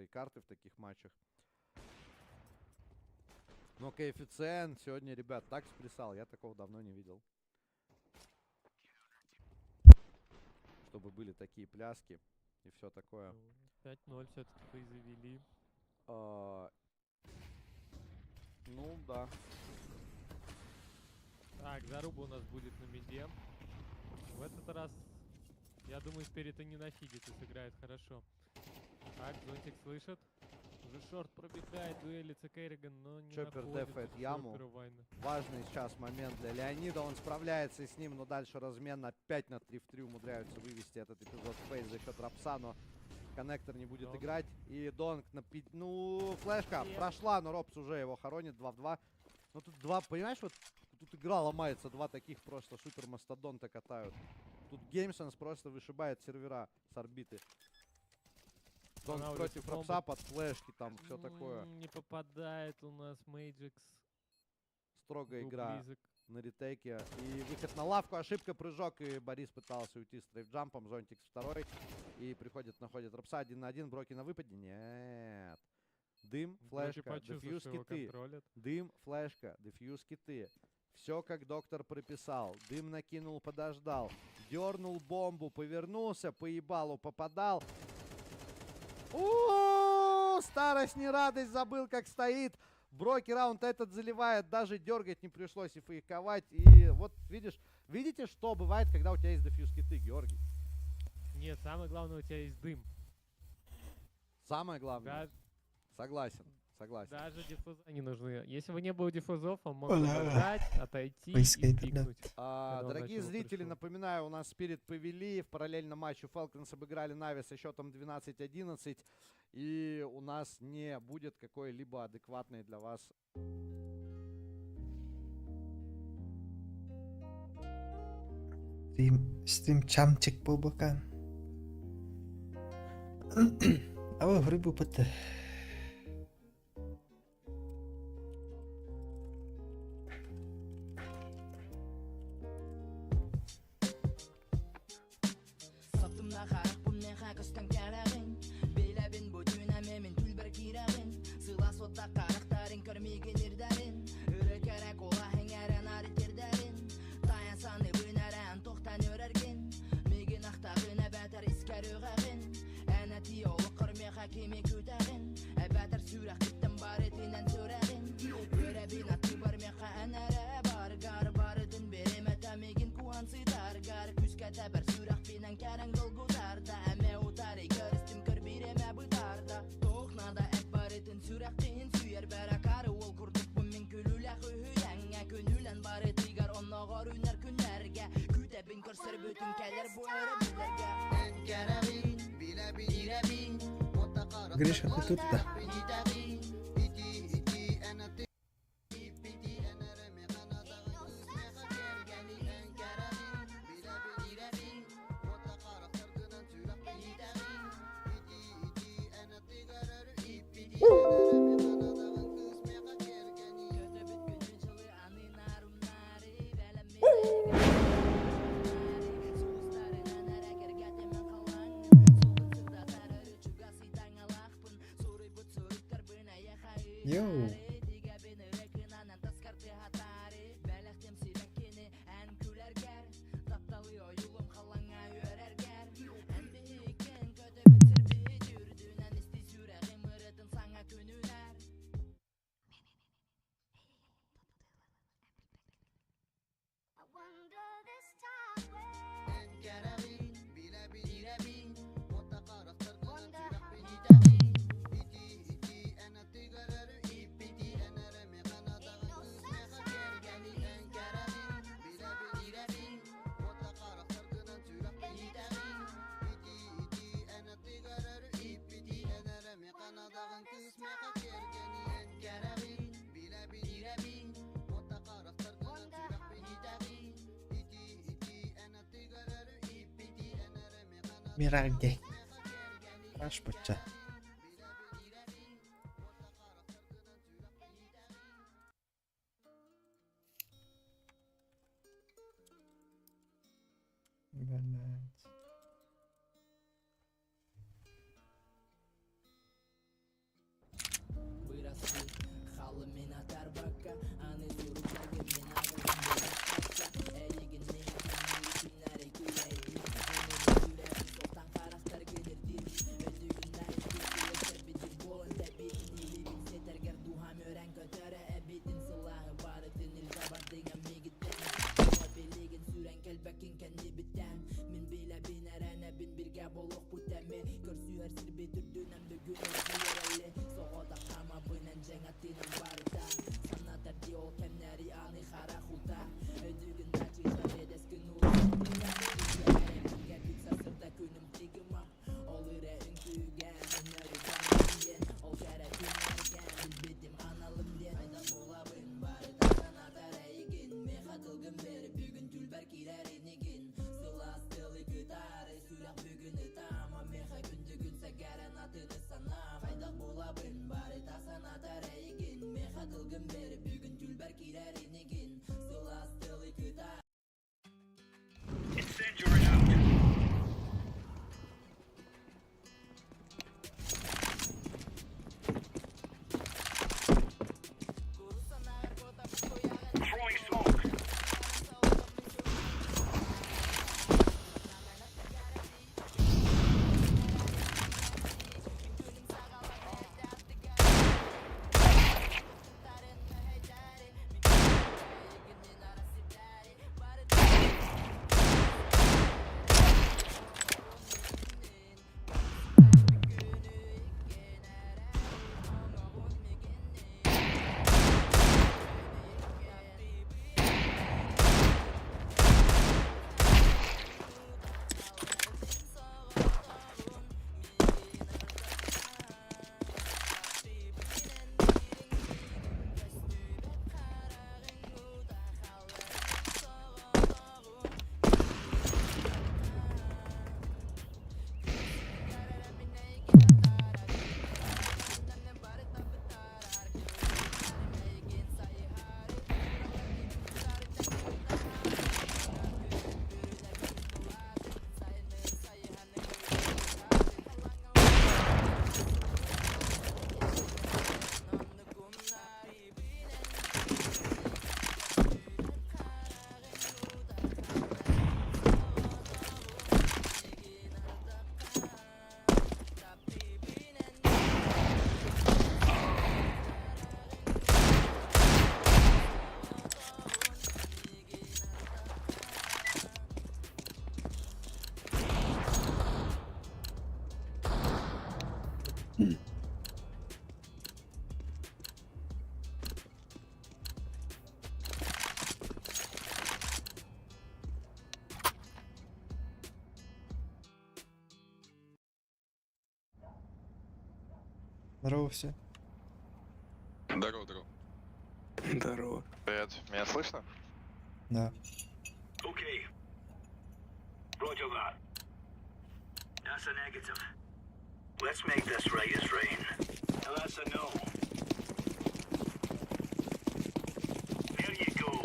свои карты в таких матчах. Но коэффициент сегодня, ребят, так сплясал, я такого давно не видел. Чтобы были такие пляски и все такое. 5-0 все-таки произвели. А, ну, да. Так, заруба у нас будет на миде. В этот раз, я думаю, Спирит и не нафидит и сыграет хорошо. Так, Зонтик слышит. Уже short пробегает, дуэлится Керриган, но не Чоппер находит дефает тут яму. Чоппера Вайна. Важный сейчас момент для Леонида. Он справляется с ним, но дальше размен опять на 3 в 3 умудряются вывести этот эпизод FaZe за счет Рапса, но коннектор не будет Донг. играть. И Донг на Ну, флешка Нет. прошла, но Ропс уже его хоронит 2 в 2. Ну тут два, понимаешь, вот тут игра ломается, два таких просто супер мастодонта катают. Тут GameSense просто вышибает сервера с орбиты. Донг Она против улетит бомба. Ропса под флешки, там все такое. Не попадает у нас Мейджикс. Строгая Был игра близок. на ретейке. И выход на лавку, ошибка, прыжок. И Борис пытался уйти с трейф-джампом. Зонтик второй. И приходит, находит Ропса один на один. Броки на выпаде. Нет. Дым, Броки флешка, почувствовал, дефьюз что его киты. контролят. Дым, флешка, дефьюз киты. Все, как доктор прописал. Дым накинул, подождал. Дернул бомбу, повернулся, по ебалу попадал. У-у-у, старость не радость, забыл, как стоит. Броки раунд этот заливает, даже дергать не пришлось и фейковать. И вот видишь, видите, что бывает, когда у тебя есть дефьюз киты, Георгий? Нет, самое главное, у тебя есть дым. Самое главное. Да- Согласен, согласен. даже диффуза не нужны. Если бы не было диффузов, он мог Оля. подождать, отойти и Поискать интернет. пикнуть. А, Когда он дорогие начал зрители, пришел. напоминаю, у нас Spirit повели в параллельном матче Falcons обыграли Нави со счетом 12-11. И у нас не будет какой-либо адекватной для вас Стрим, стрим чамчик буолбакаан. Аба рыбу пытта. Гриша, ты тут, да? Йоу. Миральде. Аш бачча. Блядь. Здорово все. Здорово, здорово. Здорово. Привет, меня слышно? Да. Okay. Roger that. That's a negative. Let's make this right as rain. Now that's a no. There you go.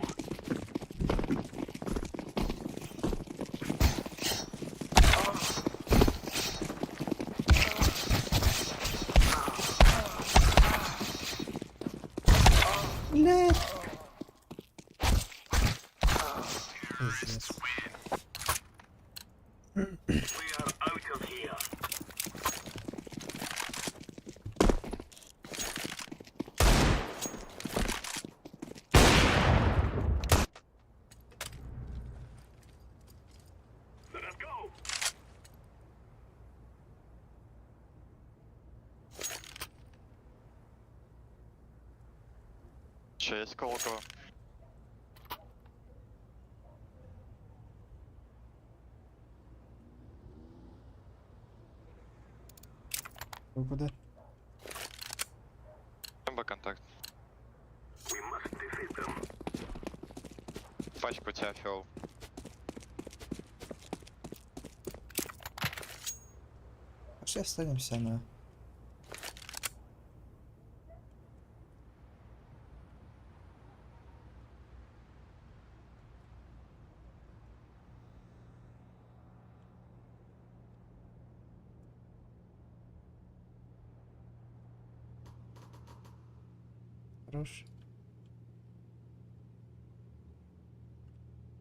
Блядь. Пиздец. We are out of here. Let us go. Че, есть Колокова? Вы куда? Бомба контакт. We must defeat them. Пачку у тебя, фиол. Пошли останемся на... Хорош.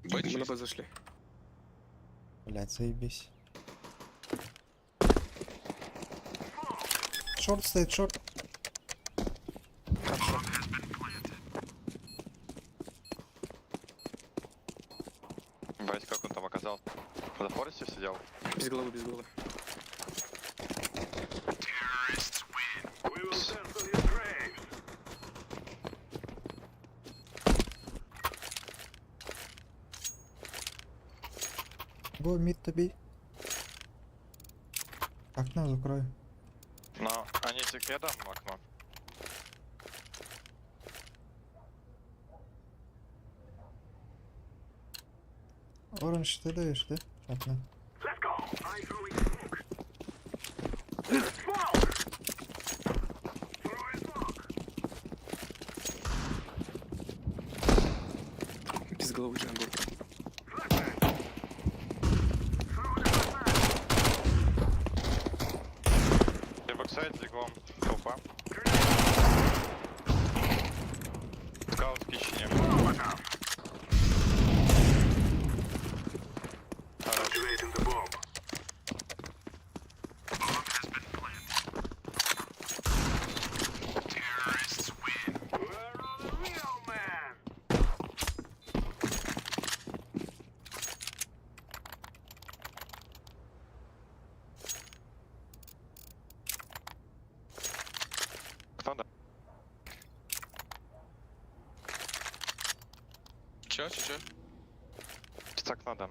Б Мы на чист. Б зашли. Блять, заебись. Short стоит, short. Хорошо. Бать, как он там оказался? За Форесте сидел? Без головы, без головы. We will dance on your graves. Go mid to B. Окно закрою. Но они тебе дам окно. Orange ты даешь, да? Окно. Let's go. I'm throwing smoke. Smoke! Throwing smoke. Без головы jungle. Flashbang. Throwing a flashbang. Ты backside, бегом. Толпа. Scout в kitchen е. Molotov. Хорош. Activating the bomb. Where are the real men? Кто да? Чё, чё, чё? С окна дам.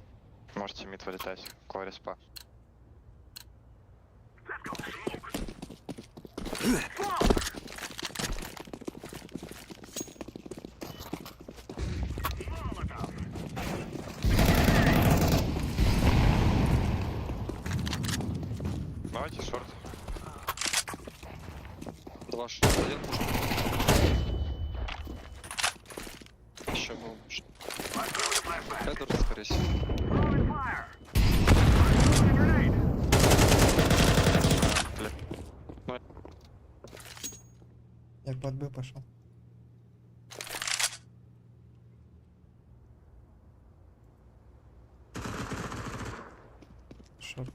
Можете мид вылетать. Клари спа. Let's go. Smoke. Smoke! Molotov. Давайте short. Два short, один пушка. Еще был. I'm throwing a flashbang. Эдвард, скорее всего. Throwing fire. I'm throwing a grenade. Я под Б пошел. Short.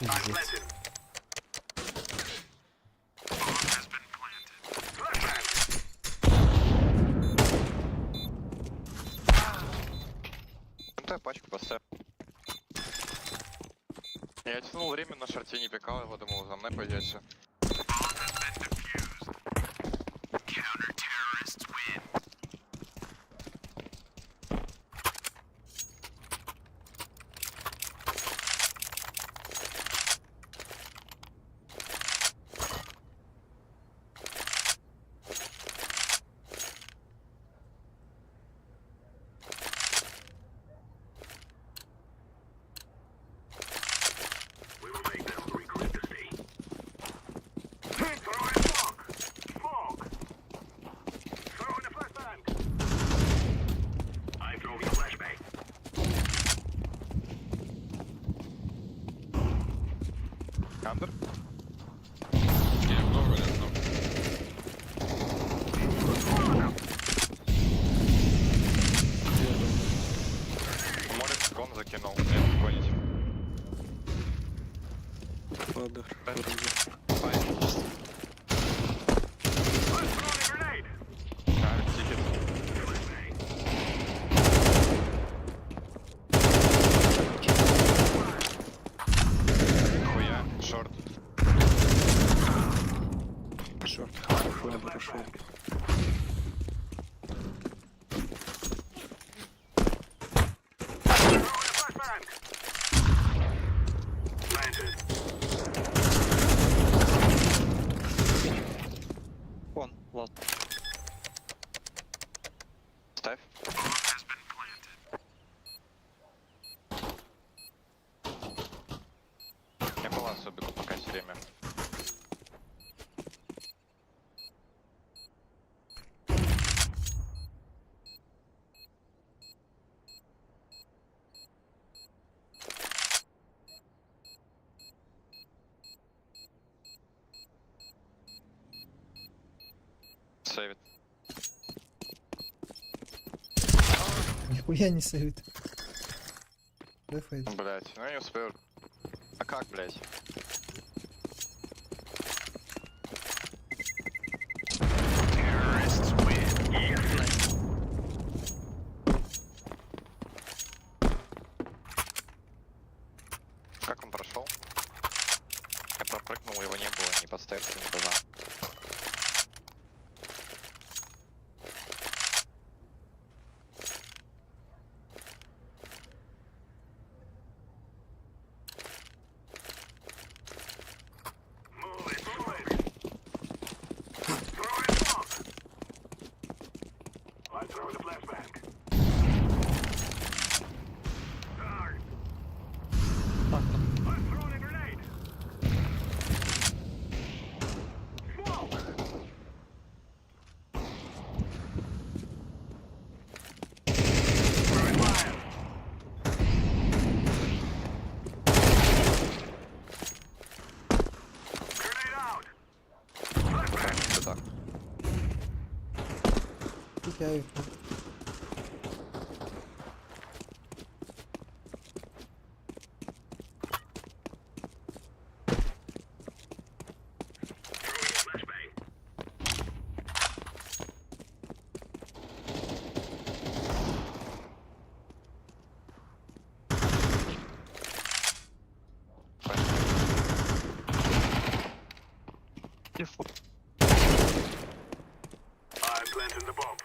I'm Пиздец. planted. Flashbang. Ну ты пачку поставь. Я тянул время на шорте, не пикал его, думал, за мной пойдете. We will make them regret this day. Throwing smoke. Smoke. Throwing a flashbang. I'm throwing a flashbang. Under? Я окно вроде, окно. Молик кон закинул. Нет, гонить. Ладно, вроде. Ай, чисто. I'm throwing a grenade. А, ticket. Flashbang. Хуя, short. Short. Хуя пошел. Throwing a flashbang. Planted. Нихуя не сейвит. Дефает. Блять, ну я не успел. А как, блять? Как он прошел? Я пропрыгнул, его не было ни под степсом, ни туда. Move it, move it. Throw in smoke. I'm throwing the flashbang. Arr. I'm throwing a grenade. Smoke. Throwing fire. Grenade out. Flashbang. Сюда. Пикаю. Throwing a flashbang. I'm planting the bomb.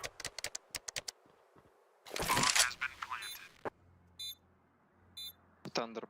Тандер.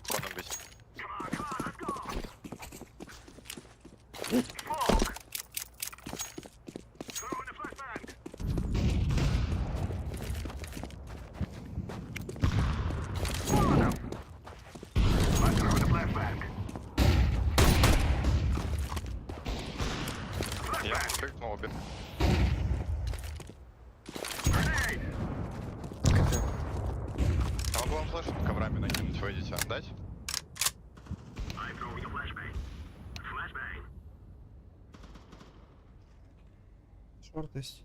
Коном бить. Come on, come on, let's go. Smoke. Throwing a flashbang. Smoke. I'm throwing a flashbang. Я прыгнул, убил. Grenade. КТ. Я могу вам флешку коврами накинуть, выйдете. Дать? I'm throwing a flashbang. Flashbang. Шорт есть.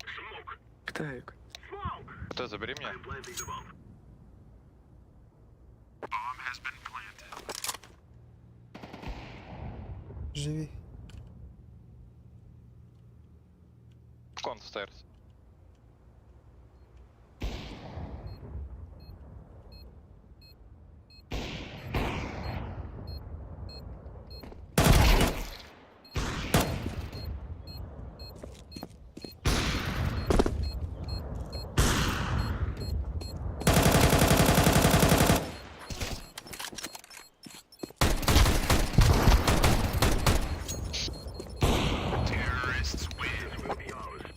Smoke. КТ авик. Smoke. Ты забери меня. I'm planting the bomb. Живи. Кон stairs. This will be ours.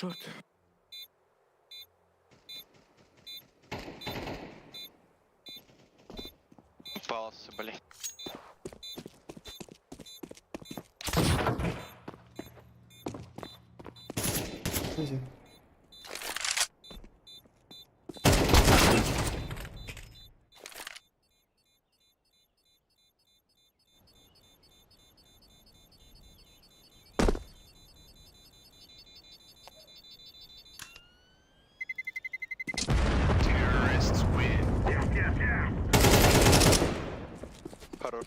Short. Пался, блядь. Изи. Хорош.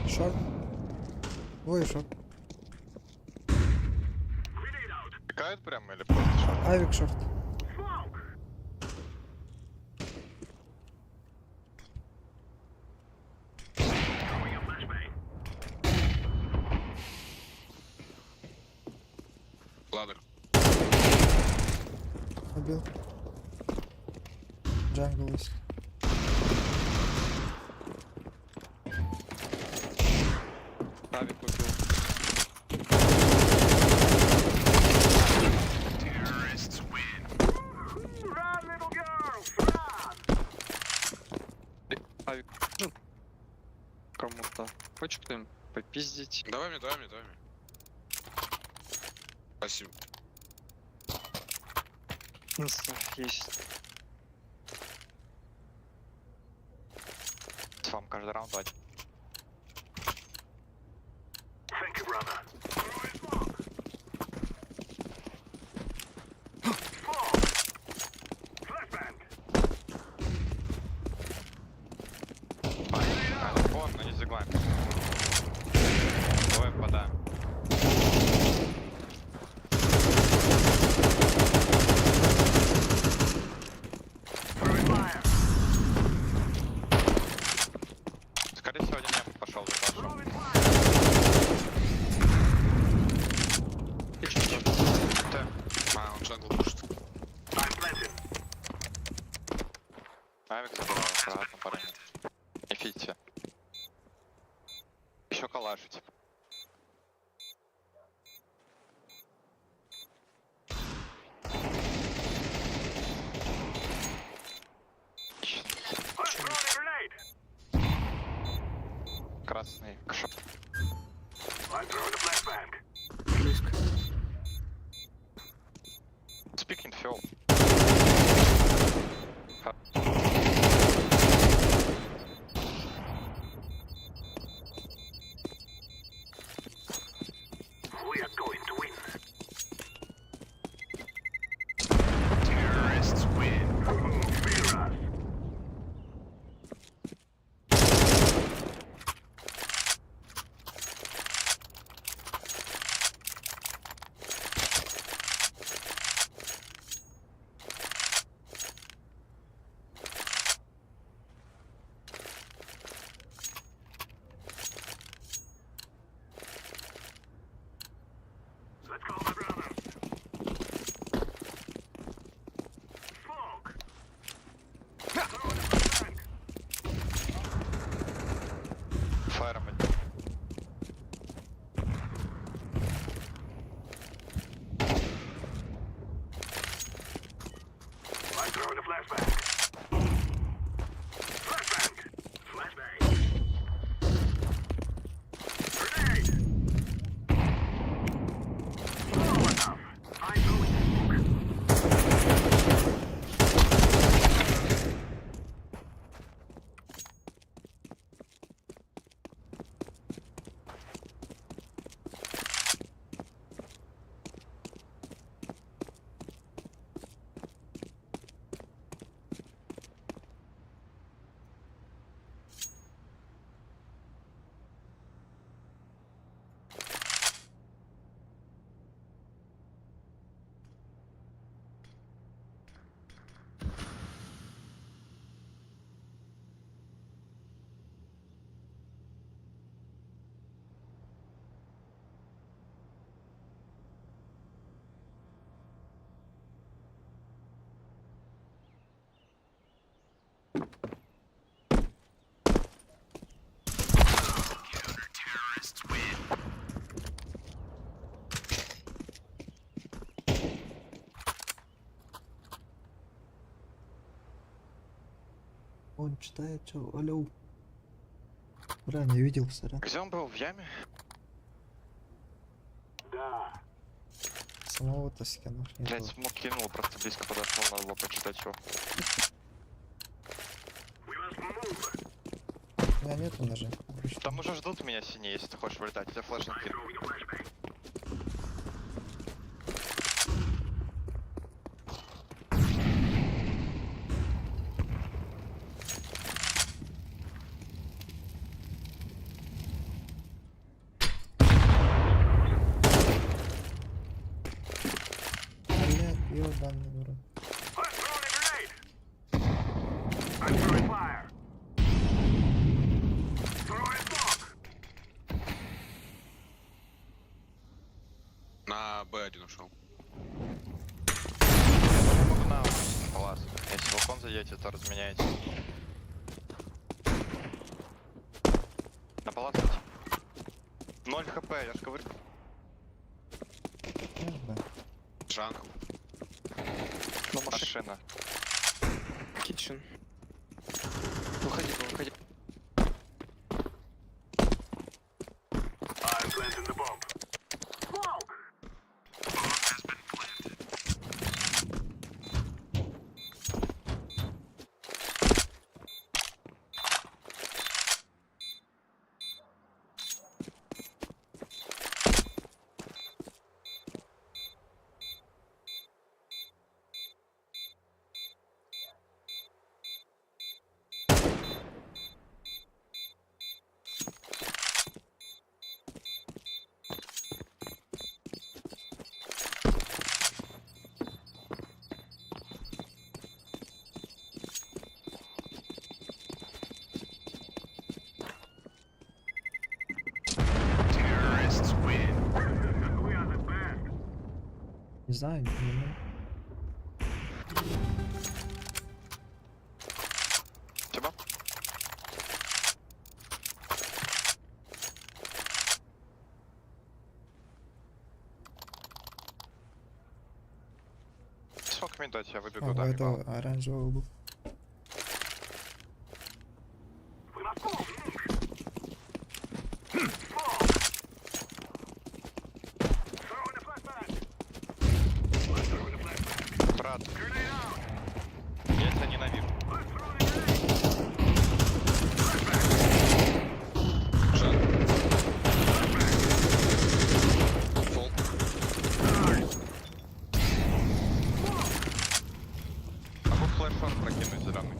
Short. Двое short. Пикает прямо или просто short? Авик short. Ladder. Убил. Jungle есть. Авик убил. Авик нужен кому-то. Хочешь кто-нибудь попиздить? Давай мне, давай мне, давай мне. Спасибо. Инста есть. С вам каждый раунд давать. Thank you, brother. Throwing smoke. Smoke. Flashbang. А, вон, они за углами. Двое попадаем. Throwing fire. Скорее всего, один я пошел за пошел. Throwing fire. А, он jungle пушит. I'm planting. Авик забрал, аккуратно, парень. Не фидите. Еще калашить. I'm throwing a grenade. Красный кшо. I'm throwing a flashbang. Близко. Speaking fuel. We are going to win. Terrorists win. Fear us. Let's go, my brother. Smoke. Throwing a flashbang. Фаером один. I'm throwing a flashbang. Flashbang. Flashbang. Grenade. Molotov. I'm throwing smoke. Он читает, что, алло. Бля, не видел, сорян. Где он был? В яме? Да. Самого-то скинув не Блять, было. смог кинул, просто близко подошел, надо было почитать его. We must move. У меня нету ножа. обычно. Там уже ждут меня синие, если ты хочешь вылетать. Я флеш I'm накину. throwing a flashbang. Блядь, ёбаный в рот. I'm throwing a grenade. I'm throwing fire. Throwing smoke. На Б один ушел. Я могу на палас. Если в окон зайдете, то разменяете. На палас идти. 0 хп, я ж говорю. Ну, да. Jungle. На машине. Машина. Kitchen. Выходи, выходи. I'm planting the bomb. Smoke. We are the best. Не знаю, не могу. Тебя? Сколько минут дать, я выбегу, А, у да, этого оранжевого был. We must move. Smoke. Throwing a flashbang. I'm throwing a flashbang. Брат, Grenade out. я тебя ненавижу. I'm throwing a grenade. Jungle. Фол. Могу flash short прокинуть зеленый.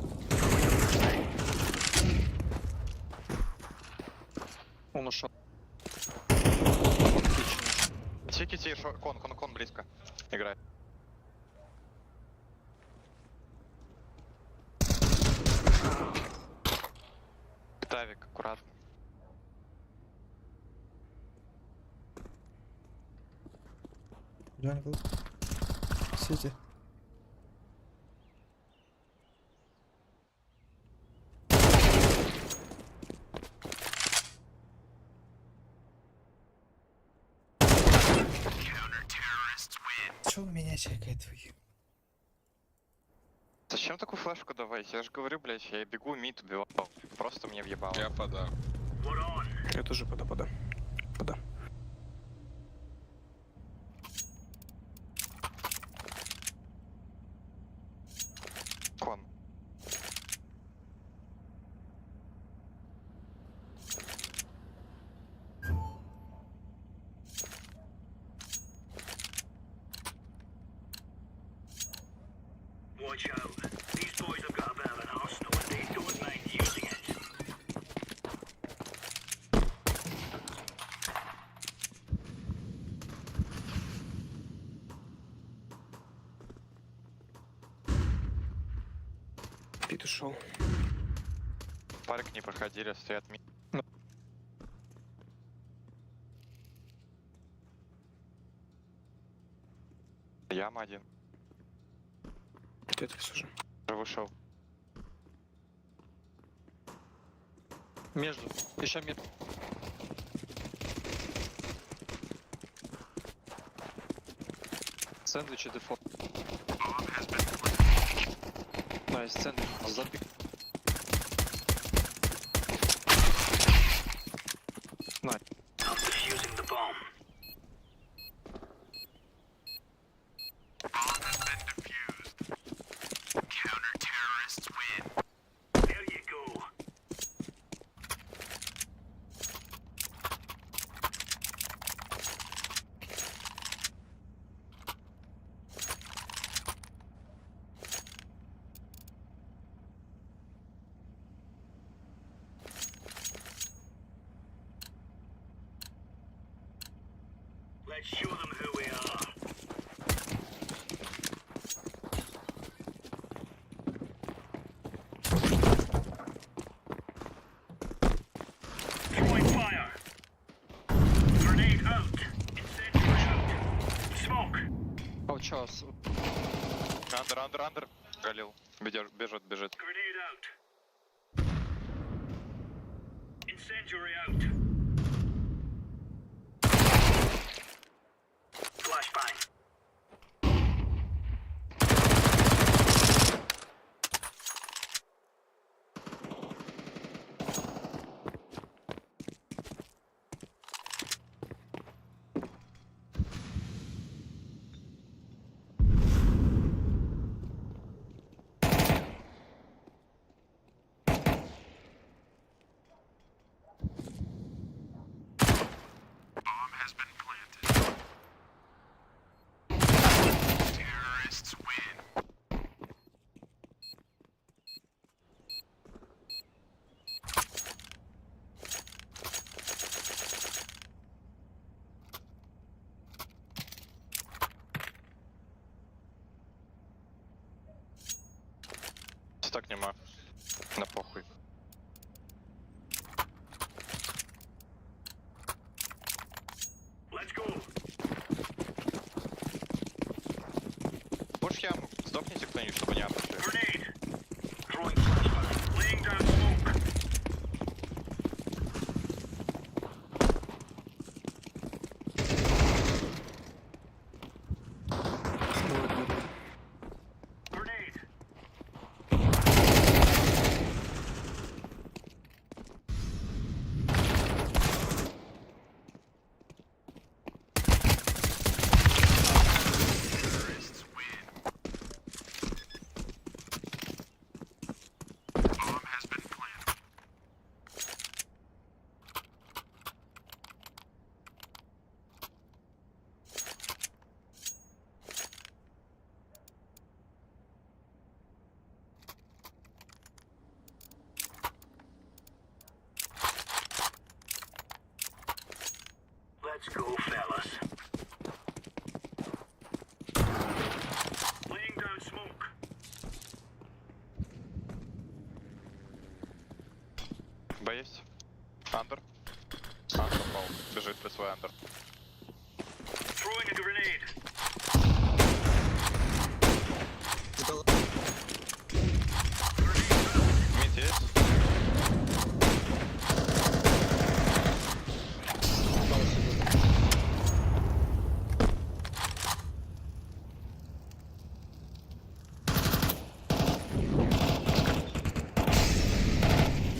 Он ушел. Он kitchen ушел. Тики, тики, con, con, con близко. Играй. Тавик, аккуратно. Jungle. CT. Чё он меня чекает, вы? Зачем такую флешку давать? Я же говорю, блядь, я бегу, mid убивал. Просто мне въебало. Я пода. We're on. Я тоже пода, пода. Пода. Con. Watch out. These boys have got a bit of an arsenal and they don't mind using it. Pit ушел. Парк не проходили, стоят mid. Яма один. Тетрис уже. Уже вышел. Между. Еще мид. Сэндвич и дефолт. Nice, сэндвич. Забег. На. I'm defusing the bomb. There you go. Let's show them who we are. Throwing fire. Grenade out. Incendiary out. Smoke. Получалось. Under, under, under. Галил. Бежит, бежит, бежит. Grenade out. Incendiary out. Flashbang. Так нема. На похуй. Let's go. Пуш яму. Сдохните кто-нибудь, чтобы не обошли. Grenade. Throwing flashbang. Laying down smoke. Grenade. Let's go, fellas. Laying down smoke. Б есть. Under. Under упал. Бежит при свой under. Throwing a grenade. Mid есть.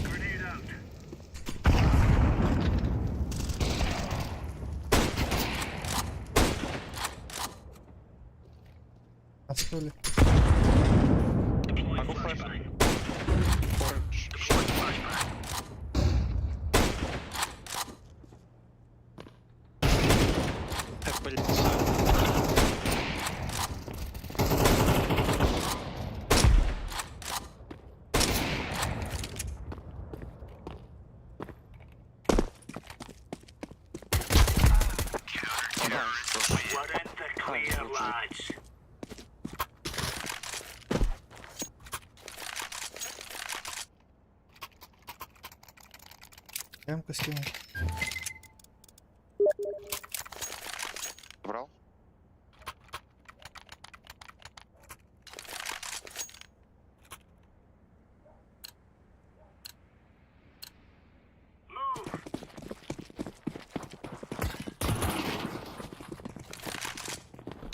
Grenade out. Отстали. Deploying Могу флеш. flashbang. Оранж. Deploying flashbang. Так, блядь. We're in the clear, lads. Ямку скинул. Брал. Move.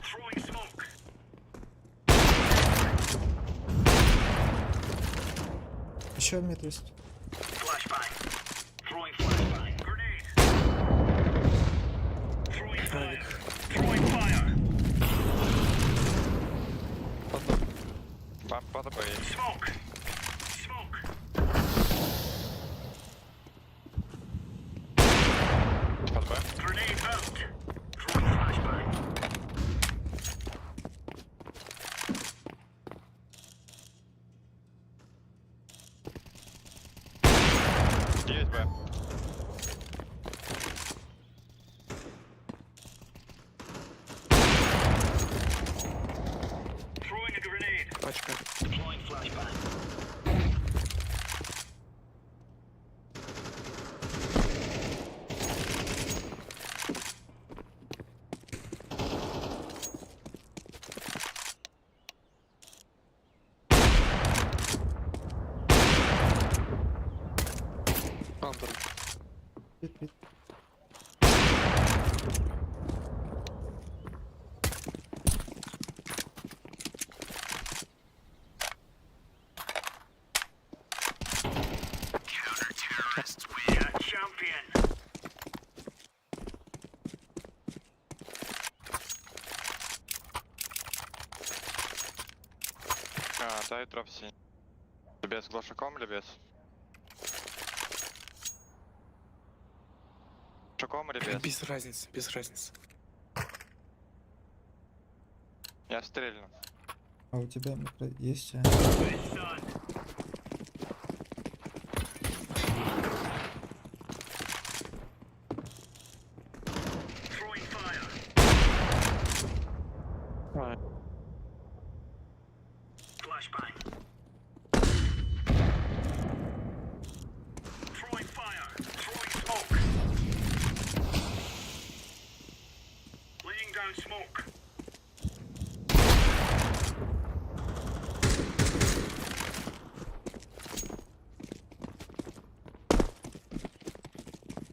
Throwing smoke. Еще mid есть. Flashbang. Throwing flashbang. Grenade. 9 Б. Throwing a grenade. Пачка. Deploying flashbang. Андер. Mid, mid. Yeah, champion. А, дай дроп синий. Тебе с глушаком или без? Глушаком или без? Без разницы, без разницы. Я стрельну. А у тебя микро есть? а? It's done. Throwing fire. А, Flashbang. Throwing fire. Throwing smoke. Laying down smoke.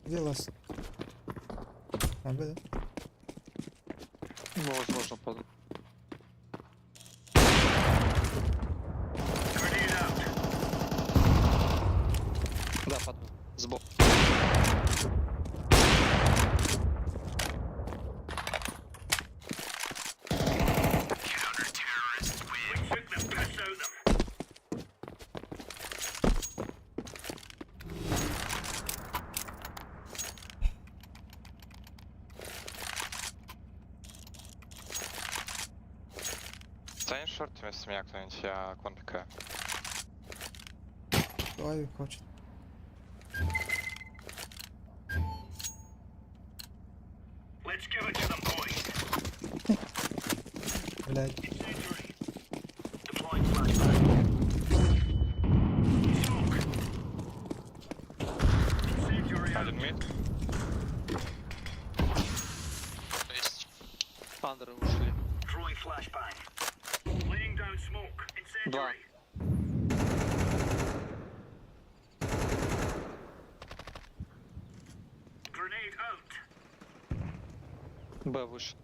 Где last? А, Б, да? Ну, возможно, под... Grenade out. Да, под... Сбоку. We took the piss out of them. Стань шорт вместо меня кто-нибудь, я кон пикаю. Кто авик хочет? Let's give it to them, boys. Блядь. Incendiary. Deploying flashbang. Smoke. Incendiary out. Один мид. Есть. Андеры ушли. Throwing flashbang. Laying down smoke. Incendiary. Grenade out. Б выше.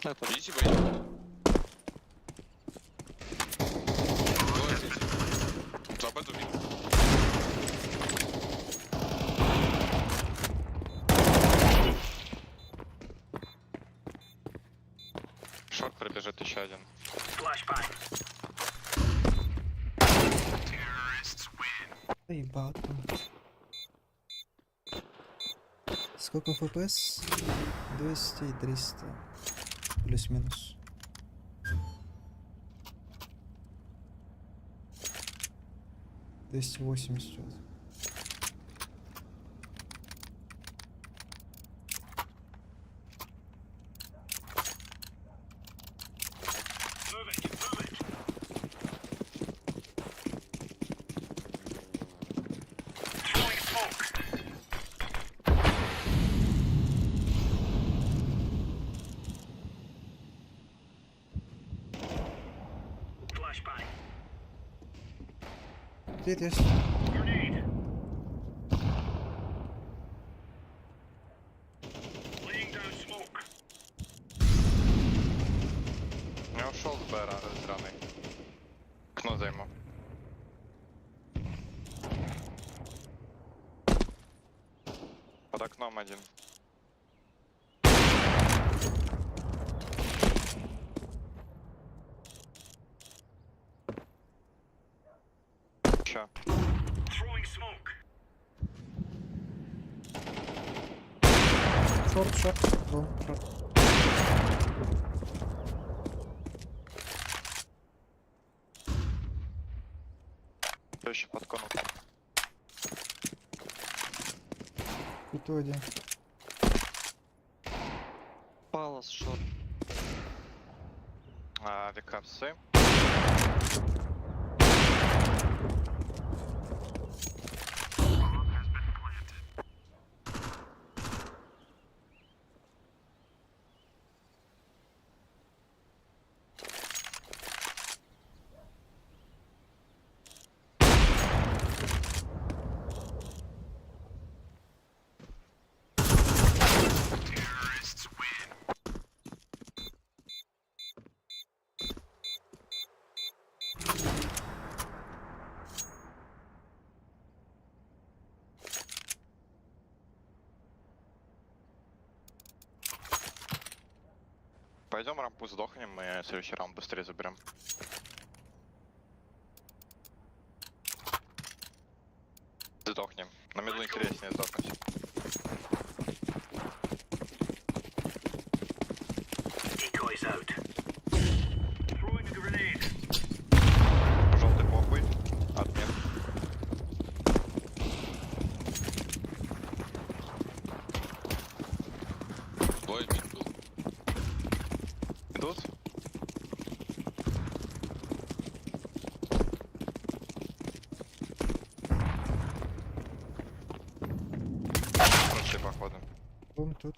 Это Идите, Б. Двое здесь. Два Б, два мид. Шорт пробежит еще один. Flashbang. Заебал там. Сколько FPS? 200 и 300. Плюс-минус. 280 вот. Move it. Move it. Throwing smoke. Flashbang. Привет, есть. Grenade. Laying down smoke. Я ушел с Б драный. Окно займу. Под окном один. Чё? Throwing smoke. Шорт, шорт, лонг, шорт. Все еще под коном. Пяту один. Палас шорт. А, векапсы. Пойдем рампу сдохнем, мы следующий раунд быстрее заберем. Сдохнем. На меду интереснее сдохнуть. Decoys out. Throwing a grenade. Желтый похуй. Отмен. Двое мид был. Идут? Прошли, походу. Бум тут.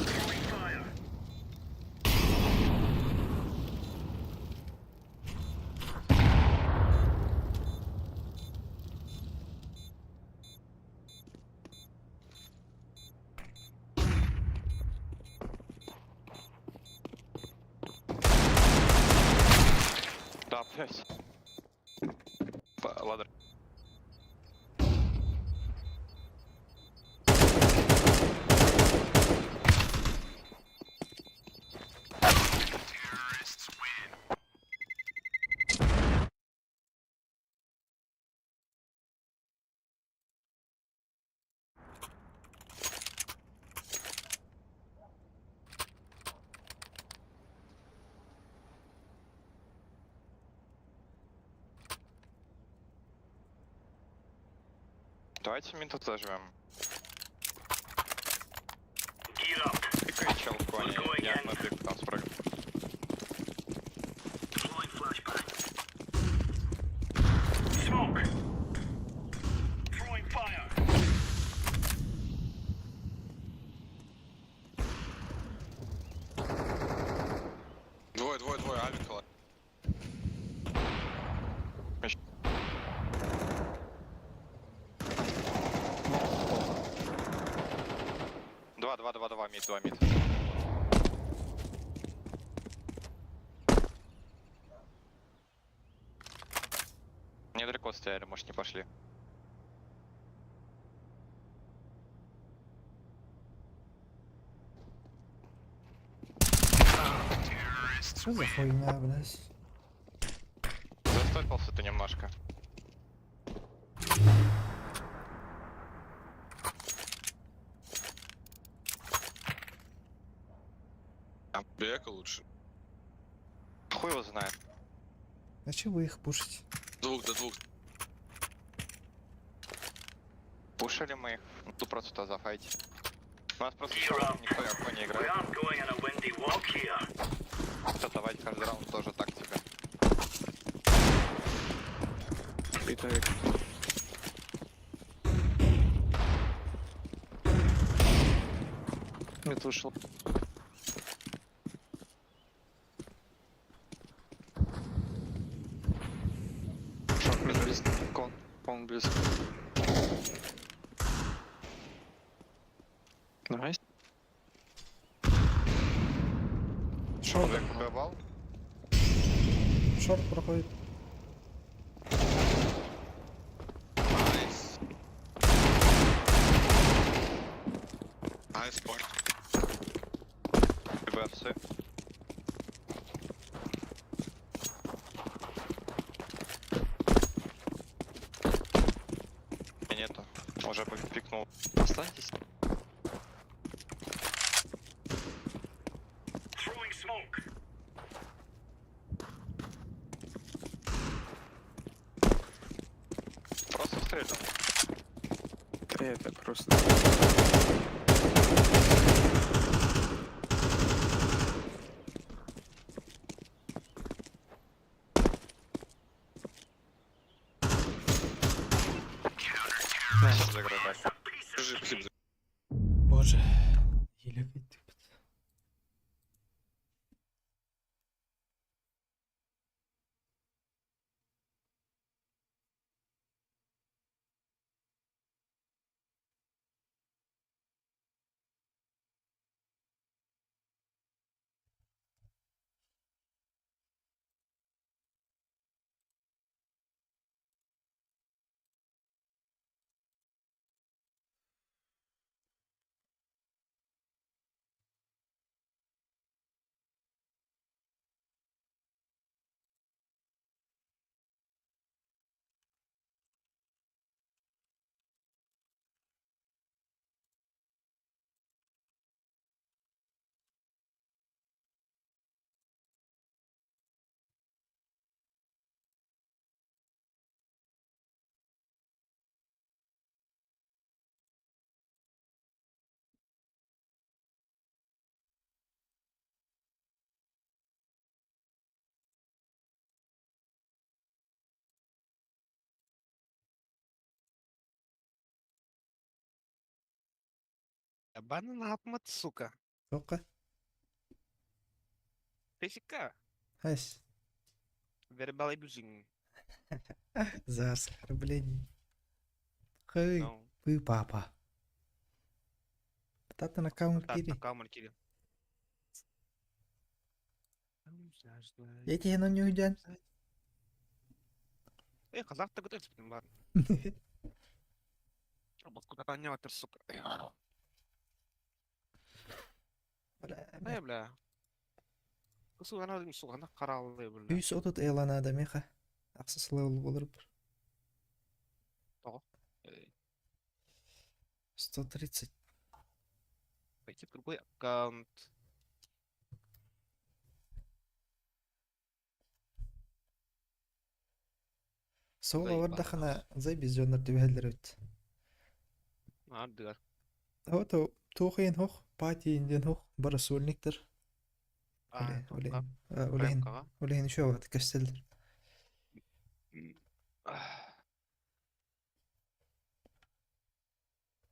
Throwing fire. Да, блядь. Ладер. Давайте мид тут зажмем. Gear up. Пикай чел в коне, я на пик там спрыгну. Deploying flashbang. Smoke. Throwing fire. Двое, двое, двое, авик. Два, два, два, два, мид, два, мид. Недалеко стояли, может, не пошли. Что за хуйня, блядь? Застопился ты немножко. Бека лучше. Хуй его знает. Зачем вы их пушите? Двух до двух. Пушили мы их. Ну, тут просто зафайте. У нас просто Gear up. никто никакой не We играет. aren't going on a windy walk here. Давать каждый раунд тоже так тебе. Пит авик. Мид вышел. Шорт мид близко. Кон. Кон близко. Nice. Шорт, Убивал? шорт проходит. Nice. Nice, парт. БФС. уже пикнул. Останьтесь. Throwing smoke. Просто стрелял. Да это просто... Сейчас заиграю дальше. Держи, псип, Боже. Еле кыттыбыт. Банан апмат, сука. Тоққа. Песика. Хас. Verbal abusing. За оскорбление. Хэй, No. вы папа. Тата на каунт Так, кири. на камер кири. Я тебе на не уйден. Эй, казах ты готовится, ладно. Куда не сука. Эй, бля. Сугана, сугана каралы, бля. Үс отут элана да меха. Ақсысылы ол болыр бір. Того. Эй, 130. Пойти в другой аккаунт. Сол Заебал. авардахана зайбиз жоннор түбәһэллэр эбит. Ардыгар. Ото туохайын хох, пати инден хох, бара сольниктер. А, Оле, олехин, олехин үшө ават кәстелдер.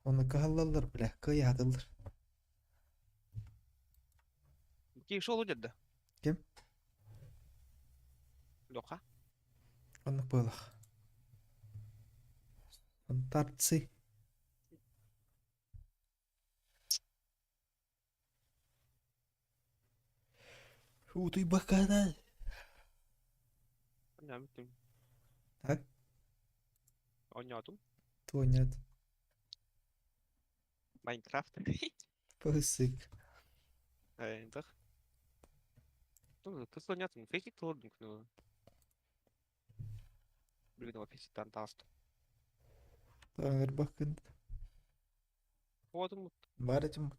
Оны кахаллалар, бля, кыятылар. Кей шол деді. Ким? Лоха. Оны пылах. Антарцы. Фу, ты бакана. А? Ойнадым. Тонят. Майнкрафт. Пысык. Дах. Ну, ты сонятын, фейсик тордың күні. Блин, фейсик тантаст. Таңыр бакын. Одым Барытым.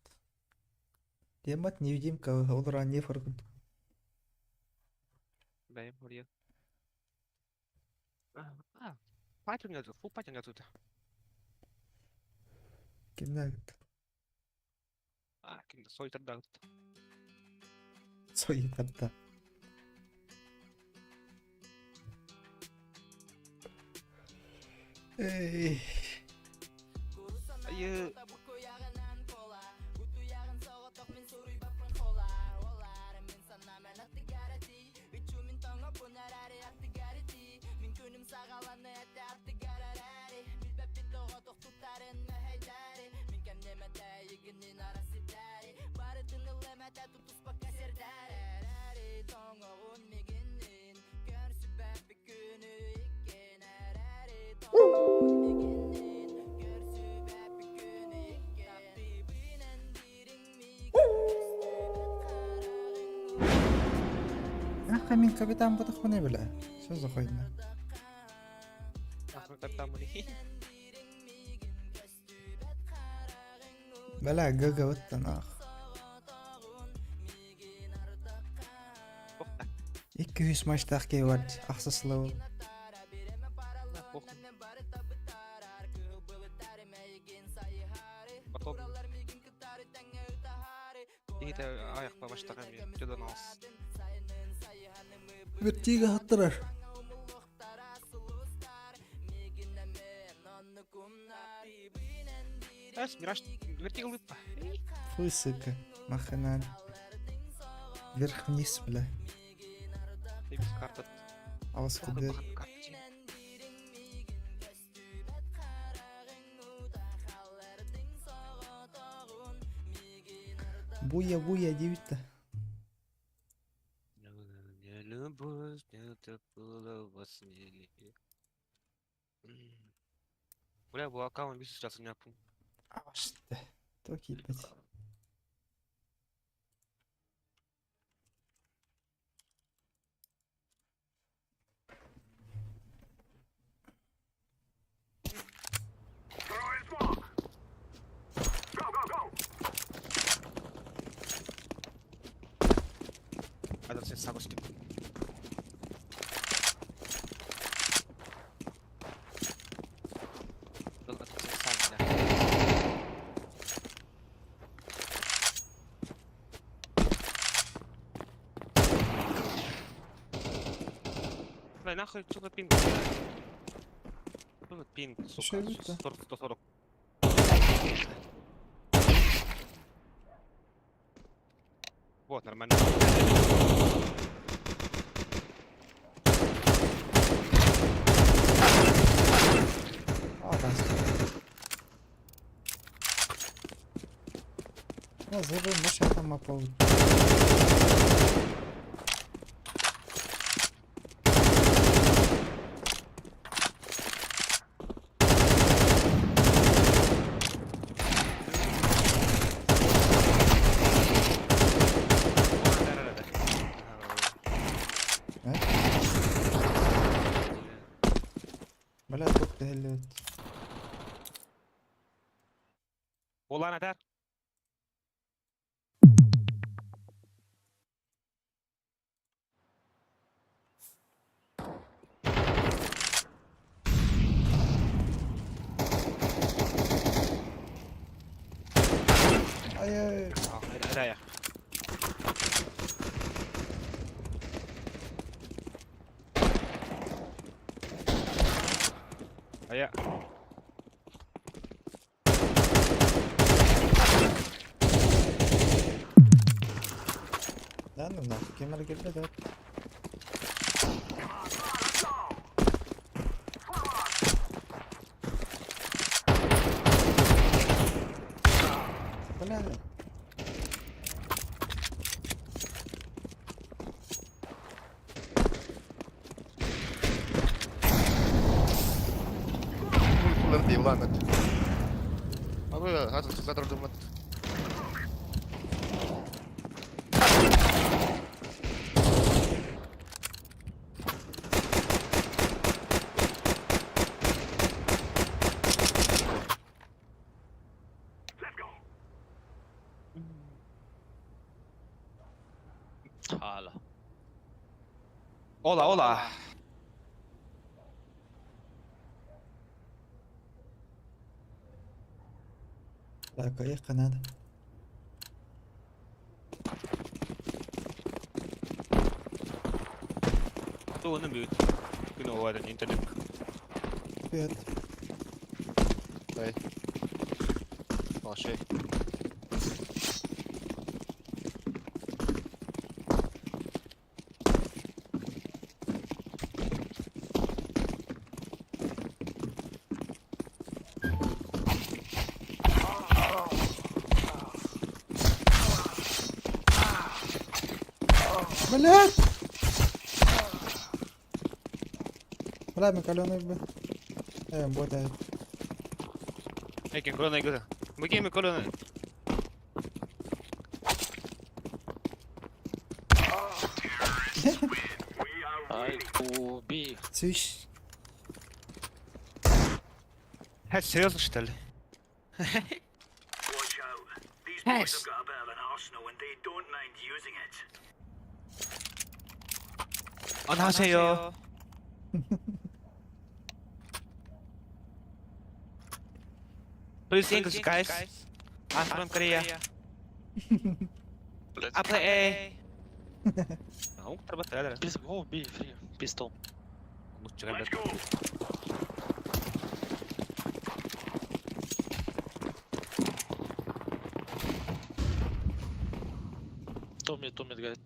Демат невидимка, олар не фаргын. Бәйім, ория. А, патю не тут, фу, патю не тут. Кимнәгит? А, кимде сойтерда. Сойтерда. Эй. Айы. Аха, мин капитан бутахманы бля. Что за хуйня? Капитан. Бля, ГГ нах. Похта. 200 матчтаах киһи бар ахсыс level. На, похуй. Потом. Это аяқ баштаған мен төден алыс. Вертиго аттырар. Әс, Мираж, вертиго лыппа. Фу, сука. Нахрена. Вверх-вниз, бля. Без карта. Алыс Похуй, куды. бахан карта. Буя, буя, девять-то. Не любовь, это было во сне. Бля, бұл аккаунт бес сейчас у меня. Что? Токи, ебать. Throwing smoke. Go, go, go. Этот все сагости. Бля, нахуй, что за пинг? Что за пинг, сука? Что это? 40, 140. Вот, нормально. А, да. Я забыл, может я там мапа. Бля, тут ты Olan eder. Ай-яй. Eder ya. Ая. Да ну нахуй, кемер келбеди да. Бля. Let's go. Ola ola. Так, поехали надо. Туğunu büyüt. Gün o var internet. Привет. Блять! Бля, мы каленый бы. Работает. Экен колона güzel. Bakayım kolona. We are winning. Цвищ. Ha, серьезно что ли? Watch out. Boys have got a bit of an arsenal and they don't mind using it. 안녕하세요. Please English guys. I'm from Korea. Let's I play A. А, Please go, be free. Pistol. Let's go. Two mid, guys.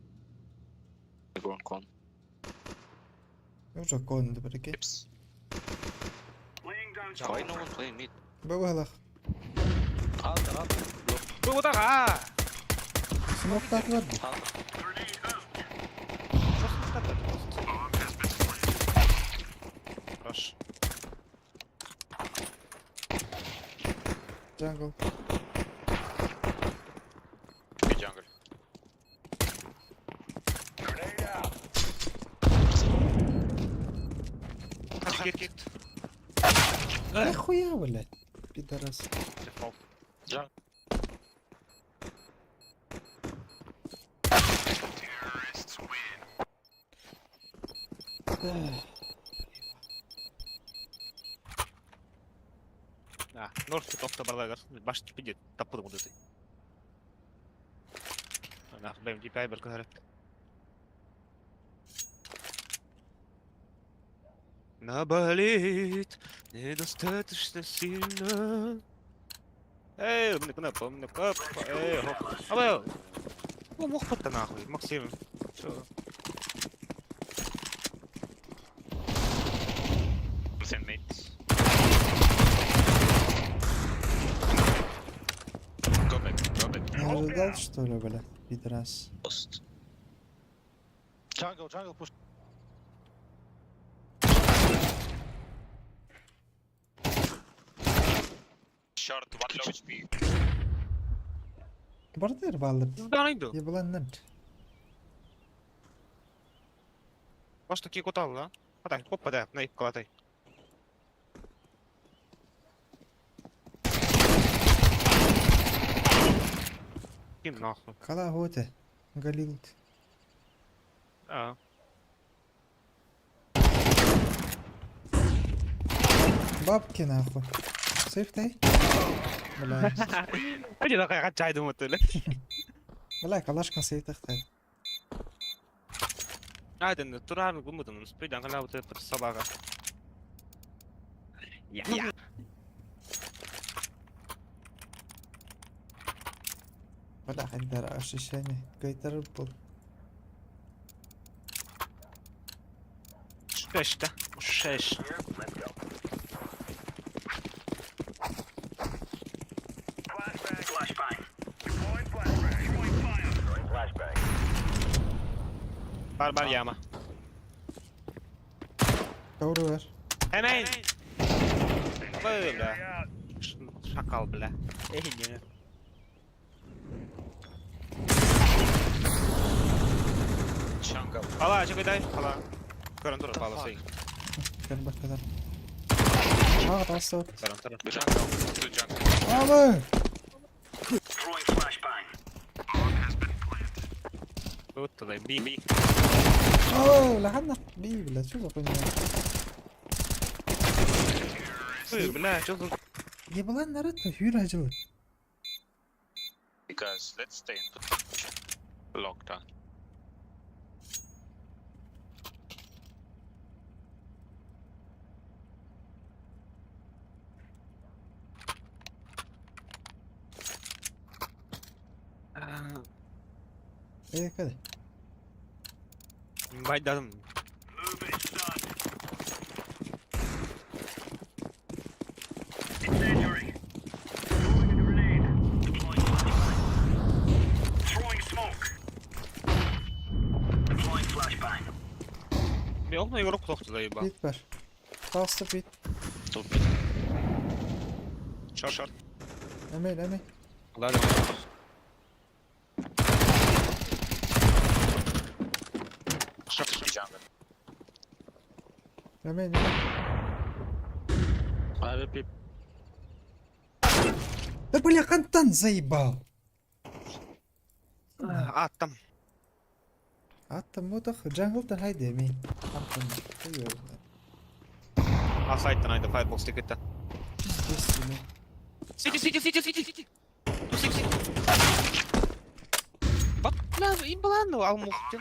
go on con. Уже кон, да прикинь. Tips. Laying down Why smoke. no one playing mid? Бывалах. Under, under. Бывалах. Смок так ладно. Grenade out. Хорош. Jungle. B jungle. Grenade out. Kicked. Нахуя, блядь? Пидорас. Дефолт. Jungle. Эх, А, норс тоқта барлағар. Баш типиде таппыдым удыты. Нах, бэм DPI бір көріп. Наболит недостаточно сильно. Эй, мне кнопка, мне кнопка, эй, хоп. Абай, ну мог под нахуй, Максим. Чё? Send mates. Go back, go back. Не ожидал, что ли, блядь? Пидорас. Lost. Jungle, jungle push. Short, one low HP. Бардыр балып. Да, иду. Еблан Баш таки кутал, да? Атай, опа, да, най, калатай. Ким нахуй? Кала готе. Галилт. А. Бабки нахуй. Сейф тай? Бля. Hadi lan kaçaydım mutlu. Бля, калашкан сейф тахтай. Hadi turar gumudun speed angala utu sabaga. Ya ya. Бля, хайдар ощущение. Гайтар был. Шеште. Шеш. Here, let's go. Flashbang. Flashbang. Deploying flashbang. Throwing fire. Throwing flashbang. Barbar yağma. Doğru ver. Hemen. Böyle. Şakal bile. Ey ne? Jungle. Ala açık öday. Ala. Görün dur bala şey. Gel bakalım. А, растут. Görün dur. Jungle. Two jungle. Алы! Throwing flashbang. Bu da B. B. Алы, лахана. Би, бля, что за хуйня? Бля, что за Еблан народ хүйр ажыл. Guys, let's stay in position. Lockdown. Э, каде? Baydadım. Move it, son. Incendiary. Throwing a grenade. Deploying flashbang. Throwing smoke. Deploying flashbang. Bir okna yoruk soktu dayı bak. Bit var. Bastı bit. Two mid. Short short. Emel, emel. Allah da. Short B jungle. Emel, emel. AWP. Да бля, кантан заебал. Атом. Атом мутах джангл-тан хайде ми. Атом. Хуй его знает. А сайт найду, фаербокс тикета. Пиздец тебе. Сити, сити, сити, сити, сити. Сити, сити. Бля, имбалану, алмухтин.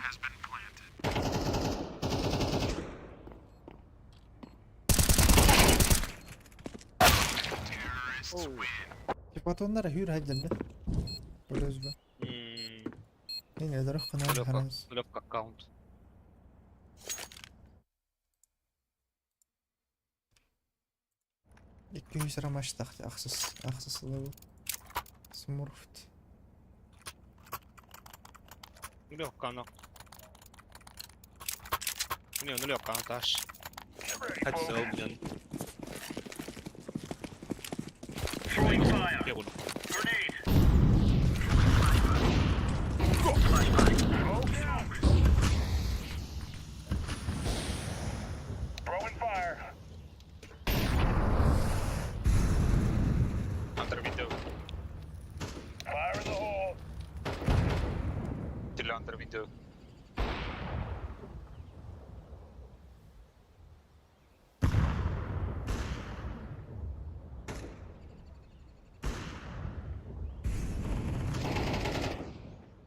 Типа оннар хүр хайдер бе. Плюс бе. Не, не, дорог канал ханас. Лёвка аккаунт. Икки үс рамаштах ахсыс ахсыс левел. Смурфт. Лёвка, ну. Не, ну Лёвка, ну таш. Хотел, блин. Throwing fire. Я буду. Grenade. Flashbang. Smoke. Throwing fire. Under window. Fire in the hole. Still under window.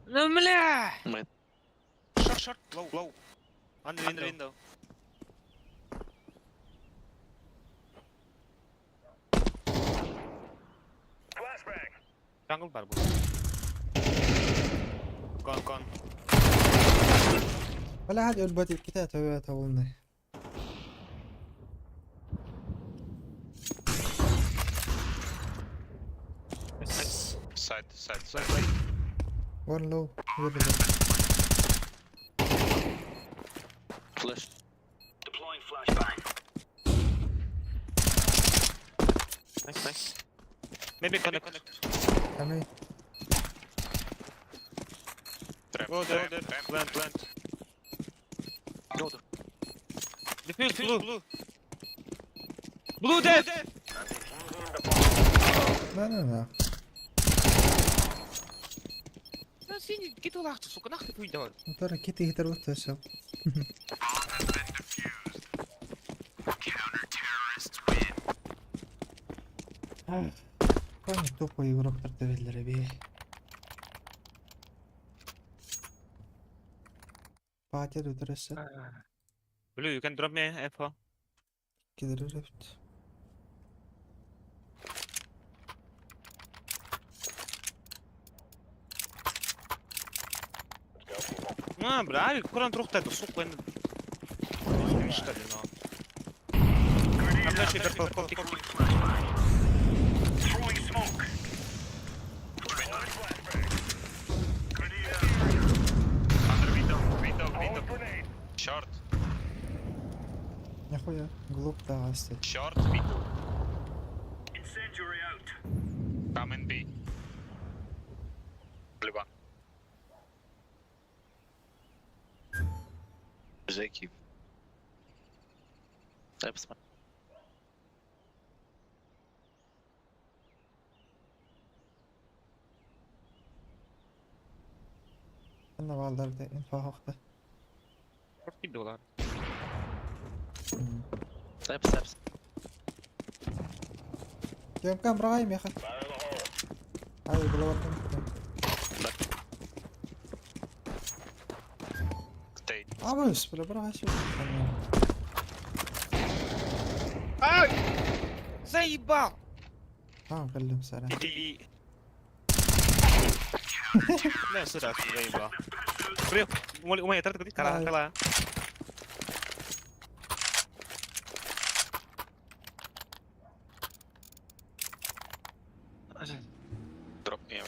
Ну, бля! Мы. Short, short, low, low. Under window. window. Flashbang. Jungle бар bu. Gone, gone. Валя hadi өлбөт икките төбө табылны. Side, side, side. One low. Very low. Flash. Deploying flashbang. Nice, nice. Maybe connect. connect. Ами Trap, Go there, trap, there. trap. Plant, plant. Go there. Defuse, blue. Blue, blue dead! на на на. Ну, синий, кит улахты, сука, нахуй хуй давай. Онто ракета иһитер бутта Кони тупо игроктар төбеллere бе. Патер өтөрөсө Blue, you can drop me info. кидер өт. А, бля, авик, куран трухта, это сука, энэ. Что ли, но. Там дальше purple copy. Throwing smoke. Flashbang. Grenade out. Under window, window, Throwing window. grenade. Short, Нахуя глуп тагасты. short, window. Incendiary out. Come and B. Blue one. Жеки. Дай посмотрю. Анна балдарды инфа хохта. Просто доллар. Дай посмотрю. Кем кам рай меха. Ай, голова там. Stay. Абыс, бля, брась. Ай! Заебал! А, каллым сара. Ты... Не, сюда, заебал. Привет, у меня трат кара, Ай. кала. Drop me.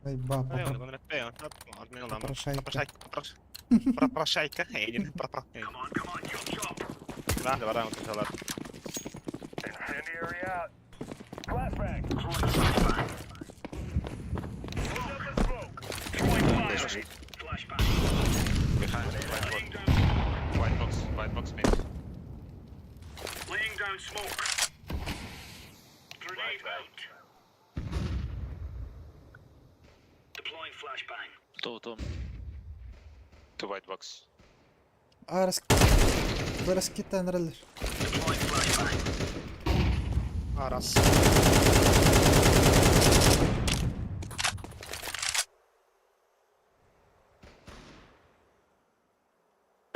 Ай, ба, Попрошайка. Попрошайка. Come on, come on, chop chop. Да, давай, вот это ладно. Incendiary out. Flashbang. Throwing flashbang. Put up the smoke. Throwing fire. Flashbang. Behind, white Laying box, down smoke. white box, white box mid. Laying down smoke. out. Deploying flashbang. Two, two. Two white box. Арас Быраскиттан эрэллэр. Deploying flashbang. А, раз.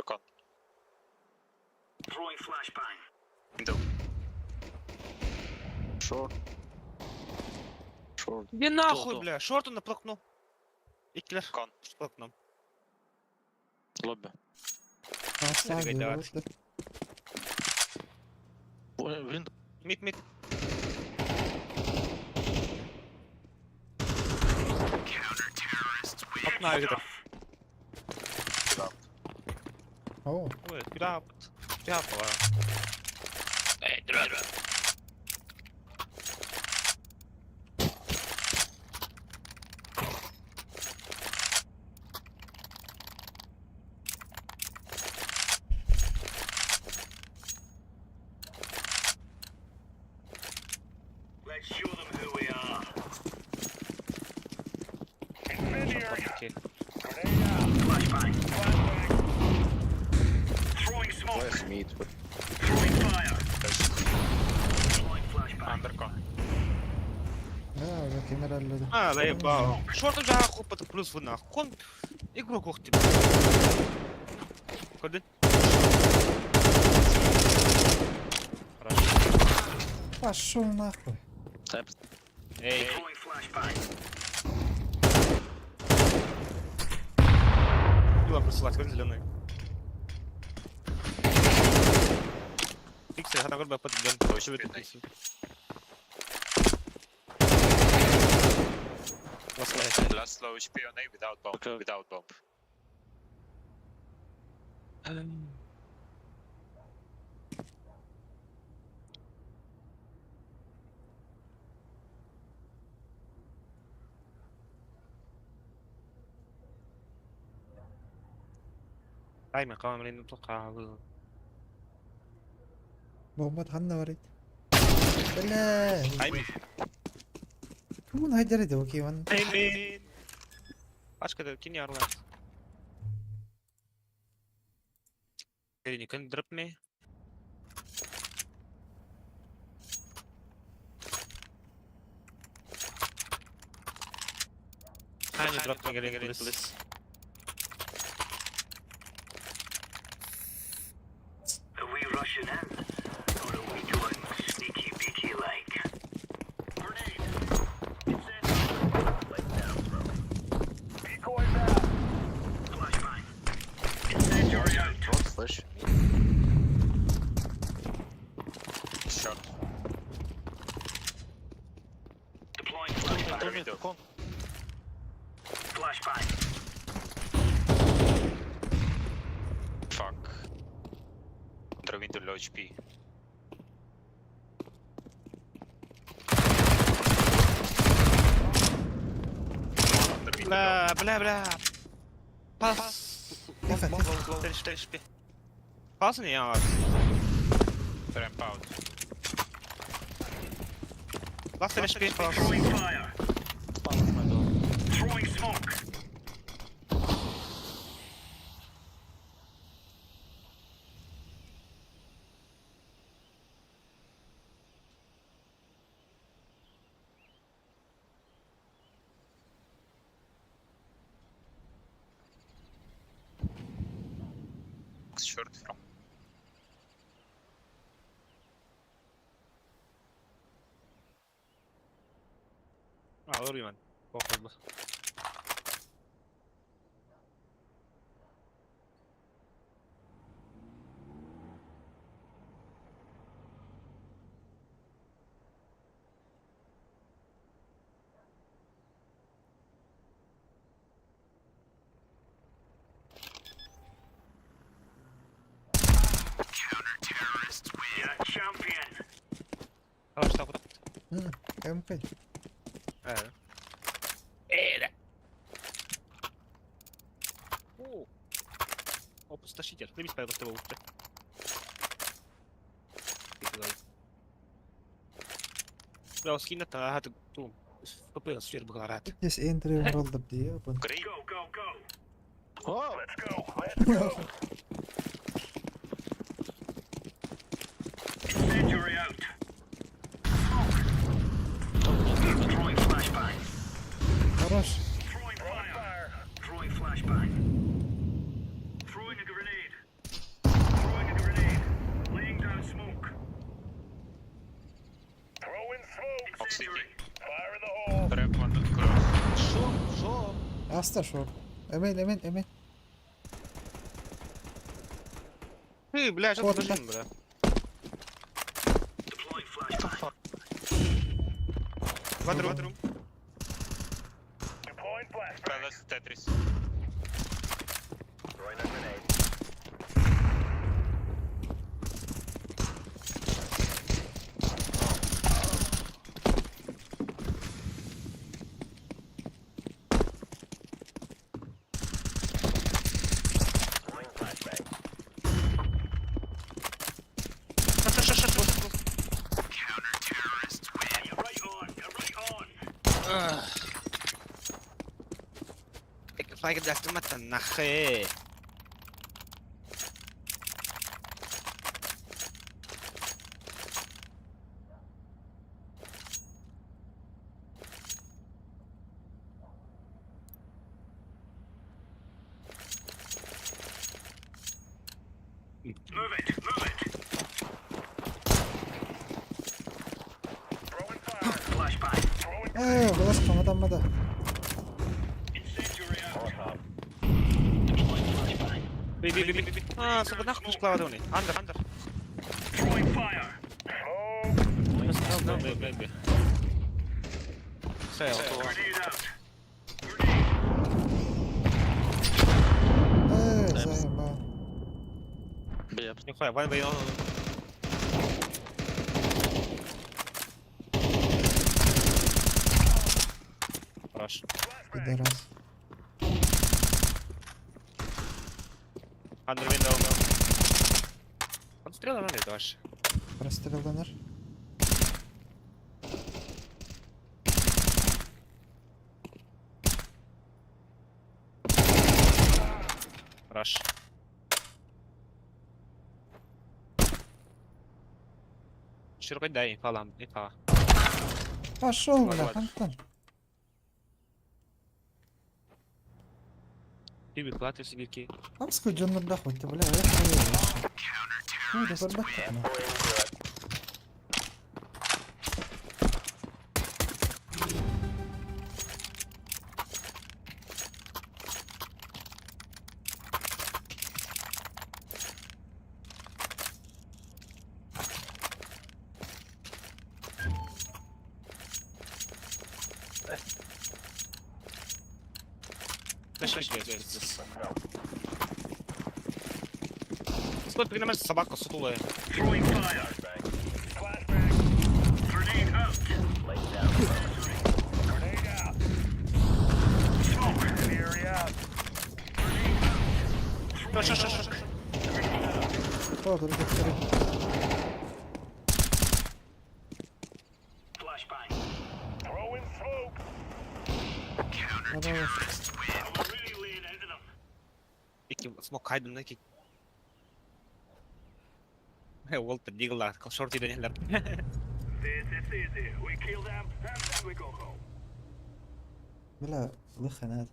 Кон. Throwing flashbang. Window. Short. Short. Иди нахуй, Кто-кто? бля, шорту наплакну. Иккилер. Кон. Плакну. Лобби. Аса Ребят. диэбит. Window. Мид, мид. Окна где-то. Оо, Ой, куда? Куда была? Эй, дра. Let's show them who we are. Окей. Flashbang. Throwing smoke. Flash mid. Throwing fire. Deploying flashbang. Under con. да, уже ким эрэллэр. А, заебал. Шорт уже ахуй, под плюс вы нахуй. Он игрок ух ты. Ходи. Пошел нахуй. Эй, Throwing flashbang. Дела присылать, как зеленый. Пиксель, она грубо под Очень бедный. Last low HP on A without bomb. Okay. Without bomb. Таймер, قوام نتوقع Бомба ханна барит. Бля. Таймер. Кому найдер иди, окей, вон. Таймер. Пашка, кинь орла. You can drop me. Can you drop me, again, please? Are we rushing in? Or are we going sneaky beaky like? Grenade! Incendiary! Like down, bro. Decoys out! Flashbang. Incendiary out! Short flash. Short. Deploying flashbang. two mid, con. Flashbang. Fuck. Under window low HP. Under window low. Бля, бля, бля. Пас. Тихо, тихо. 34 HP. Пас не я. Ramp out. Last HP. Пас. Throwing fire. Палас my door. Throwing smoke. Short from. А, Лурман. Похуй. Yeah, champion. Хорош, так вот. МП. Э. О. Опустошитель. Клемись, пожалуйста, его утро. Het is 1 3 roll op die open. Green. Go, go, go. Oh! Let's go. Let's go. Incendiary out. Smoke. Throwing flashbang. Хорош. Throwing fire. Throwing flashbang. Throwing a grenade. Throwing a grenade. Laying down smoke. Throwing smoke. Incendiary. Fire in the hole. Рэп one cross. Шо? Шо? Аста шор. Эмин, эмин, эмин. Ты, бля, сейчас Вот подожди, бля. Deploying flashbang. One room, one room. Deploying flashbang. Palace Tetris. Throwing a grenade. Throwing flashbang. Ша, ша, ша, ша, ша. You're right on. You're right on. Нахэ. Move it. Move it. Throwing fire. Flashbang. Throwing Э, флешка, мада, мада. incendiary out. Deploying flashbang. Би, би, би, би, би. А, сука, нахуй складывай. Андер, андер. Throwing fire. No, би, би, би. Сейл. Grenade out. Grenade. Э, заебал. Бля, Нихуя, one way on. Хорош. Пидорас. Under window. Он стрел нормально, это ваш. Прострел донор. Хорош. Широко дай, инфа лам, инфа. Пошел, бля, Ладно. Антон. Тебе платы сибирки. Амско дьоннор да хоть, бля, я хуй. Ну, да барбак. Флеш, флеш, флеш, флеш. Стой, пригнамеш собака сутулая. Throwing fire. Flashbang. Grenade out. Grenade out. Smoke. Fury out. Grenade out. Ша, ша, ша, ша. О, только второй. Flashbang. Throwing smoke. Хорош. We're really laying into them. Ики смок хайдым на ки. Уолтер Дигла, шорти дэнэлэр. This is easy. We kill them and then we go home. Бля, лыха надо.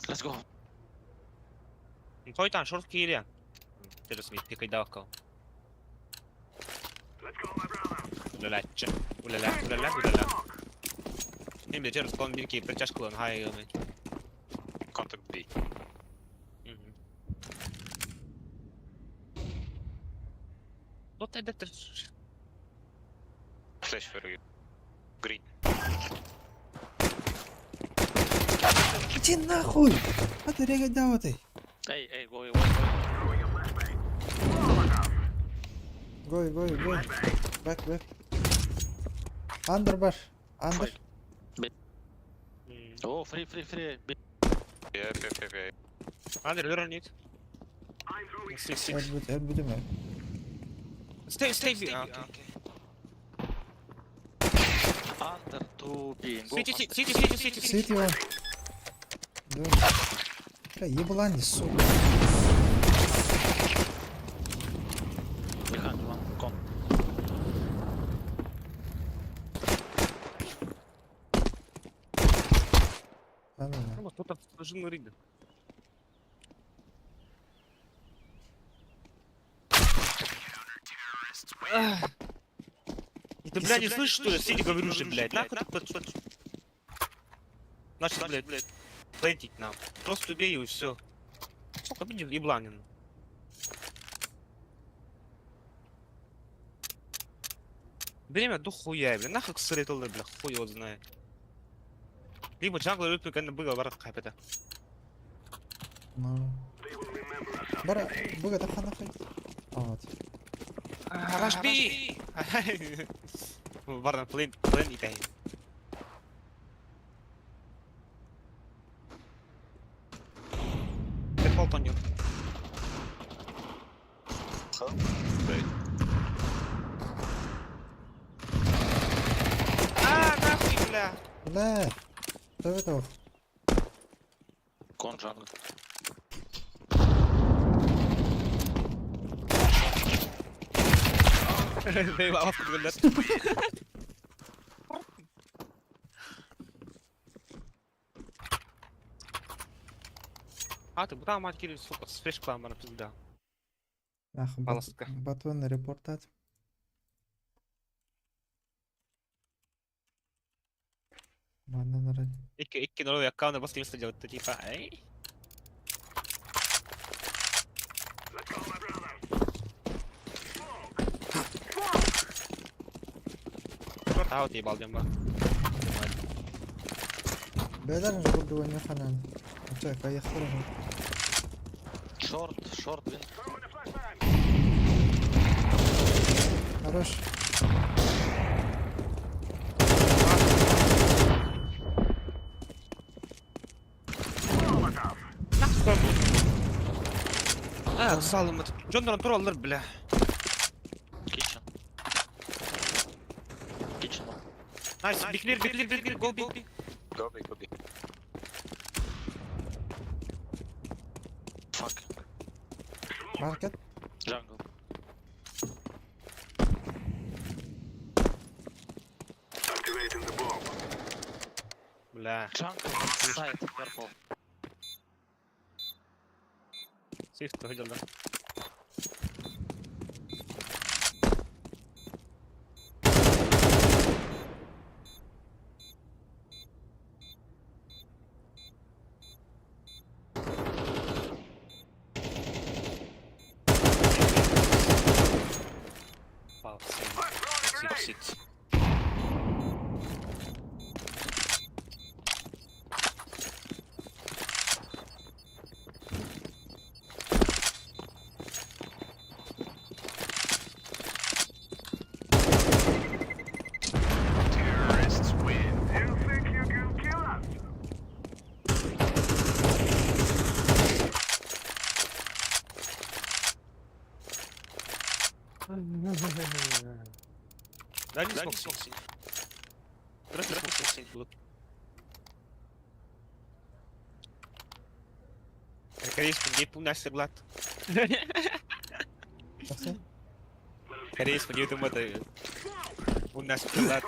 Let's go. Тойтан шорт киирия. Терес ми пикайдавка. Let's go, my brother. Улалачча. Улала, улала, улала. Эми терес кон бирки притяжкалан хай гами. Contact B. Вот это Flash for you. Green. Иди нахуй! А ты регай да ты. Эй, эй, go, go, go. Гой, гой, гой. Бэк, бэк. Андер баш. Андер. Oh, free, free, free. B. Yep. Under, you're on it. Six, six. Өлбүт, өлбүтүм ээ. Stay, stay, stay. Ah, okay. Under 2 B. Go City, fast. city, city, city, city. Сити он. Да. Бля, еблани, сука. Behind one. Con. Да, да, да. Ну, кто-то должен рыгать. Ты, бля, не слышишь, что ли? Сиди, говорю же, блядь. Нахуй ты под... Значит, блядь, блядь, плентить нам. Просто убей его и все. Сука, видишь, ебланин. Время до хуя, бля. Нахуй сырытылды, бля, хуй его знает. Либо джангл, либо было барат капета. Ну. Бара, быга тахан нахуй. А, вот. Раш Би! Барна, плен, плен и тай. Дефолт on you. А, нахуй, бля! Бля. Что это? Con jungle. Заебал, блядь. А, ты куда, мать, Кирилл, сука, с флеш-кламера, пизда. Нахуй, Полоска. батон репортат. Манна нарад. Икки, икки новый аккаунт, просто место делать, ты типа, эй. Шорт аут ебал, дем, ба. Бәләр же не ханан. Чай, поехали. Short, short win. Хорош. А, салым это. Джон тур бля. Kitchen. Kitchen one. Найс, be clear, be clear, be clear, go, be, be. Go B, go B. Fuck. Маркет. Jungle. Activating the bomb. Бля, Jungle side. Purple. сейф видел, да. Вау, сик, сик. Terrorists win. You think you can kill us? Дай мне смог синий. Дай мне смог синий будут. Корейский где пунася блат. Такси. Корейский где там это пунася блат.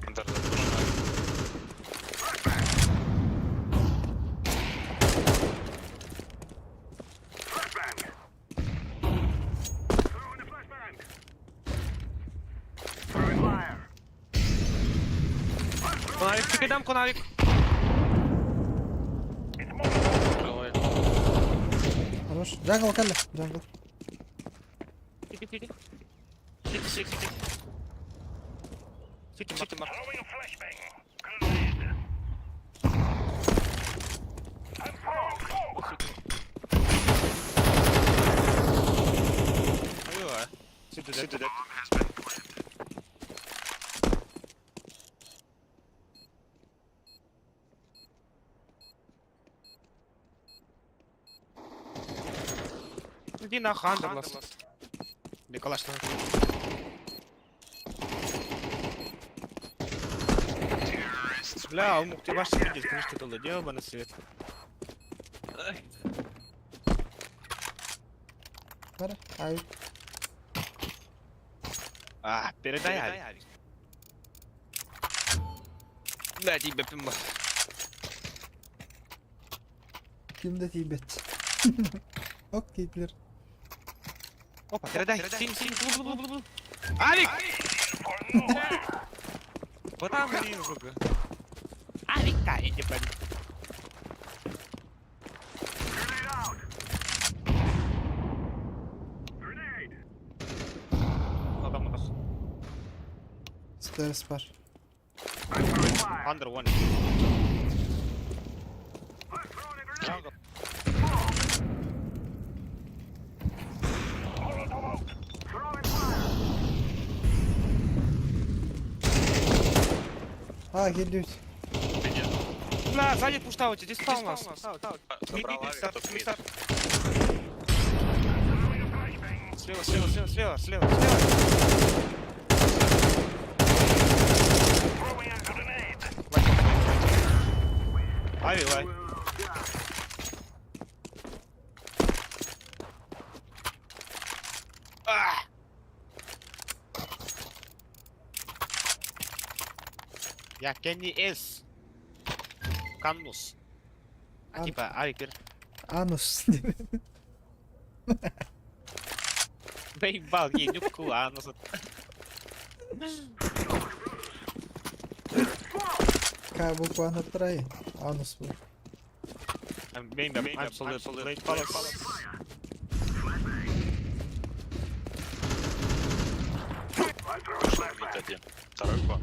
Under the push. Flashbang. Throwing a flashbang. Throwing fire. Конавик, ты дам конавик. Go away. Хорош. Джангл калли. Джангл. Сити, сити. Сити, сити, сити. Сити, сити, марк. Throwing a flashbang. Grenade. I'm throwing smoke. Ой, City dead. Иди нахуй, under last. Николаш, Бля, он мог ты ваш видеть, конечно, это дело на свет. Бара. Ай. А, передай авик. Бля, тебе пимба. Ким да тиийбэт. Ок тиийдилэр. Опа, передай. Сим, сим, блу, блу, блу, блу. Авик! Потом, блин, сука. Авика, иди по. Адам у нас. Stairs бар. Under one. А, кэллибит. Бля, сзади пуштаути, здесь спал у нас. Забрал авик, тут mid. Слева, слева, слева, слева, слева, слева. Ави, лай. А! Я Кенни С. Каннус. А типа, авик, Анус. Заебал, ей нюхку, анус. К буква на трай. Анус был. I'm I'm solid. Late palace. Ушел mid один. Второй con.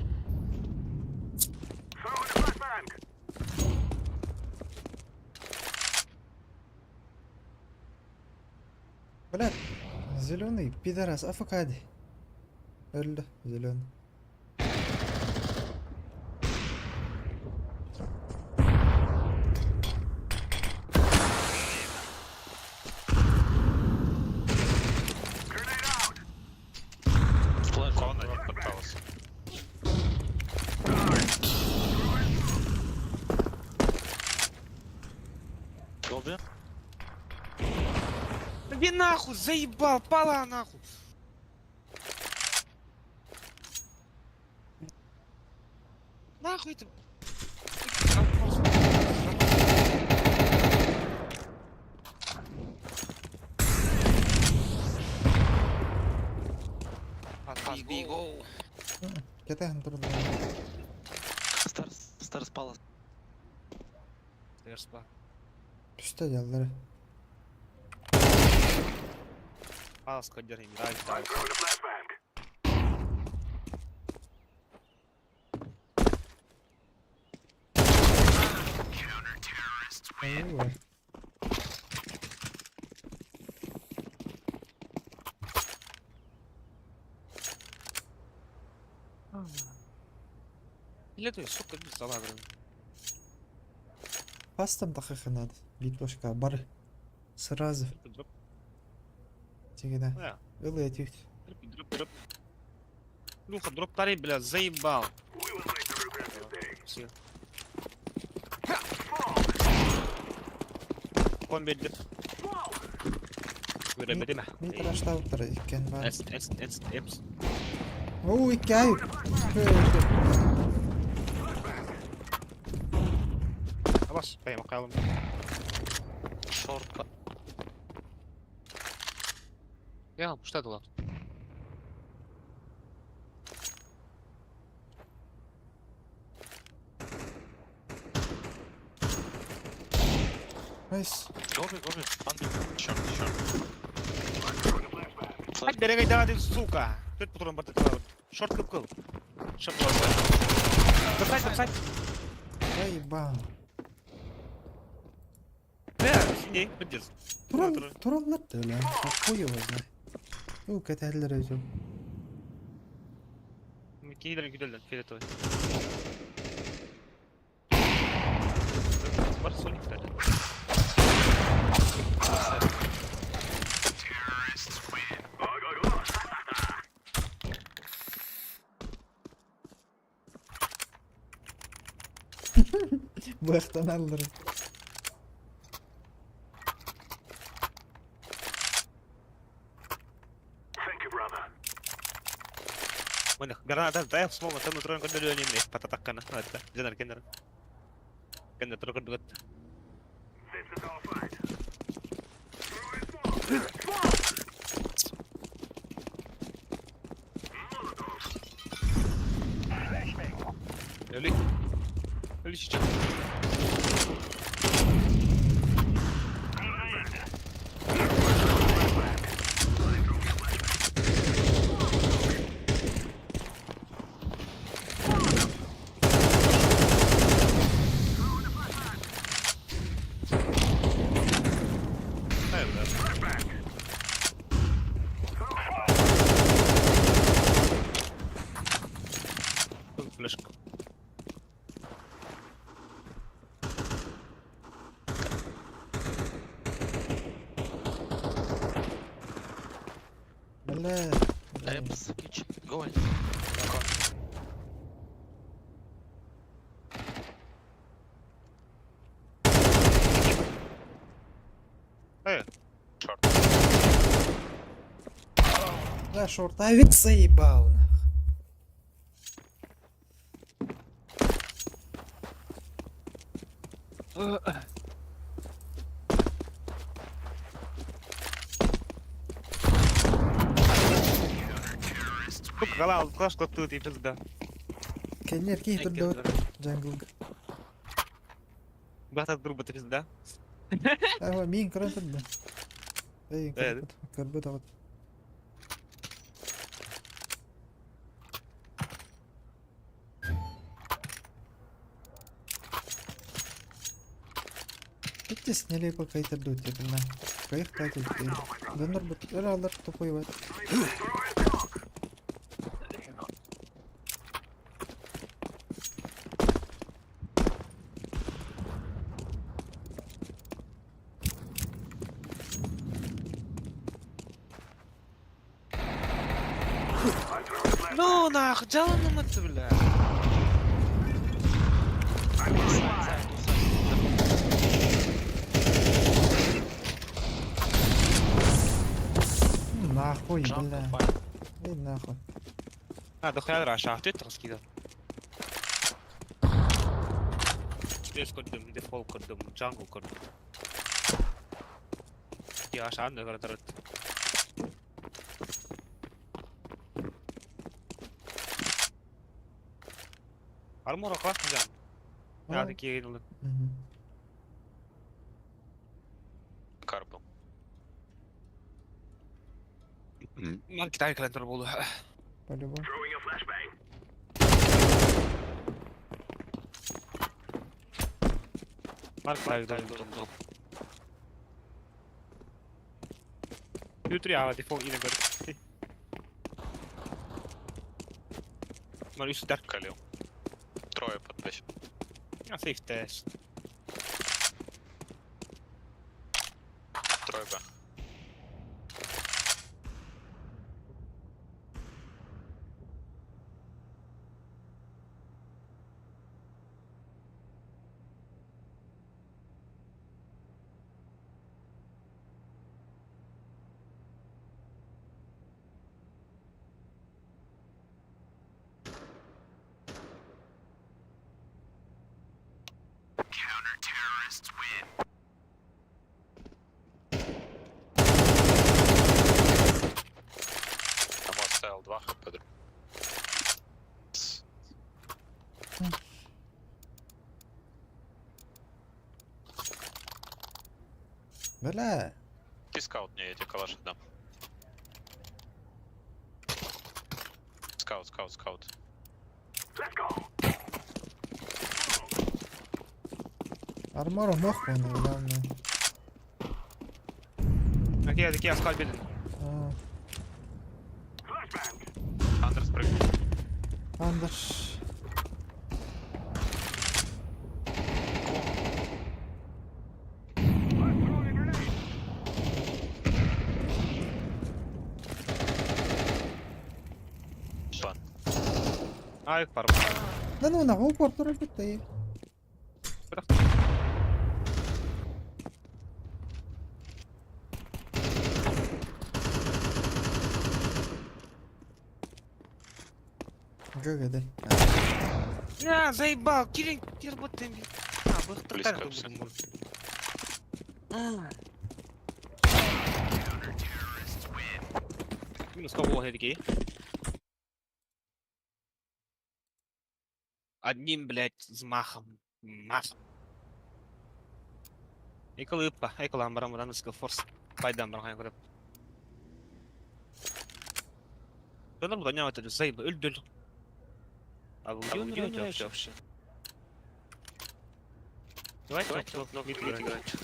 Блядь. Зеленый пидорас. АФК дии. Өллө. Зеленый. Con один пытался. Go B. Иди нахуй, заебал, пала нахуй. Нахуй это. B, go. Кэтэһэн турда. Stairs, stairs palace. Түстэ дьаллары. Палас кодер им, дай, дай. Ой. Или ты, сука, без салата. Пастам тахыхы надо. Битвашка бар. Сразу. Дроп, Тигиде. бля, Ылы этих. дроп, дроп. Люха, дроп тари, бля, заебал. Все. Комби дед. Вырабедиме. Митраштауттар иккен бар. С, С, С, С. Оо, икки ай. Хлас, пойма, кайлым. Short. Я, что это было? Nice. Go B, go B. Under. Short, short. Ать, берегай, да, ты, сука. Тут патрон барты Short кып кыл. Short Топсайд, топсайд. Заебал. Бля, синий, пиздец. Турал, тураллар да, бля. Хуй его знает. Уу кэтэһэллэр эбит ол. Киһилэрин күүтэллэр, фиолетовый. Бар Соник дали. Быахтаналлар. Bueno, граната, дай слово, там утроен көрдөрүөн эмне пататаккана, атта, жанар кеннер. Кеннер тура көрдүгөт. Öyle. Öyle сейчас. Флешка. Бля. Apps, kitchen, go in. Шорт. Да, шорт. А ведь заебал, нах. Сука, гала, клаш клапту ты пизда. Кеннер кей турду джангл. Бата друга ты пизда. Ага, мин көрөн турду. Эй, Э, көрбөт аҕыт. Иттес нелепо кайтырду тепилна. Кайых тайтыл. Донор бут ыралар тупой бар. Ну нах, жаланым это, бля. Нахуй, Jungle, бля. fine. Эй, нахуй. А, дохуя раша, ты это скидал. Здесь көрдүм, дефолт көрдүм, джангл көрдүм. Я ашан да көрдүм. Армор классно жан. А, Я такие видел. мгм. Кар был. Ман Китай календер болду. По-любому. Марк Китай календер. Ютри ава дефолт ине көрдүм. Ман үс дарк Калил. Трое под Б. Я сейф тест. Трое Б. Тому оставил 2 хп. Бля. Ты скаут мне, я тебе калаш отдам. Скаут, скаут, скаут. Армор мох оны, главное. Окей, такие скальпель. А, Under. Бан. Ай, пар. Да ну нахуй упор турар ты. ГГД. Я заебал, Кирин, ты. А, Близко всё. Минус кого такие? Одним, блядь, взмахом. Махом. Эколыппа, эколам барам барам скилл форс. Пайдам барам көрөп. Донор буданя это заеб өлдөл. А вы где вообще? Давайте, давайте, мид играть.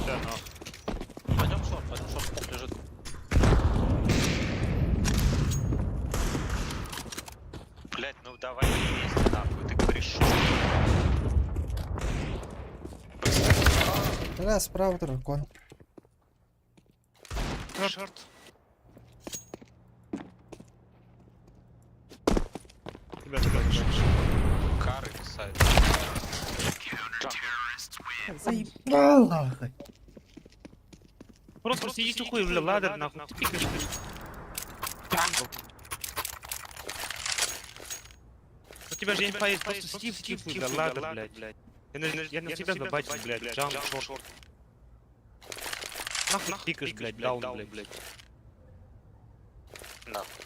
Да, но. Пойдем short, пойдем short, smoke лежит. Блять, ну давай вместе нахуй, ты говоришь short. Быстро. Раз, справа дракон. Short. Ребята, ребята, Кары сайт. Заебал нахуй. Просто сидите хуй, бля, ladder, нахуй. Ты пикаешь, блядь. Jungle. У тебя же инфа есть, просто сиди в тихую, бля, ladder, блядь. Я на тебя забачу, блядь, jungle, short. Нахуй пикаешь, блядь, down, блядь. Нахуй.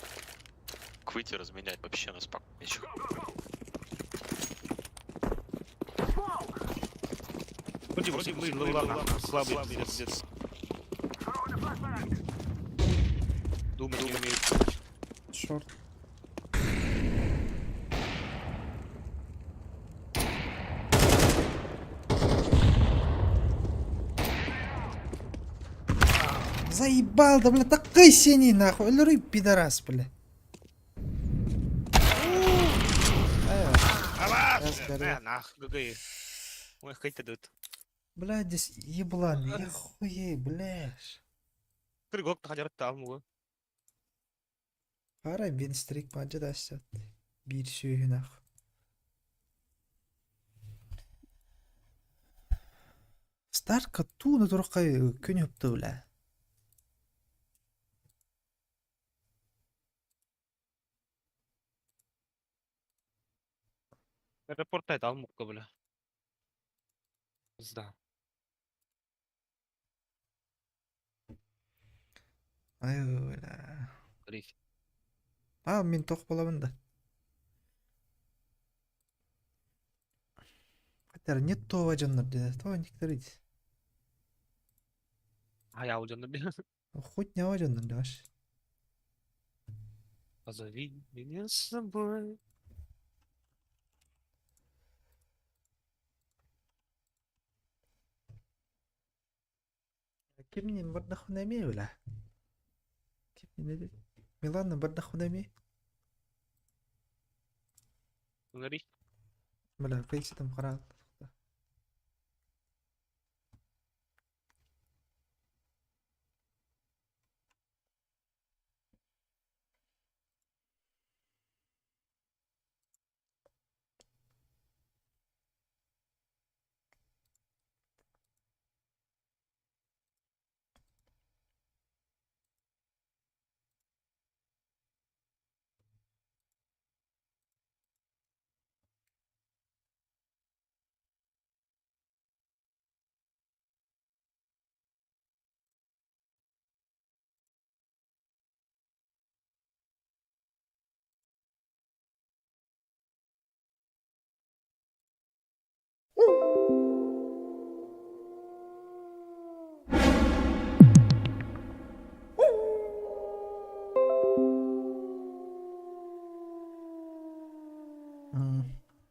Выйти разменять вообще на спак. Ничего. Вроде, вроде, мы, ну ладно, слабый, пиздец. Думать не умею. Short. Заебал, да бля, такой синий нахуй. Өлөрүй пидорас, бля. Авас! Я сгорел. Нах, ГГ. Ой, хейт дают. Бля, здесь еблан, я хуей, блядь. Прыгок тахадярат алмуга. Арай бин стрик панча дастят. Бир сүйі нах. Старка тууна туркай күн өптү бля. Репорт алмукка, бля. Пизда. Ай бля. Гриф. А, мен тоқ боламын да. Хотя нет това жаннар деді. Това никтер иди. А я уже набил. Хоть не жаннар даш. Позови меня с собой. Кимнин бардахунами бля. Кимнин Милана бардахунами. Говори. Бля, фейситом харал.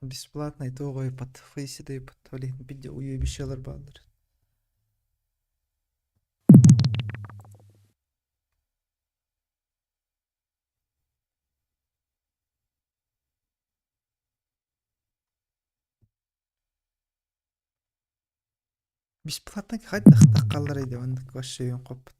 Бесплатный туох ыйыппат, фейси да ыйыппат, ол иһин биирдэ уебищалар бааллар. Бесплатно хайдах таххалларай да маннык вообще өйүн хоппут.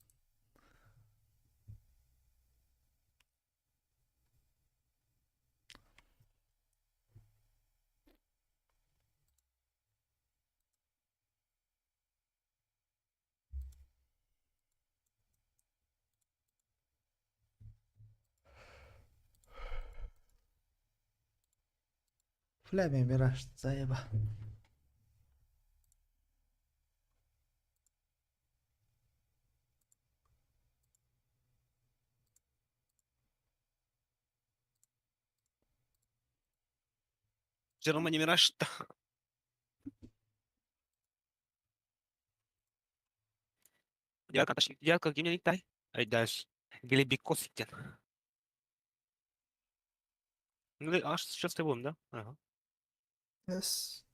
Бля, мираж заеба. Джерома не мираж. Девятка, где мне тай? Ай, дальше. Глебикосикен. Ну, аж сейчас ты будем, да? Ага. Yes.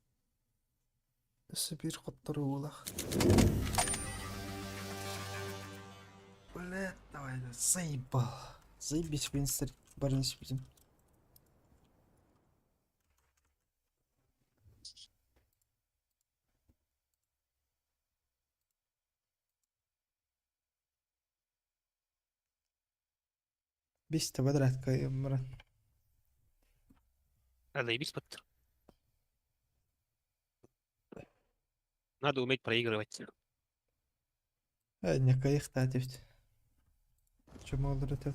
Өссө биир хотторуулах. Блядь, давай, заебал. Заебись, Винстер, барынсь будем. Бис квадрат кайымран. Заебись, под. Надо уметь проигрывать. Не кайых та ведь. Чем olur это?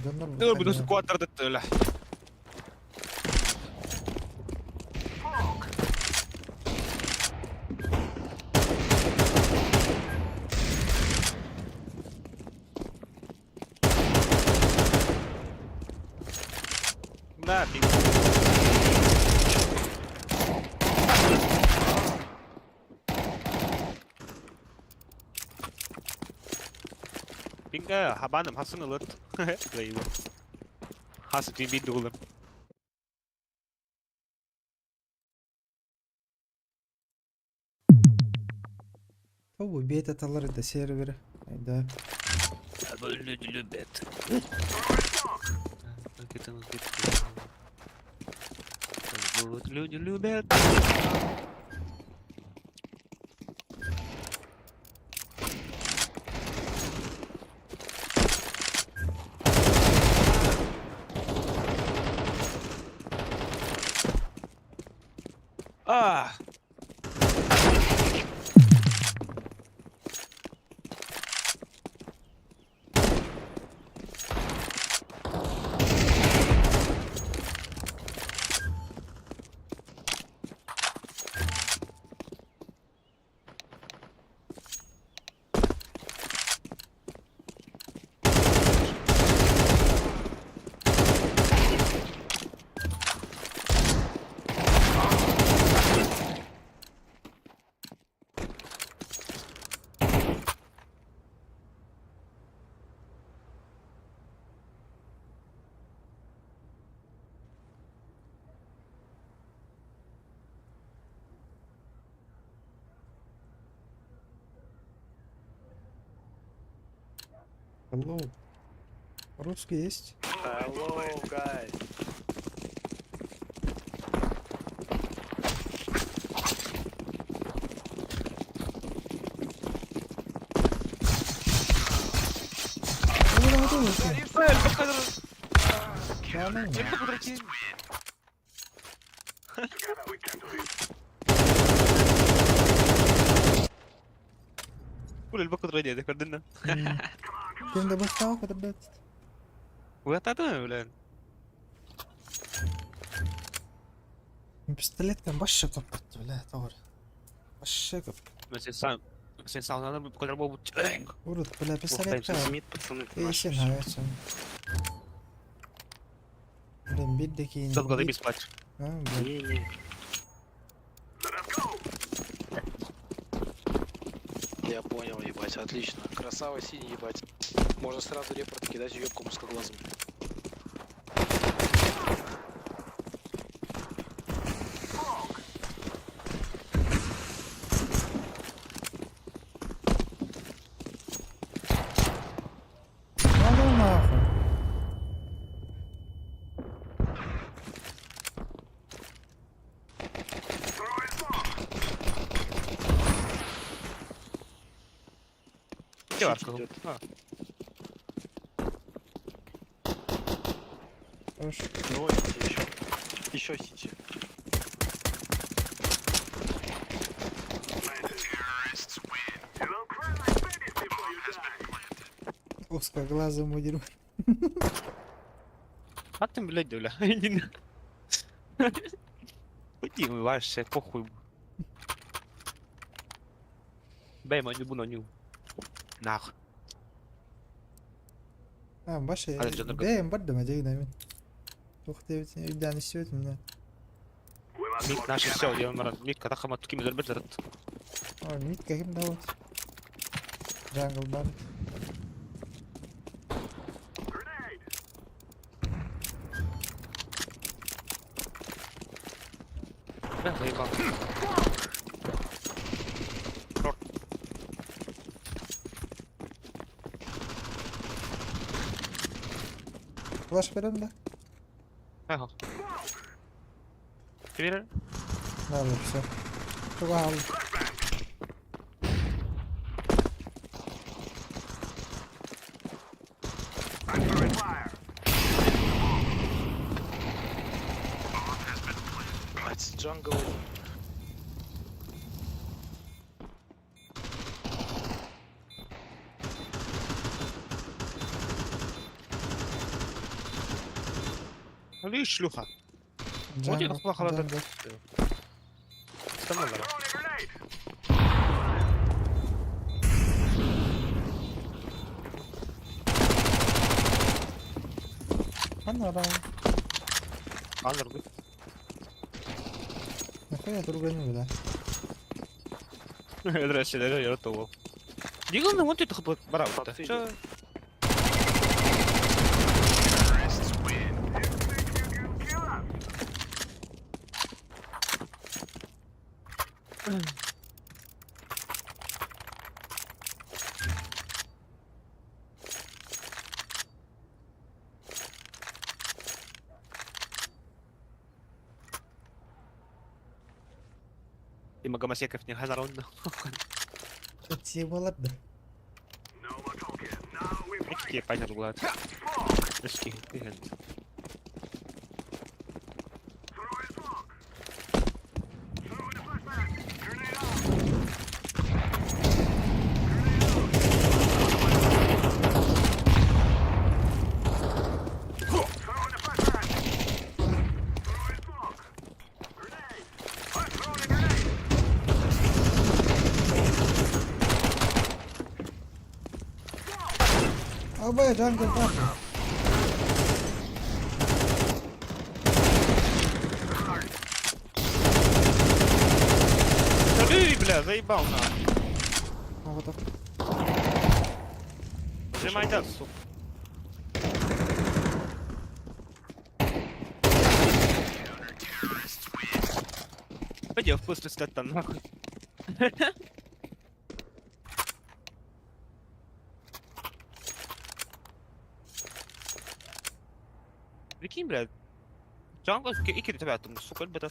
Ну, буду квадр дөттөлө. На, пи. Пинга хабаным хасын ылыт. Лейла. Хас би дулым. Тобу бет аталар да сервері. Да. Люди любят. Вот люди любят. А! Hello. Русский есть? Hello, guys. Кул البقدر رجع كردنا. Кем да бастау, когда وقطعتها ولا Пистолет там вообще капот, бля, товар. Вообще капот. Бس сам сен саунаны бقدر бу. Урод, бля, пистолет там. Мид, пацаны, это Эй, наш. сен нравится. Блин, бит такие. Сам годы бесплатно. А, блин. Не-не. Я понял, ебать, отлично. Красава синий, ебать. Можно сразу репорт кидать уебку узкоглазым. Икки Сити бар идет. А, Хорош. Двое сити еще. Еще сити. Узкоглазый мудир. А ты, блядь, бля. Иди на. Иди, выбиваешься, похуй. Бей, мою на ню. Нахуй. А, баша, Hadi canım. бэйэм бардым эдьиий мин. Туох диэбитин өйдөөн истибэтим да. Мик наши все, я марат. Мик ката хамат ким дөрбет зарат. Ой, мид ким да вот. Jungle бар. Бля, заебал. Шорт. Флаш берем да? Ага. Теперь Надо, все. Тугал. Блять, jungle. Лишь шлюха. Вот я Jungle, плохо jungle. Стану Ханара. Аннер гуд. Нахуя другой да? Здрасте, да, я готов. Дигл, вот это хаб барау. Пацаны. Чё? Има гомосеков не хазарон. Тема да. Какие панер глад. Эски, Абай, jungle бар. Ты, бля, заебал на. А, вот так. Нажимай да, сука. Пойди, в пустую там нахуй. Прикинь, блядь. Jungle икки тебя там, сука, это.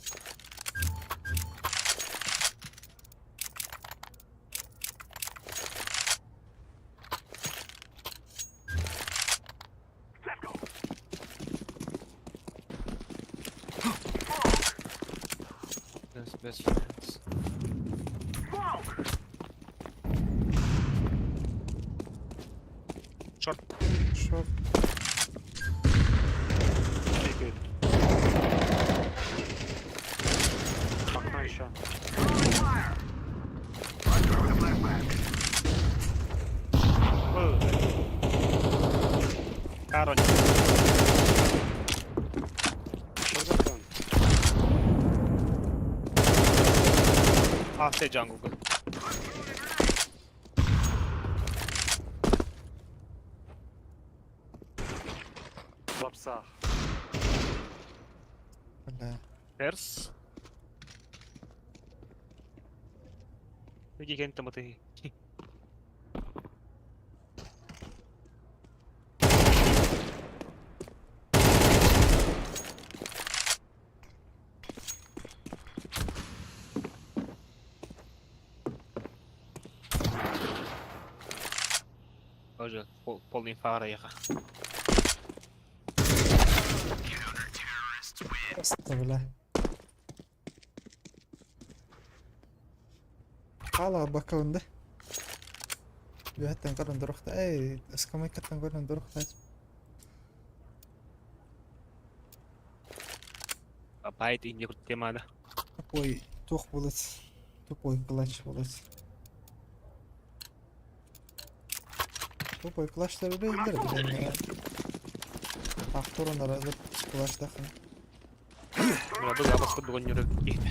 Best friends. Short. Short. Бегает. Окно еще. Короче. Что за план? А, все jungle. В апсах. Бля. Перс. Иди кента ты. Тоже полный инфа ехал. Просто, бля. Хаала бакалында. Үөһэттэн көрөн турукта. Эй, ыскамыйкаттан көрөн турукта. Байт инде темада. Тупой туох булат. Тупой клатч булат. Тупой клатчтар үлэлэр билэн. Ахтурунар клатчтахын. Бля, бұл абас курдугун жүрөк киһи.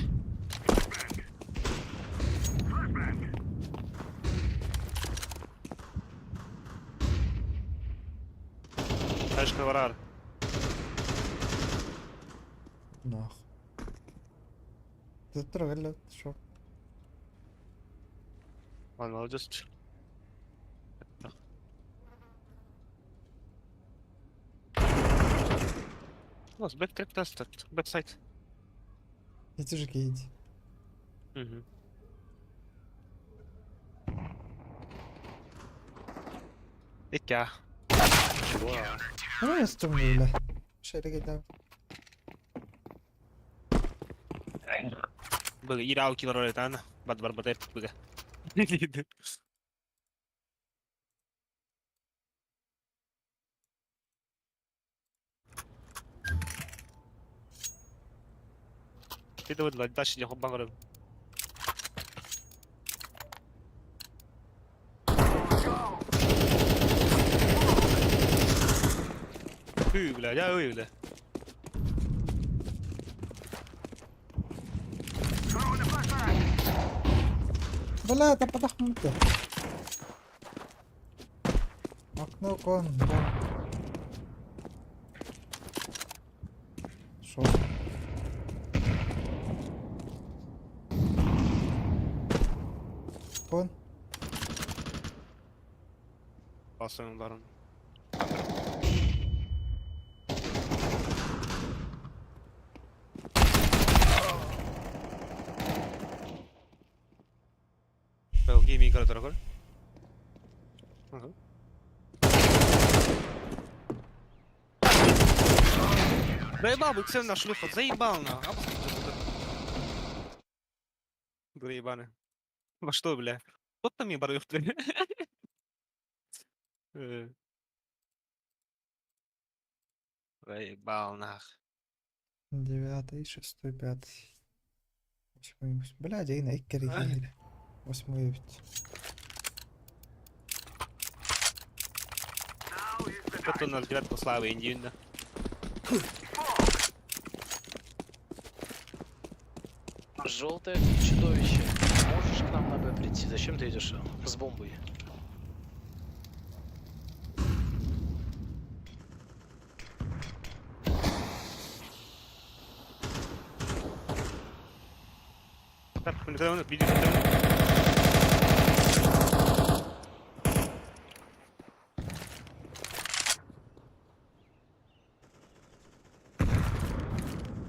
Ташка барар. Нах. Туттура кэллэ шо. Ладно, I'll just... Хлас, back tested. Backside. Эти же кейди. Угу. Икка. Ну, я бля. Шерге дам. Быга ирау килор этан. Бат бар бат быга. Ты давай дальше не хоббангры. Үй, бля, я үй, бля. Бля, таппатах мута. Окно кон, да. Шо? Кон. Басын барын. Гейминг дорогой. Ага. Заебал бы всем на шлюху, заебал на. Дура ебаная. Во что, бля? Вот там ебаный ёпты. Заебал нах. Девятый, шестой, пятый. Восьмой, восьмой. Бля, день, иккери, Восьмой ведь. Это у нас девятка славы Индии, да. Желтое чудовище. Можешь к нам на Б прийти? Зачем ты идешь с бомбой? Так, видео,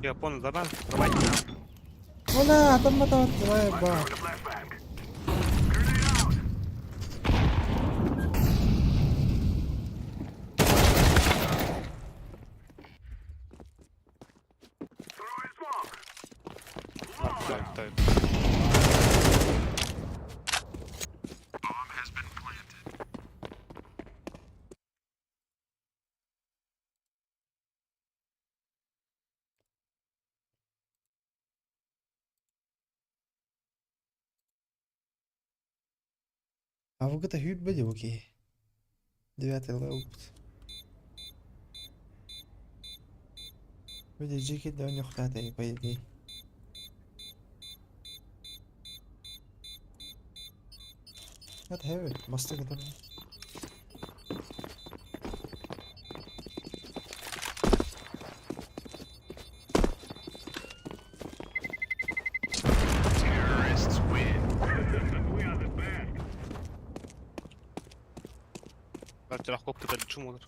Я понял, давай, давай. Бля, там это заебал. Так, так. А вы это хют были, окей. Девятый левел. Види, джеки да у них по идее. Это heavy, бастык это. Бартырах коптер чум olur.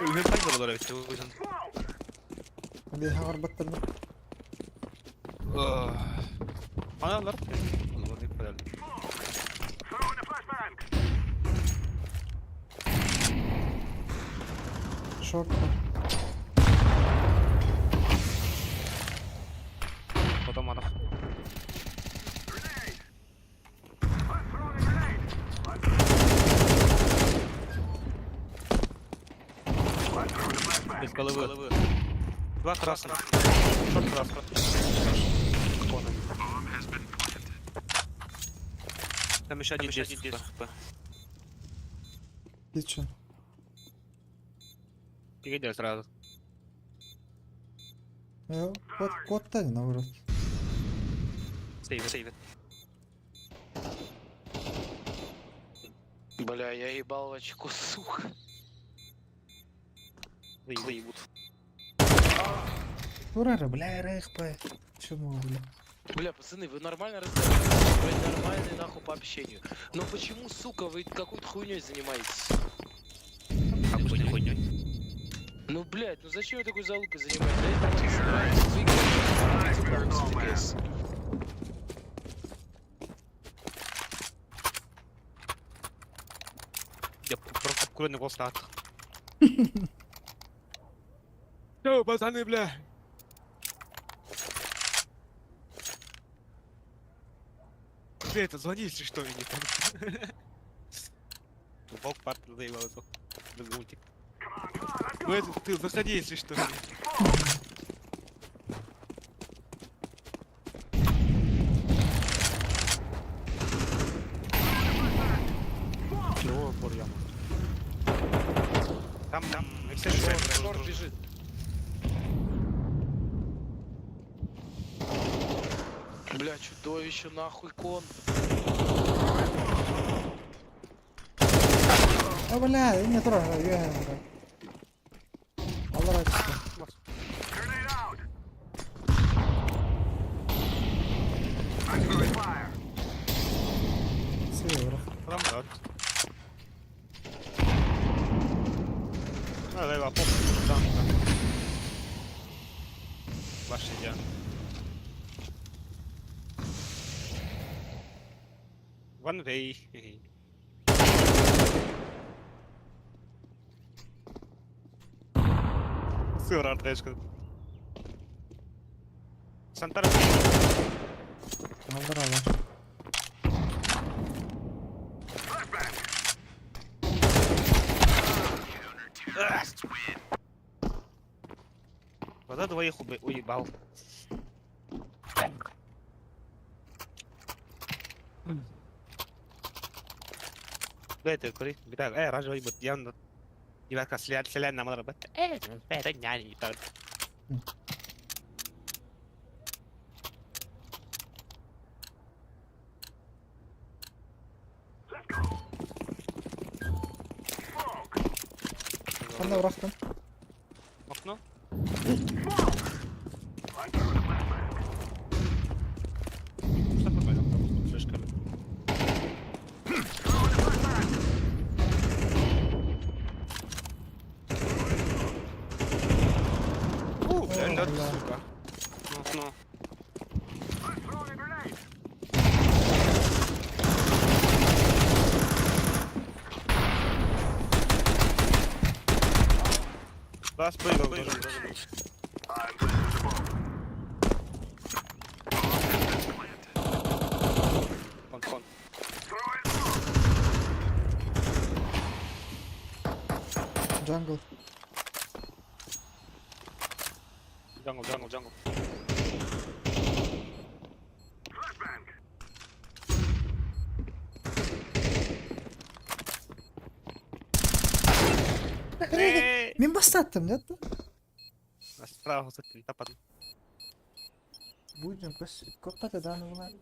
Үһүн болар эбит тугуйсан. Биһи хаҕарбаттарбыт. Аналар. Олор не падали. Шорт. Потом ана. Без головы. Два красных. Шорт красный. Там еще один 10 хп. Kitchen. Перейди сразу. Кот, кот наоборот. Сейв, сейв. Бля, я ебал в очко, сука. Выебут. Ура, бля, РХП. Чему, бля? Бля, пацаны, вы нормально разговариваете, вы нормальные нахуй по общению. Но почему, сука, вы какой-то хуйней занимаетесь? Обычной хуйней. Ну, блядь, ну зачем вы такой залупой занимаетесь? Дайте нормально сыграете, выиграете, получите КС. Я просто обкуренный голос на Yo, пацаны, бля. Ты это, звони, если что, мне там. Волк парт заебал это. Без мультик. Ну это, ты заходи, если что. Двое пор яма. Там, там, все Шорт, шорт бежит. Бля, чудовище, нахуй кон. А, бля, не трогай, я Аллах. Север. Там, да. Ну, дай лапу, там. Ваша идея. One way. Сыр артешка. Сантара. Аллах. Вода двоих уебал. Да это кури. Битак, ража ибут ян. Ибака слят слят на мадра бат. Это няни так. Ханна бырахтым. Окно? Что такое? Флешка. У, бля, да, бля. сука. Окно. Да, спрыгал должен быть. Кон, кон. Джангл. Джангл, джангл, джангл. Мин бастаттым, нет? Справа, кстати, тапан. Будем копать, да, ну ладно.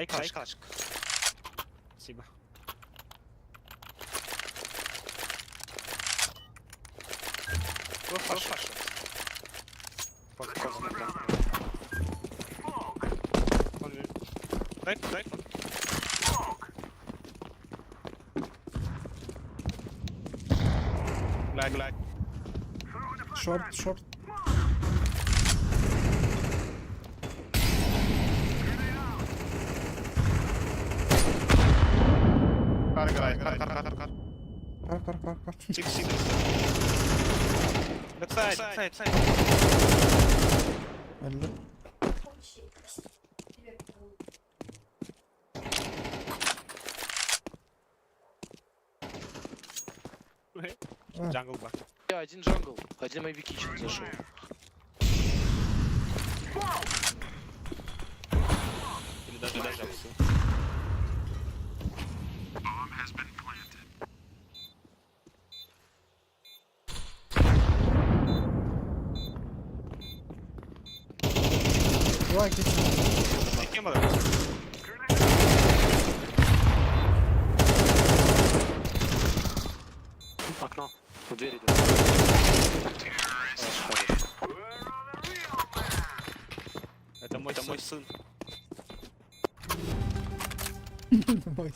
Дай калашик. Спасибо. Паша. Дай, дай. Lag, lag. Short, short. Car, car, car, car, car, car. Car, car, car, car. Six, six. Backside, side, side. Öldü. Jungle back. Я один jungle, один maybe kitchen зашел. Или даже даже jungle. Два kitchen. Кем это? Окно. В дверь идет. Это мой, это мой сын. Мой.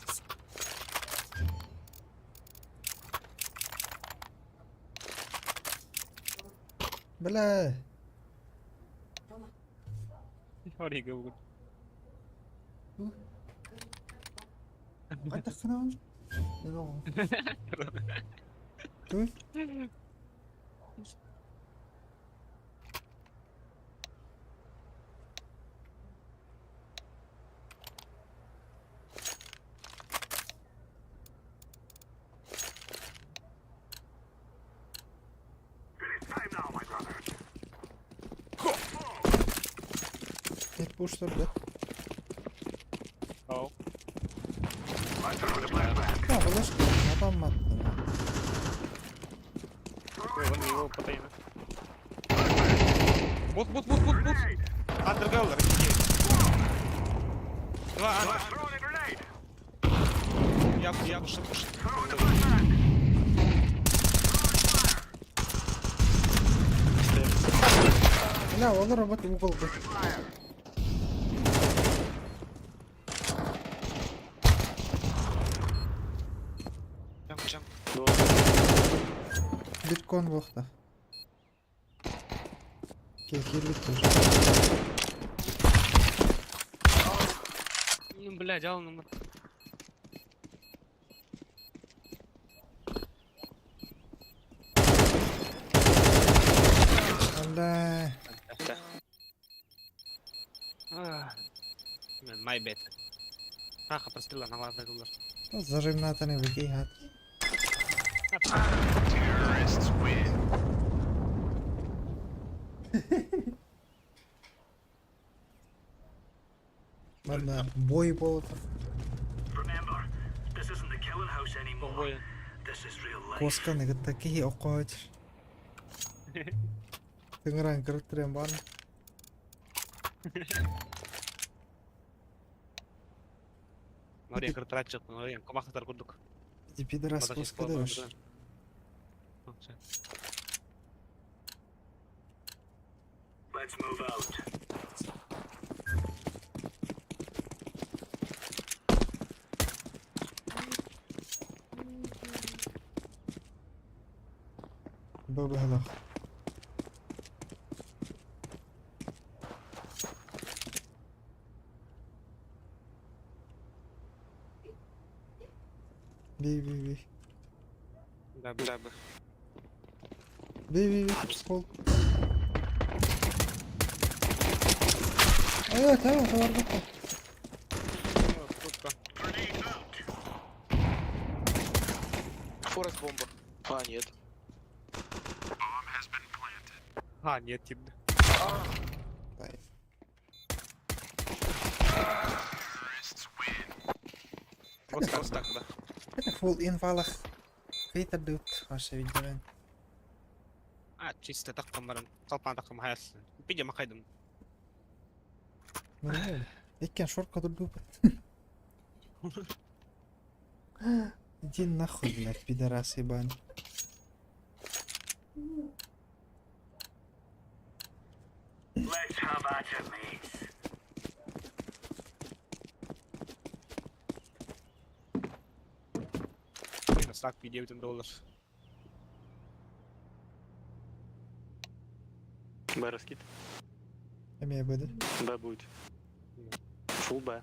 Бля. Оригов. Хайдах гынабын? Туй? Mid push да. Оу. А, флешка, адам attı. Ой, вон его потайно. Бут, бут, бут, бут, бут. Андергеллер. Два, андер. Я, я, пуш, пуш. Бля, ол робот угол был. Jump, jump. Биткоин буохта. Кирбит тоже. Ну, блядь, ал номер. Бля. Man, my bad. Аха, прострела на ладно было. Зажимнатаны выкей гад. Ладно, бой болото. Remember, this isn't the killing house anymore. Бой. This is real life. Косканы такие окоч. Тыңыран кіріп түрен бар. Нория кыртырачык, нория комахтар курдук. Ти пидорас коска даешь. Let's move out. Бабалах. Би би би. Да, да, да. Би би би. Пол. Evet evet var bak. Forest бомба. А, нет. А, нет, тип. Дай. Вот так, вот так, да. Это full инвалах. Peter doet als je wie bent. А, чисто так камерам. Толпа так махайс. Пидя махайдым. Ну, Иккиэн шортка турдубут. Иди нахуй, блядь, пидорас ебаный. Let's have at it, mates. Сак 9 доллар. Б раскид. Эмиэ быды. Б будет. Фул Б.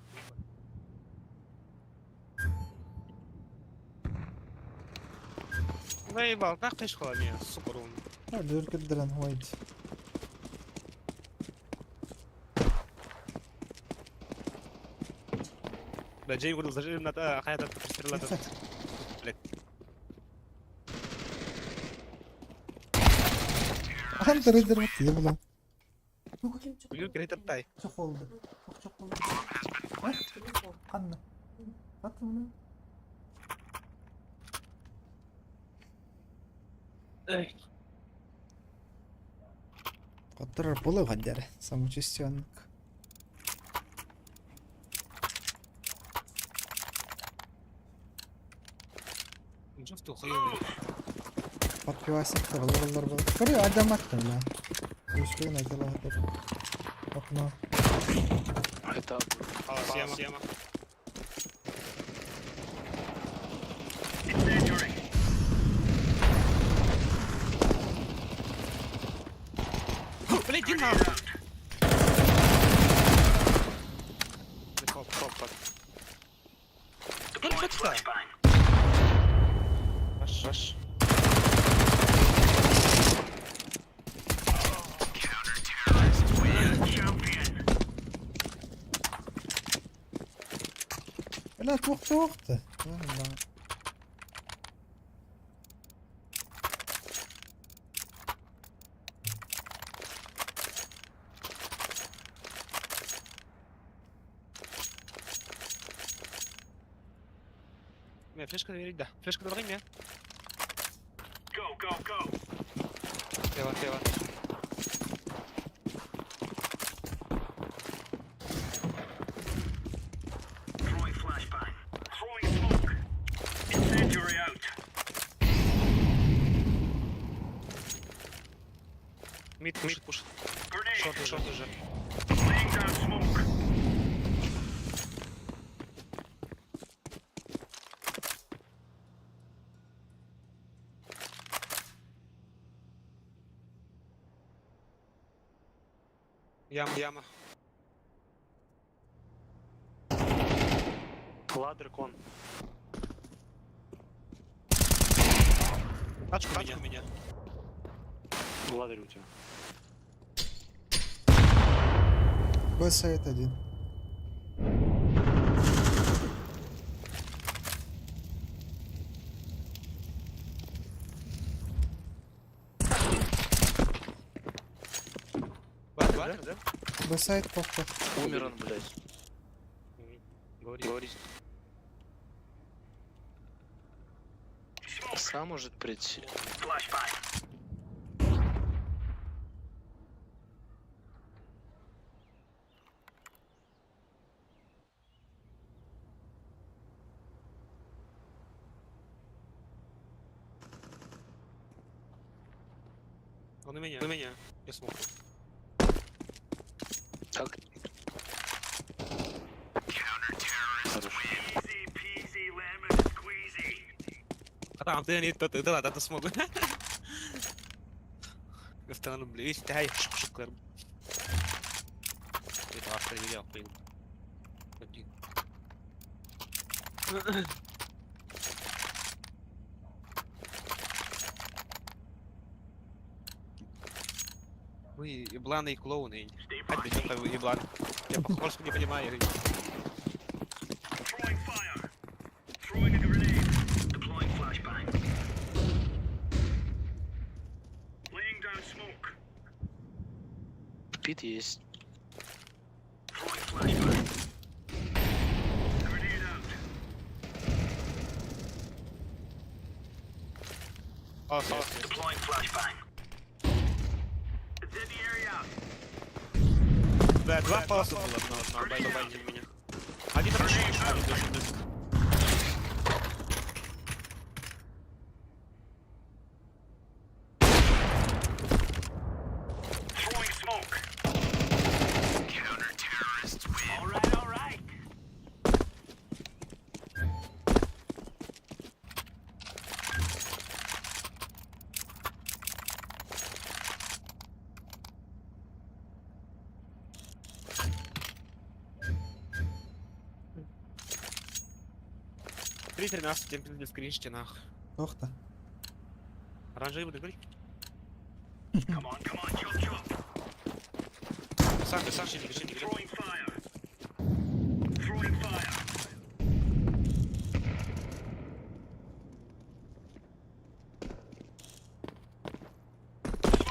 Заебал, нахуй школа меня, сука, рун. Дүркүрдэрэн хуайд. Да, Джей говорил, зажим на та, хая та прострела. Блядь. Антыр өйдөрбүт ебла. Билир крейтер тай. Çok oldu. Çok çok oldu. Ханна. Атымны. Которыр болу хаддер. Самочувствие. Чувствую хуёвый. Подпивасик олар бол. Көрү адам аттым ла. Үскүн айтала хатыр. Окно. Это Сема. Сема. Incendiary. Блядь, иди нахуй. Хоп, хоп, хоп. Deploying flashbang. Раш, раш. Champion. Бля, туох туохты. Не, флешка доверить, да. Флешка давай мне. Go, go, go. Слева, слева. Throwing flashbang. Throwing smoke. Incendiary out. Мид, мид, пуш. Grenade. Шорт, шорт уже. Laying down smoke. Яма, яма. Ладер, кон. Тачку, тачку меня. Ладер у тебя. Б сайт один. Ладер, да? Б сайт похто. Умер он, блядь. Говори. Говори. Smoke. Сам может прийти. Flashbang. Он у меня. У меня. Я смог. Как? Easy peasy lemon squeezy. طبعا اعطيني طلعت انت سموك. قلت بليش تهاي شك شكر. Вы ебланы и клоуны. Опять вы ебланы. Я по-польски не понимаю. Throwing fire. Throwing a grenade. Deploying flashbang. Laying down smoke. Пит есть. Throwing flashbang. Grenade out. О, yes. Deploying flashbang. Incendiary out. Бля, два паласа было на базе меня. Один прошел, один должен быть. Throwing smoke. Counter-terrorists win. All right, all right. Три 13, тем пиздец, скриншите нахуй. Охта. Оранжевый будешь говорить? Come on, come on, chop, chop. Сам, сам, не бежи, не бежи. Throwing fire. Throwing fire.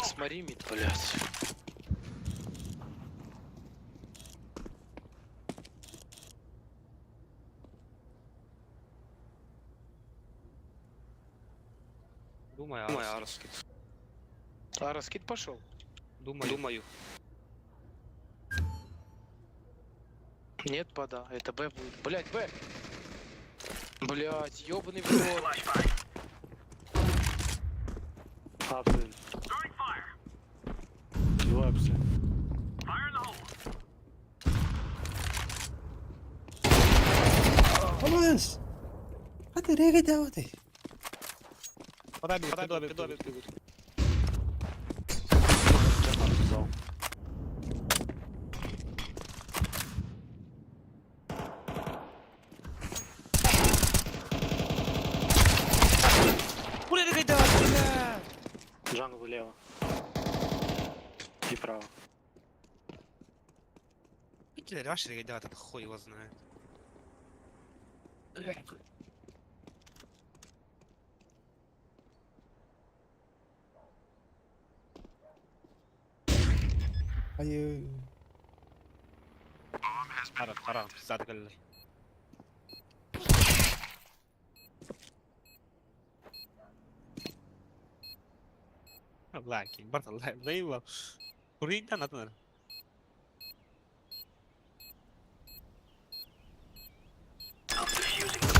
Смотри, мид, блядь. Думаю, Думаю, Арс. Арскит. А, раскид пошел? Думаю. Думаю. Нет, пода. Это Б будет. Блять, Б! Блять, ёбаный в рот. Flashbang. А, блин. Throwing fire. Два псы. Fire in the hole. Алыс! Hadi rege devam et. Подай, подай, подай, подай, бегут. Зал. Хули ты гайда, бля! Jungle влево. И право. Видите, ваши гайда, этот хуй его знает. Hayır. Харам, харам, пиздат галилей. Лаки, барта, лейла. Курить да, надо. I'm defusing the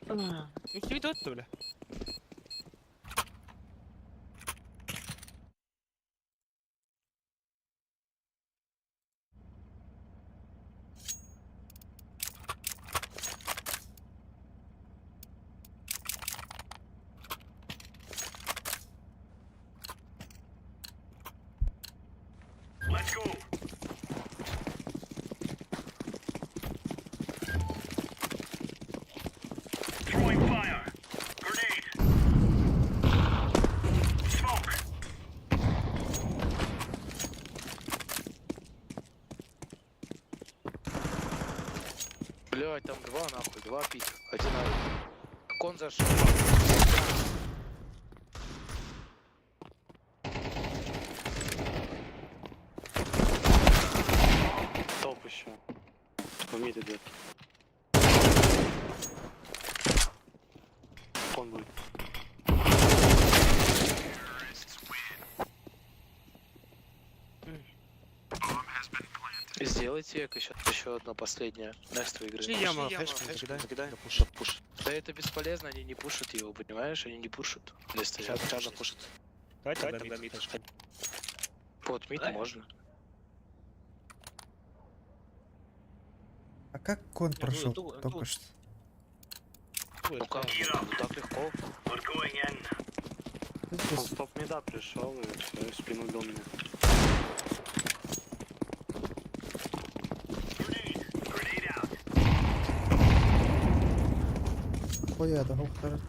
bomb. Их ведет, бля. Let's go. Throwing fire. Grenade. Smoke. Блять, там два нахуй, два пик. Один авик. Кон зашел. Топ еще. В мид идет. Кон будет. Сделайте эко еще, еще одно последнее. Next выиграет. Пошли яма, хэшку закидай. Закидай. Пушат, пушат. Да это бесполезно, они не пушат его, понимаешь? Они не пушат. Или стоят. Сейчас, сейчас запушат. Давай Давай тогда тогда мид. мид. Вот мид можно. А как кон ну, прошел тут- только тут. что? Ну как, ну так легко. We're going in. Он Здесь с топ мида пришел и все, и в спину убил меня. Grenade. Grenade out. хуя да охтар.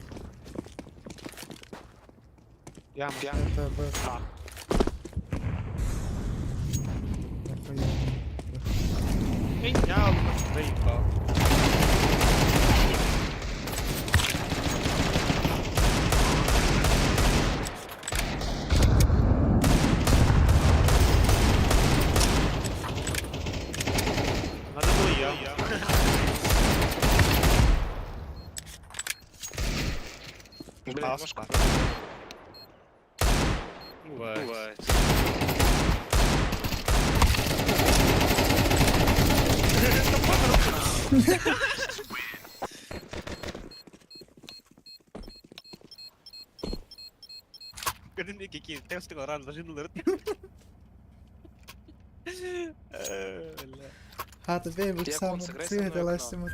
Яма. Это Б. А. Нахуя. Меня заебал. Надо было я. Блин, Пас, может, пас. Бывает. Көрүн какие тесты ран зажинулар. Хата бей Я буксам кон, сыграй со мной сыграла окно. симут.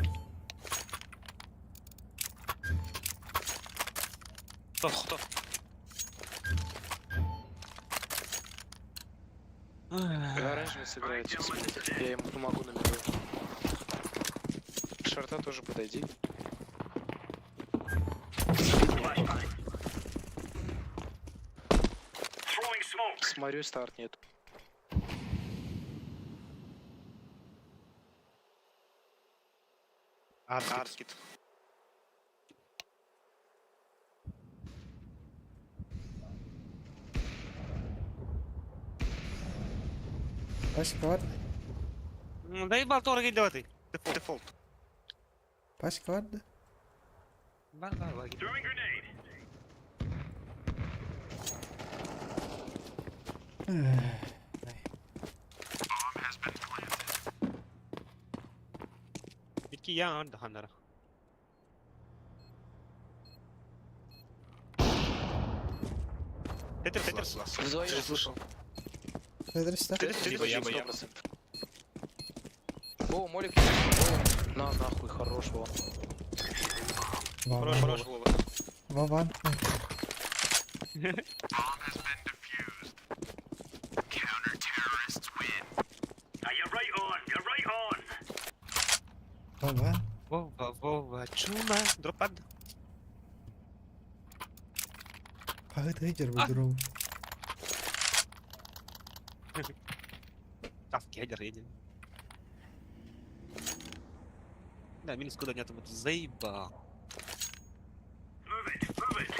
Тох, тох. Оранжевый сыграет. Я ему помогу на миду. Шорта тоже подойди. Throwing smoke. Смотрю, старт нет. Арскит. Пачка бар. Заебал торги делать. Дефолт. Дефолт. Пачка бар да. Бар, бар, бар. Throwing grenade. Bitki ya hanara. Tetris, Tetris. Вдвоем слышал. Тетрис да? Тетрис Либо я, вообще либо я. 100%. О, молик. О, на нахуй, хорош, во. Вован. Хорош, хорош, Вова. Вован. Now you're right on. You're right on. Вован. Вова, Вова, чума. Дропад. Пагыт гидер выдру. Тавки, ядер, едем. Да, минус куда нет, вот заебал. Move it. Move it.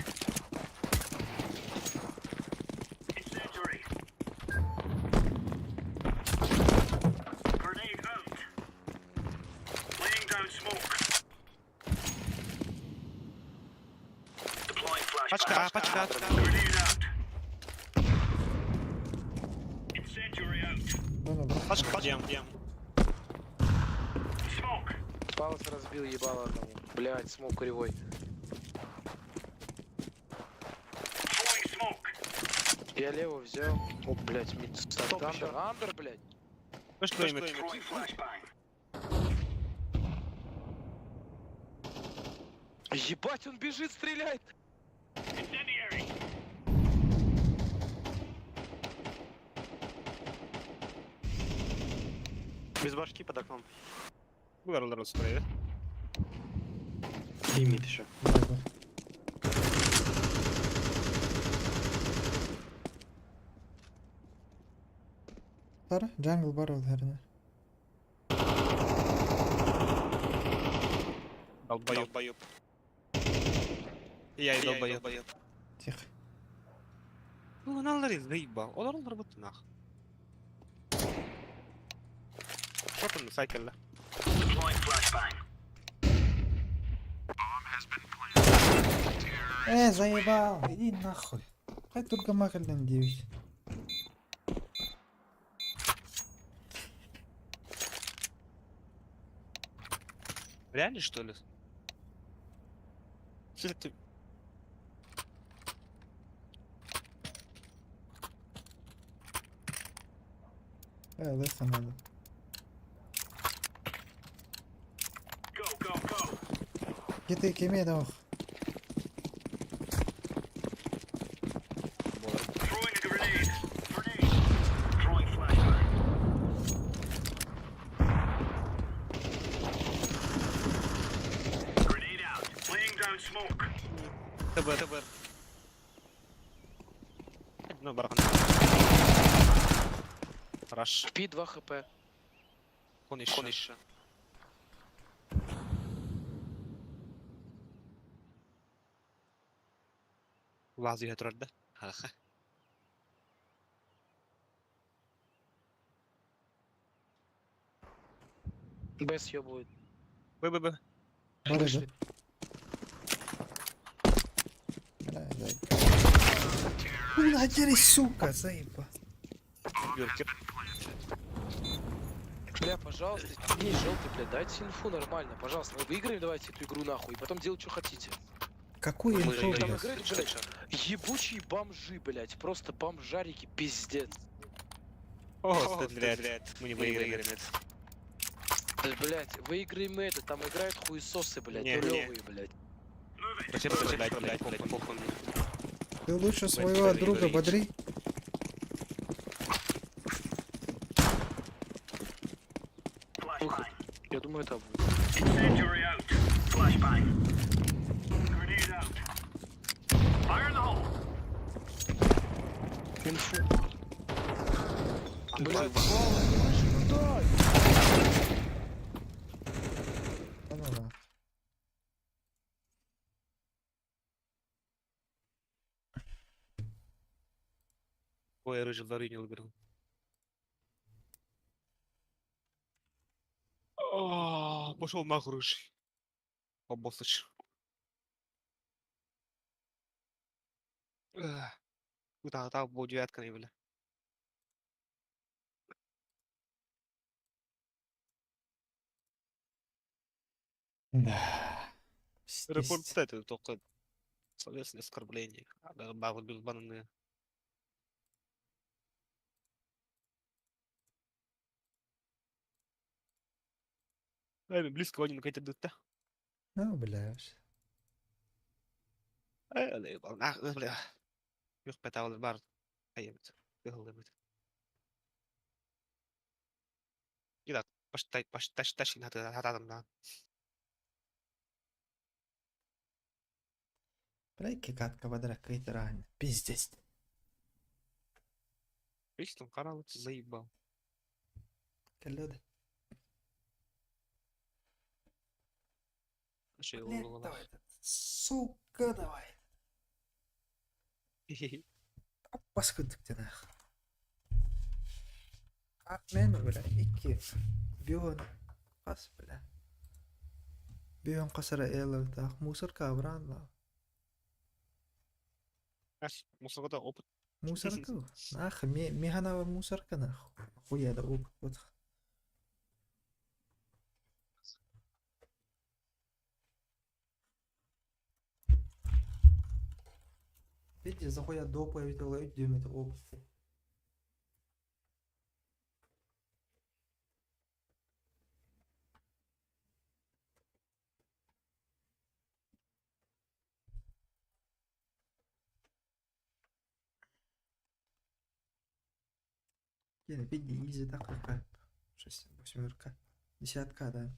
Incendiary. Grenade out. Laying down smoke. Deploying flashbang. Пачка, А, пачка, Grenade out. Incendiary out. Вон бар. Пачка, пачка. Дем, дем. Smoke. Палец разбил ебало одному. Блять, смог кривой. Throwing smoke. Я лево взял. О, блять, мид. Топ Андер, еще. андер, блять. Пачка, имет. Throwing flashbang. Ебать, он бежит, стреляет. Incendiary. Без башки под окном. Бугар спрей. И мид еще. Бар. Тара, джангл бар ол херне. Долбоёб. Долбоёб. Я и долбоёб. Тихо. Ну, налари заебал. Олар олар бутты нах. Что там на сайкеле? Deploying flashbang. Заебал. Иди нахуй. Хай только махалдан 9. Реально, что ли? Что ты? Леса надо. Go, go, go. Киты кеме да ох. Throwing a grenade. Grenade. Throwing flashbang. Grenade out. Laying down smoke. ТБ, ТБ. Ну, бархан. Хорош. Пи 2 хп. Он еще. Он еще. Лазы турар да. Ха-ха. Б съебывает. Б, Б, Б. Бар Вышли. иди. Бля, заебал. Куда сука, заеба. Бюркер. Бля, пожалуйста, не желтый, бля, дайте инфу нормально, пожалуйста. Мы выиграем давайте эту игру нахуй, и потом делать, что хотите. Какую Мы инфу, Там блядь? играют, блядь, ебучие бомжи, блядь, просто бомжарики, пиздец. О, блядь, мы не выиграем. Да, блядь, выиграем мы это, там играют хуесосы, блядь, Не, не. нулевые, блядь. Зачем блядь, блядь, блядь, похуй мне. Ты лучше своего друга бодри. Выход. Я думаю, это будет. Incendiary out. Flashbang. Grenade out. Fire in the hole. Инфу. Блядь, Павла, не дай! Да ну нахуй. Ой, рыжий не выиграл. Пошел нахуй, рыжий. Обоссыч. Да, там был девятка не бля. Да. Репорт Пиздец. это только словесное оскорбление. А, бабы бананы. Эй, близко один какая-то дыта. Ну, бля, вообще. Бля. Юх петавал бар. Айебет. Кыһыллыбыт. Итак, паштай пашташ ташин хатадым да. Бля, катка бадра кайтаран. Пиздец. Видишь, там карал заебал. Калёда. Вообще, Блядь, давай. этот, Сука, давай. Паскудик ты нах. Мен, бля, икки. Бион. Кас, бля. Бион касара элэр так. Мусорка абран ла. Мусорка опыт. Мусорка. Нах, механава мусорка нах. Хуя да опыт. Вот. Видите, захуя допа видела, это опыт. Yine bir easy dakika. 6, восьмерка. Десятка, да.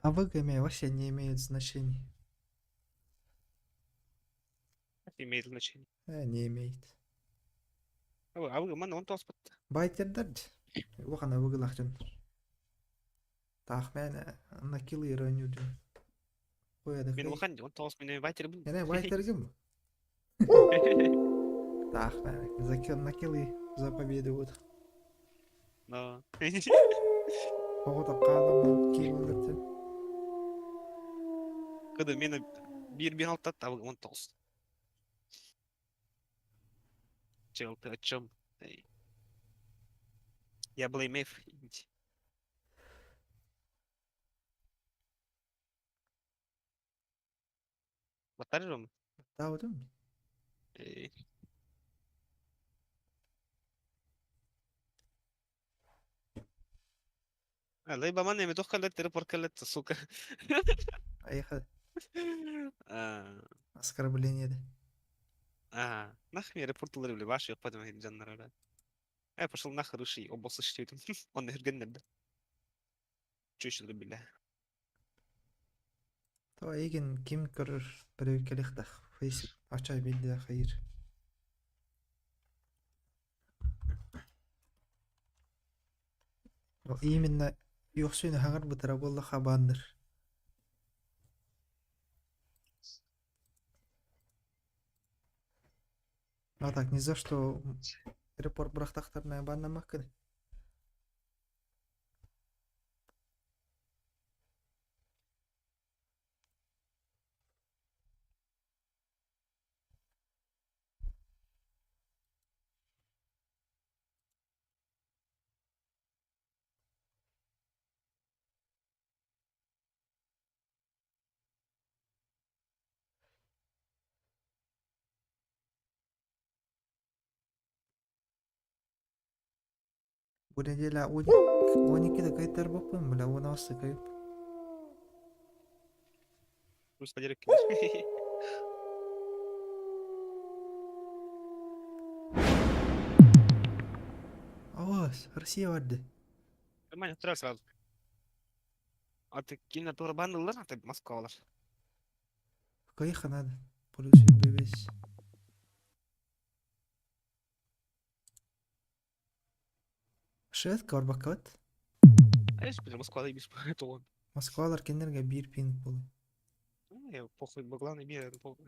А выгоме вообще не имеет значения. Имеет значение. Не имеет. А вы ман он тоспот. Байтердер. Улахан авыгылах дьон. Таах мээнэ на килы ироню дьон. Мен улахан он тос мен байтер бу. Эне байтергим. Таах мээнэ за кил на килы за победу вот. Да. Оҕо таккаанам киилэртэн. Кыды мен бир бир алтат а он тос. Чел, ты о чем? Эй. Я блеймев. Батарым? Таудым. Эй. Либо ман эми тохкалет репорт сука. Поехали. А, Оскорбление да. а, нахуй мне репорт бля, ваши потом жаннара. Э, пошел нахуй рыши, обоссыш Он эргеннер да. Чё еще бля? То эгин ким көрөр бирөкелихтах фейс ачай билде хайыр. Именно юхсуйна хагар бытара болла хабандыр. А так ни за что репорт бырахтахтарына баннамаккын. Бу нэдиэлэ 12 да кыайтарбыппын, бля, 16 кыайып. Аваас, Россия барды. Нормально, второй сразу. А ты кино турбан ыллар, а ты Москвалар. Кыайха надо. Плюс бебес. Шведка барбаккабыт. Знаешь, бля, Москвада бис толон. Москвалар кинилэргэ биир пинг буолуо. Э, похуй, главный мир, похуй,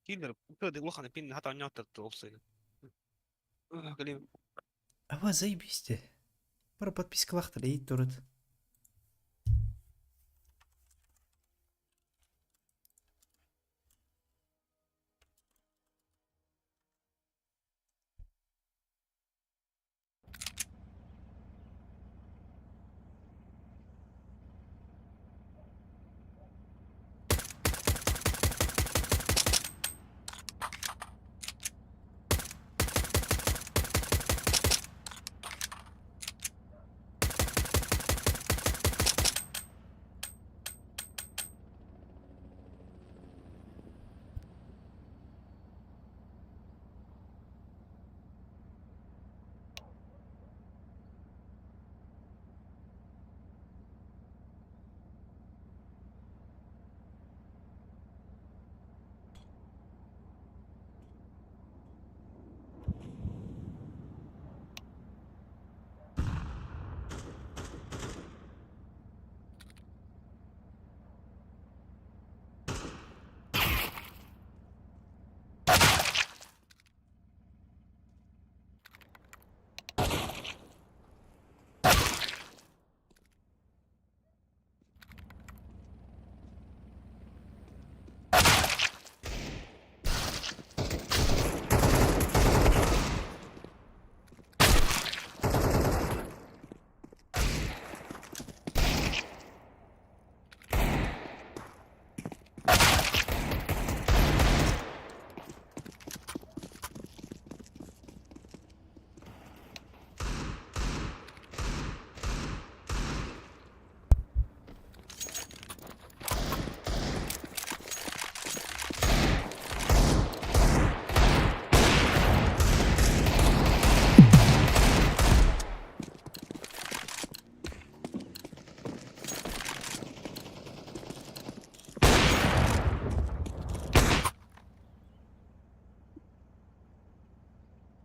Киллер, кыды улахан пин хата нятыр опсы. Блин. Аба заебись те. Бары подпискалаахтар эйит турут.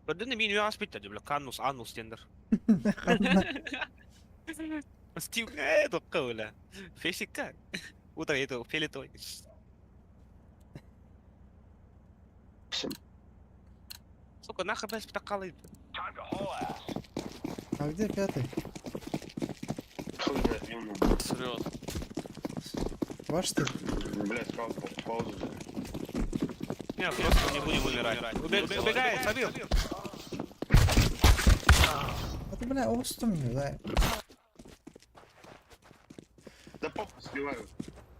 Көрдүн мин үө аспитта бля каннус анус диэннэр. Стив э токка бля. Фесикка. Утро это фиолетовый. Сука, нахуй, блядь, спитакалы. А где пятый? Срет. Ваш ты? Блять, паузу. Не, просто не будем умирать. Убегает, забил. А ты, бля, остум не, да. Да похуй, сливаю.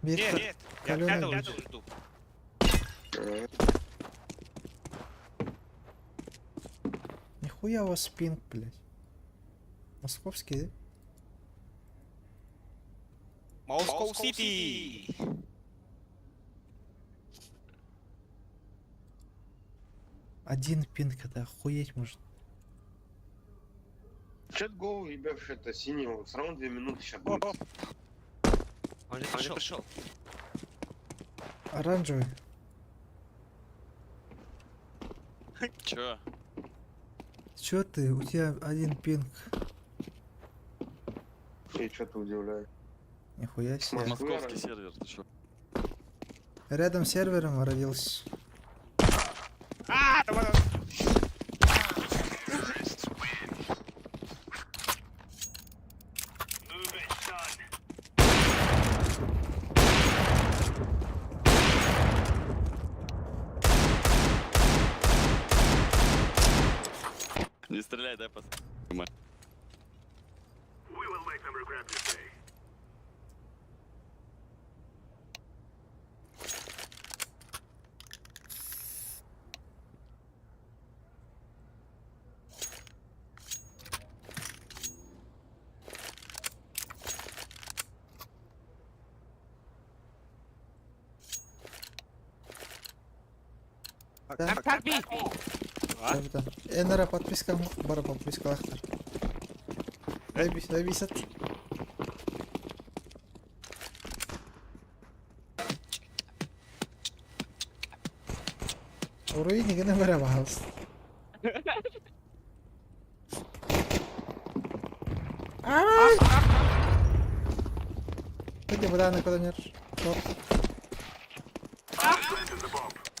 Нет, нет, я пятого жду. Нихуя у вас пинг, блядь. Московский, да? Москва Сити. Один пинг, это охуеть может. Чет голову ебешь, это синего, все равно 2 минуты сейчас будет. Он же пришел. пришел. Оранжевый. Чё? Чё ты? У тебя один пинг. И что ты удивляешь? Нихуя себе. Московский сервер, ты чё? Рядом с сервером родился. Аа, давай, давай. Move it, son. Не стреляй, дай пос... We will make them regret this day. Да. Энера подписка бара подпискалаахтар. Дай бисет. Уруй нигene бара бахалс. Ай! Где вода на куда Шорт.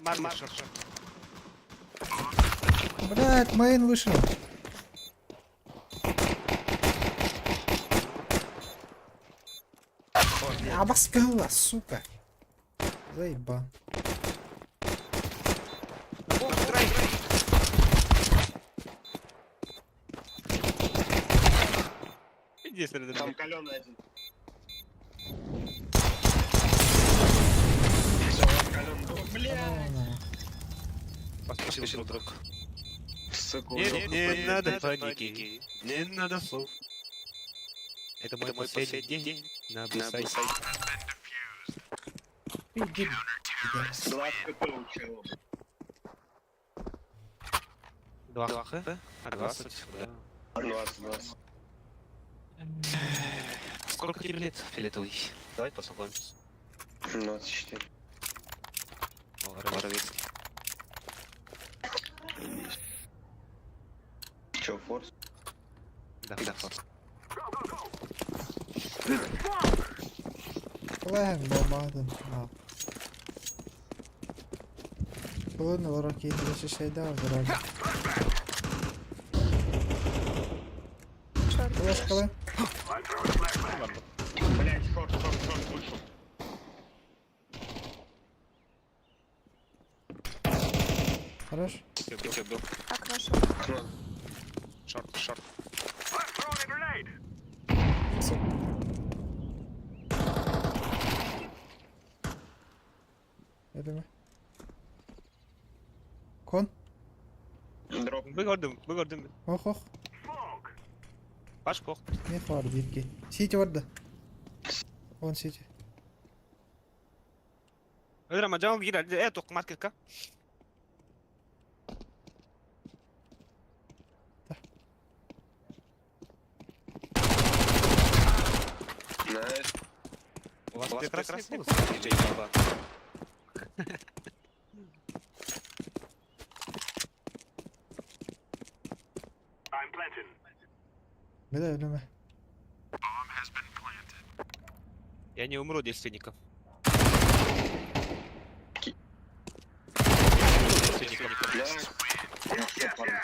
Маркер, шорт, шорт. Блять, мейн вышел. Обоскала, сука. Заеба. Иди сюда. Там каленый один. Все, каленый. Бля! Поспешил друг. Сука, Не, не надо паники, не надо слов. Это мой последний день на сайте. Иди. 2 хп у чела. 2 хп? А 20, да. 20, 20. Сколько тебе лет, фиолетовый? Давай познакомимся. 24. О, ровесник. Че, форс? Да, да, форс. Лэм, бомбадын. Булын олорон кейтиле шешейда дорога. Флешкалы. Блять, шорт, шорт, шорт, вышел. Хорош. Убил, убил. Окно шел. Шорт, шорт. I'm throwing a grenade. Сука. Я думаю. Кон. Дроп. Выгодим, выгодим. Ох, ох. Smoke. Паш пох. Не фар, дирки. Сити варда. Вон сити. Драма, джангл гида, э, тук маркетка. Найс. У вас прекрасный голос, диджей Баба. I'm planting. Беда, өлеме. Я не умру, девственников. Девственников. Найс. Я все, парни.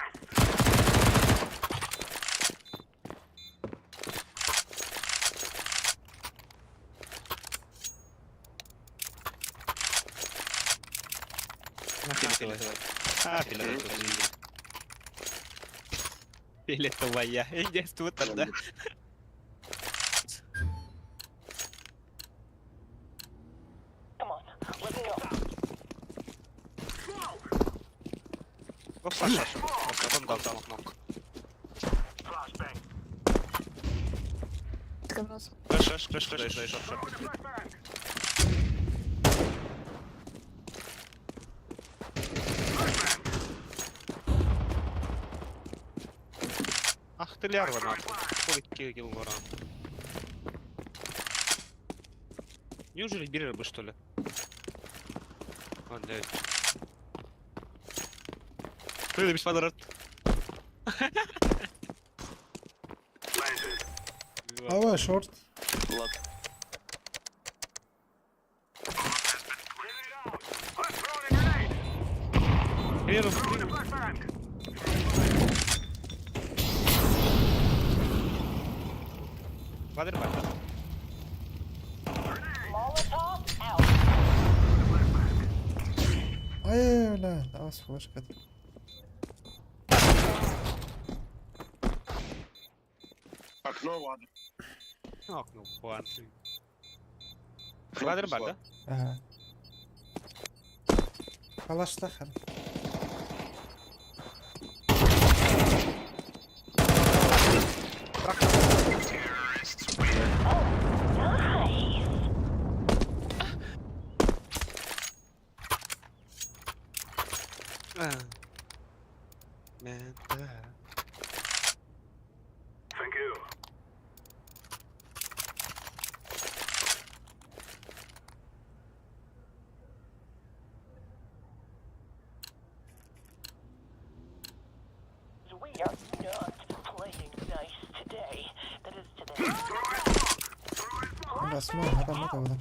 Фиолетовая. А, фиолетовая. Фиолетовая. Иди тут тогда. Come on, let's go. Оп, Саша. Он дал замок ног. Flashbang. Флэш, флэш, флэш, флэш, флэш. Flashbang. Ах ты лярва нахуй. Хуй килл вора. Неужели бери рыбы, что ли? А, блядь. Ты без подарок. Planted. Ава, шорт. Ладно. Grenade out. I'm throwing a grenade. Первый. Квадр бар. Ай, бля, давай флешка. Окно, ладно. Окно, банты. Квадр бар, да? Ага. Калаштахан. Thank you. We are not playing nice today. That is today. Бля, смог, это мото, да.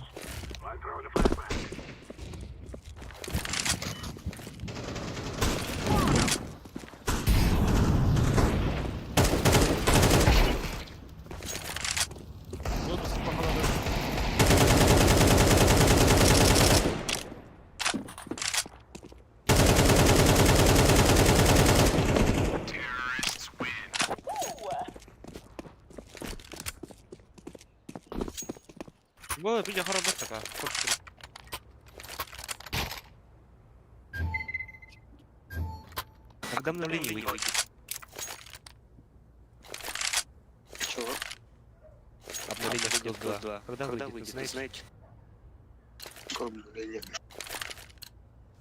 I'm throwing a flashbang. Лотус, походу. Бо, видя хоробер така. Когда обновление выйдет? Чего? Обновление Skills 2. Когда выйдет, вы знаете? Какое обновление?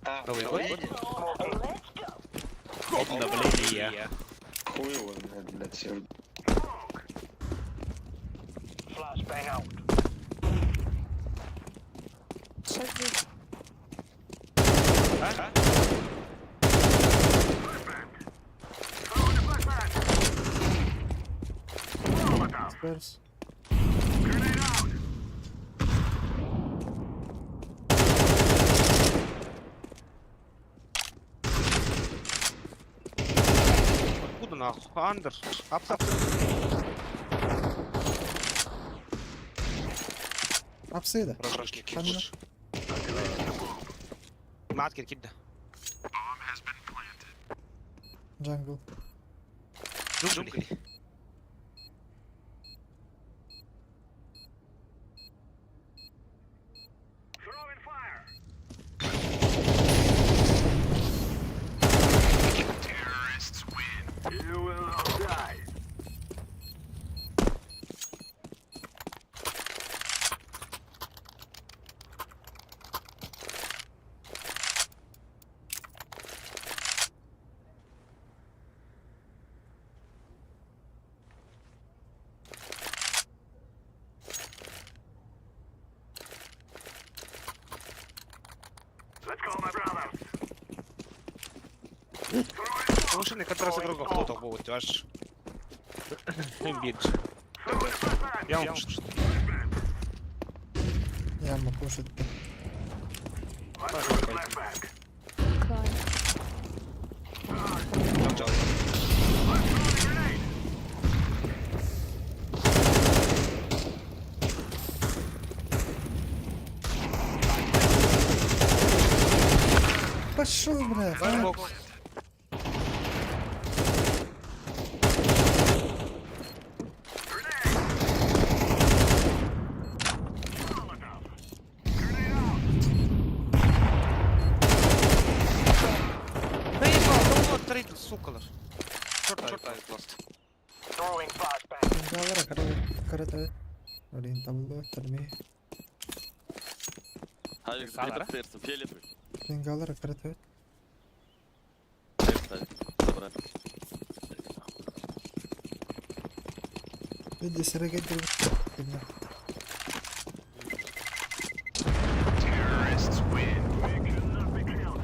А, Новый год? обновление? Обновление. Хуй его знает, блядь, я Flashbang out. Сейчас здесь. А? Сперс. Откуда нахуй? Андер. Апс, апс. Апсыда. Рожки. Ханна. Маткер кидда. Джангл. Джунгли. Throwing fire. Terrorists win. You will all die. Let's go, my brothers. Слушай, как раз игроков тут будет, аж. Бит. Я вам Яма пушит. Класс. Пошел, бля. а. Бокс. Да ебал, да вот трейдер, сука наш. Черт, черт, просто. Throwing flashbang. Галера, карата. Блин, там лотер, ми. Алекс, Сара? фиолетовый. Блин, галера, карата. Забрать. Види, серега, Видно. Terrorists win. We cannot be killed.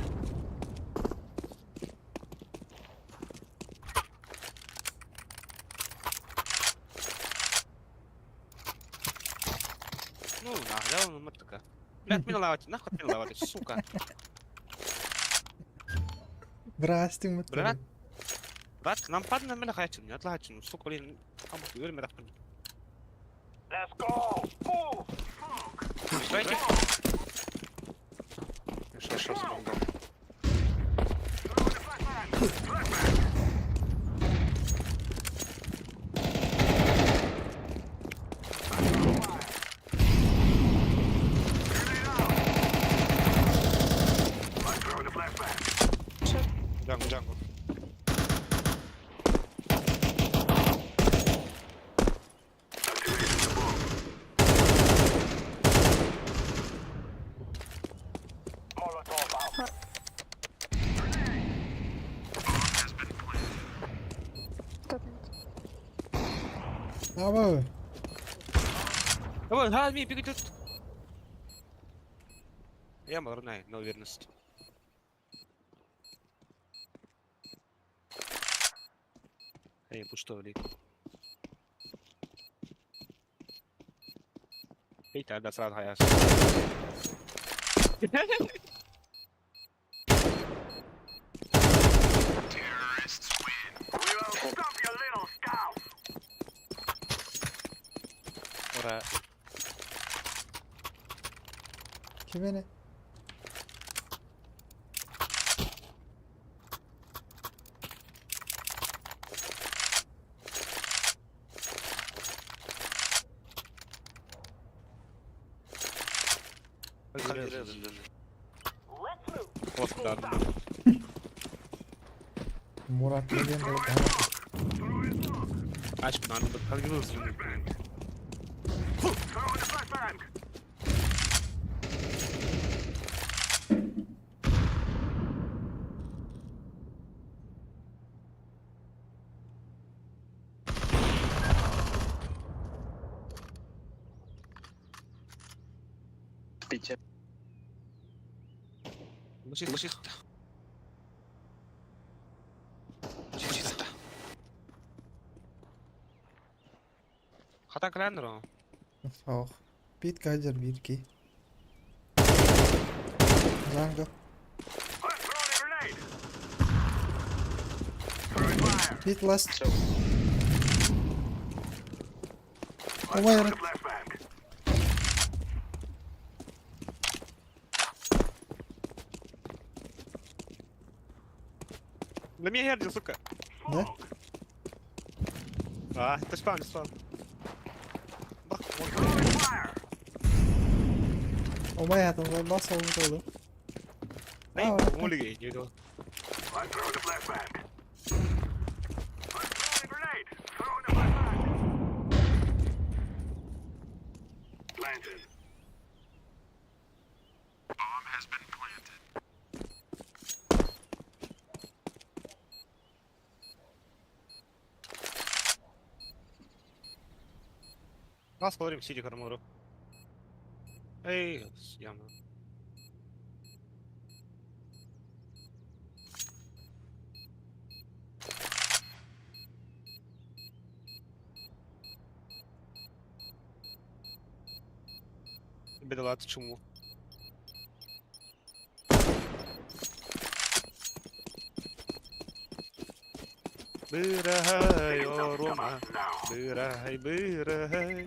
Ну, нахуй, ну, такая. Блядь, отмена лавать, нахуй отмена лавать, сука. Бырастыҥ Брат, брат, нам падна мен хайчын, не атлачын, сука, блин, амут, Let's go! Move! Давайте. Я шел с бомбом. Джангл, джангл. Абы. Давай, ха, ми, беги тут. Я морнай, на уверенность. Эй, пусто ли? Эй, тогда сразу хаяс. We will stop your little scout! Ура. Кимини? Вот, да, да. Мурат деген болуп. Ачып, надо бы как Throwing a flashbang! Пите. Чисто. Чисто. Чисто. Хата календро. Ох. Бит кадер бирки. Занго. I'm throwing a grenade! Throwing fire! Бит ласт. Все. I'm Ой, throwing a flashbang! На меня герди, сука. Да? А, ты спам, спам. Бах, Throwing fire! Омай атымда бас oldu oldu. Эй, А, улигай, не видел. I'm throwing a flashbang! I'm throwing a grenade! Throwing a flashbang! Planted. Нас говорим, сиди армору. Эй, яма. Бедолат чуму. Бырагай, о, Рома. Бырагай, бырагай.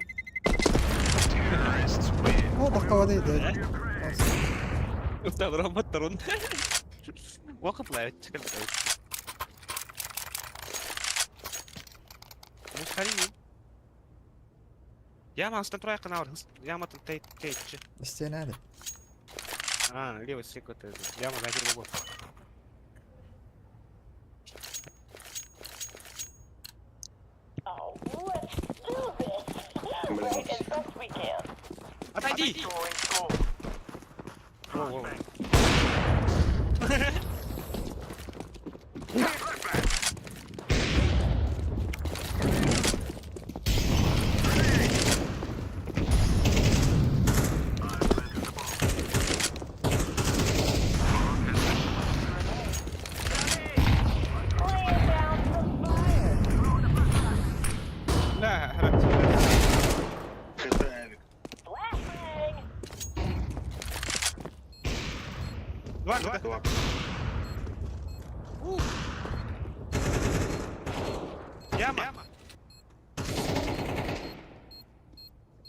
О, бакка дейди. أستاذ روما ترون وقف لا تكلم مش يا ما أصلا تراي قناور يا ما تي تي Стенали. А, левый секунд я ما قاعد بابا. Oh, let's do this. Блин. Right as best we can. Отойди! Throwing smoke! Во, во. Laying down some fire. لا هربت Это авик. Flashbang. Яма!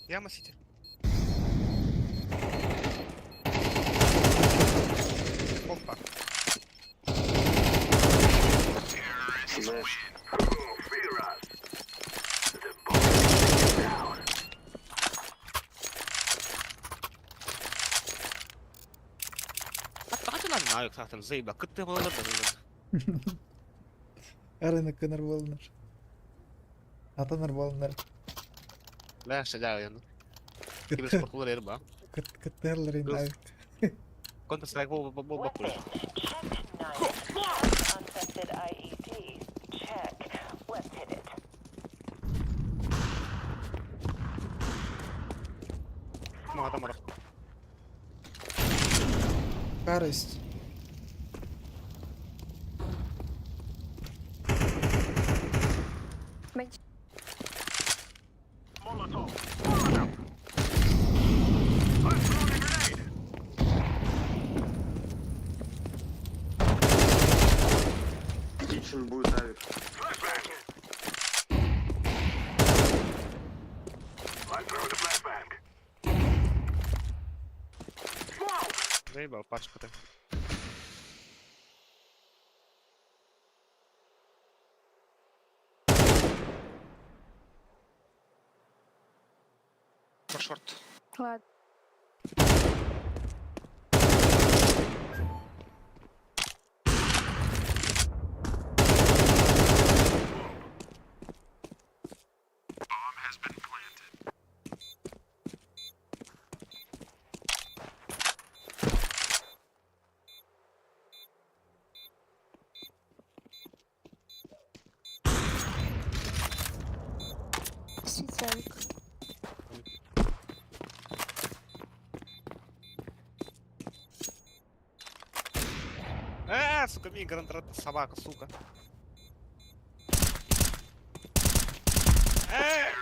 Яма сити. Опа. Знаешь, Арыны кынар буоллар. Атанар буоллар. Кыттыһаллар Weapon. Check knife. Check untested IED. Check. Let's hit it. Карость. Kitchen будет авик. Заебал пачку ты. Шорт. Ладно. Сука, мигрант, собака, сука. Ай,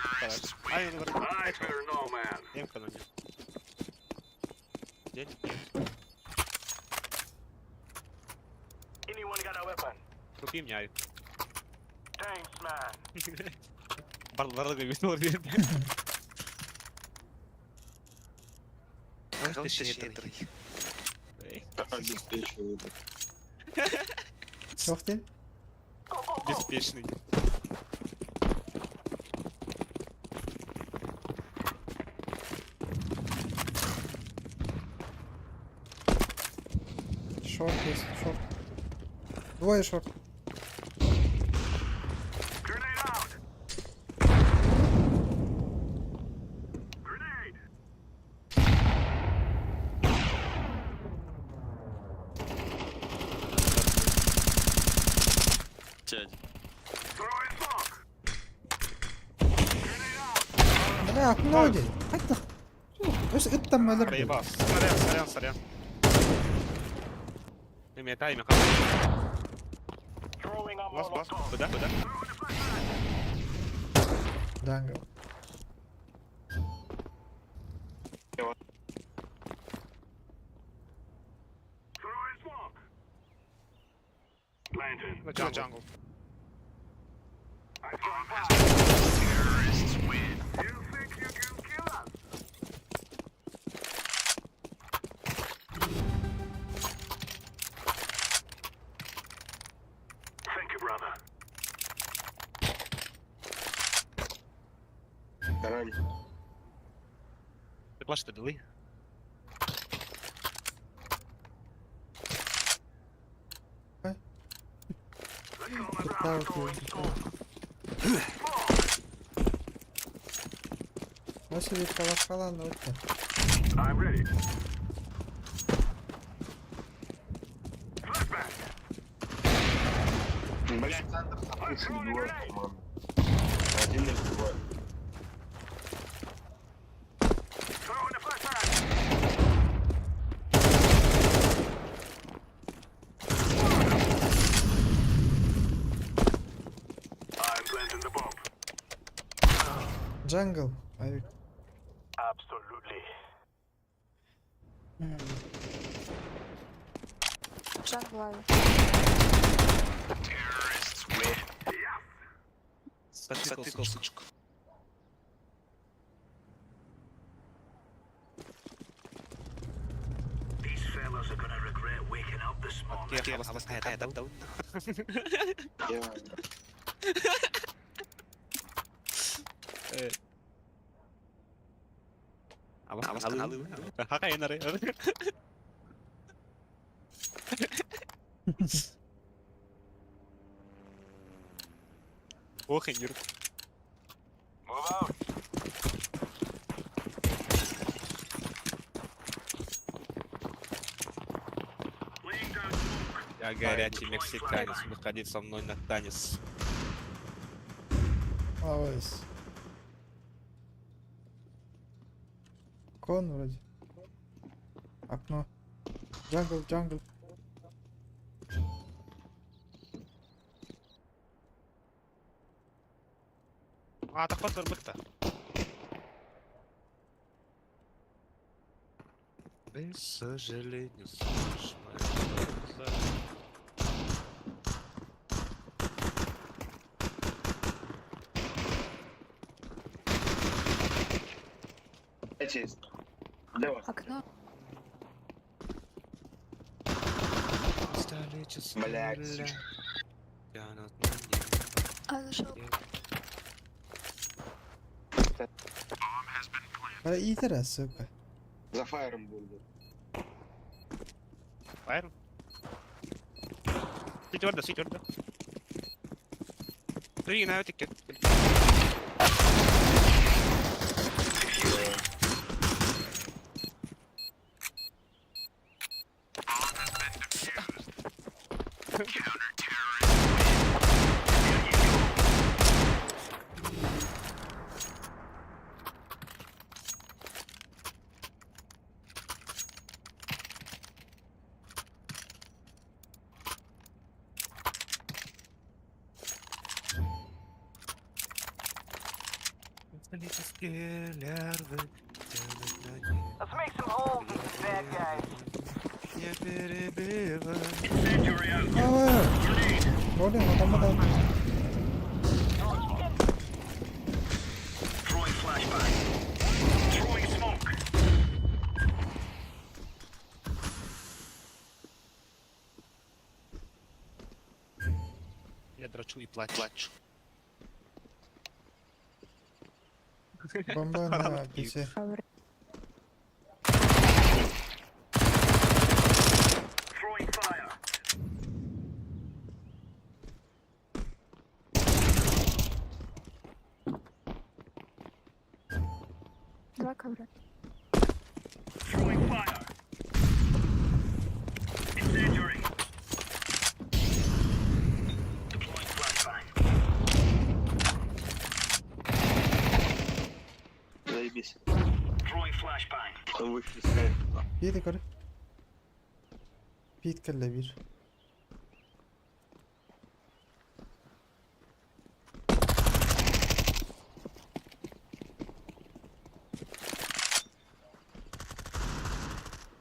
Немка на нем. Денег нет. Купи мне авик. Барлага весной. Ах ты щедрый. Обеспечиваю. Чох ты? Беспечный. Шорт есть, шорт. Двое шорт. Сядь. Бля, окно день. Хайда. Өс ыттам алар. Проебал. Сорян, сорян, сорян. Эме тайме как. Бас, бас. Куда, куда? Jungle. Jungle. Тарань. Ты плащ-то дали? Nasıl bir kalaş falan da ötte. Блять, Сандер запушил двое команду. Один или двое. Jungle. Авик. Jungle. Затыкал сучку. These fellas are gonna regret waking up this morning. Ох, и нюр. Move out. Laying down smoke. Я горячий мексиканец, выходи со мной на танец. Алайс. Кон вроде. Окно. Jungle, jungle. Атаққа тұрбытта. Без сожаления, слышь, моя глаза. Эти. Лево. Окно. Стали часы, Блядь, ля, сучка. тянут на небо. А зашел. Бля, иитэр, сука. За фаером был. Фаер? Сити орда, сити орда. Три на тикет. Металлические лярвы тянут на небо. Let's make some holes in these bad guys. Не перебивай. Incendiary out. Aa! Grenade. Rolling adamı da. Throwing flashbang. Throwing smoke. Я дрочу и плачу. Бомба на PC. Throwing fire. Два ковра. Throwing fire. Incendiary. Deploying flashbang. Заебись. Throwing flashbang. Он вышли с кайфа. Bir yukarı. Bir kelle bir.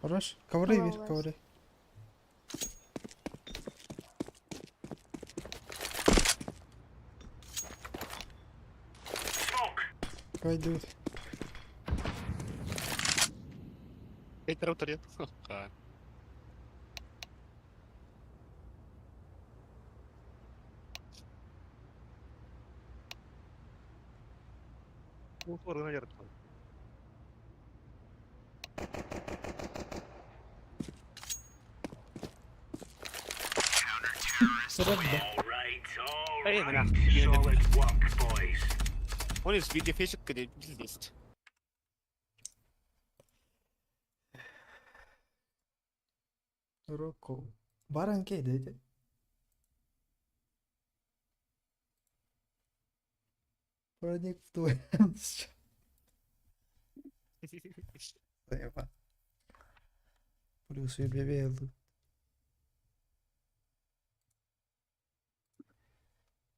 Хорош. Ковры bir, Молодец. ковры. Smoke. Пойдут. Пять роутер нет. Ха. Упор, наверное. Сырат да. All right, all Эй, right. бля. Solid work, boys. Он из видеофишек, где здесь. Роко. Баранкей dedi. Проник в твой. Заеба. Плюс бебе.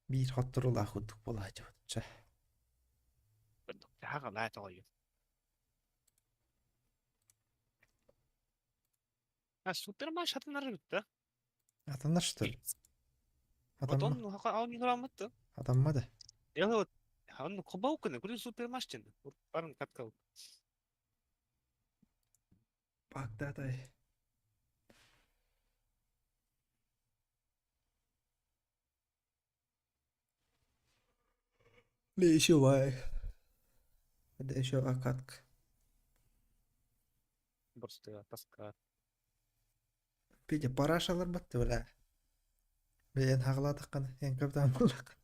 Биир хотторулаах курдук буолааччы. А Суперман шатынар бітті. Атаннар что ли? Вот Атанма. он, он не грамотно. Атанмады. Онно хобоуканы күлүн супермаштин. Барын каткал. Багдадай. Еще вай. Это еще акатка. Просто тоска. Петя, парашалар батты, бля. Бля, хаҕалаатаххына, эн капитан буоллаххына.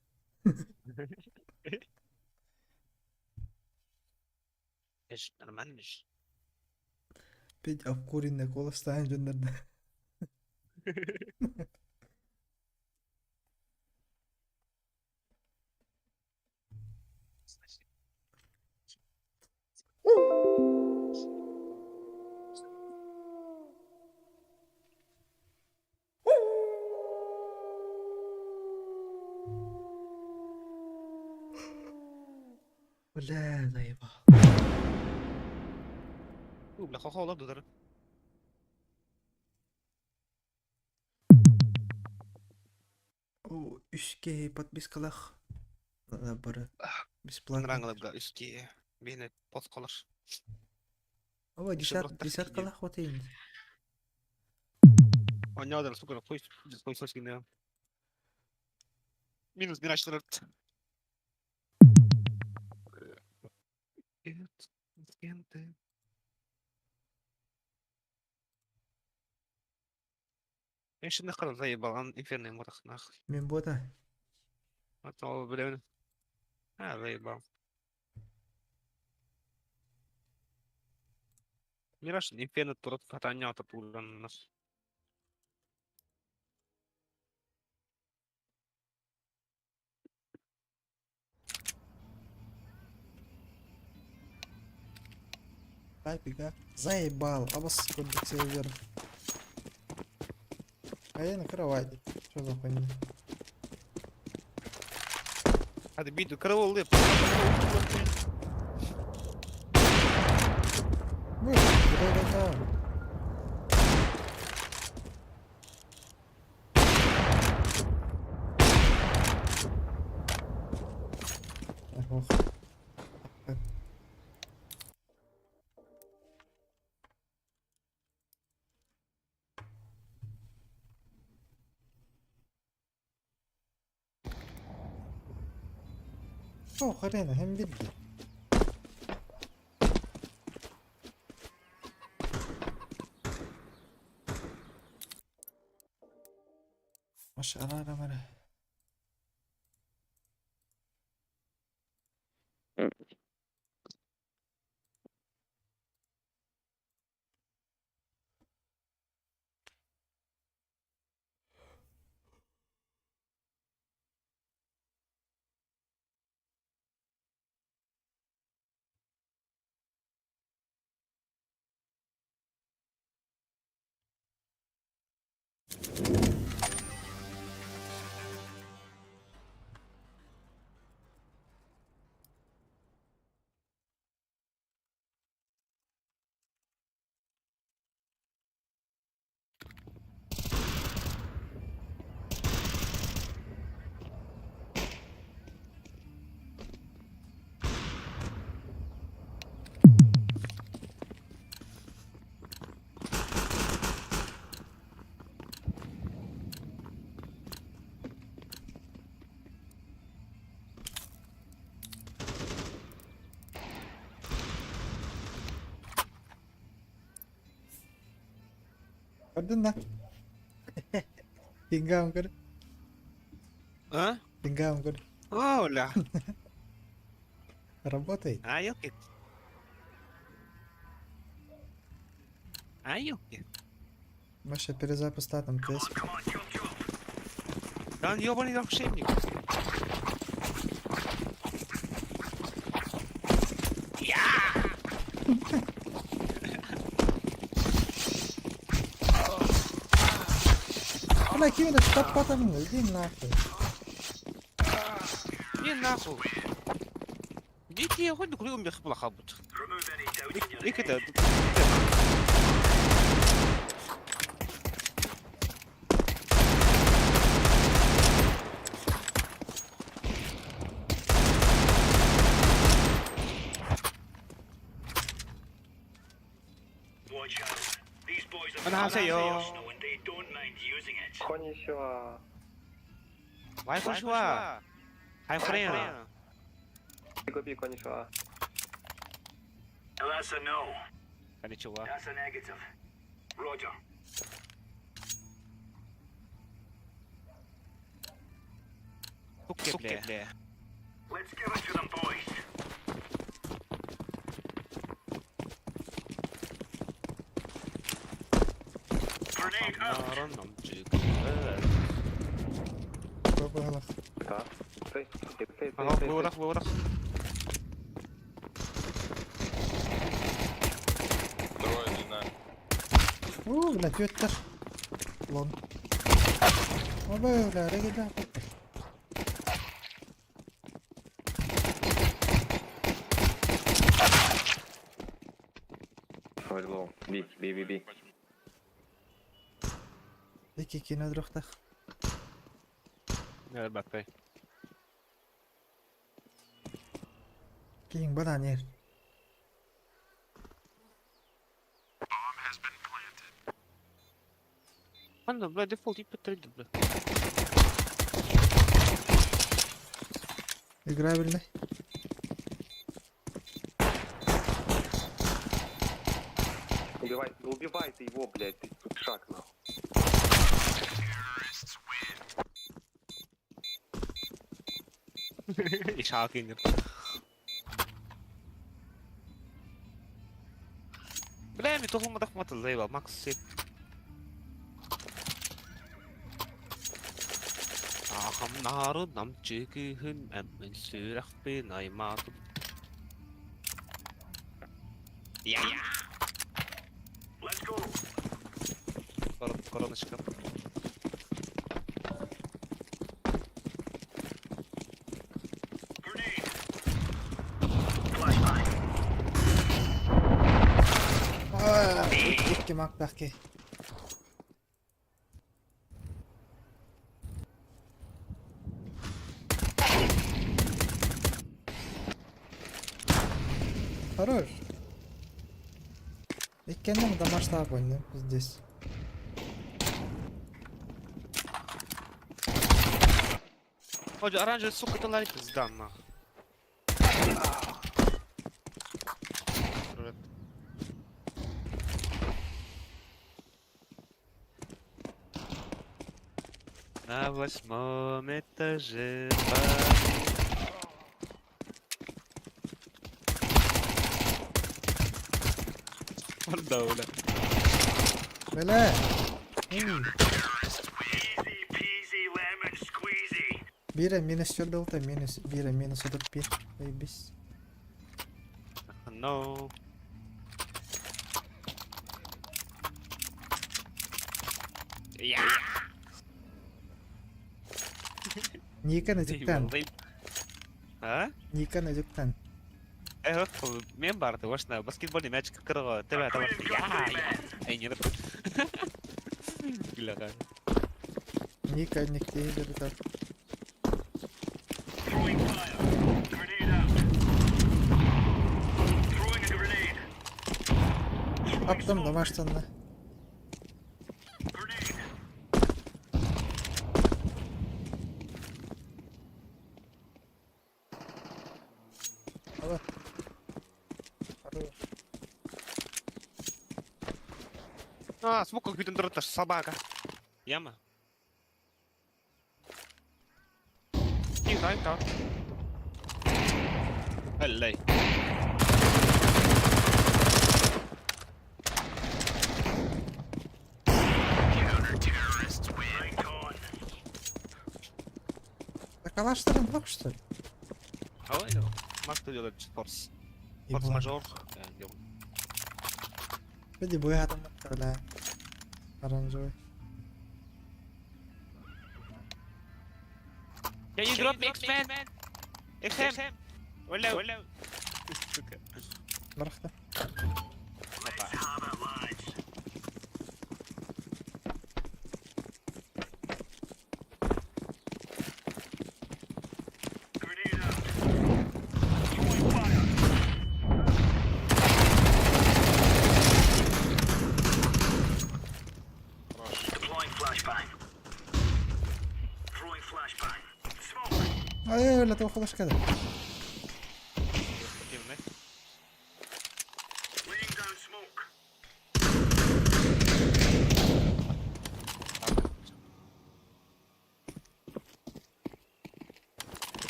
Эш, нормально ж. Петя обкуренный куоластаан дьоннордо. Бля, заебал. У, бля, хохол дудары. О, үске подпискалах. Надо бары. Бесплатно. Нраңылыга үске. Бені посқалар. Ова, Еще просто десяткалах вот и. Онядар, сука, хуй, хуй сосины. Минус мирачлар. Эшин нахрен заебал, он инферный мурах нахуй. Мен бота. Вот ол блин. А, заебал. Мираж инферно турат хатаня татулан нас. Айпига. Заебал. Абас курдук сервер. А я на кровати. Что за хуйня? Hadi bir караул лып. Ну, куда там? Ох. О, хрена, hem bildi. Maşallah mara. Көрдүн да? Пингам көр. А? Пингам көр. О, бля. Работает. А, ёлки. А, ёлки. Маша, перезапуск там тест. Да он ёбаный волшебник. Бля, ким это штаб потом, иди нахуй. Не нахуй. Дети, хоть куда он бехал хабут. Remove any doubt in your Их это. 안녕하세요. arsenal and they don't mind using it. こんにちは. 와이프시와. 하이프레야. 비거비 こんにちは. That's a no. こんにちは. That's a negative. Roger. Суки, бля. Let's give it to them, boys. Grenade out. Бабалах. Да. Стой, стой, стой, Ага, стой, выводах, выводах. Трое длина. Уу, бля, түөттэр. Лон. Ой, бля, регеда. Повезло. Би, би, би, би. Ики кино дрохтах. Не, бакай. Киин бананер. Ладно, бля, дефолт и потрейд, бля. Играбельный. Убивай, да убивай ты его, блядь, ты сука, шаг нахуй. И шаг Бля, ми толкова мадах мата заебал, Макс сет. Ахам нары нам чекихин әмін сүрәхпен айматым. Я! Let's go. Короночка. Grenade. Flashbang. Икки мактах ки. Хорош. Иккеннен домашний огонь, здесь. Ходи, оранжевый, сука, ты лайк пизда, нахуй. Привет. На восьмом этаже. Морда, бля. Бля. Эй, Easy peasy lemon squeezy. Бире минус 4 минус, бире минус 31. Заебись. No. Я. Никон өзүктен. А? Никон өзүктен. Э, мен барды, ошна баскетбольный мячик кыргы, тебе там. Я. Эй, не. Гүлага. Ника никте берді. Throwing fire. Grenade out. Throwing a grenade. Throwing Аптым smoke. домашнаны. Grenade. Ала. Хорош. А, смог как виден дрота собака. Яма. Не знаю, как. Аллай. Right on. Так алаштырын жоқ, что ли? Ой, Макс делает форс. Форс Ебан. мажор. Биди буятым бля. Оранжевый. Can you drop me X-Men? XM. Оля, оля. Сука. Барахта. Let's have it, lads. Grenade out. Throwing fire. кэллэ, туох флеш кэллэ? Спортивный.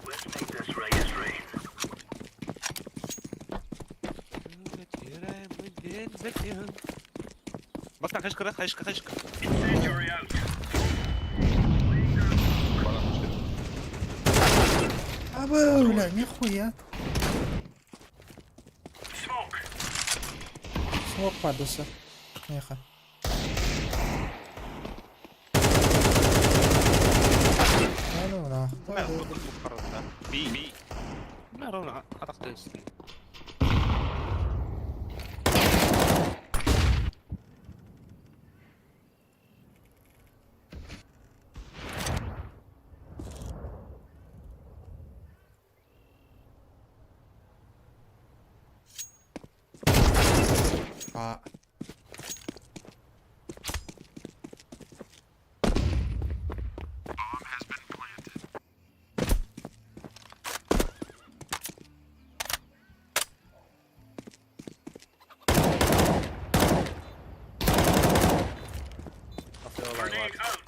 Let's make this right as rain. Бактан хэшка, да, хэшка, хэшка. Incendiary out. Банан ушли. А бля, нихуя. Smoke. Смок падаса. Меха. А ну нахуй. Би. Би. Мэрон атахтын. А. Grenade out.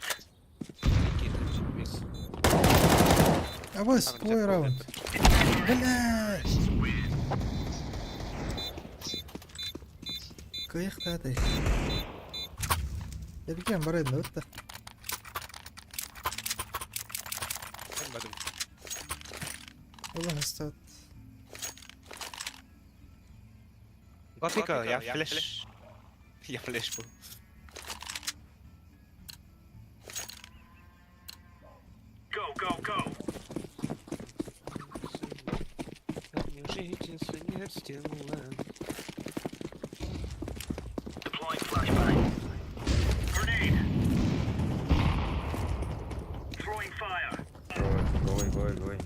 Абас, твой раунд. Блядь. Кыйыктады. Эрген бар эди өттө. Улан истат. Готика, я флеш. Я флеш был. Go, go, go. Deploying flashbang. Grenade. Throwing fire. Гой, гой, гой.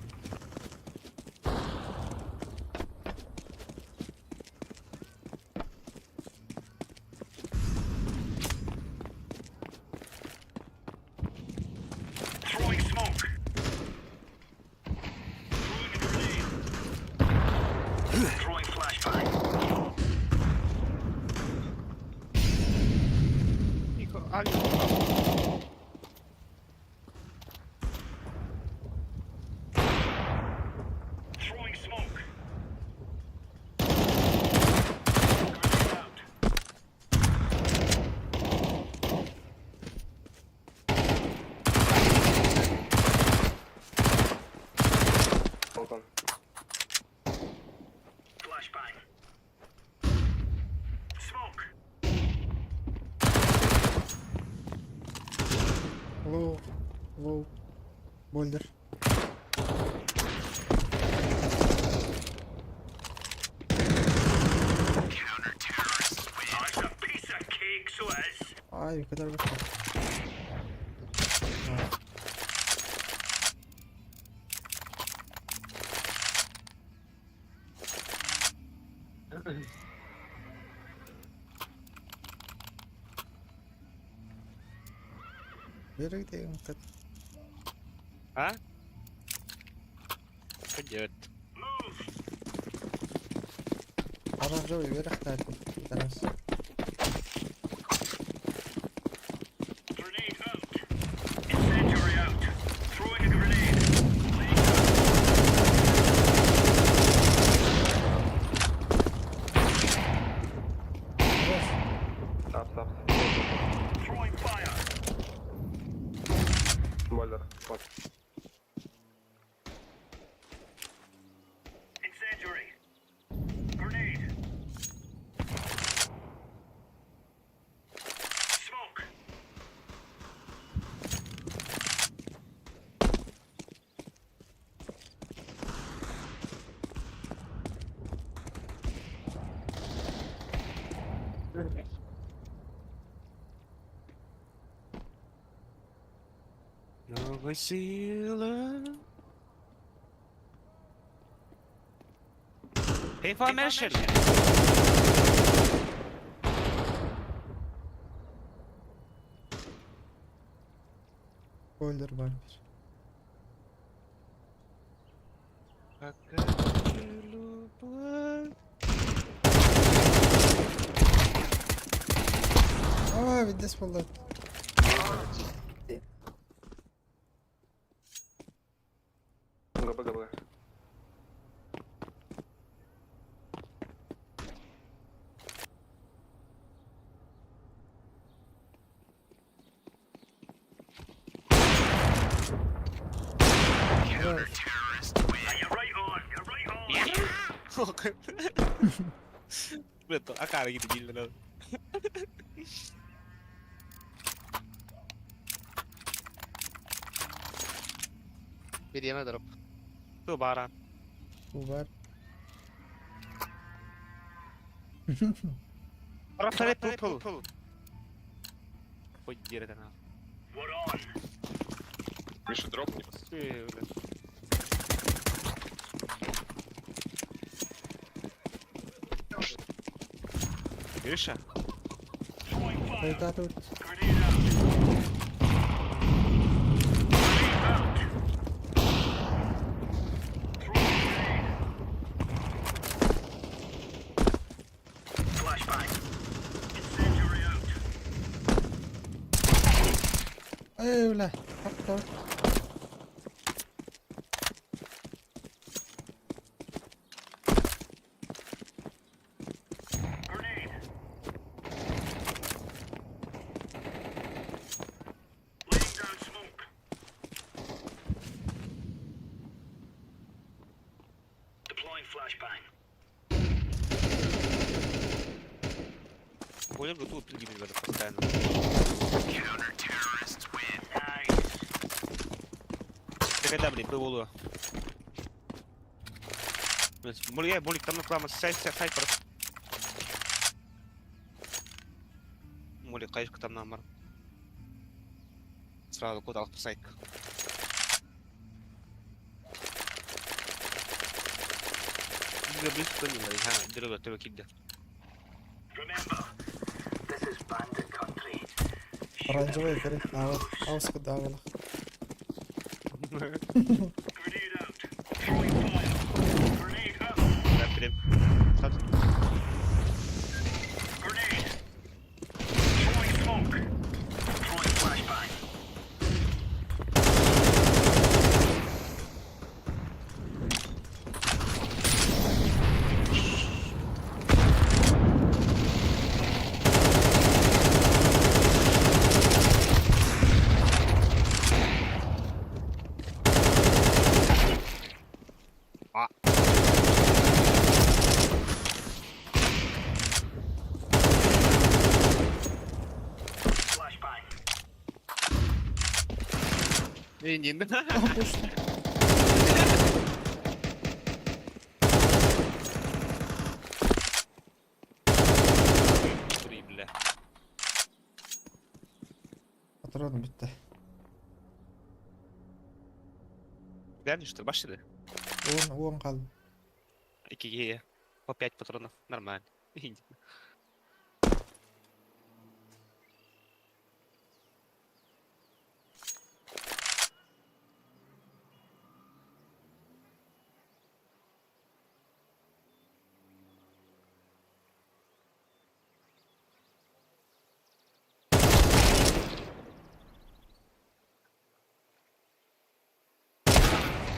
Throwing smoke. Throwing a grenade. Throwing flashbang. Тихо, а, Throwing smoke. Grenade out. Балкон. Flashbang. Smoke. Лоу. Лоу. Больдер. Oh, it's a piece of cake, so it is. Ай, kadar быстро. А. Бери где А? Пойдет. Move. Оранжевый вверх Тарас. Grenade out. Incendiary out. Throwing a grenade. Laying down. Апс, апс. Throwing fire. Бойлер. Вот. Новая сила. Information! Бойлер бар бир. Пока любовь. Аа, видес болду. ГБ, ГБ. Betul, akar gitu gila. Bir yeme drop. Ту бара. Бу бар. Рафаэль пул. Хоть дерет она. Миша, дропни. Ты, бля. Гриша? Хайда тут. Эй, бля. Хапта. Понял, тут пригибли даже постоянно. Ты когда, блин, было? Мулик, мулик, там на сай, сай, сай, просто. Мулик, кайшка там намар. Сразу куда сайк. Близко не надо, ха, дерево, ты кидда. Оранжевый горит. Ауска давала. Не, не, Три, бля. Патрон битте. Реально, что, башили? Уон, уон калды. Икигея. По 5 патронов. Нормально.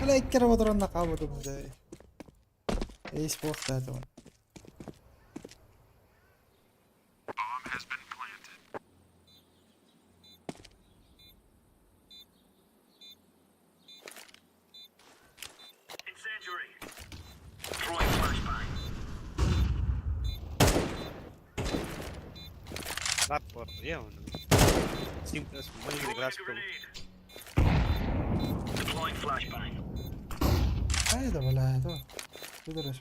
Бля, икки патронна кабыдым дэ. Эйс буохта это. Рапорт, я он. Сим, маленький график. Хайда, бля, это. Выдурешь.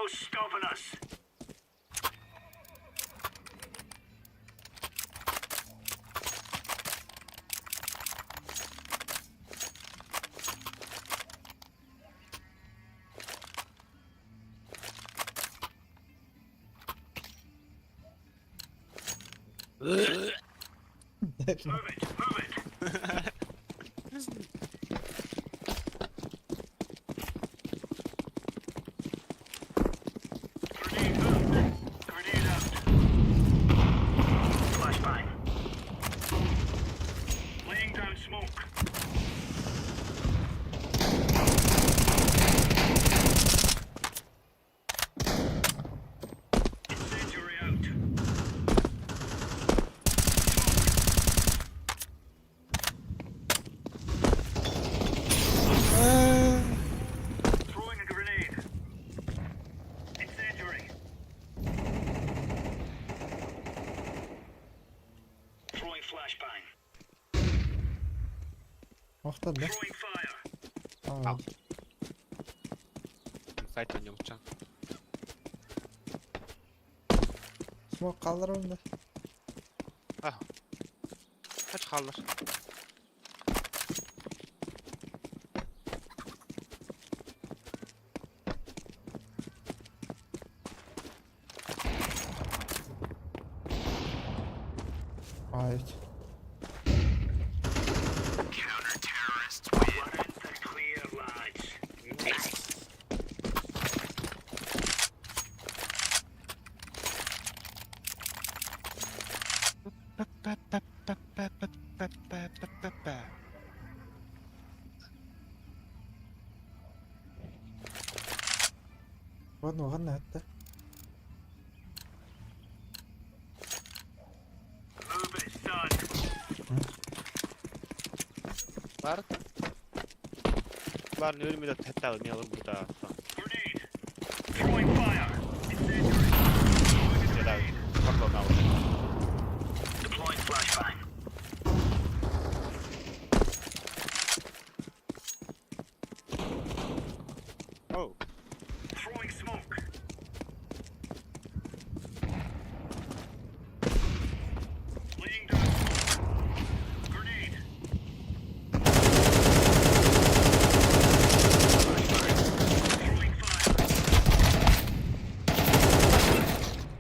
No stopping us. Move it, move it. Grenade out. Grenade out. Flashbang. Laying down smoke. Incendiary out. Throwing a grenade. Incendiary. Throwing flashbang. Охтор да? Throwing fire. Аа. Сайт на нем ча. Смок қалдырам да. А. Kaç kalır? Ай. We're in the clear, lads. Nice. Ладно, ладно, это. Move it, son. Var. Var ne ölümü de hatta ne olur burada. Grenade. Throwing fire. Incendiary. Throwing a Tedavi. grenade. Bak lan Deploying flashbang. Oh. Throwing smoke. Laying down smoke. Grenade. Flashbang. Throwing fire.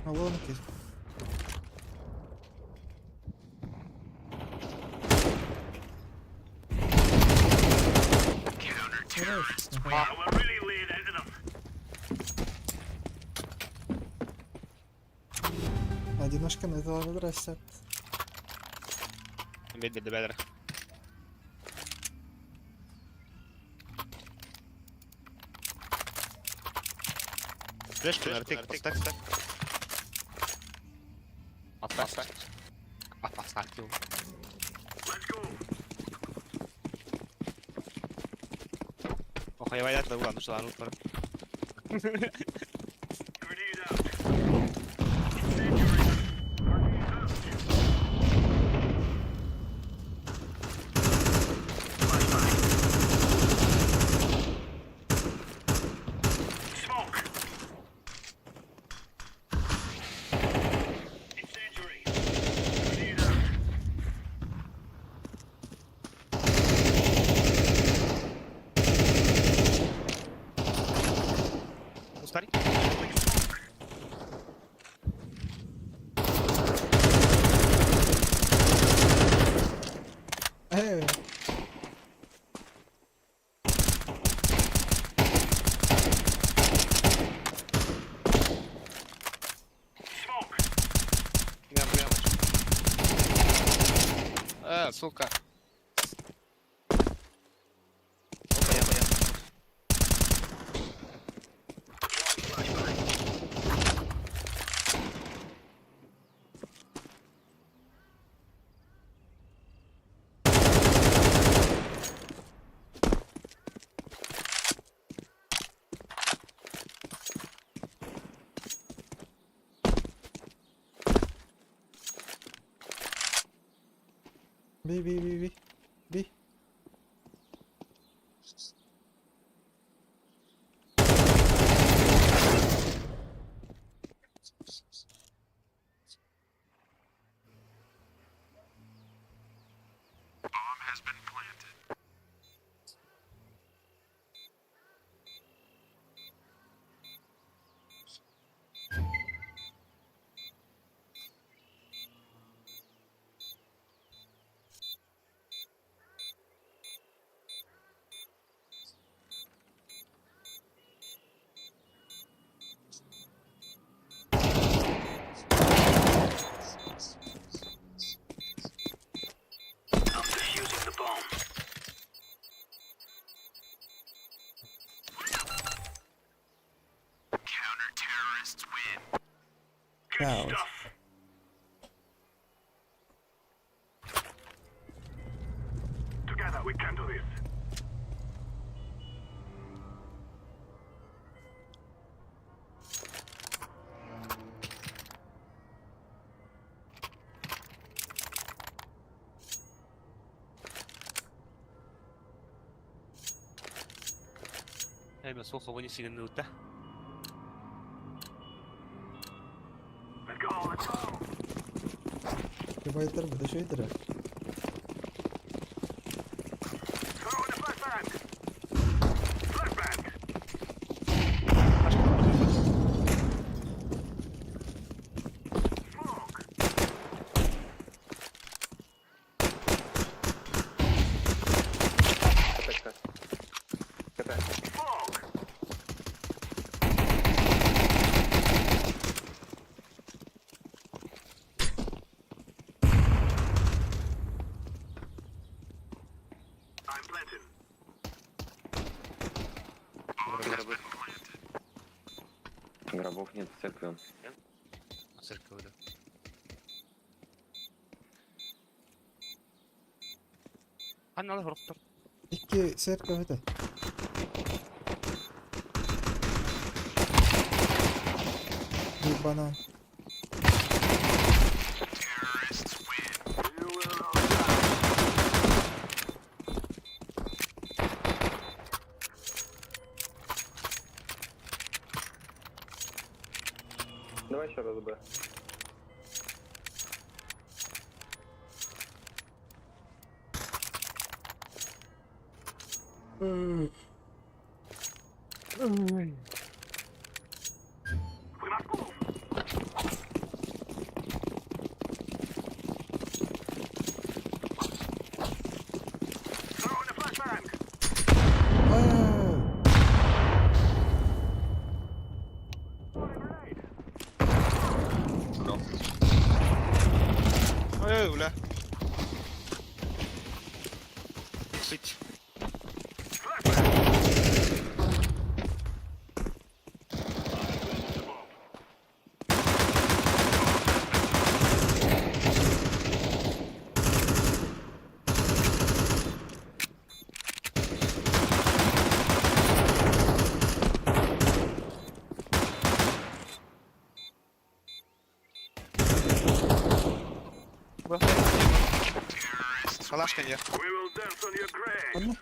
Алло, кис. Wow, we're really laying into them. Одиночка на это растет. Бедер бедер. Флешку на артик поставь. Поставь. Поставь. Let's go. Ojo, я вайдат да ну что, ну Grenade out. Incendiary. Grenade out. Flashbang. Smoke. Incendiary. Grenade out. Устарь. Throwing smoke. Эй, Smoke. Сука. Deploying flashbang. Би, би, би, би. Би. Chaos. Together we can do this. Эми суох обони сигэннүүтэ. Let's go, let's go. Кыбайтар бу шөйдөрө. Throw in the flashbang. Flashbang. Smoke. КТ, КТ. КТ. Smoke. I'm planting. Гробы. Гробов нет в церкви он. Церковь, да. Анна хорохтор. Икки церковь это. Bir банан. You will all die. Давай еще раз Б. We must move. Throw in the flashbang. Aa! Ой, бля. Сыть. Шалашка нет. We will dance on your grave. Anna.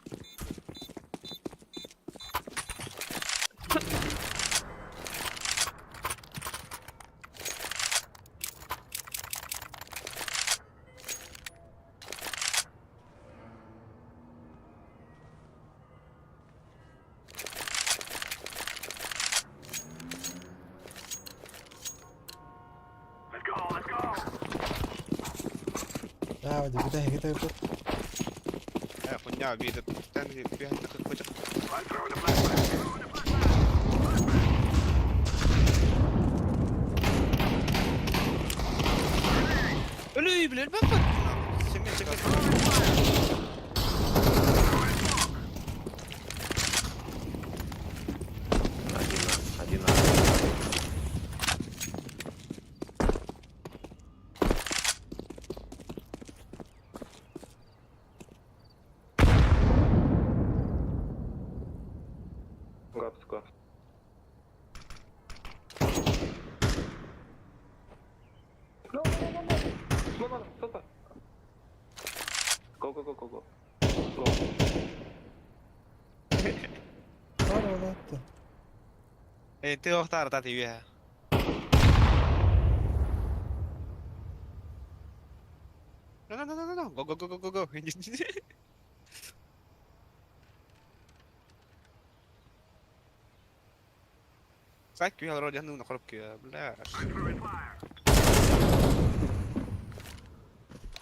Let's go, let's go. Ya hadi bir de hede bu. Э, хуйня, видит. I'm throwing a flashbang. Throwing a flashbang. Өлүй, бля, бля, Один на, один на. Гапс, гапс. No, no, no, no, no. No, no, no, stop. Go, go, go, go, go. Go. Var o attı. Э, ты охтар, да, ты веха. No, no, no, no, no, no. Go, go, go, go, go, go. Сак, я вроде ну на коробке, бля. I'm throwing fire.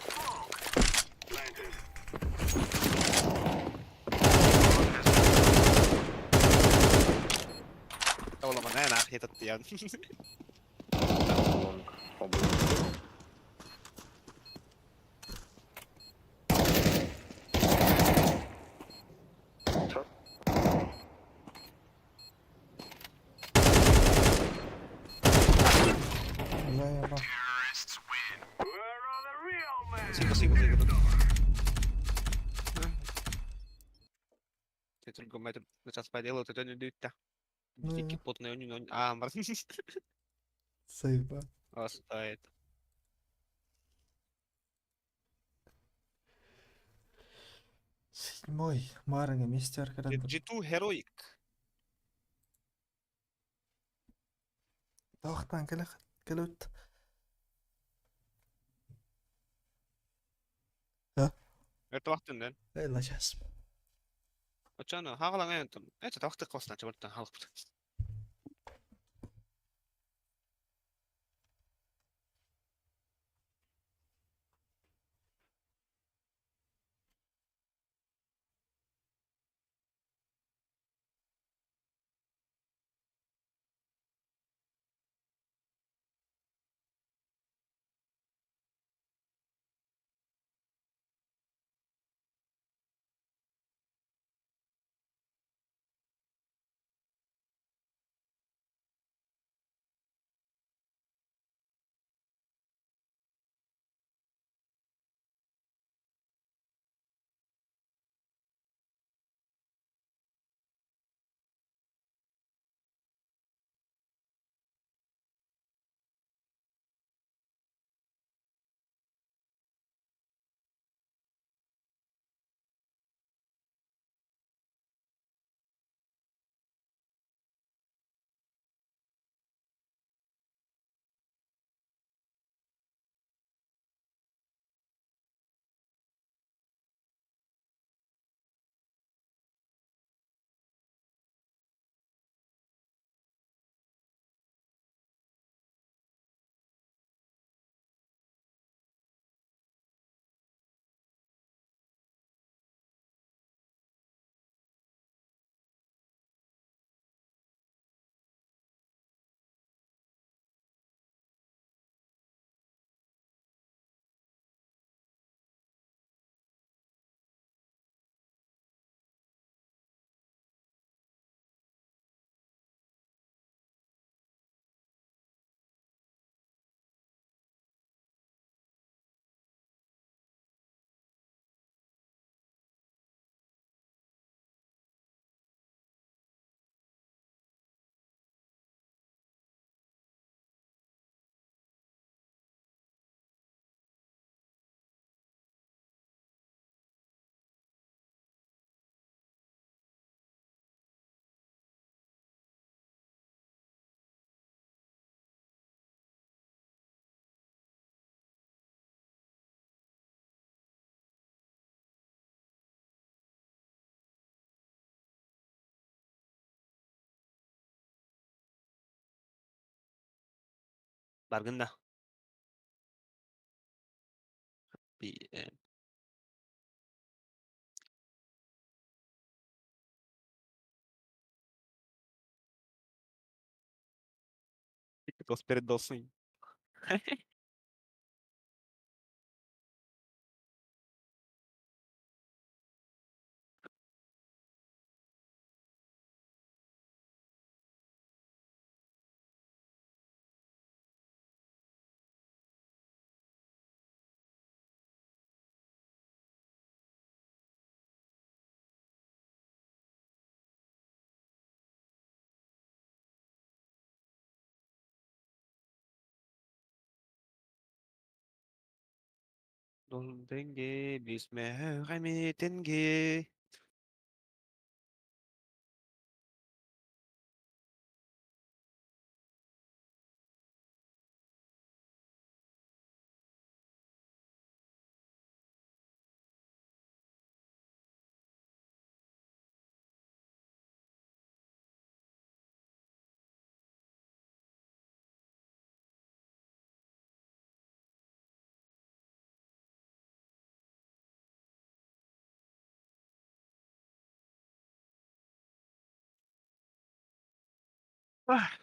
Smoke. Planted. والله ما انا اخي تطيان. Лонг. Оба лонг. Шорт. Оно. Сига, сига, сига. Сейчас поделаю, это не дают-то. Ну Дикий потный, он, а, Заеба. Оставит. Седьмой. Марга, мистер Карандаш. G2 Heroic. Тохтан кэлэт. Это вахтын да? Эй, лачас. Очоно, хагалан энтон. Это тахты косна, чебуртан халк. Баргында. BM. Spirit dolsun. Долденге, бисмехеметенге. Ах.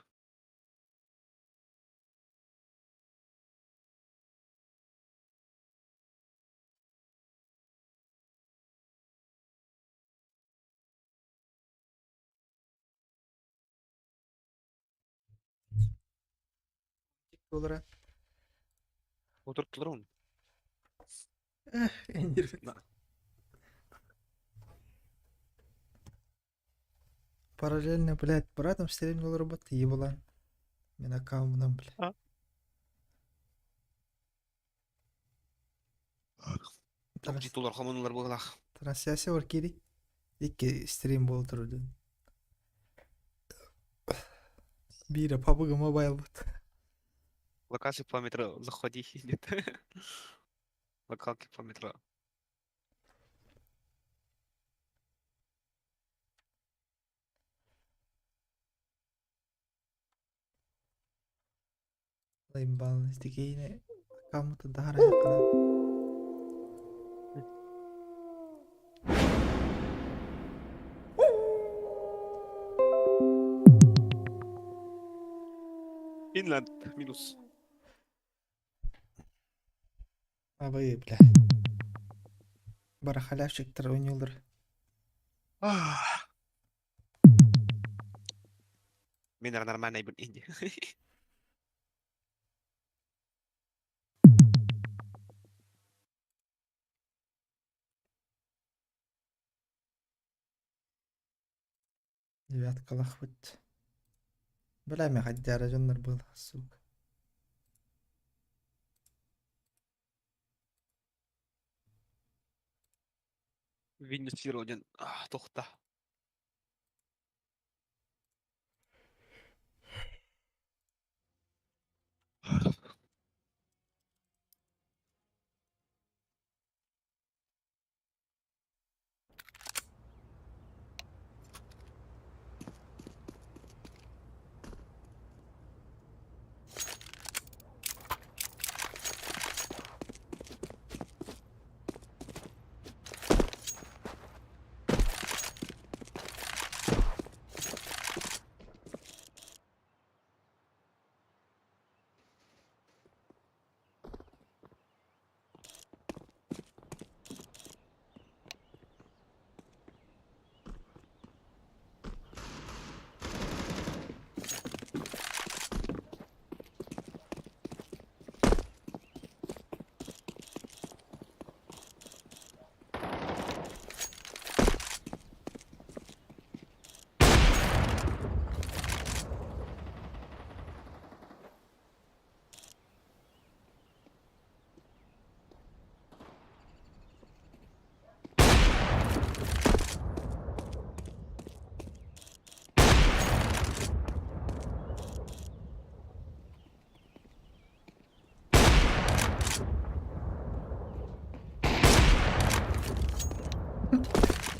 Доллара. Утуртулар оны. Параллельно, блядь, братом стримнул робот ебалан. Мен аккаунтынан, блядь. Тулар хомунулар буолах. Трансляция бар кири. Икки стрим буола турдун. Биирэ PUBG Mobile бут. Локация по метро заходи нет. Локалки по метро. Заебалась. Такие кому-то дара якына. Финлянд минус. Абы, бля. Барахалявщиктар ойнуулар. Мен нормальный был Индия. Девяткалаах бут. Бля, мен хаддара дьоннор был, сука. Windows Zero диэн тохта.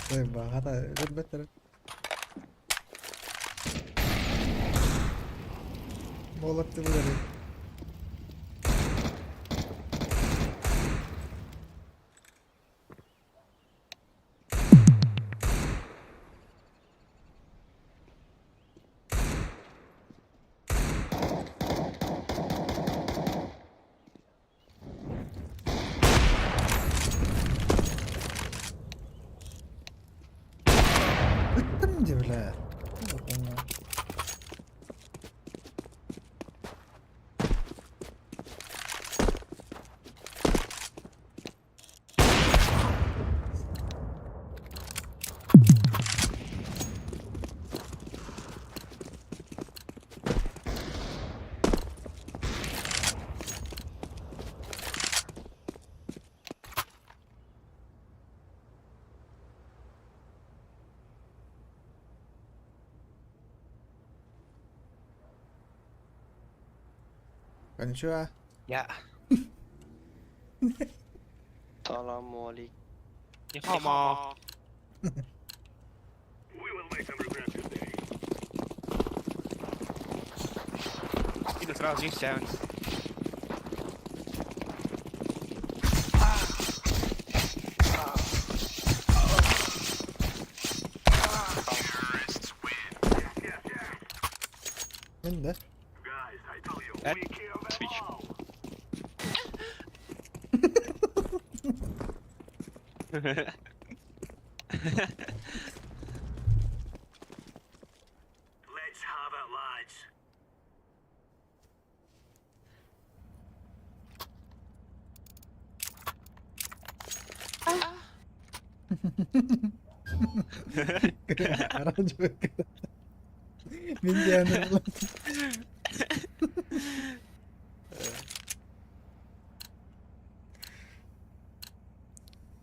Заебала, өлбөттөр. Молотты булар. Ыттым дии, бля. Конnichiwa. Я. Салам алейкум. 你好吗？Иду сразу здесь сяду. Мин да? Свич. Let's have it, lads. Оранжевый. Мин диэн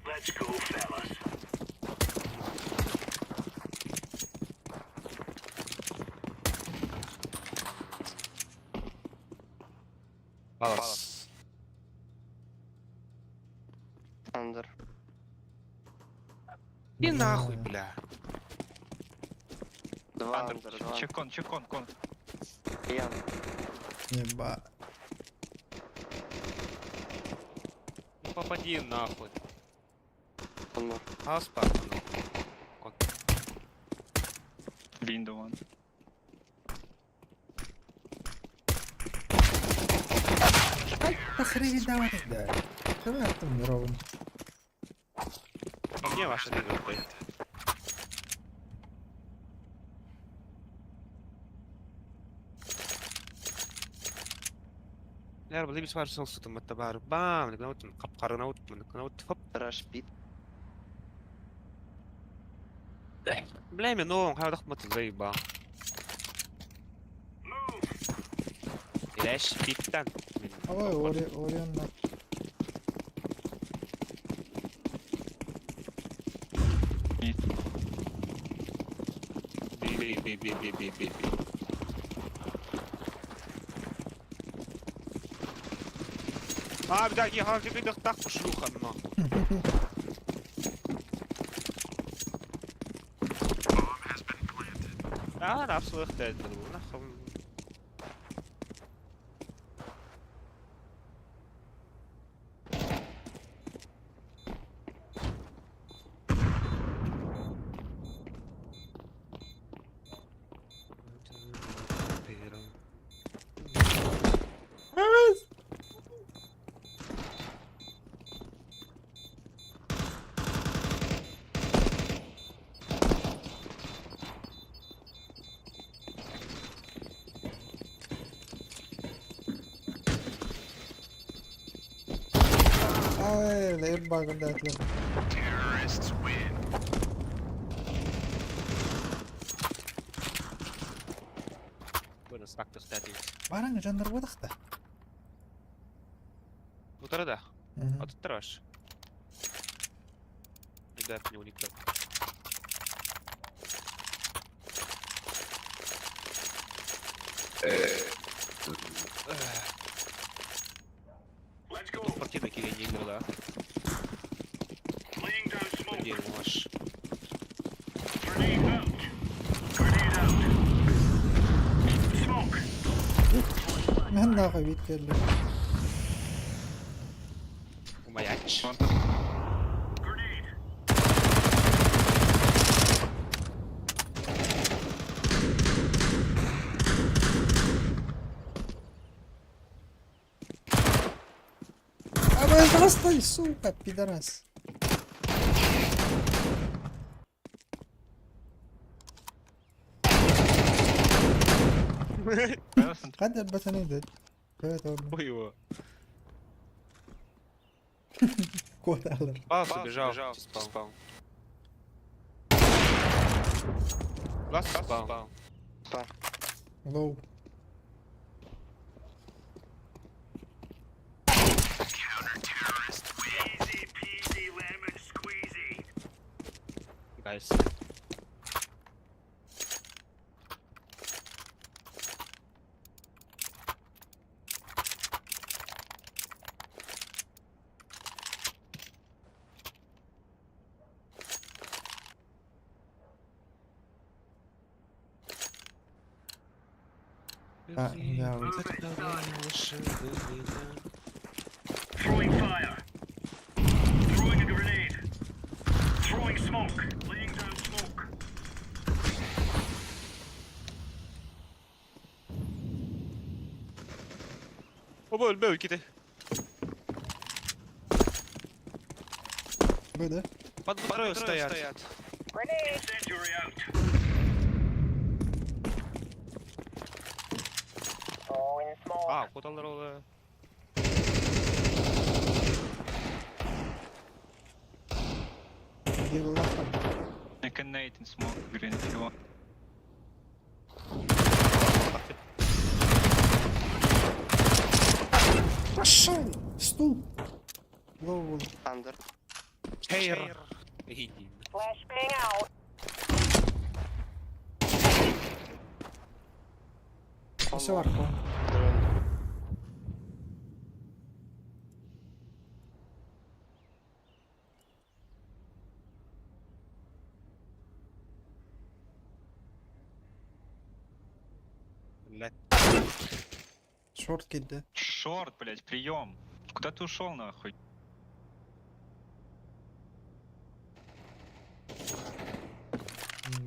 Let's go, fellas. Палас. Андер. И нахуй, бля. Два Андер, андер, два. чекон, чекон, кон. Ян. Еба. Ну попади нахуй. One more. Аспа. Кон. Window one. Охренеть, давай. Да. Давай там ровно. А Мне ваша лига стоит. يا رب لي بس بار سلطة متبار بام نقنوت قبقرنوت نقنوت فب Rush pit. بلا من هذا ضخمة زي با ليش بيتان Ой, Ори, Орион на. بي بي بي بي بي بي بي اه بدا يا هذا بيدق طق شلوخة ما اه نعرف صوت نخم Ой, наебал, да, отлично. Buenos factos daddy. Баран жандар бодахта. Утара да. Оттараш. Ребят, не уникал. Let's go. Спортивный кирин не играл, да? Laying down smoke. Где ваш? Grenade out. Grenade out. Smoke. Мен нахуй бит келди. Умаяч. Grenade. А вы просто, сука, пидорас. Қандай батан еді? Evet oğlum. Ой его. Кот алыр. Палас убежал. Спал. Ласт спал. Лоу. Easy peasy lemon squeezy. Guys. А, да, вот. Throwing fire. Throwing a grenade. Throwing smoke. Laying down smoke. Оба, өлбө ките. Б, да? Под второй стоят. Grenade. Incendiary out. Throwing smoke. А, кот алыр олы. Дигыллаахпын. I can nade and smoke green if you want. Пошел! Стул! Лоу. Андер. Хейр. Flashbang out. Все арко. Блядь. Шорт кидде. Шорт, блядь, прием. Куда ты ушел нахуй?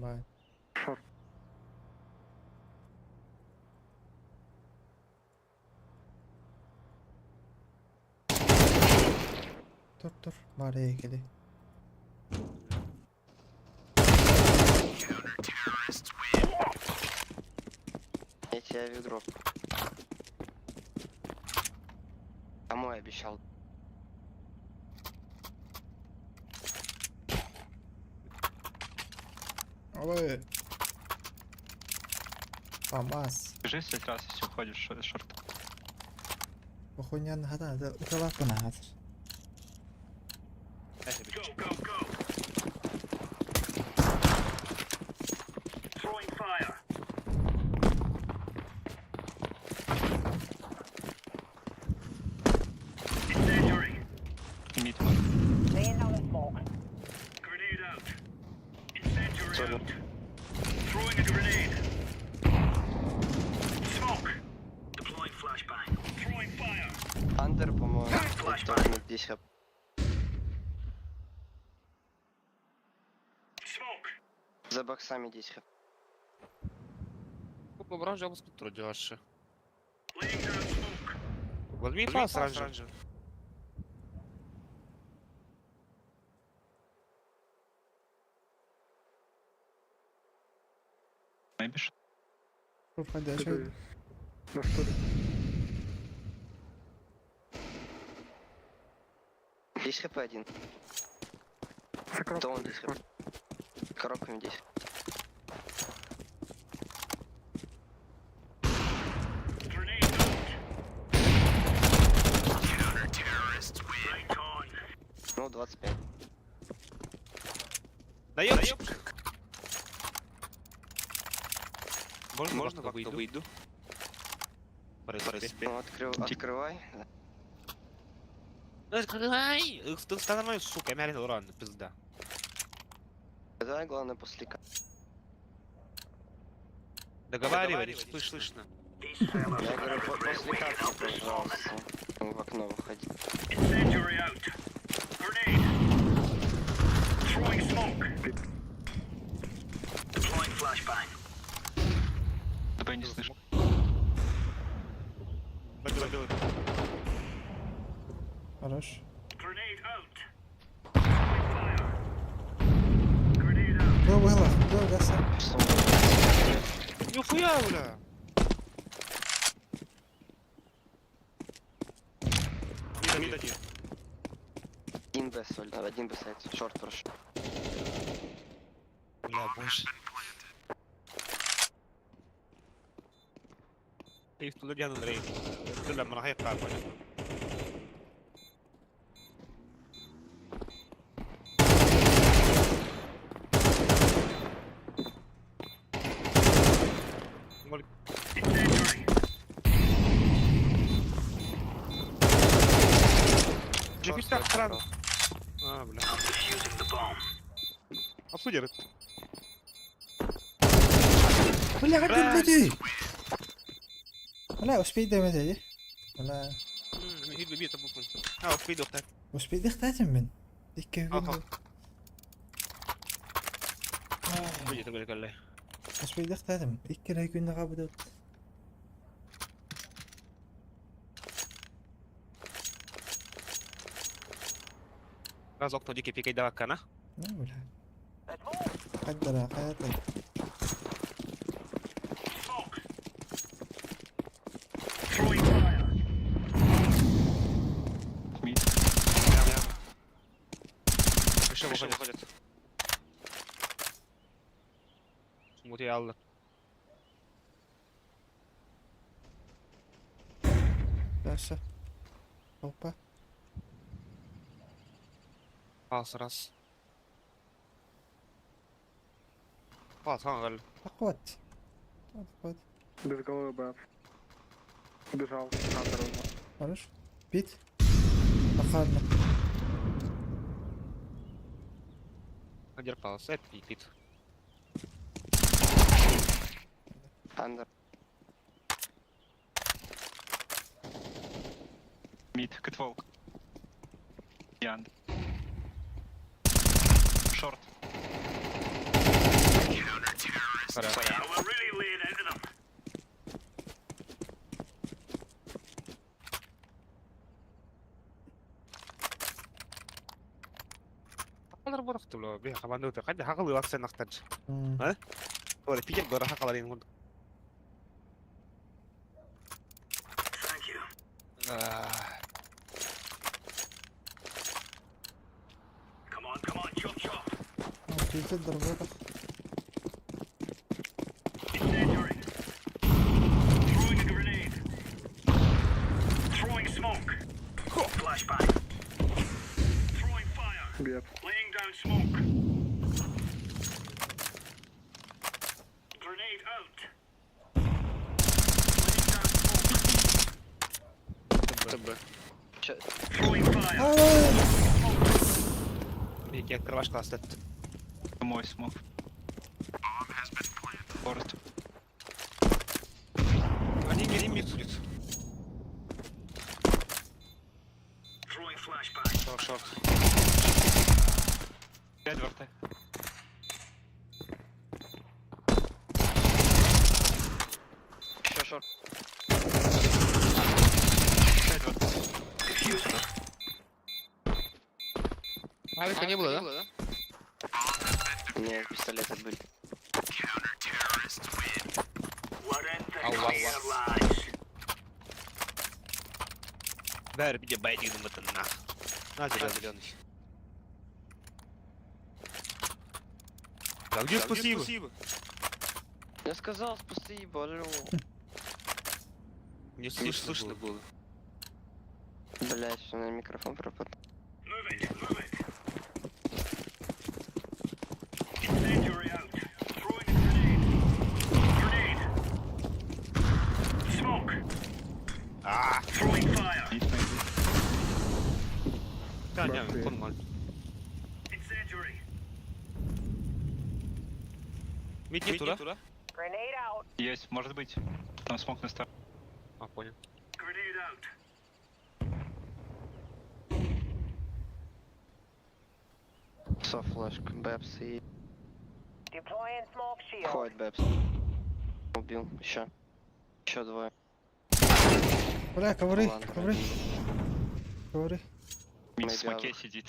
Бай. Шорт. Тур тур. Баар кели. Я тебе авиадроп. Кому я обещал? Ой. Фамас. Скажи пять раз, если уходишь шорт. Охуенно хата, укалаппын хатыр. Go, go, go. Throwing fire. Incendiary. Mid one. Laying down the smoke. Grenade out. Incendiary out. Throwing a grenade. Smoke. Deploying flashbang. Throwing fire. Андер, по-моему, тоже на 10 хп. Smoke. За боксами 10 хп. Laying down smoke. Возьми фас раньше. Maybe short. Тур хайда. На что ли? 10 хп один. За То он коробкой. 10 хп. Коробками 10. Grenade out. Right on. Ну, 25. Наебчик. Можно, можно в окно выйду? Ну, открывай. Открывай! Ты вставай, сука, я рано, пизда. Давай, главное, после Договаривались, слышно. These fellas Я are говорю, gonna regret после waking катки, up this morning. пожалуйста. В окно выходи. Incendiary out. Grenade. Throwing smoke. Deploying flashbang. Давай не слышу. Белый, белый. Хорош. Grenade out. Throwing fire. Grenade out. Го было, го гаса. Нихуя, бля! Мид один. Один Б, соль, да, один Б сайт. Шорт прошу. Бля, боже. كيف تقول لي انا ريت قلت له لما راح يقع Incendiary. Джеки Шорт так прошел. А, бля. I'm defusing the bomb. Обсудили. Бля, как ты Бля, успей дэмэт Бля, А, успей доктор. успей дыхтатым мен. Икки Ага. күн. Будет говорить, Успей дыхтатым. Икки рай күнне кабыдыт. Разок то дикий пикай давай кана. Ну, бля. Қаддара, қаятай. Smoke. Throwing fire. Mid. Еще выходит. Ялла. Дальше. Опа. Пас раз. Пас, ангел. Захват. Захват. Без головы Б. Убежал. Хорош. Бит. Охрана. Один пас, это и пит. Андер. Мид, кэтволк. Ян. Шорт. Now we're really laying into them. Алар борохтуло, би хабанды өтө. Кайда хакылы аксен актанч. А? Ора пикет гора хакаларын гон. Thank you. Come on, come on, chop chop. Түйті дырбадық. Incendiary. Throwing a grenade. Throwing smoke. Flashbang. Throwing fire. Бед. Laying down smoke. Grenade out. Laying down smoke. ТБ. Throwing fire. Бики открываш класс Мой смог. Шорт. Они не мид будет. Throwing flashbang. Шорт, шорт. Эдвард. Еще шорт. Эдвард. Авика не было, да? Нет, пистолеты были. We're in the Ау, ау, clear, lads. Бэр, где байдик думает нах. На зеленый. Да где спасибо? Я сказал спасибо, алло. Не слышно было. Блять, у меня микрофон пропад. Move it, move it. Incendiary out. Throwing a grenade. Grenade. Smoke. А, Throwing fire. Мид, maybe. да, не, он мал. Incendiary. Мид нету, да? Grenade out. Есть, может быть. Там смог на старт. А, понял. Grenade out. Со флешка, Бэпс и... Deploying smoke shield. Входит Бэпс. Убил. Еще. Еще двое. Бля, ковры, Ладно, ковры, ковры. Мид в Maybe смоке out. сидит.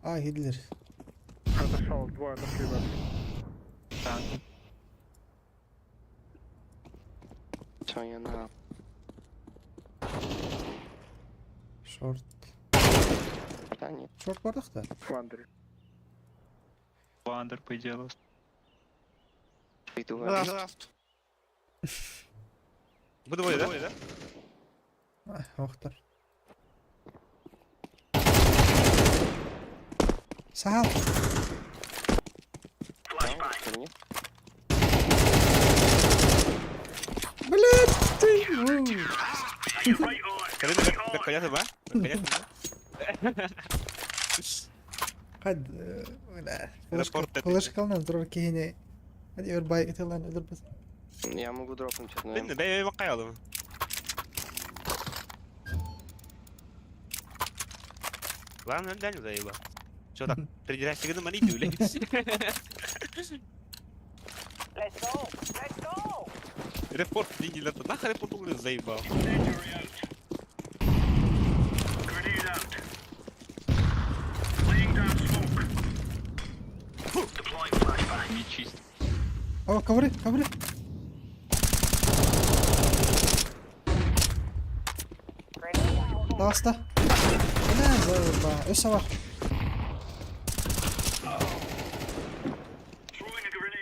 А, Гитлер. Отошел, двое отошли, Бэпс. Все, я на... Шорт. Да, нет. Шорт бардық та. В андере. Вандер, по идее, ласт. Иду в Ласт. Вы двое, да? А, Охтар. Сахал. Flashbang. что ли, нет? Блядь, ты. У. Are you right on? Короче, Right on. конец, да? Конец, да? Қад, бля. Репорт это. Флешкалнан тұрар кейіне. Hadi өр бай ытылан өдір біз. Я могу дропнуть одну. Мен бей бакай алдым. Ладно, да, не заеба. Чё так, придирайся к маниту, блядь. Let's go. Let's go. Репорт приняли, это нахуй репорт, блядь, заебал. Incendiary out. Grenade out. Laying down smoke. Deploying flashbang. Мид чист. О, ковры, ковры. Grenade out. Ласта. Бля, өссө бар.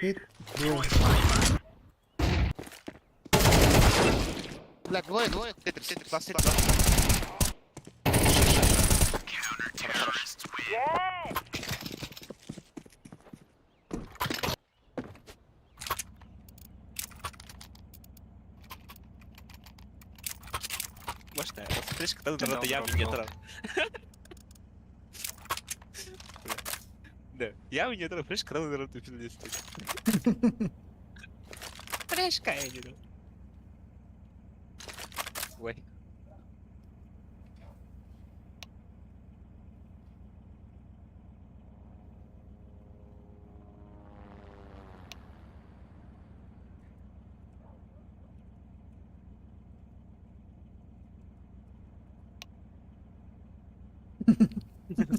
Hit, двое. Бля, двое, двое, Тетрис, Тетрис, ласт, Тетрис. Хорош, хорош. Мощная. Вот флешка тогда я мне Да, я мне трав, флешка тогда ты финалист. Флешка, я не дал. Ой.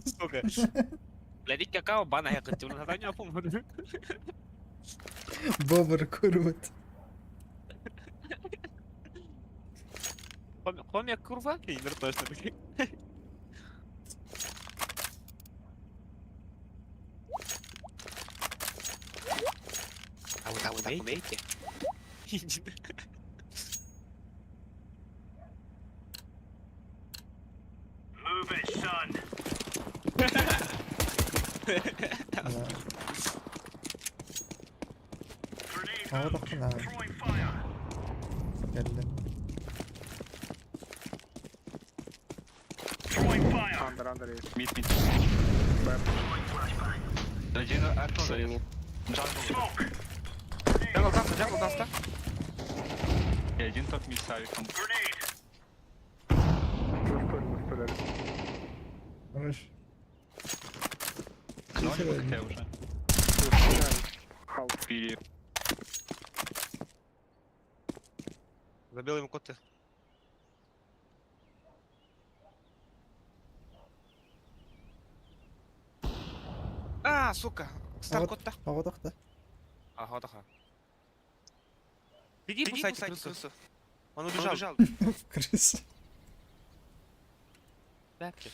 Сука. Блядь, какао бана я хотел, на не помню. Бобр курут. Хомяк курва? Игорь точно. А вы так умеете? Move it, son. Да. Оҕо Throwing fire. Кэллим. Throwing fire. Under, under есть. Mid, mid. Throwing flashbang. Один окно залез. Jungle. Smoke. Jungle даст, jungle даст, да? И один топ mid с авиком. Grenade. Настолько, Хорош. Окно либо КТ уже. Хал. Или Забил ему коты. А, сука. Стар котта. Оҕо тохта. Ага, таха. Беги, кусайте крысу. Он убежал. Крыса. Бабки.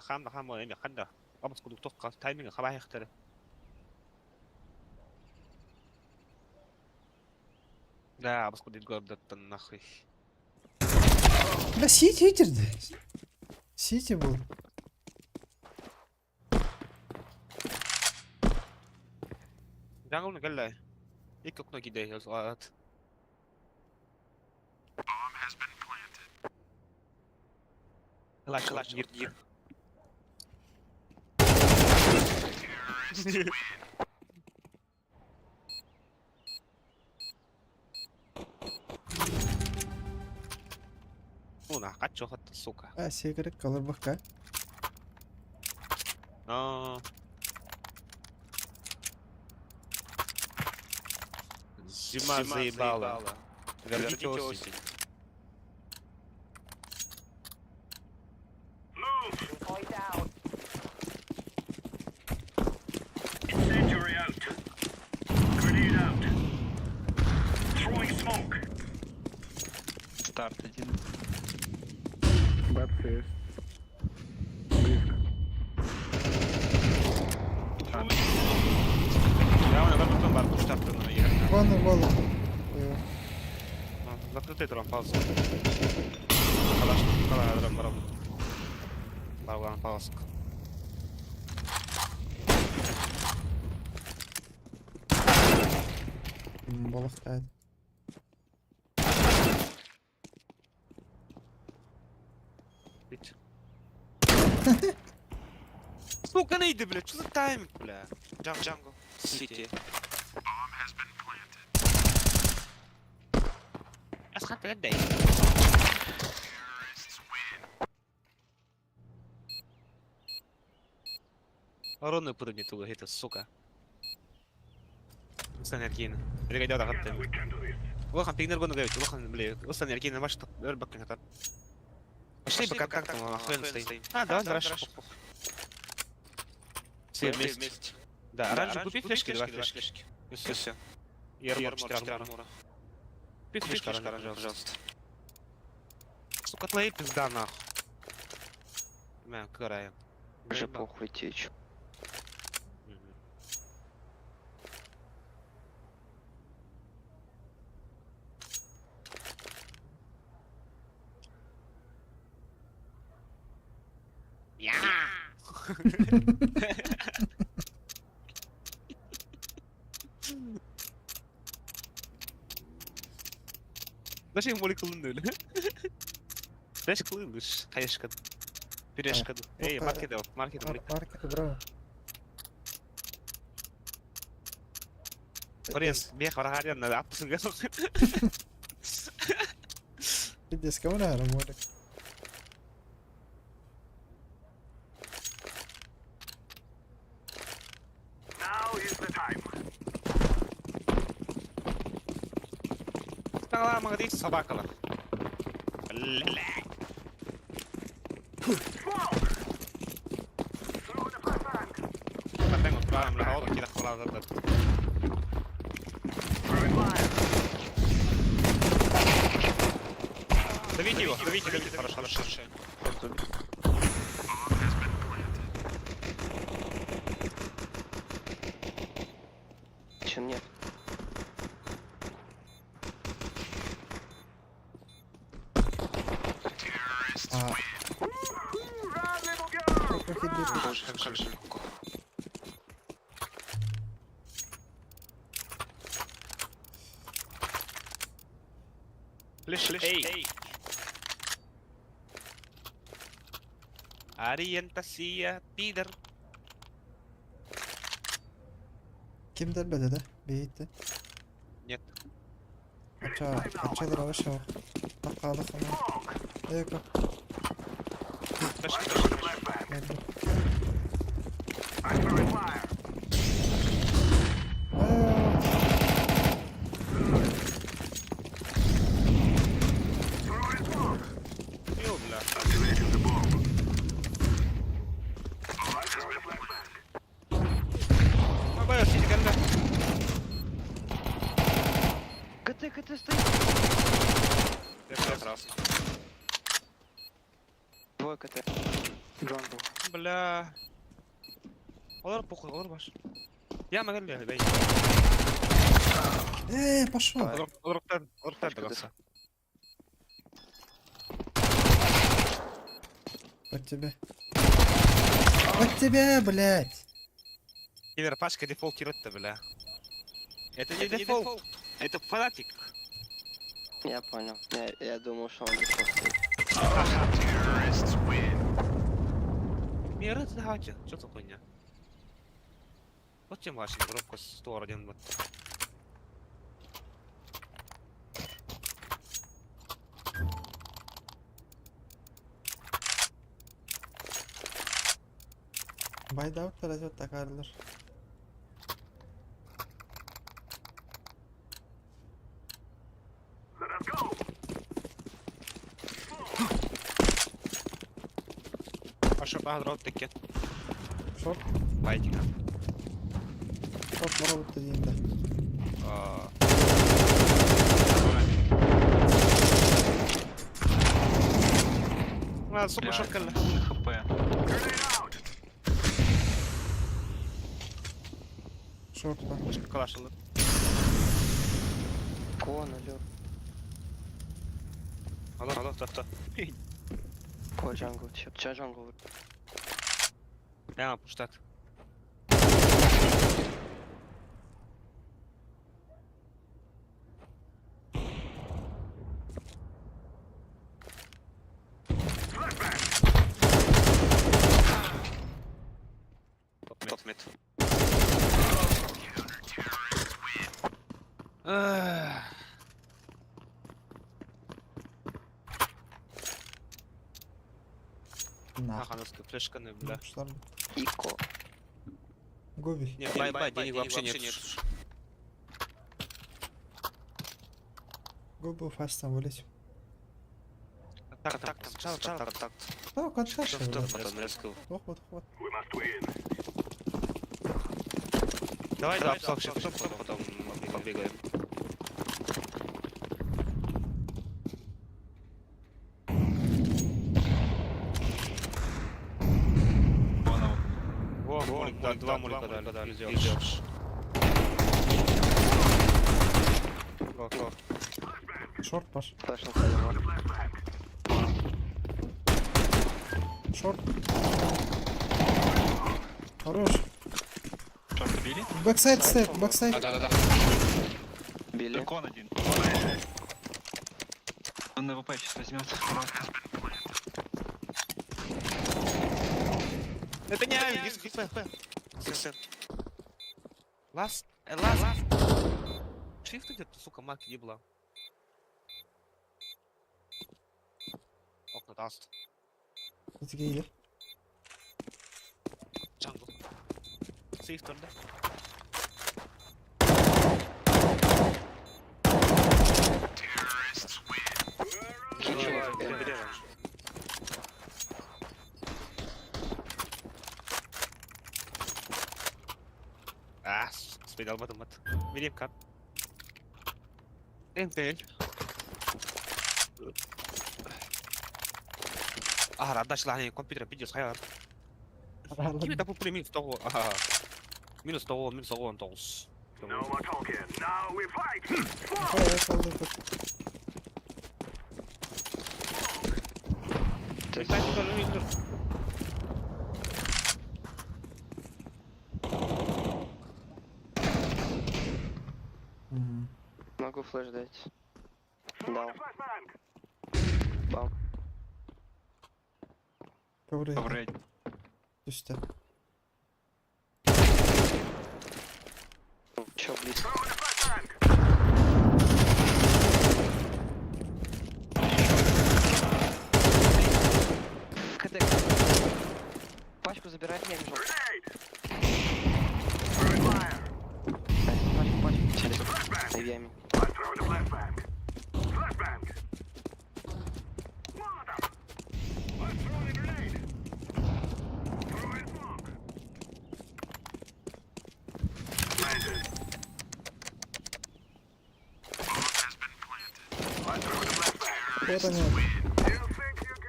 خام خام وين خندا أبص كل توقع تايمينج خباه يخترع. لا أبص كل يقول ده النخي. Бля, Сити итерді. Сити был. جانجل قال له يكو كنا كده يا صغارات. Клаш, клаш, гир, гир. Ну, на, хочу, сука. А, секірік колор баққа. А. Зима заебала. Верните осень. Move. Boys out. Incendiary out. Grenade out. Throwing smoke. старт один. Бэпс есть. Близко. Я на потом бар штраф на игры. Вон голову. Закрытый дрон, пауза. Калаш, калаш, дрон, барабан. Барабан, пауза. Балықтайды. Бить. Сука, нейди, бля, что за тайминг, бля? Джанг, джангл. Сити. أسخن 3 دقايق. Руны это, сука. Энергийно. Регайда даҕаттым. Улахан пигнер гону гэвит, улахан, бля, ус энергийно маш өр баккын хатар. Пошли по контактам, охуенно стоим. А, давай, хорошо. Все вместе. Да, оранжевый купи флешки, два флешки. И все, все. И армор, 4 армора. Купи флешки, оранжевый, пожалуйста. Сука, твои пизда нахуй. Мә, кырайым. Уже похуй течь. Даже им молекулын öyle. Beş kılıymış. Kayışkın. Bireşkın. Ey markete bak markete bak. Маркет браво. Oraya bir hara ne yaptın? Пиздец, кого наверное, молик? Now is the time. Tamam değil sabah kadar. Tengo plan, la otra quiere joder. Давите его, давите, давите, хорошо, хорошо. Чем нет? А. Лишь, лишь, эй. Ориентация, пидор. Ким дәрбәде да? Бейті. Нет. Ача, ача драваша. Таққалы қана. Эко. Ё, бля. Абай, сиди, кәлді. КТ, КТ стоит. Я раз. Двое КТ. Джангл. Бля. Олар похуй, олар баш. Я могу бей. Э, пошел. Олар олар до конца. Под тебе. Под тебе, блядь. Киллер Пашка дефолт киротто, бля. Это не дефолт. Это фанатик. Я понял. Я думал, что он дефолт стоит. Мир это давайте. Что за хуйня? Вот чем ваша громко 101 вот. Байдаут таразет такарлар. Паша багрот таки. Шорт. Байтика. Шорт барабыт дейінде. А, сука, шорт кэллэ. ХП. Шорт ба. Пашка калашылы. Кон, алло. Алло, алло, то, то. Ко джангл. Ча джангл. Я пуштат. Топ мид. На. Ага, флешка, бля. Ико. Гоби. Не, бай, бай, денег вообще нет. Гоби фастом вылезь. Так, так, так, сначала так, так. Так, отшаши, Потом резко. Вот, вот, вот. Давай, давай, стоп, стоп, стоп, потом побегаем. Молик, да, два молика дали, идешь. Го, го. Шорт, Паш. Шорт. Хорош. Шорт убили? Backsite стоит, backsite. Да-да-да. Били. Кон один. Он на ВП сейчас возьмет. Это не авик, хп, хп. Last, last. Shift идет, сука, мак ебла. Окна даст. Такие. Jungle. Сейф турда. А, спид албатым ат. Берем кап. МПЛ. А, радашланы компьютер видео хайар. Кими тапы пули минус того. Ага. Минус того, минус того, тоғыз. No more talking. Now we fight. Могу флеш дать. Дал. Бам. Ковры. Ковры. Түстэ. Че близко? КТ. Пачку забирай, я бежал. Пачку, пачку. На яме. Вот они.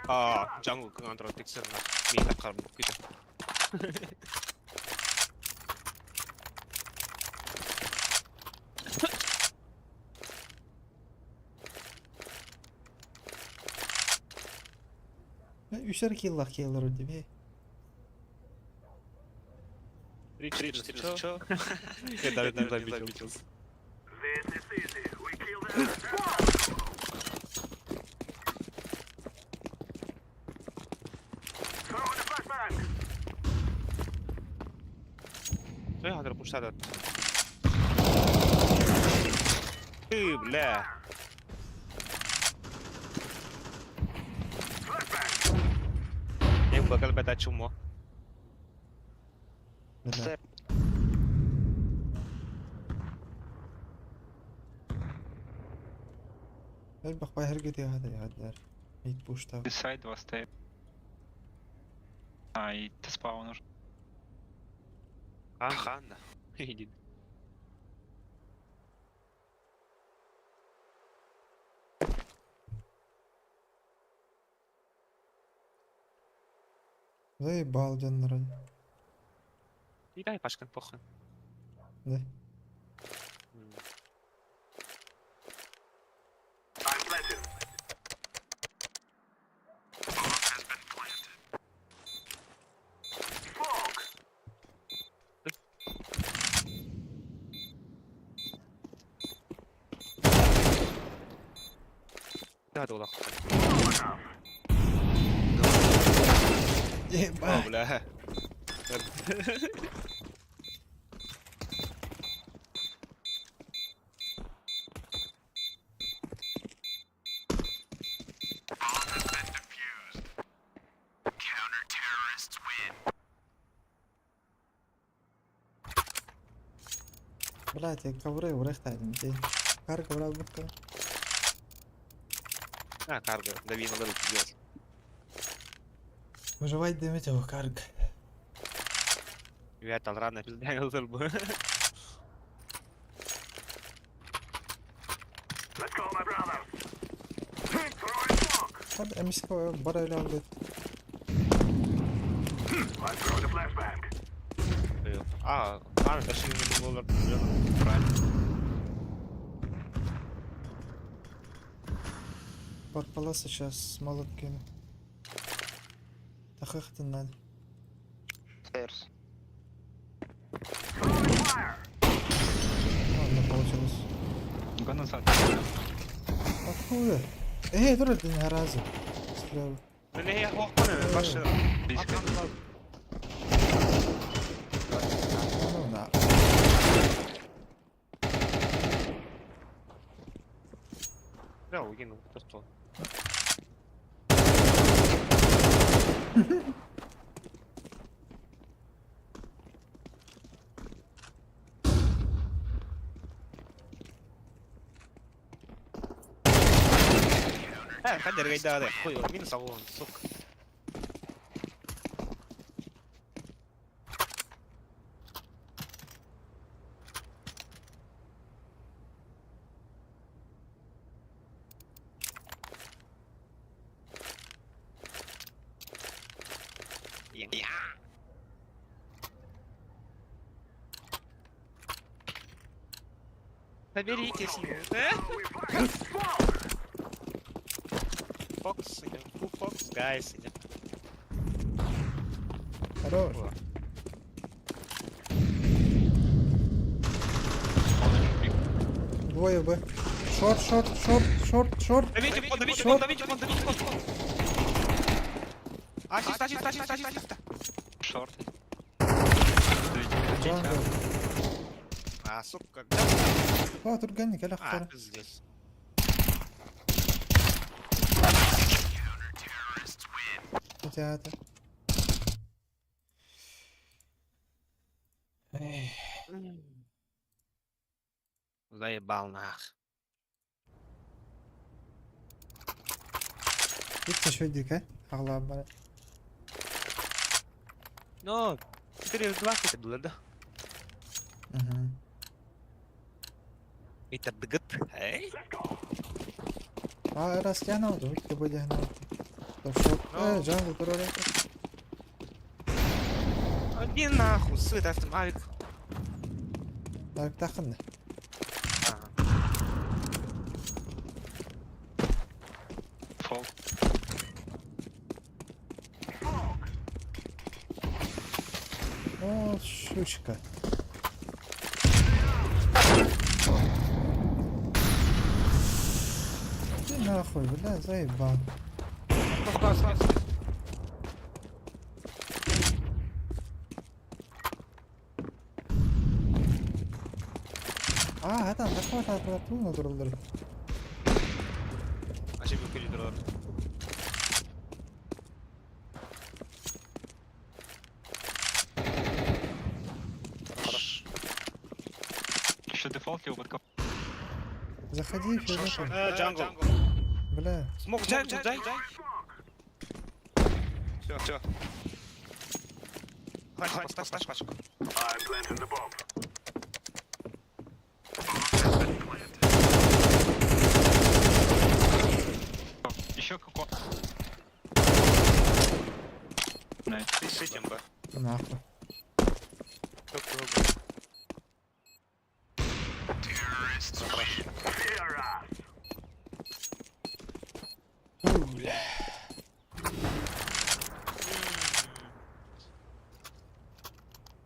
А, jungle контрол тексер на. Ми так күтә. Үсер киллах киллер диби. Три, четыре, чё? Я даже не заметил. This is easy. We kill them. Throw in the flashbang. Я хадр пушта. Ты, бля. Я bakal beta чумо. Да. Элбэх байхэргэт яагаад яагаад мид пуштав. Сайд два стоит. А, и ты спаун уже. Хан, хан. Иди. Заебал ден народ. И дай пашкан похуй. Да. I'm planting. Smoke. Да, да, да. О, Ебать. бля. Блять, я ковры урехтадим. Кар ковра букка. А, карго, дави на левел пиздец. Выживать дымите его карг. Я там рано пизда левел бы. Let's go, my brothers. Throw in smoke. Hadi эмиско барайланды. Let's throw the flashbang. А, а, даже не было правильно. Парпала сейчас молот кину. Тахахтын надо. Stairs. Ладно, получилось. Го назад. Откуда? Эй, дура ты не разу. Слева. Или я хохманы, ваши... Близко. Ну на. Бля, угинул, просто. Хадер гайдары, хуй, минус авон, сука. Соберитесь, э? Фокс, идем. Фокс, гайс, идем. Хорош. Двое Б. Шорт, шорт, шорт, шорт, шорт. Давите кон, давите кон, давите кон, давите кон. А, чисто, чисто, чисто, чисто. Шорт. Джангл. А, сука. А, турганник, аля А, хтара. пиздец. Хотя это. Эх. Заебал нах. Итте шөйдик, э? Ағлап бара. Ну, 4-2 это было, да? Угу. Это дгт, эй? А, раз я науду, ты будешь науду. Шорт. Э, джангл, турора. Один нахуй, сыт, авик. Так, тахын. Фол. О, щучка. Ты нахуй, бля, заебал. А, это, такой, это, это, это, Ошибку передал. Хорош. Еще дефолт его под Заходи, фиолетовый. Джангл. Бля. Смог, джангл, дай, дай. Все, все. Хватит, поставь пачку. Еще какой. Найс. Ты с этим, б. Нахуй.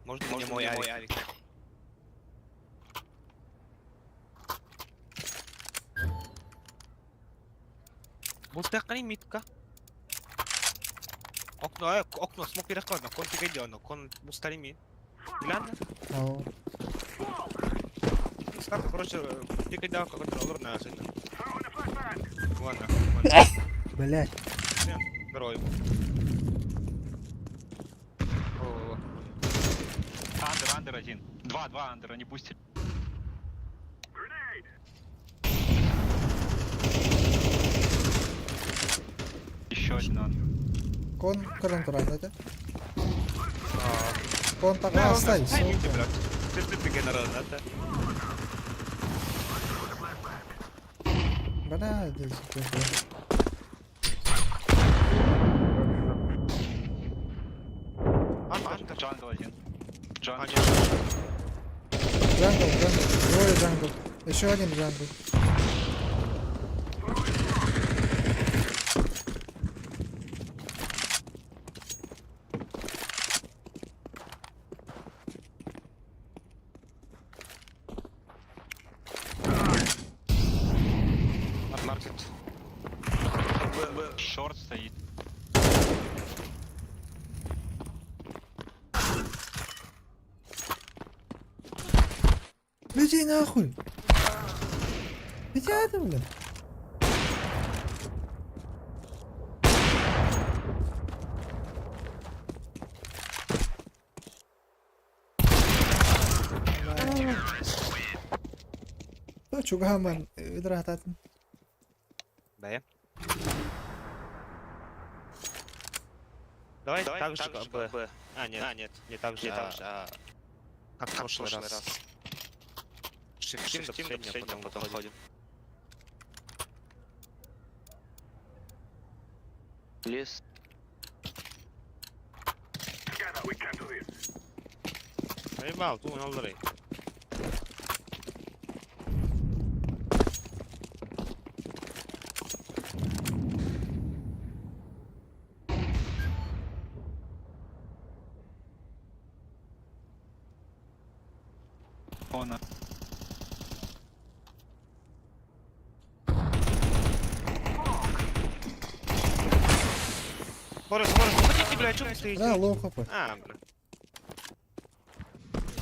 Можно мне мой авик? Мустакани митка. Окно, окно, смог переходно, кон тигайдёно, кон мустарими. Глянь. Ау. Ставка, короче, тигайда какой-то на сильно. Ладно, ладно. Блять. Здорово. Андер, андер один. Два, два андера, не пустили. Еще один андер. Кон көрөн туран это. Кон тагастай, сука. Ты генерал, да? Бля, иди сюда. Андер, джангл один. Jungle. Jungle, jungle. Двое jungle. Еще один jungle. Маркет. Short стоит. Людей нахуй! Иди это, блин. Чугаман, ыдыраататын. Б. Давай, Давай так же, Б. Б. А, нет. А, нет, не так же, не так же, а... Как в прошлый раз. раз. Шифтим до последнего, потом ходим. Лес. Наебал, ту налдырый. Он. Борис, Борис, уходите, бля, чё вы стоите? Да, low HP. А, бля.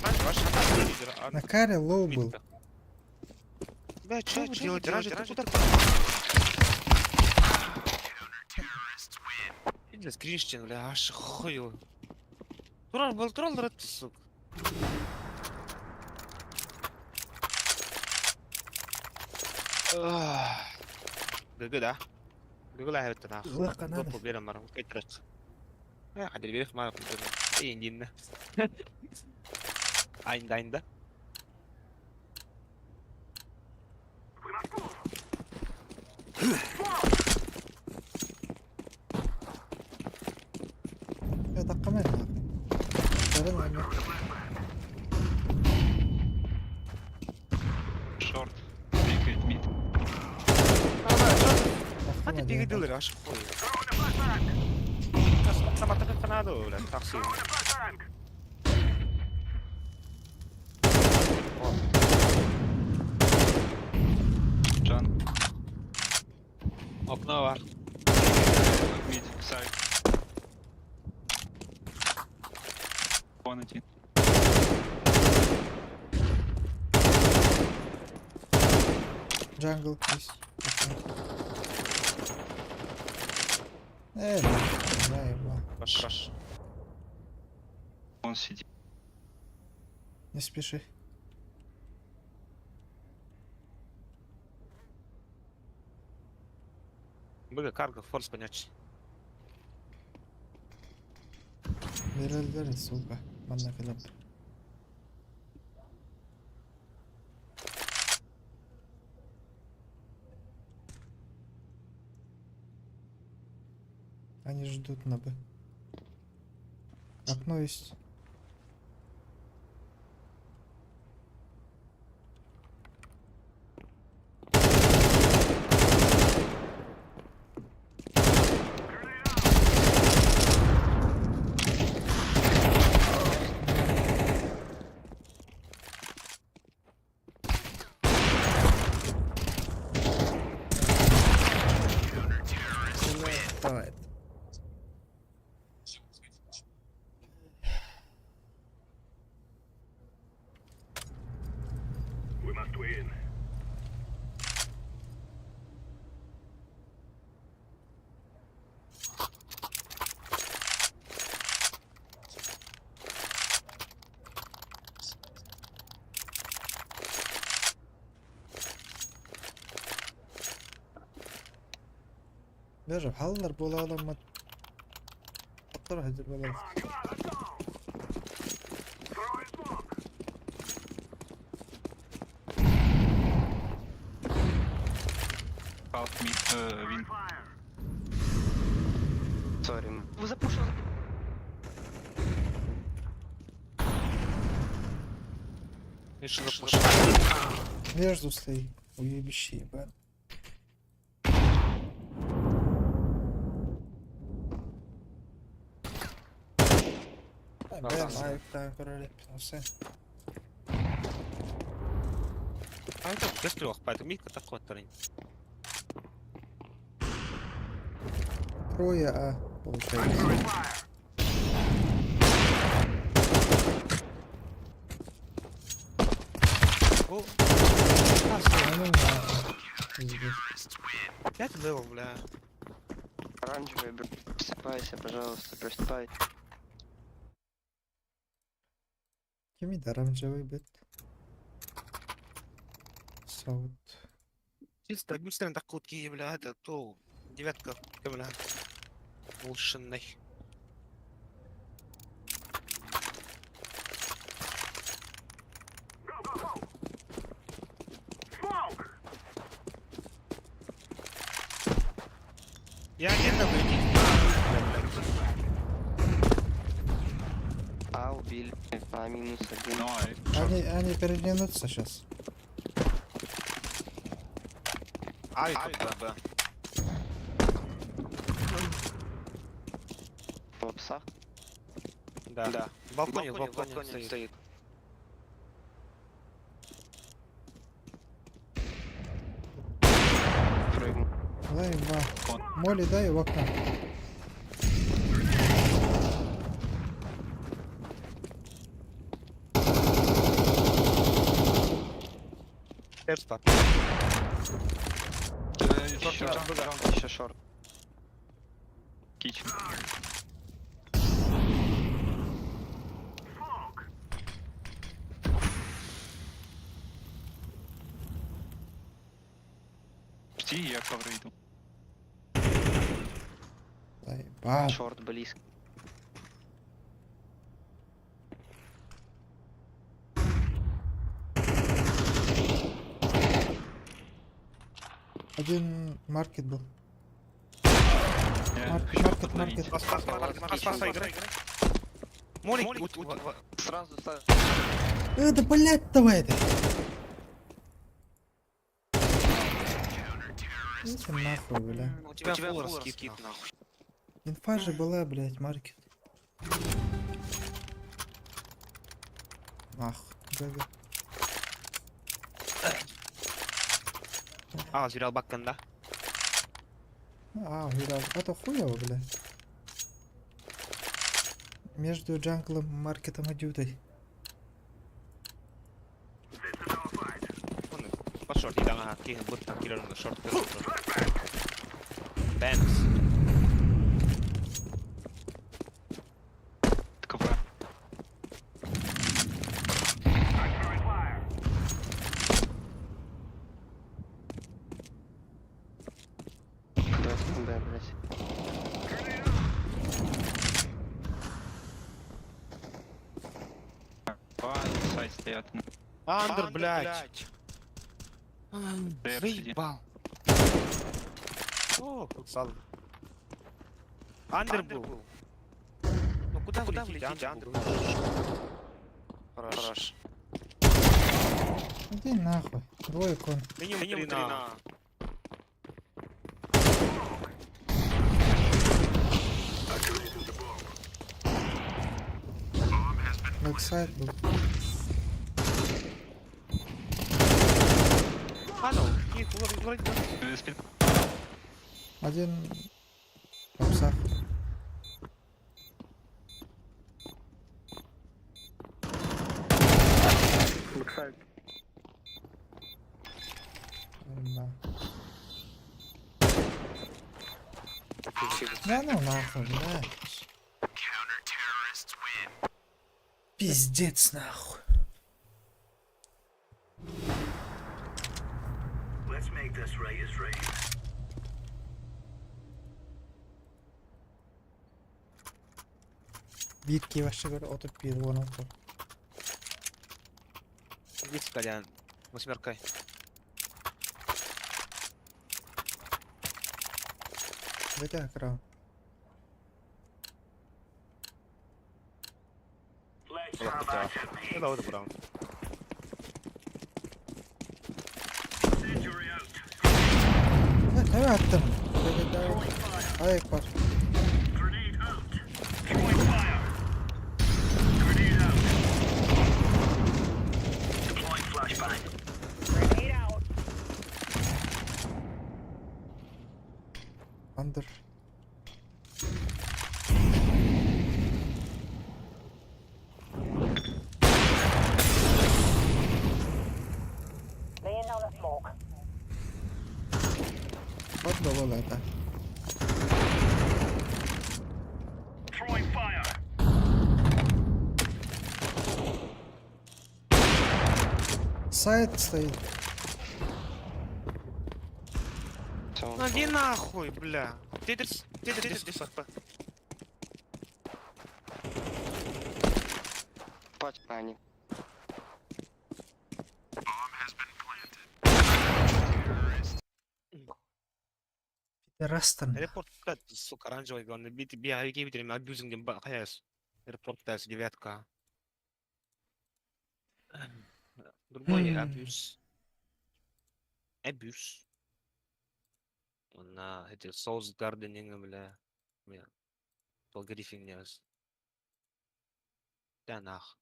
Ваш, ваш лидер, а На каре low был. мид-то. Бля, чё вы делаете? Ражи, ты куда? Иди, Кристиан, бля, аж хуй. Турал был, турал, рад, сука. GG да. GG ла хэвээр наа. Лыка надо. Проблема бар. Кайтрат. Э, хадир берих маа проблема. Эйндин. Айнда айнда. Я так камера нахуй. Второй номер. Short. Пикает mid. Хати бигдилер аш хуй. Самата канаду, бля, такси. Джан. Окно бар. Mid. Side. Вон один. Jungle есть. Э, да, ебал. Раш, раш. Он сидит. Не спеши. Быга карго форс понять. Берелдер, сука. Манна кылып. Они ждут на Б. Окно есть. Давай. We must win. Даже халлар була ма Аттар хадыр була. Half mid. Win. Sorry. Вы запушил. Между стоит. Уебище, ебать. Бэм, айыктаан көрөр эппин, А это быстро поэтому миг такой оттарин. Трое А, получается. О, А ну нахуй. Пиздец. 5 level, бля. Оранжевый, просыпайся, пожалуйста, просыпайся. Кими оранжевый бит? Саут. Чисто быстро так кутки, бля, это то девятка, бля. Улучшенный. Я один такой, иди. А, убили. А, минус один. Они переглянутся сейчас. Ай, Б. В псах? Да. Да. В балконе, в балконе, стоит. стоит. Прыгнул. Дай ба. Молли, дай в окно. Перста. Еще, еще short. Kitchen. Жди, я ковры иду. Дай ба. Short близко. Один маркет был. Я Маркет, хочу маркет, подловить. маркет. Пас, пас, пас, пас, пас, играй. Молик, ут, ут, Сразу са- Да блять давай ты. Иди нахуй, бля. У тебя full раскид, нахуй. Инфа же была, блять, маркет. Ах, GG. А, зря баккан, да? А, уверял. Это хуево, бля. Между джанглом, маркетом и дютой. По short, ида, ага, ких, будто киллер на short. Бэнкс. КВ. Давайте на Б, блядь. Два сайт стоят. Андер, блядь. ДР сиди. Заебал. О, футсал. Андер был. Ну куда вы летите, Андер был? Хорош. Иди нахуй. Двое кон. Минимум 3 на. Backside был. А, ну, их, вроде, вроде, Спин. Один в псах. Backside. Да. Да ну нахуй, блядь. Пиздец нахуй. Let's make this right as rain. Биир вообще говорю, отуп биир уон алта. Иди, Колян. Восьмеркой. Бэтэ крау. Let's have at it, mate. Да, вот браун. Эми аттым. Ай бар. Under. Бар да буолла это. Сайт стоит. Ну иди нахуй, бля. Тетрис, Тетрис, Тетрис, хп. Пачка они. Растан. Репорт, блядь, сука, оранжевый, главное, бит, би, би, абьюзинг, хаяс. Репорт, блядь, девятка. Другой абьюз. Абьюз. На эти соус гарденинг, бля. Бля. Гриффинг Да нах.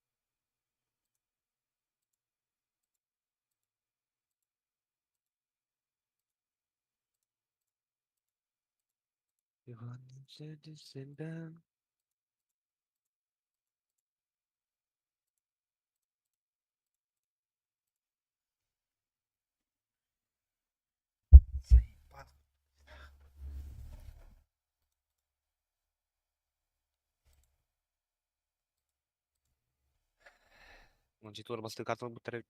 Заебал. Он четвер басты картал бутары.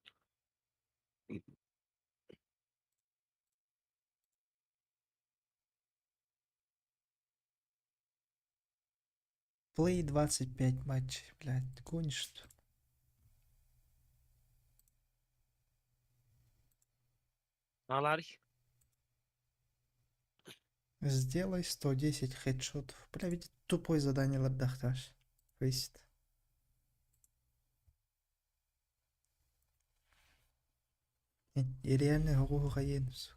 Play 25 матчей, блядь. Гонишь, что ли? Аларь. Сделай 110 хедшотов. Бля, видите, тупое задание лардахташ. Висит. И реально хугаенус.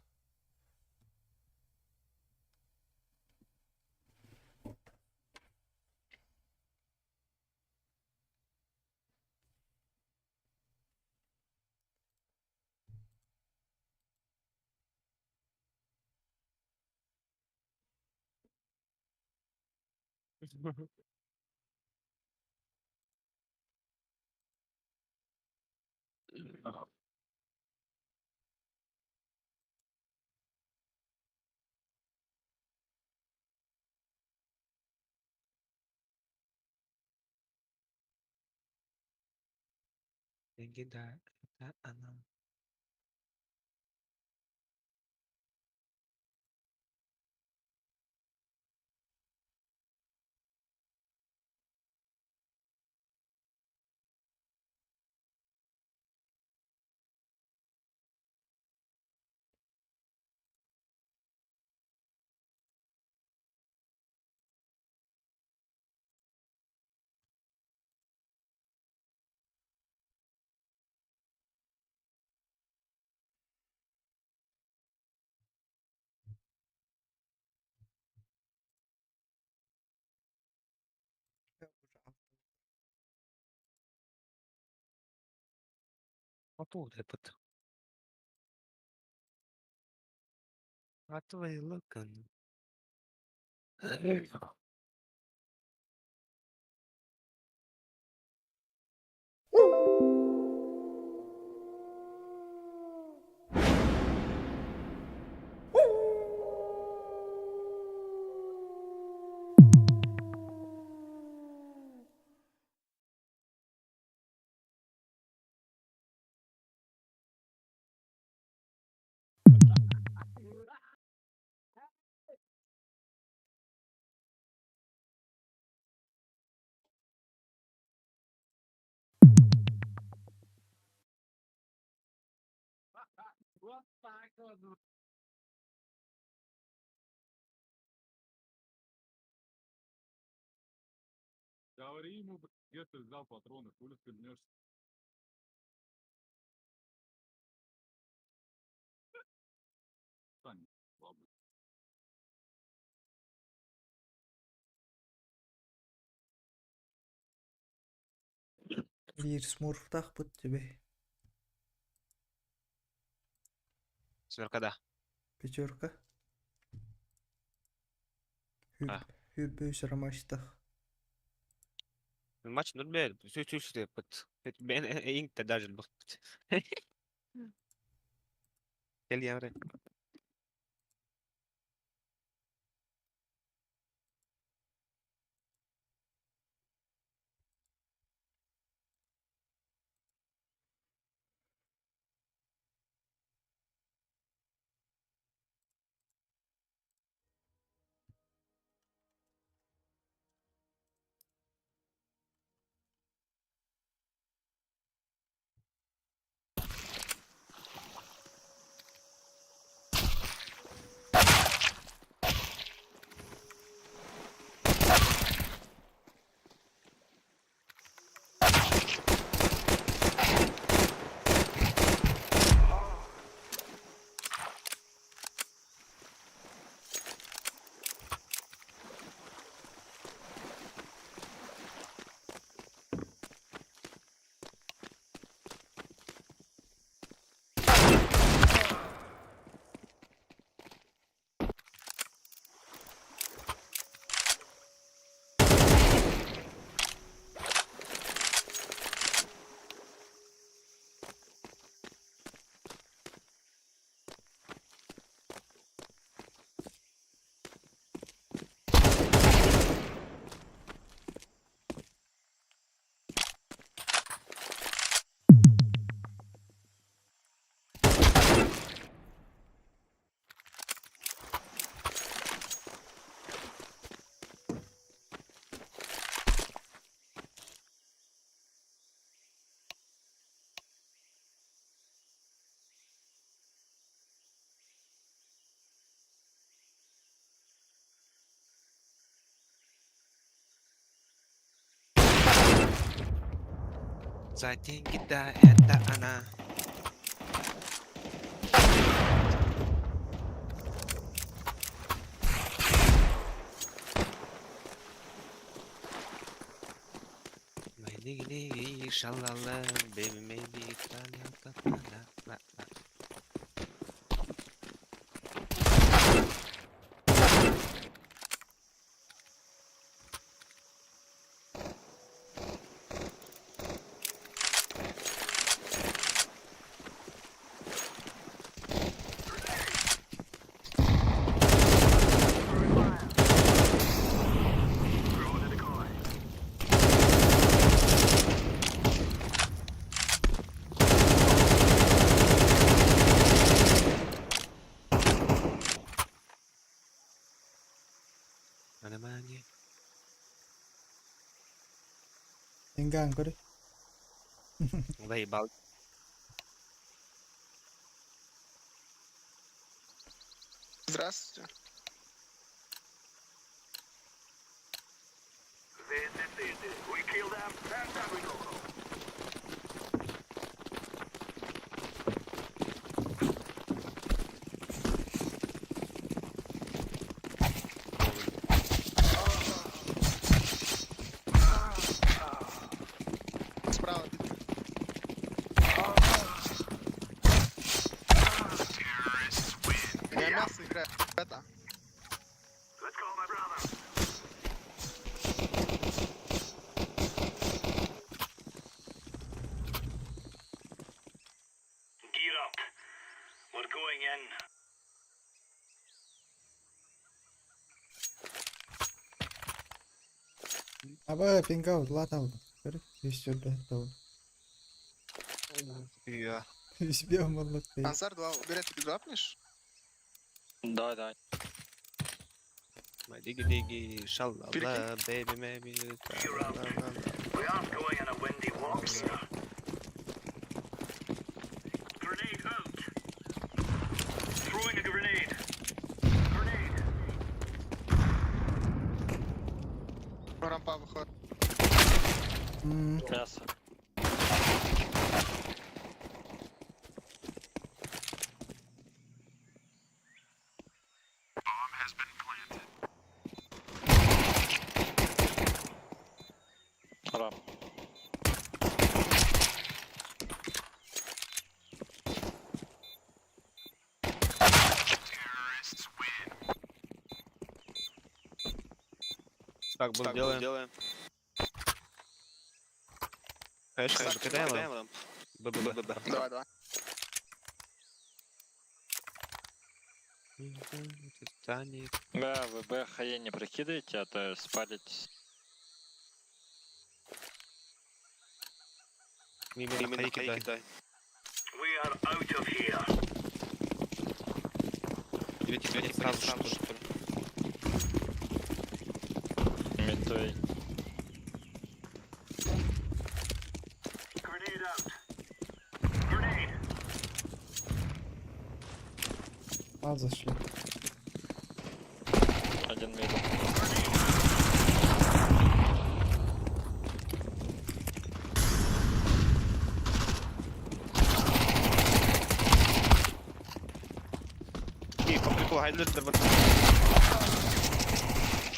Деньги, да, это она. Отуут лепыт. Атвай лыкын. Говори ему, где ты взял патроны, хули ты мнешься. Сань, бабы. Биир смурфтаахпыт түбэй. Сверка да. Пятерка. А. Хүрбүү сарамаштах. Матч нурбel. Сүү сүү сүү пыт. Бен инте даже бут. Gel yavrum. За деньги, да, это она. Майдигли, шалала, baby, maybe, та-ла, та-ла, ла, ла. Нормально. Ингаан көрүй. Заебал. Здравствуйте. We kill them and then we go home. Справа. Я мясо играю. Это. Let's go, my brother. Gear up. We're going in. Аба пингаут латал. Көрүй. Үс үрбэ тау. Я. Үс бе молодцы. Ансар 2, берет ты дропнешь? Да, да. Майдиги-диги, шалала, Перекинь. baby, maybe, та-ла, ла, ла. We aren't going on a windy walk here. Grenade out. Throwing a grenade. Grenade. Рампа выходит. Мясо. Рам. Так, был делаем. Конечно, Кстати, кидаем. кидаем ламп. Б, Б, Б, Б. Давай, давай. Титаник. Да, вы Б хае не прокидываете, а то спалитесь. Мимо Именно на хай кидай. кидай. We are out of here. Или тебе Тебе сразу, сразу, что ли? что ли? Мидвей. Grenade out. Grenade. А, зашли. Один мидл. И по приколу, гайдер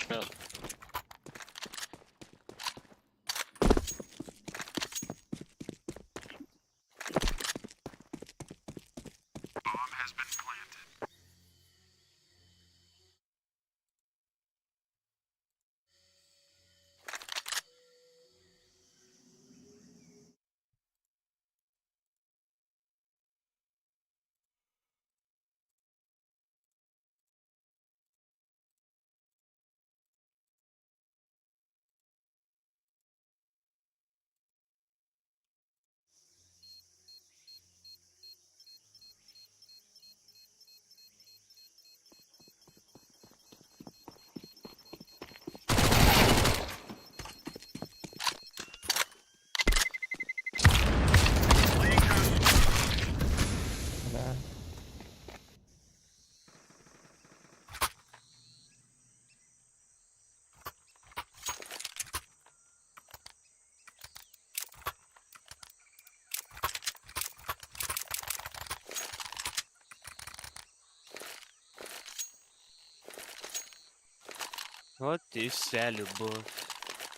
Мясо. Бля. Вот и вся любовь.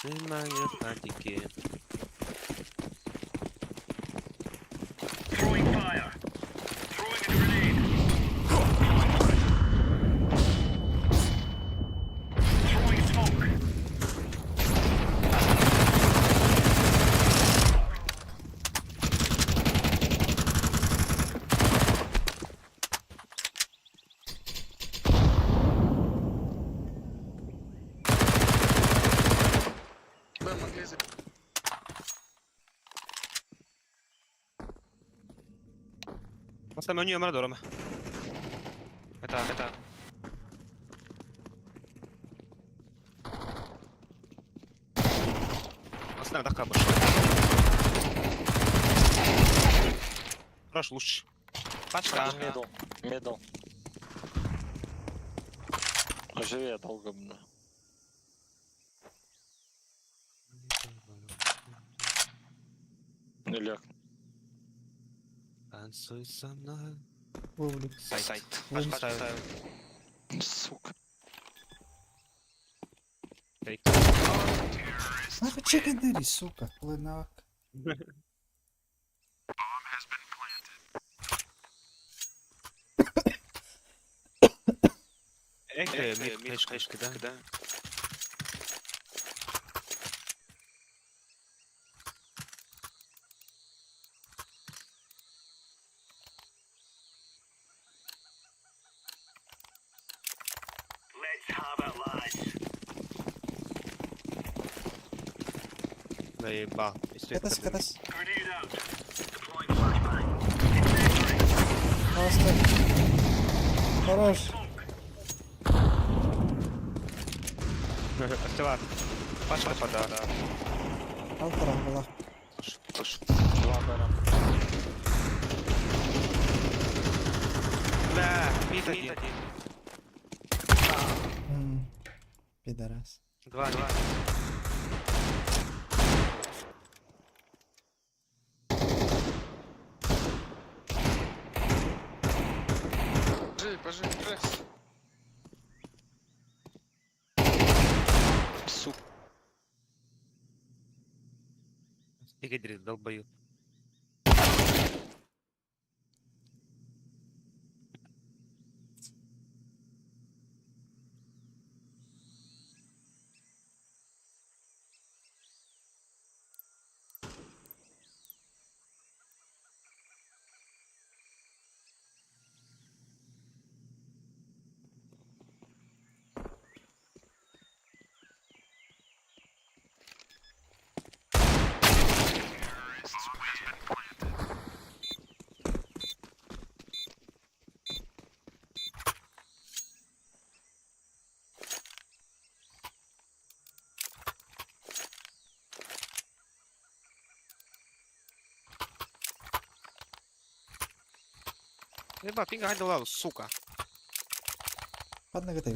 Ты моя фантики. Throwing fire. Throwing a grenade. Throwing smoke. Б могли за... Просто меню Мрадором. Это. Основная такая больше. Хорош, лучше. Пачка. Мидл. Мидл. Живи я долго, бля. Или Танцуй со мной. Вовлик. Сайт. Вон Пачка ставим. Сука. Фейк. Нахуй чекай сука. Линак. Эх, Эх, мид, мид, хэшка, хэшка, да? Да. Let's have it, lads. Заебал. Если это Катас, катас. Grenade out. Deploying flashbang. Incendiary. Просто. Хорош. Smoke. Активат. Пачка пода. Алтара была. Слушай. Два бэра. Бля, мид один. М, Пидорас. Два, два. Пожи, пожи, пресс. Сука. Игорь, долбоёб. Еба, пинг гайдалал, сука. Ханна кытай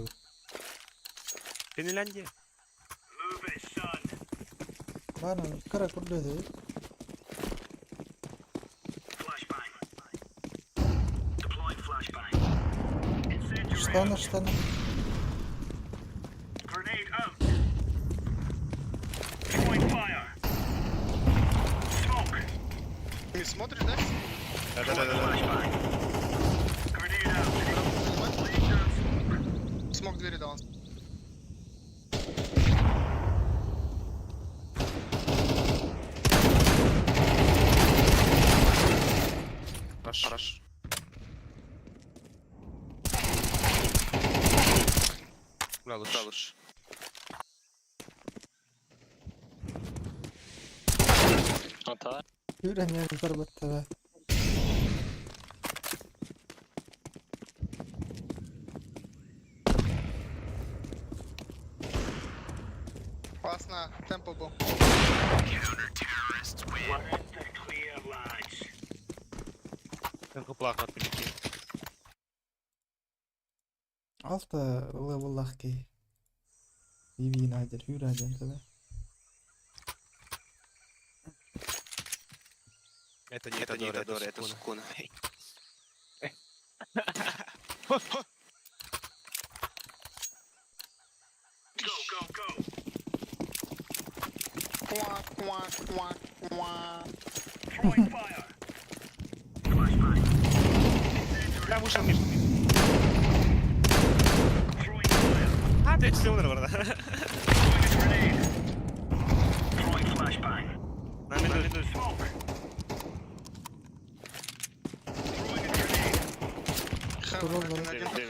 Финляндия. Баанан кыра курдук Штаны, штаны. Не смотришь, да? Да-да-да. Смог двери дал. Хорош. Хорош. Бля, лучше. лучше. Ата. Үүрэн яа барбаттара. Классно, темпо был. Только плохо отпилики. Алта левеллах киһи. Ивин айдер, хүүрэн тэбэ. Это не Это не Тадора, Тадора, это это Сукуна. Сукуна. Куа, куа, куа, куа. Бля, вышел, Миша. А, ты все умер, брат. На минуту. Хевен, один, один, Девять, девять.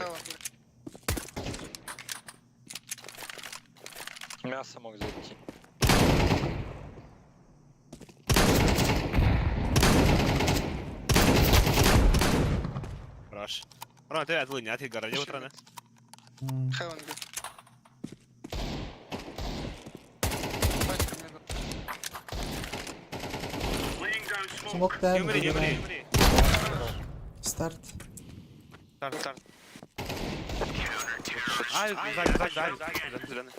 Хевен. Мясо мог зайти. Хорош. Рон, ты отвыни, а ты гора, не утро, Хевен, бит. Пачка мида. Смок Не тайм. умри, не умри, не умри. Старт. Старт, старт. А, сзади, сзади, сзади. Зеленый.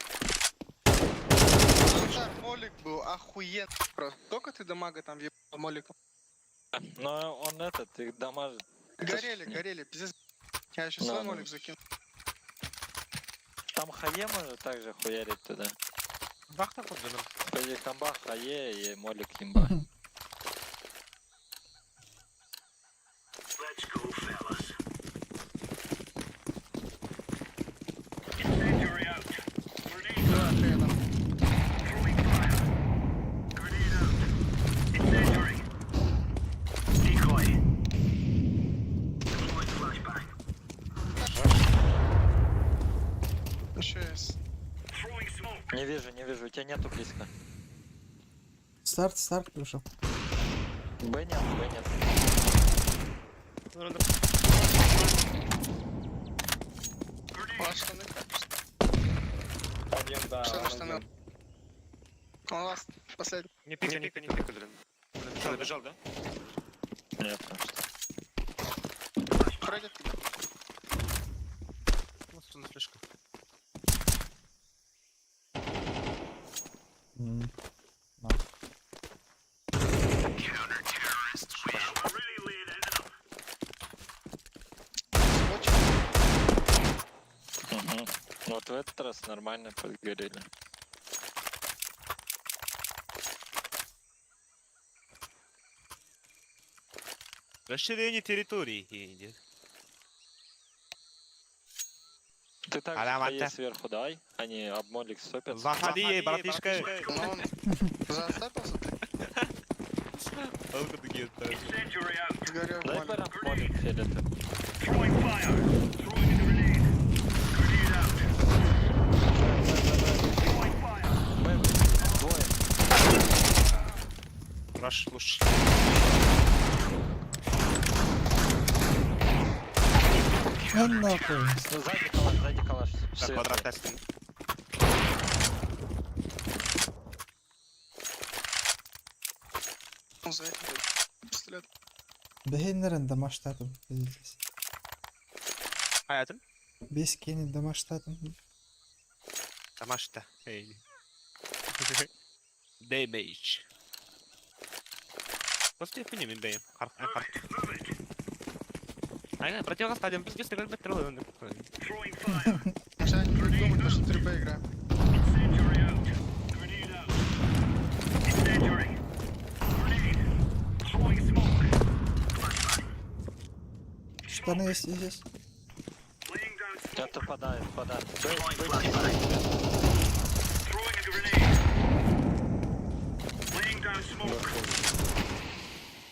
Назар, молик был охуенно просто. Сколько ты дамага там въебал моликом? Но он этот, их дамажит. Горели, горели, пиздец. Я еще Да, свой да. молик закину. Там хае может также хуярить туда. Бах такой, да, Пойди комба, хае и молик имба. Да, хрена. Еще есть. Не вижу, не вижу, у тебя нету близко. Старт, старт вышел. Б нет, Б нет. А, штаны. Один, да. Штаны, штаны. Он ласт, последний. Не пикай, не пикай, Не пикай, зеленый. Добежал, да? Нет, там что. Пройдет тебя. Вот на флешку. Очень. Угу. Вот в этот раз нормально подгорели. Расширение территории идет. Ты также Аля, хае мата. сверху дай, они обмолик стопят. Заходи, братишка. Но он застопился, ты А такие сгорел Дай молик. барам молик фиолетовый. Б, двое. Раш, лучше. На нахуй. Ну, сзади калаш, сзади калаш. Так, Сверху. квадрат тестинг. Он за этим пистолет. Бэһиннэрэн дамаштаатым. Пиздец. Хайатын? Бес киэнин дамаштаатым. Тамашта. Эй. Damage. Просто хуйня мен бэйэм. Хар хар. Айна, противогаз стадион пиздец, ты как бы троллы. Сейчас они будут думать, то, что 3Б играем. Штаны есть, есть, есть. Это попадает, попадает.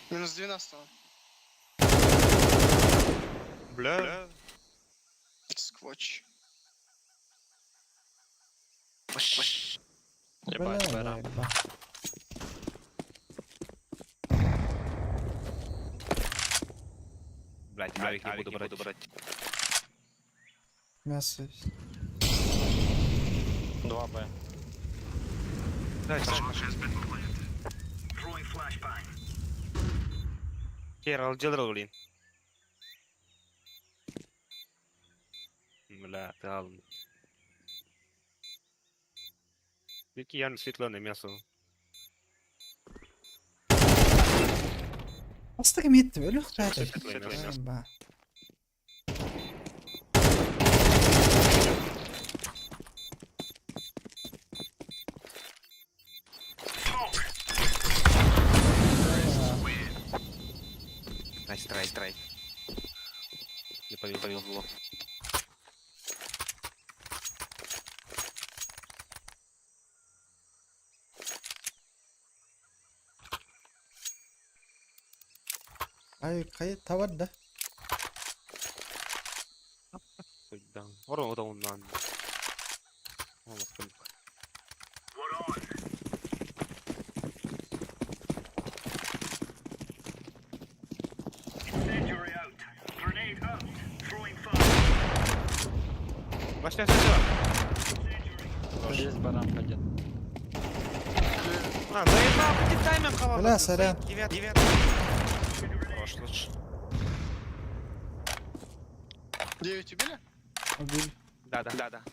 Минус 12 он. Бля. Сквотч. Бля, заеба. Блять, авик не буду брать. Мясо есть. 2Б. Да, Хер, алжыдыр блин. Бля, ты ал. Які я светлое мясо. Астык эмиэтти өлөх таата. Светлое мясо. Ба. Nice try, try. Не повезло. Ай, кай табар да. Да. Орон отоунан. Башня, все. Здесь баран один. А, заебал, ты тайминг хавал. Бля, сорян. Девят, девят. Хорош, лучше. 9 убили? Убили. Да, да. Да, да.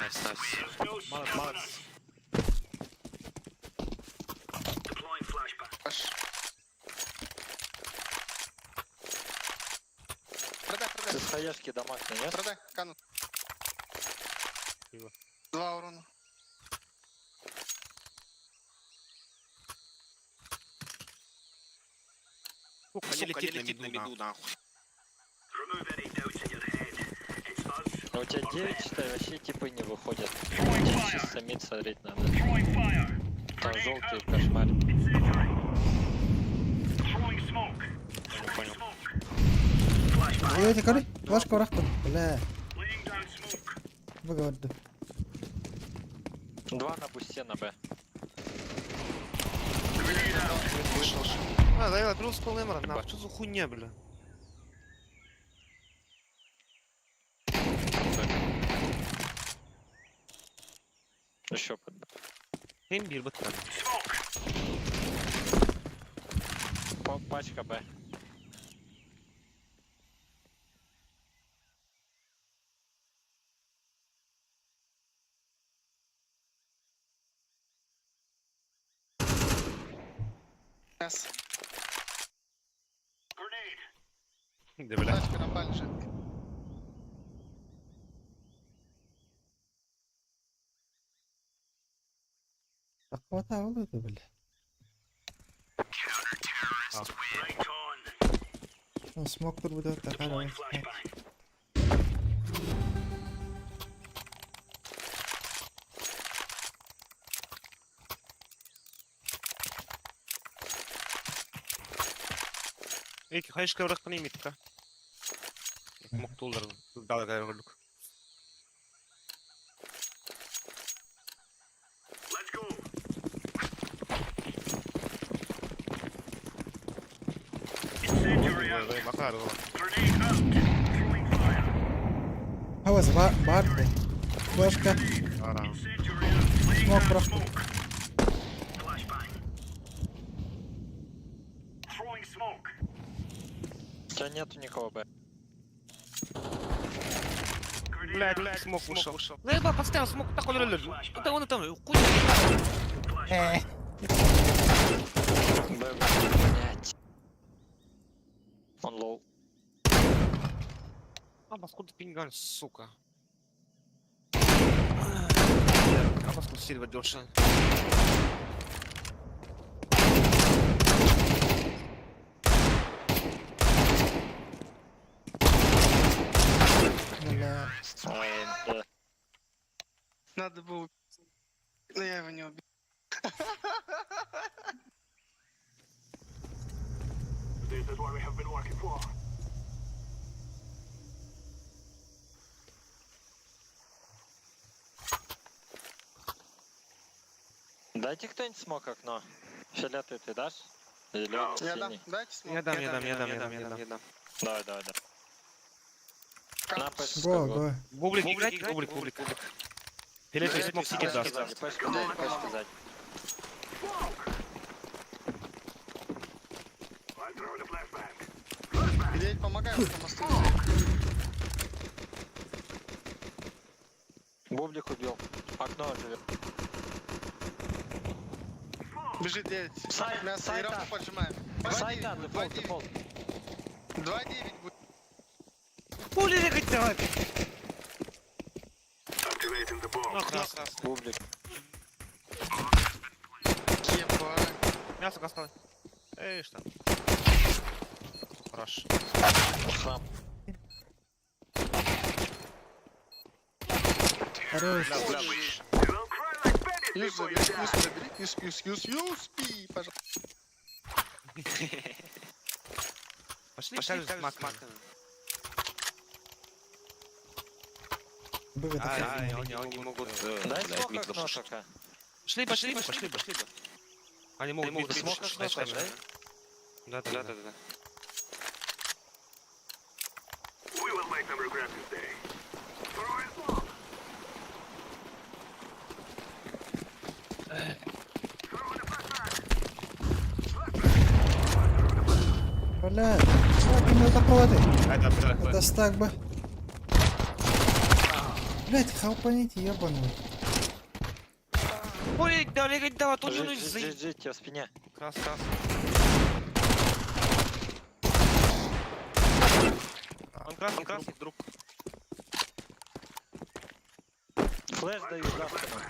Nice, nice. Молодцы. Молодцы. Аж. Продай, Ты продай. с хаешки дамаг нанес? Продай, кану. Спасибо. Два урона. Сука, не летит на миду, нахуй. Ну, у тебя 9, считай, вообще типы не выходят. Тебе чисто мид смотреть надо. Там желтый кошмар. Не понял. Ой, эти кори. Флашка урахтым. Бля. Выговорду. Два на бусте на Б. Вышел. А, да, я плюс пол эмра, нахуй. Что за хуйня, бля? Еще под Б. Hem bir bıttı. Пачка Б. Мясо. Да, бля. Тачка на лежит. Хватало это, бля. Смог тут будет такая. Eki хаешка bırakın iyi mitka. Муктулар, дала кайрылык. Хавас бар Флешка. Смог просто. У тебя нету никого, Б. Блядь, блядь, смок вышел. Заебал, подставил смок, такой лолол. Да он и там, хуй. Б, блядь. Он low. А, откуда пинган, сука. А откуда сервер дольше? Бля. Ой, да. Надо было... Но я его не убил. This is what we have been working for. Дайте кто-нибудь smoke окно. Фиолетовый ты дашь? Зеленый, Я дам, синий. дайте smoke. Я дам, я дам, я дам, я дам, я дам. Я дам. Давай, давай, давай. На пешку Го, го. Бублик, играть? Бублик, бублик. Фиолетовый smoke сидит даст. Сзади, пешку сзади, пешку сзади. I'm throwing a flashbang. Девять, помогай, он там остался. Бублик убил. Окно живет. Бежит 9. Сайт, Мясо и сайта. рампу поджимаем. Сайта, дефолт, дефолт. 2-9 будет. Пули регать давай. Activating the bomb. Ну, крас. Бублик. Ебать. Мясо кастал. Эй, что? Хорош. Храм. Хорош. You'll cry like babies Юз before забери, you die. юз забери, юз, юз, юз, юз, пи, пожалуйста. Пошли, пошли, с маком. Б, это Ай, они могут... Дай smoke окно только. Пошли, пошли, пошли, пошли. Они могут mid Smoke окно только, дай. Да, да, да, да. We will make them regret this day. Throwing smoke. Throwing a flashbang. Бля. Как такого ты? Это, да, Это стак бы. Блять, хелпаните, ебаный. Ой, да, регать давай, тут Жить, ну жить, жить, жить, тебе в спине. Крас, крас. Он красный, он красный, друг. Flash даю за спину.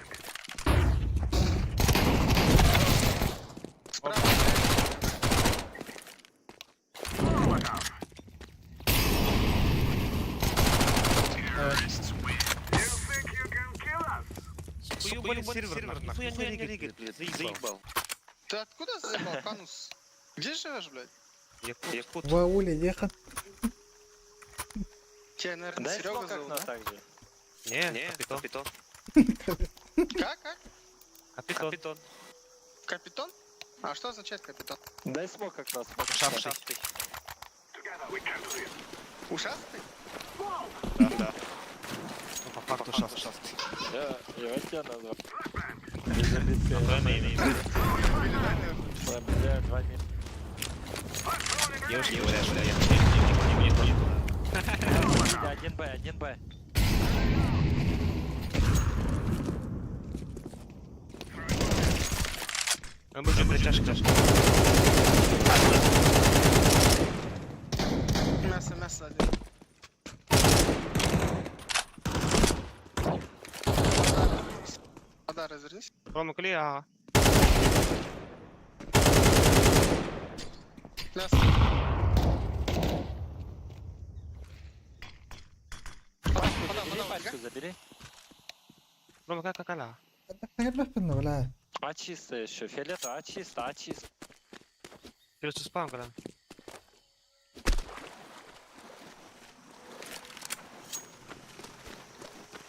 Справа. You think you can kill us? Сука, сервер, нахуй. Нихуя не регает, блядь, заебал. Ты откуда заебал, Канус? Где живешь, блядь? Якут. В ауле ехал. Тебя, наверное, Дай Серега smoke зовут, окно да? также. Не, не, капитон. Как, как? Капитон. Капитон? А что означает капитан? Дай smoke окно, smoke. Шаф, окно. шафтый. Together we can do it. Ушастый? Да, да. Ну, по факту шафт, шафт. Я вот тебя назвал. Без амбиций. Или да, наверное? Да, бля, два мид. Девушки, бля, бля, я не, не, не, не, Один Б, один Б. Мы будем притяжка. Мясо, мясо один. Вода, развернись. Рома, клей, ага. Мясо. Вода, вода, Забери вода, пачку, забери. Рома, как какала? Это бля. А чисто еще, фиолетово, а чисто, а чисто. Короче, спам, когда.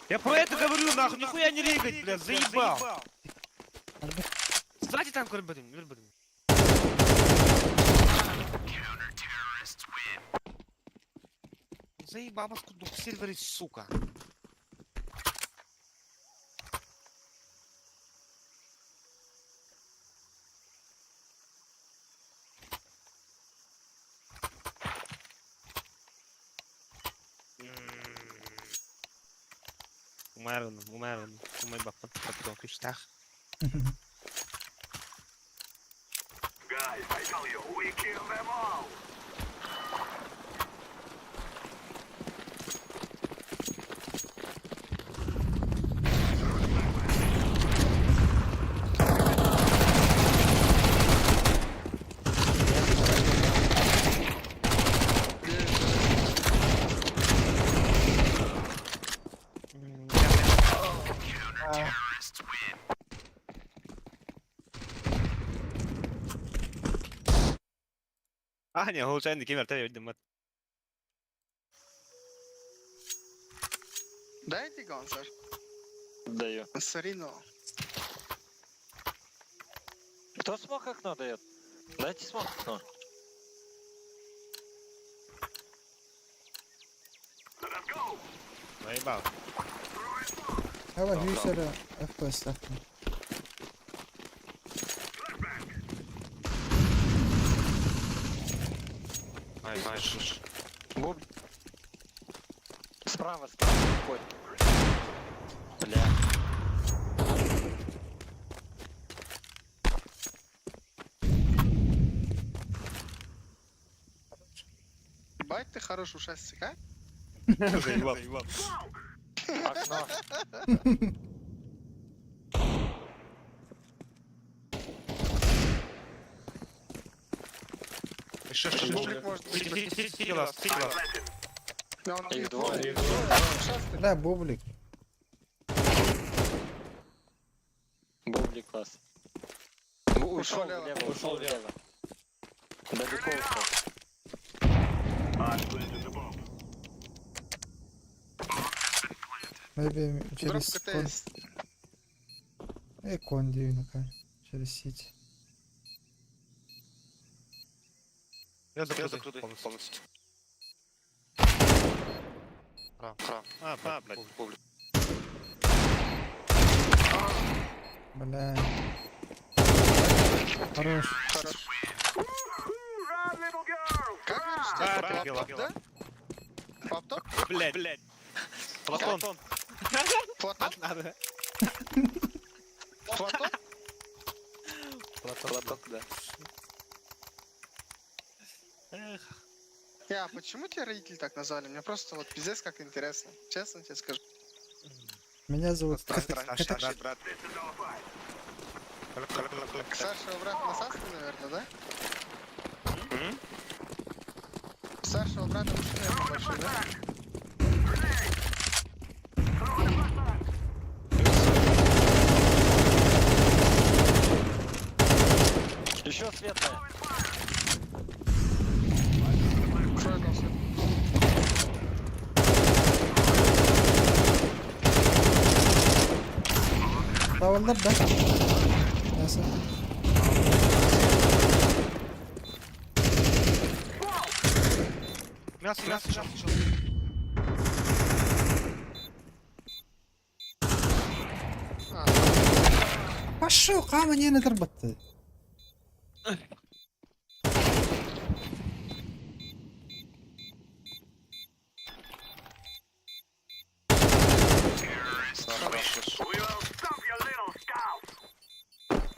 Я про это говорю, нахуй, нихуя не регать, бля, заебал. Сзади там, блин, блин. Заебал, откуда сервере, сука. Умайар гынным, умайар гынным. Умайбаппын. Патрон күүстээх. Guys, I tell you, we kill them all. А, не, случайно кемер те видим. Дайте гонзар. Даю. Сарино. Кто смог окно дает? Дайте смог окно. Наебал. Хава хүйсәрэ FPS тахтым. Ай, ай, шиш. Буб. Справа, справа, уходит. Бля. Ебать ты хорош ушастик, а? Заебал, заебал. Окно. Еще, еще, Бублик может быть. Сити, сити, сити, ласт, сити, ласт. Да, он Их двое. Ушастый. Бля, бублик. Бублик класс. Ушел Ушел влево. влево, ушел влево. Далеко ушел. I planted the bomb. Maybe Дроп через КТ кон. есть. Э, кон дивинка. Через сити. Я закрытый полностью. Храм. Храм. А, а, блядь, публик. Бля. Хорош. Хорош. Run, little girl! Как говоришь, Да, тебе ты лаптоп, да? Лаптоп? Блядь, блядь. Платон. Платон? Надо. Платон? Платок, да. Эх. Я, а почему тебя родители так назвали? Мне просто вот пиздец как интересно. Честно тебе скажу. Меня зовут Старший Кат- брат, брат. This is our fight. Старшего брата насасты, наверное, да? М? Старшего брата уши, наверное, большие, да? Еще светлая. Что я должен? Таваллар да. Мясо. Мясо, мясо, мясо, мясо. А, Пошел, камень не ضربت. We will stop your little scouts!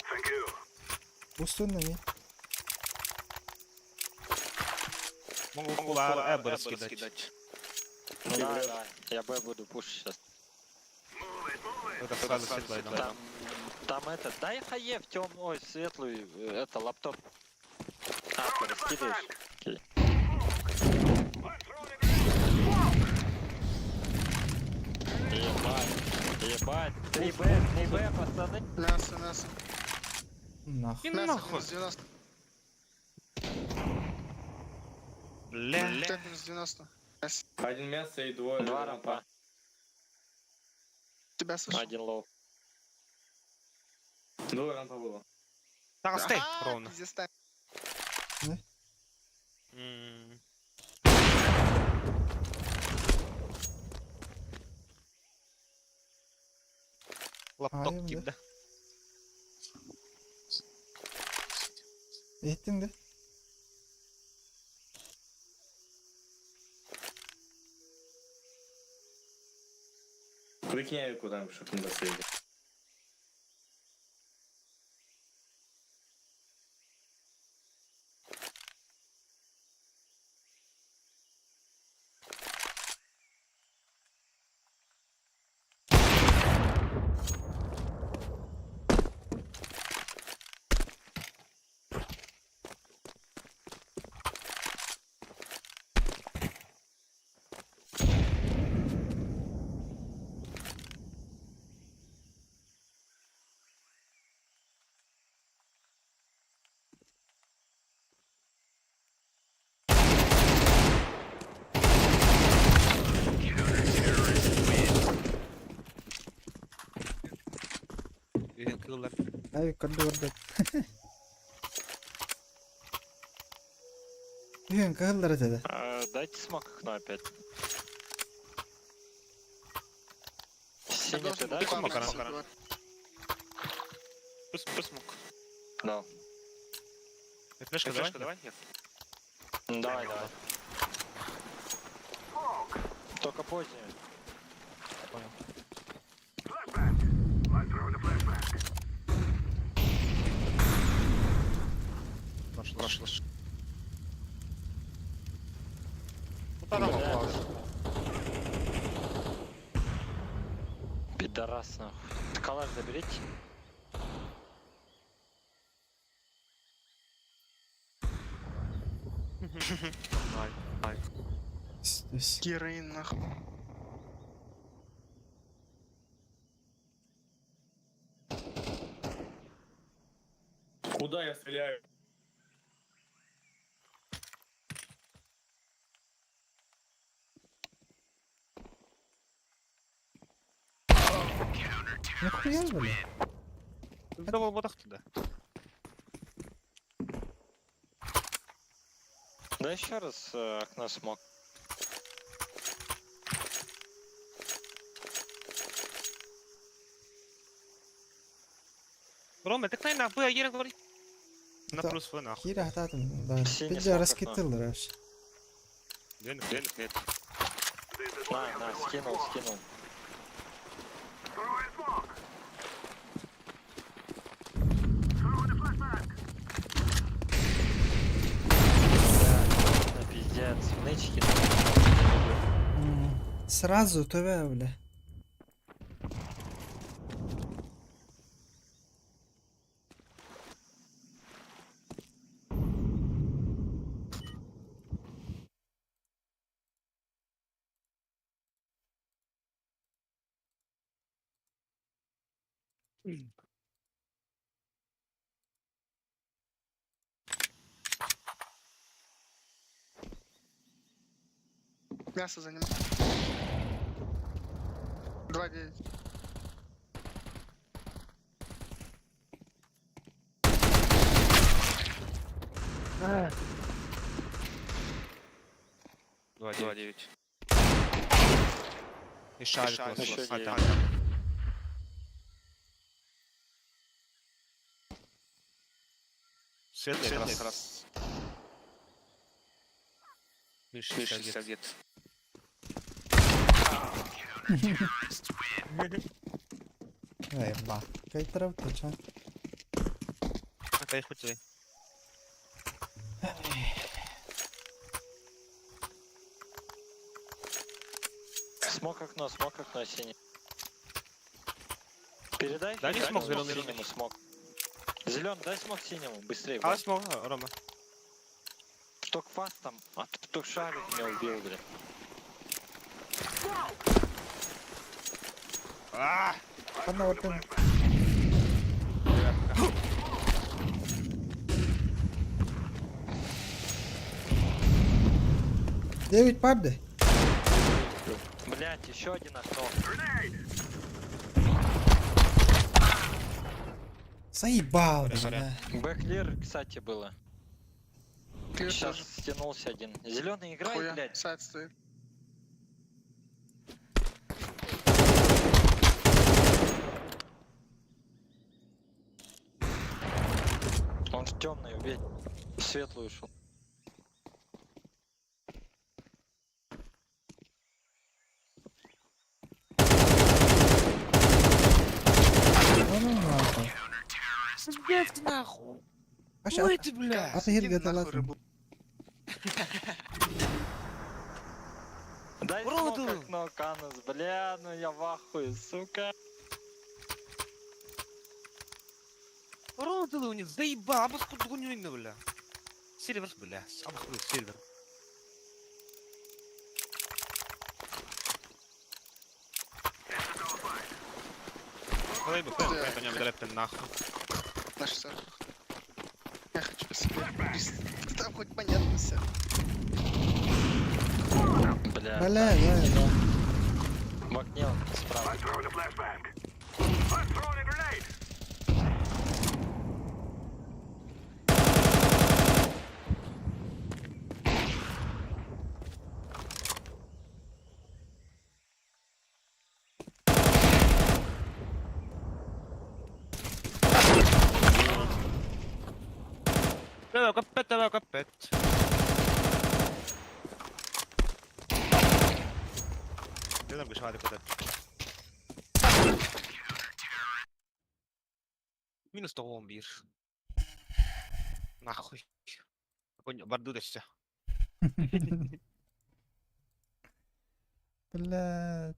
Thank you. Устунна не. Могу кулар Эбер скидать. Да, да. Я Б буду пушить сейчас. Move it, move it! Это сразу светлая, да. Там, там это, дай хае в тем, ой, светлую, это, лаптоп. А, ты раскидаешь? Окей. Ебать, ебать. 3Б, 3Б, пацаны. мясо, мясо. Нахуй. Мясо нахуй. минус 90. Бля. Т минус 90. Мясо. Один мясо и двое. Два рампа, Тебя слышу. один лоу. Двое рампа было. Так, стой, А, ровно. Пиздец, так. М. Лаптоп Ай, тип, да. да? Иһиттиҥ да? Прикинь, куда чтобы не застрелили. Үһүн кыыллар. Ай, көрдө көрдө. Үһүн кыһыллар этэ да. Дайте смок окно опять. Синий ты дашь? Смок, смок. Пус, пус смок. Да. Флешка давай? давай? Нет. Давай, давай. Только позднюю. Понял. Нашла, нашла. Пидорас нахуй. Калаш заберите. Здесь. Героин нахуй. Куда я стреляю? Нахуя, бля? Давал бодах туда. Да еще раз окно смог. Рома, так на Б, я говорю. На плюс В нахуй. Кира хататым. Да. Синий Пиджа смог раскитылар вообще. Денег, денег нет. На, скинул, скинул. Да, пиздец, нычки. Сразу төбө, бля. Мясо за ним. 2-9. 2-9. И шарик Еще лосос. А, девять. там. Светлый раз. раз. Выше 60 где-то. Эй, ба. Кайтарап тача. Опять хоть Смок окно, синий. Передай. Дай мне смок зелёный. Синему смок. Зеленый, дай смок синему, быстрее. А, смог, Рома. Только фаст там, а тут только шарик меня убил, блин. А! Ханна ортын. Девять парды. Блять, еще один окно. Заебал, бля. Бэклир, кстати, было. Клир Сейчас тоже. стянулся один. Зеленый играет, Хуя. блядь. Сайт стоит. Он ж темный, убей. Светлую ушел. Ну нахуй. Пиздец нахуй! Аша, Ой ты, бля! ата хирге талатын. Дай Уроды! смок окно, Канус, бля, ну я в ахуе, сука. Уроды у них, заебал, абас кудгунюйна, бля. Сильвер, бля, абас хуй, сильвер. Давай бы, я понял, нахуй. На шестерках. Я хочу по себе. Там хоть понятно все. Бля, Бля, да, да. в окне он справа. Давай, капет, давай, капет. Ты там гышады куда? Минус 11. Нахуй. Барду дэссе. Бля,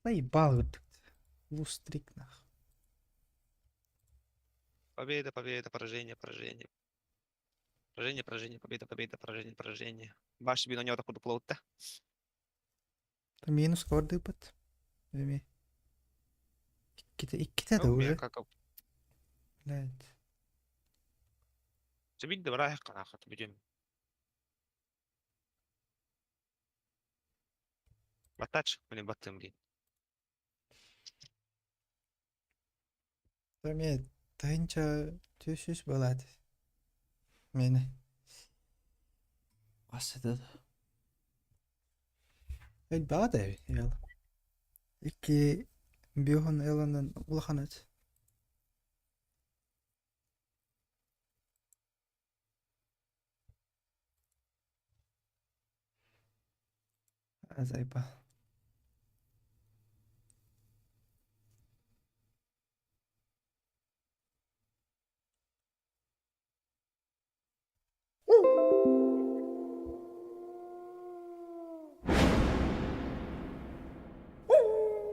заебал. Лустрик нахуй. Победа, победа, поражение, поражение. Поражение, поражение, победа, победа, поражение, поражение. Баш би на него такой дуплоут-то. Минус көрдүбүт. Эми. Икките, икките да уже. Как Блядь. Забить добра канахат будем. Батач, блин, баттым блин. Эми тыынча түшүш болот. Мени. Асыда. Эл баада эби. Икки биохон эланан улаханат. Азайба.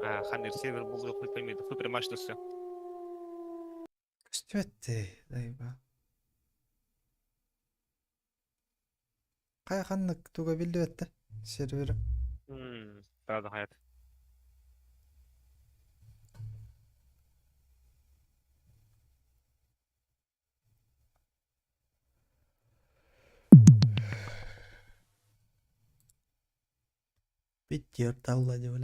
А, Ханнер сервер был хуй пойми, хуй примачился. Көстүбэтте дайба. Кая ханнык туга билдибетте сервер. Да, да, хаят. Биттер талла деп.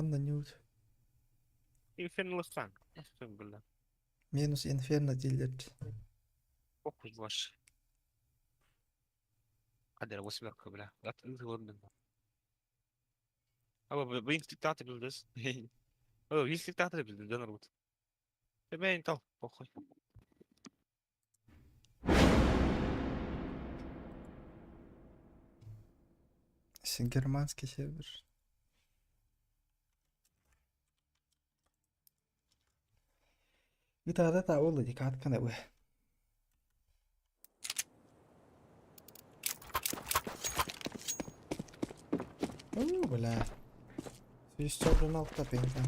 Ханна нют. Инферно сан. Бля. Минус инферно дилер. Похуй ваш. Қадір восьмерка, бля. А, блин, диктатор билдес. О, есть диктатор билдес, да, народ. Тебе не то, похуй. Германский сервер. Итада та ол ди каткана бу. О, бля. 146 пенька.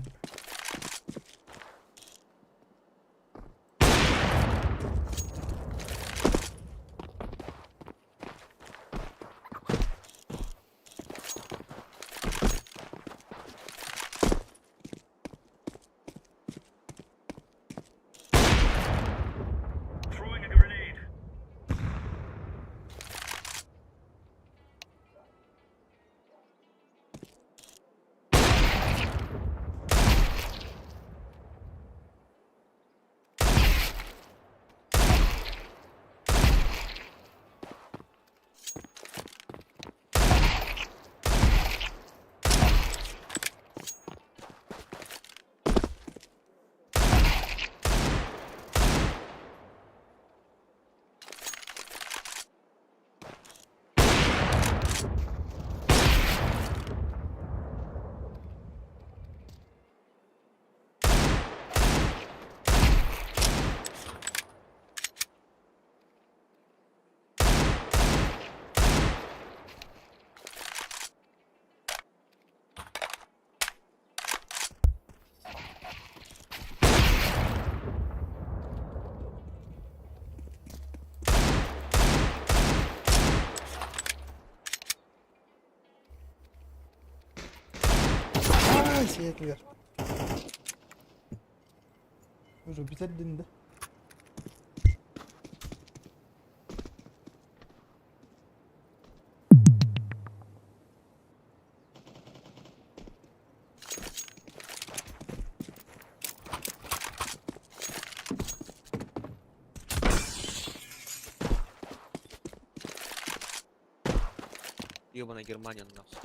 Сиэтилэр. Уже бүтэрдин да. Ебаная Германия нахуй.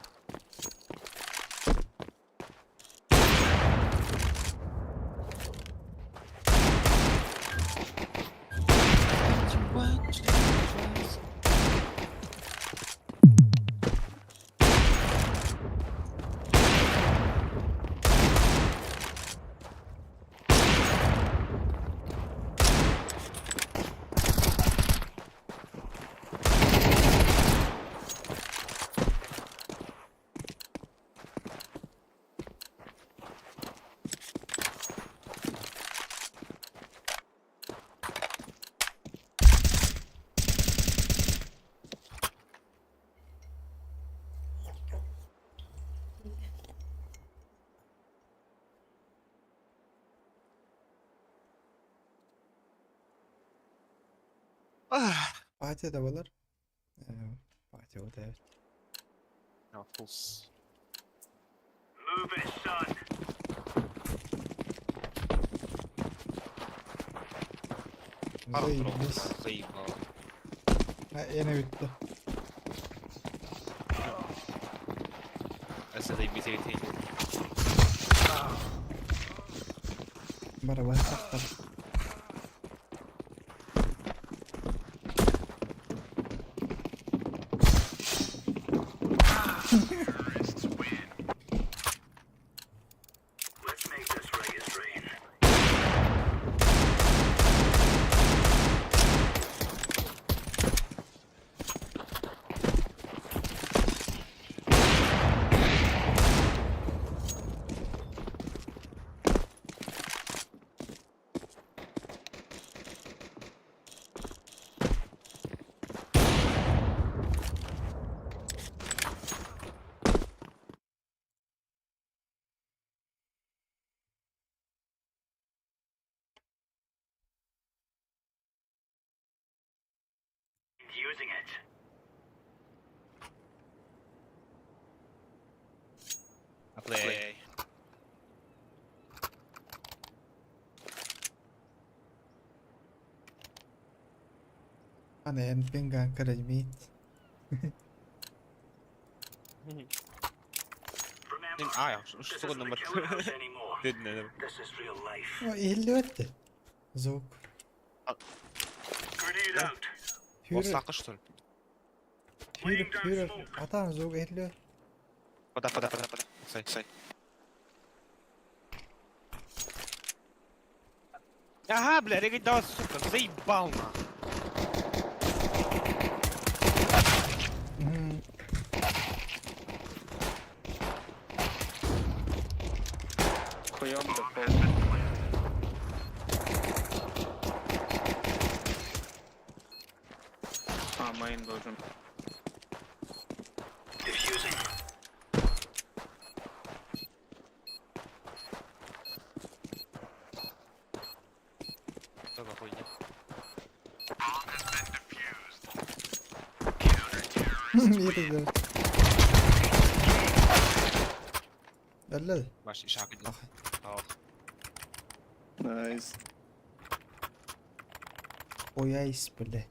Fatih de var. Fatih o da evet. Ya fus. Move it, son. Заебись. Заебал. Ha yine bitti. Заебись или Барабан сахтар. Let's make this right as rain. Using it. Play. Ana en pingan karajmit. А, что нам This is real life. O 54. Звук. Grenade out. Hür, что ли? hür, hür. Atan звук 54. Пода, пода, пода, пода. Сай, сай. Ага, бля, регать дала, сука, заебал нахуй. Хуем А, мейн должен. Defusing. Что за хуйня? Bir de. Belli. Маш, ишак. Найс. Ояйс бля.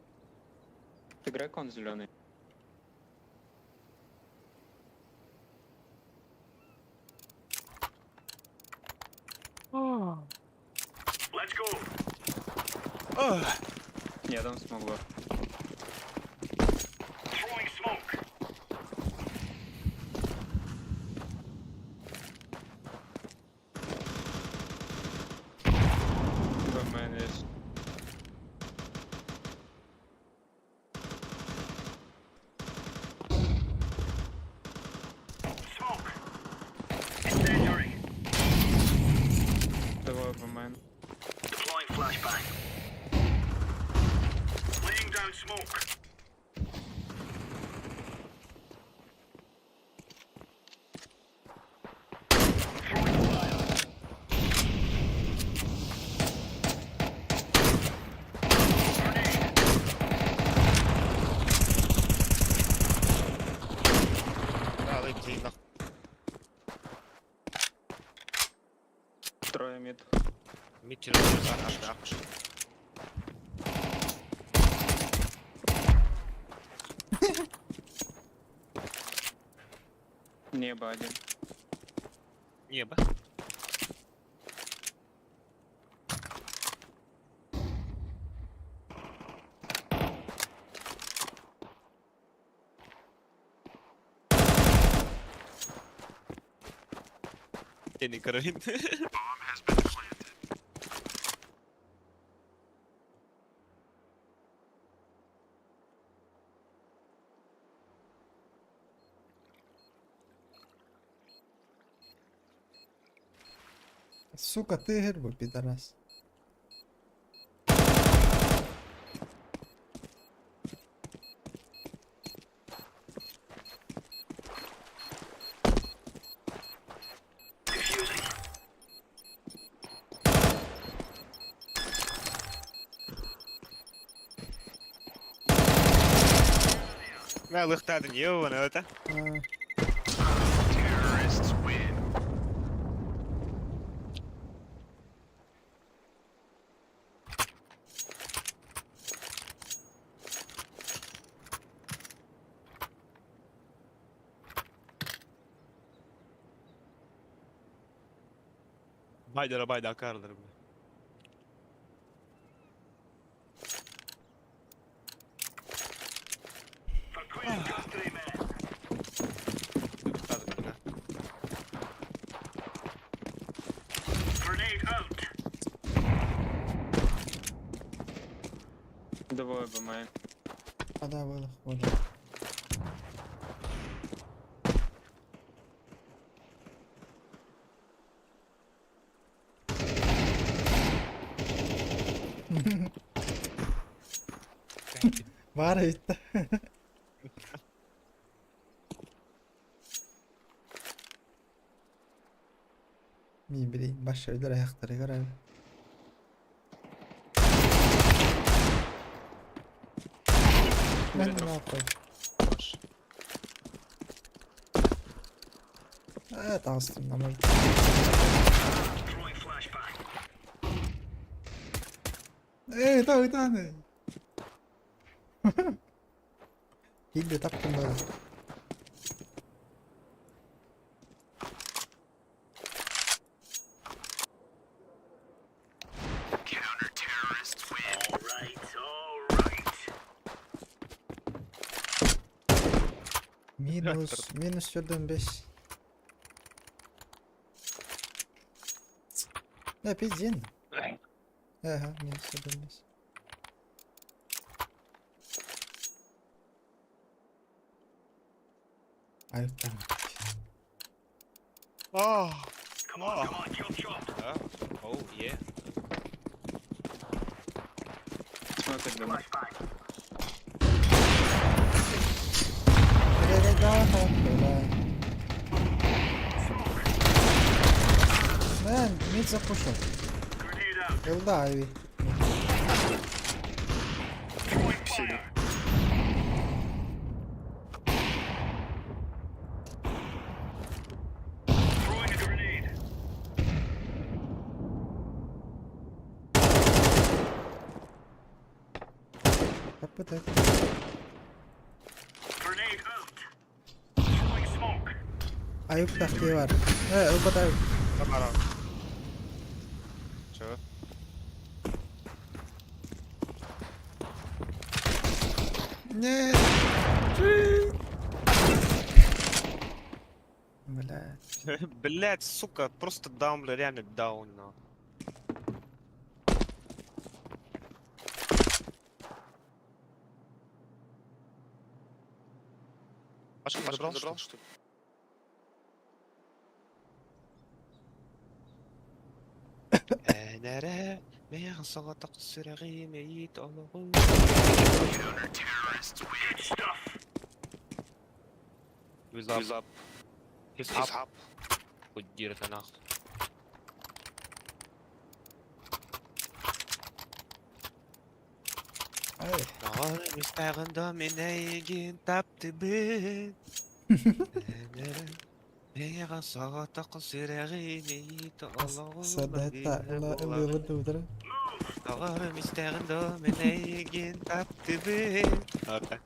Играй кон зеленый. Let's go. Я дам смогу. Throwing smoke. Б есть. Smoke. Incendiary. Давай Б мейн. Deploying flashbang. Laying down Мид через А, А, А пошел. Небо один. Небо. Тени Каролин. Сука, ты гербу, пидорас. Мэ лыхтадын ёбаный это. Байдара байда карлар, бля. Двое бы мои. А да, было, вот. Баар эбит. Мин билин баш өлөр аяқтары көрөр. Мен нахуй. Э, таҕыстым да может. Эй, та ытааны. Киирдэ таптым бары. Минус, минус 4,5. Да, пиздин. Ага, минус 4,5. Ай, там. Oh. Come on, come on, chop chop. Oh, yeah. Смок от дома. Да-да-да, да. Мид запушил. Элда, Айви. Синий. Попытай. Аюк тахти бар. Э, ылбат аюк. Тамара. Чё? Нет. Бля. Блять, сука, просто даун, бля, реально даун, на. Пашка, Пашка забрал, забрал, что ли? أنا رامي صوتك السرغي ميت الله. He's up. He's up. He's He's up. up. Хуй нахуй. Ай. Мистагында мен эйгин тапты бит. Миэхэ соҕотох сүрэҕин толоҕун Сардаһытта ыллыыбыт дубутара. Доҕорум истэҕин доо мин эйигин таптыыбын. Ата.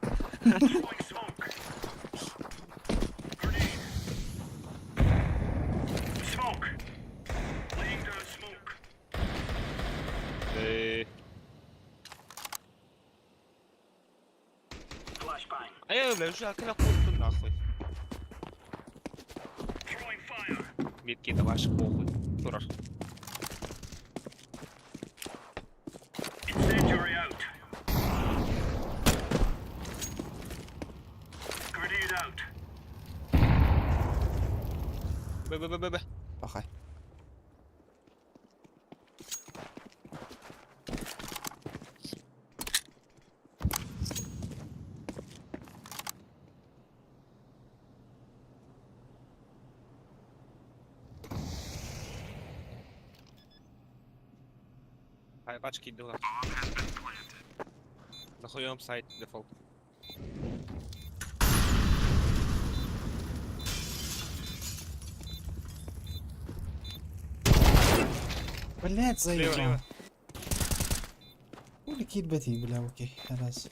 Э. Ай, бля, уже акыла куртун нахуй. Метки это ваши похуй. Турар. Б Б Б Б Б. Пахай. Ай, пачки дела. Нахуем сайт дефолт. Блять, Слева. заебал. Хули кидбати, бля, окей, раз.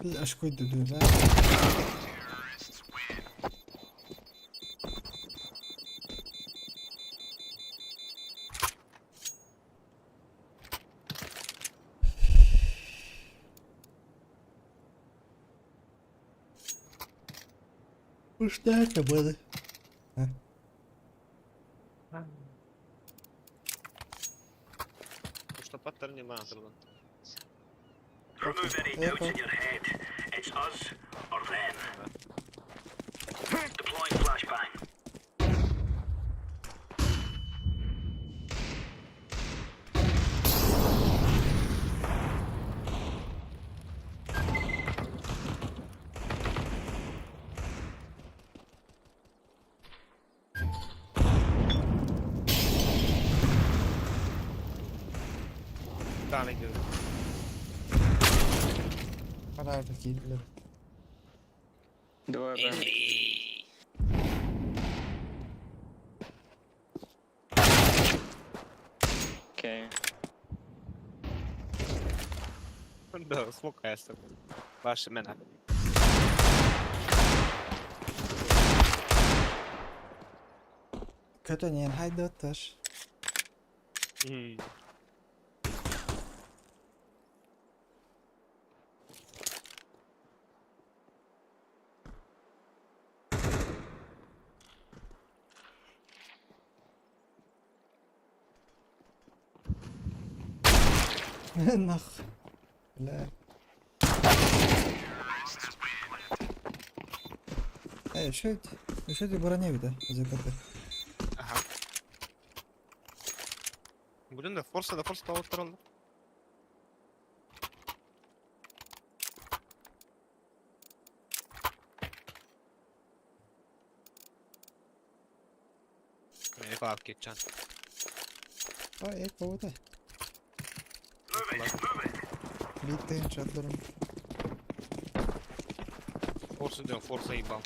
Бля, аж кой дуду, да? Ну что это было? А? Что паттерн не надо. Remove any doubts in your head. It's us or them. Deploying flashbang. Tane girdi. Пора такие, бля. Двое Б. Окей. Да, смог я Ваши мена. Kötönyen hagydottas. Нах. Бля. Эй, что это? Что это броня да? ЗКТ. Ага. Блин, да форса, да форса того тролла. Эй, чан. Ой, эй, кого-то. Битын чатларым. Форса, да, форса ебал.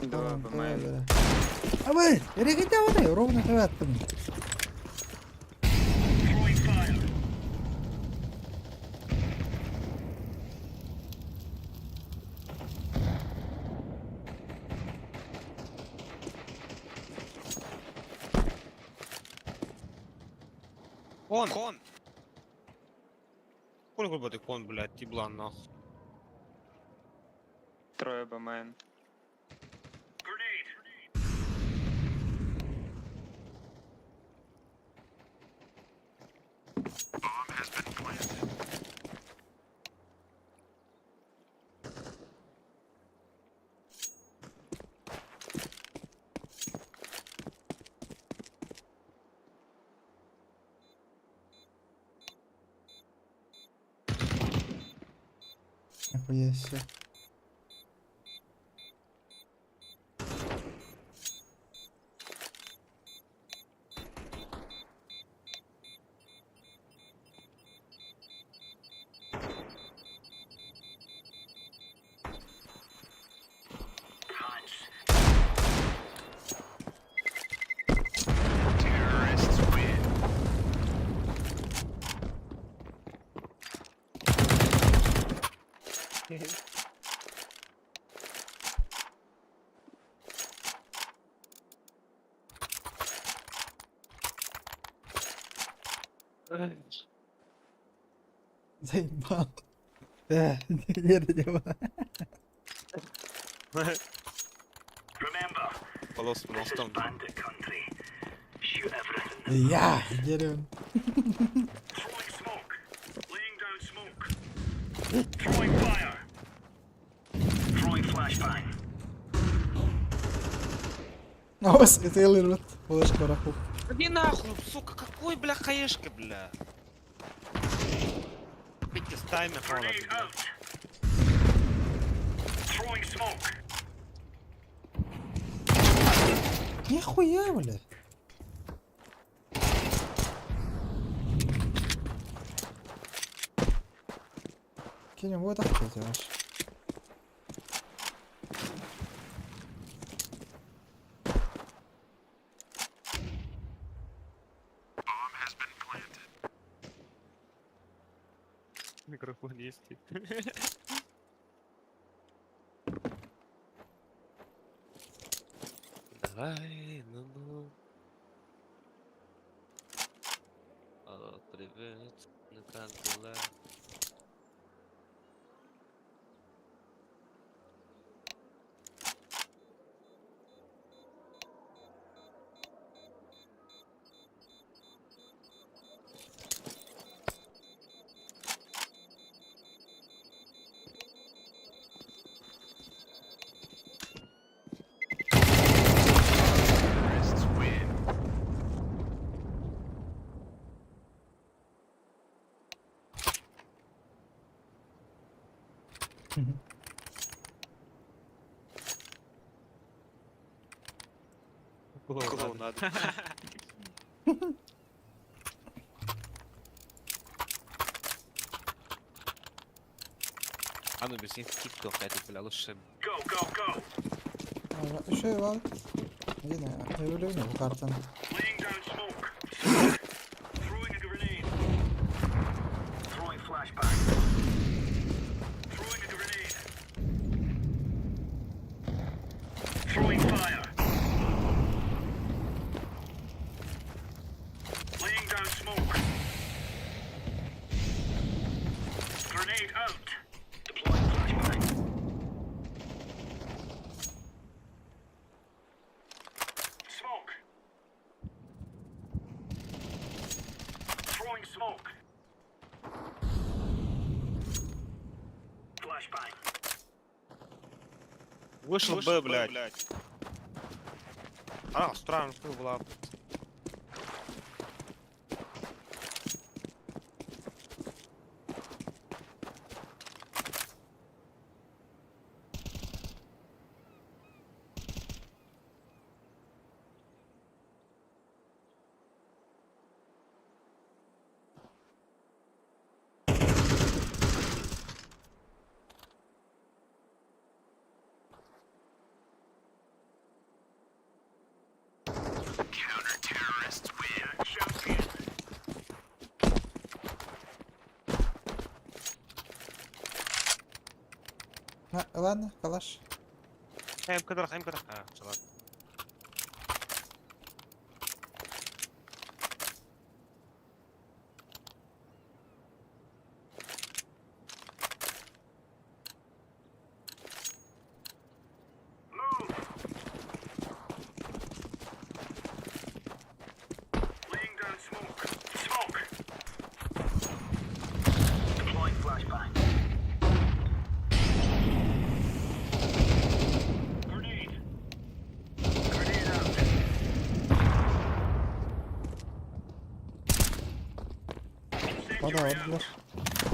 Давай, помоем. Абы, эрегите абы, ровно таваттым. Кон! Кон! Кон, грубо ты кон, блядь, еблан, нахуй. Трое Б main. Нихуя себе. Заебал. Э, нет, не было. Полос полостом. Я, дерево. Ос, это элырбыт. Флешка раху. Иди нахуй, сука, какой, бля, хаешка, бля. Пить с таймер, бля. Нихуя, бля. Кинем вот так делаешь. Микрофон есть. Давай, ну-ну. Алло, привет, ну как дела? Клоунада. Анубис, не скидку опять, бля, лучше. Еще и вал. Не, я люблю картан. Вышел Б, блядь. А, странно, что была. Ладно, калаш. МК МК. А, всё, ладно. Ода отдылар.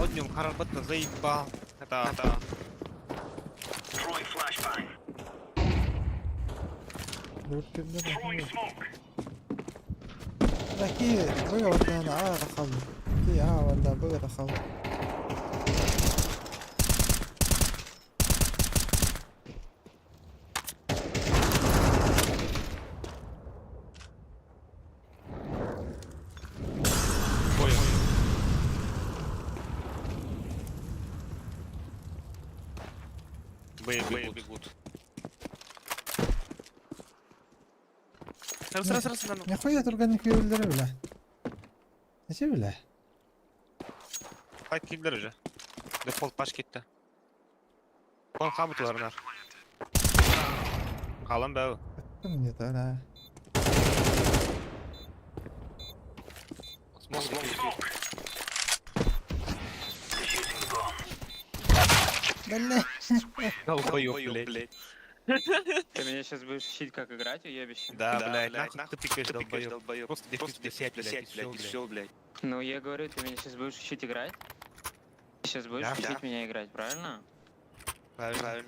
Одним харабатта заебал. Это, это. Такие быга а дахал. Ки а ванда быга дахал. Ой, Б бегут. бегут. Раз, раз, раз, на, Нихуя только не күйелдері бля. Нече бля? Спайк киллер уже. Дефолт паш кетті. Кон хамытыларынар. Қалан бәу. Мне то да. Бля. Долбоёб, блядь. Ты меня сейчас будешь учить, как играть, уебище? Да, блядь, нахуй ты пикаешь, долбоёб. Просто дефьюз, блядь, блядь, и всё, блядь. Ну, я говорю, ты меня сейчас будешь учить играть? Ты сейчас будешь Да. учить меня играть, правильно? Правильно.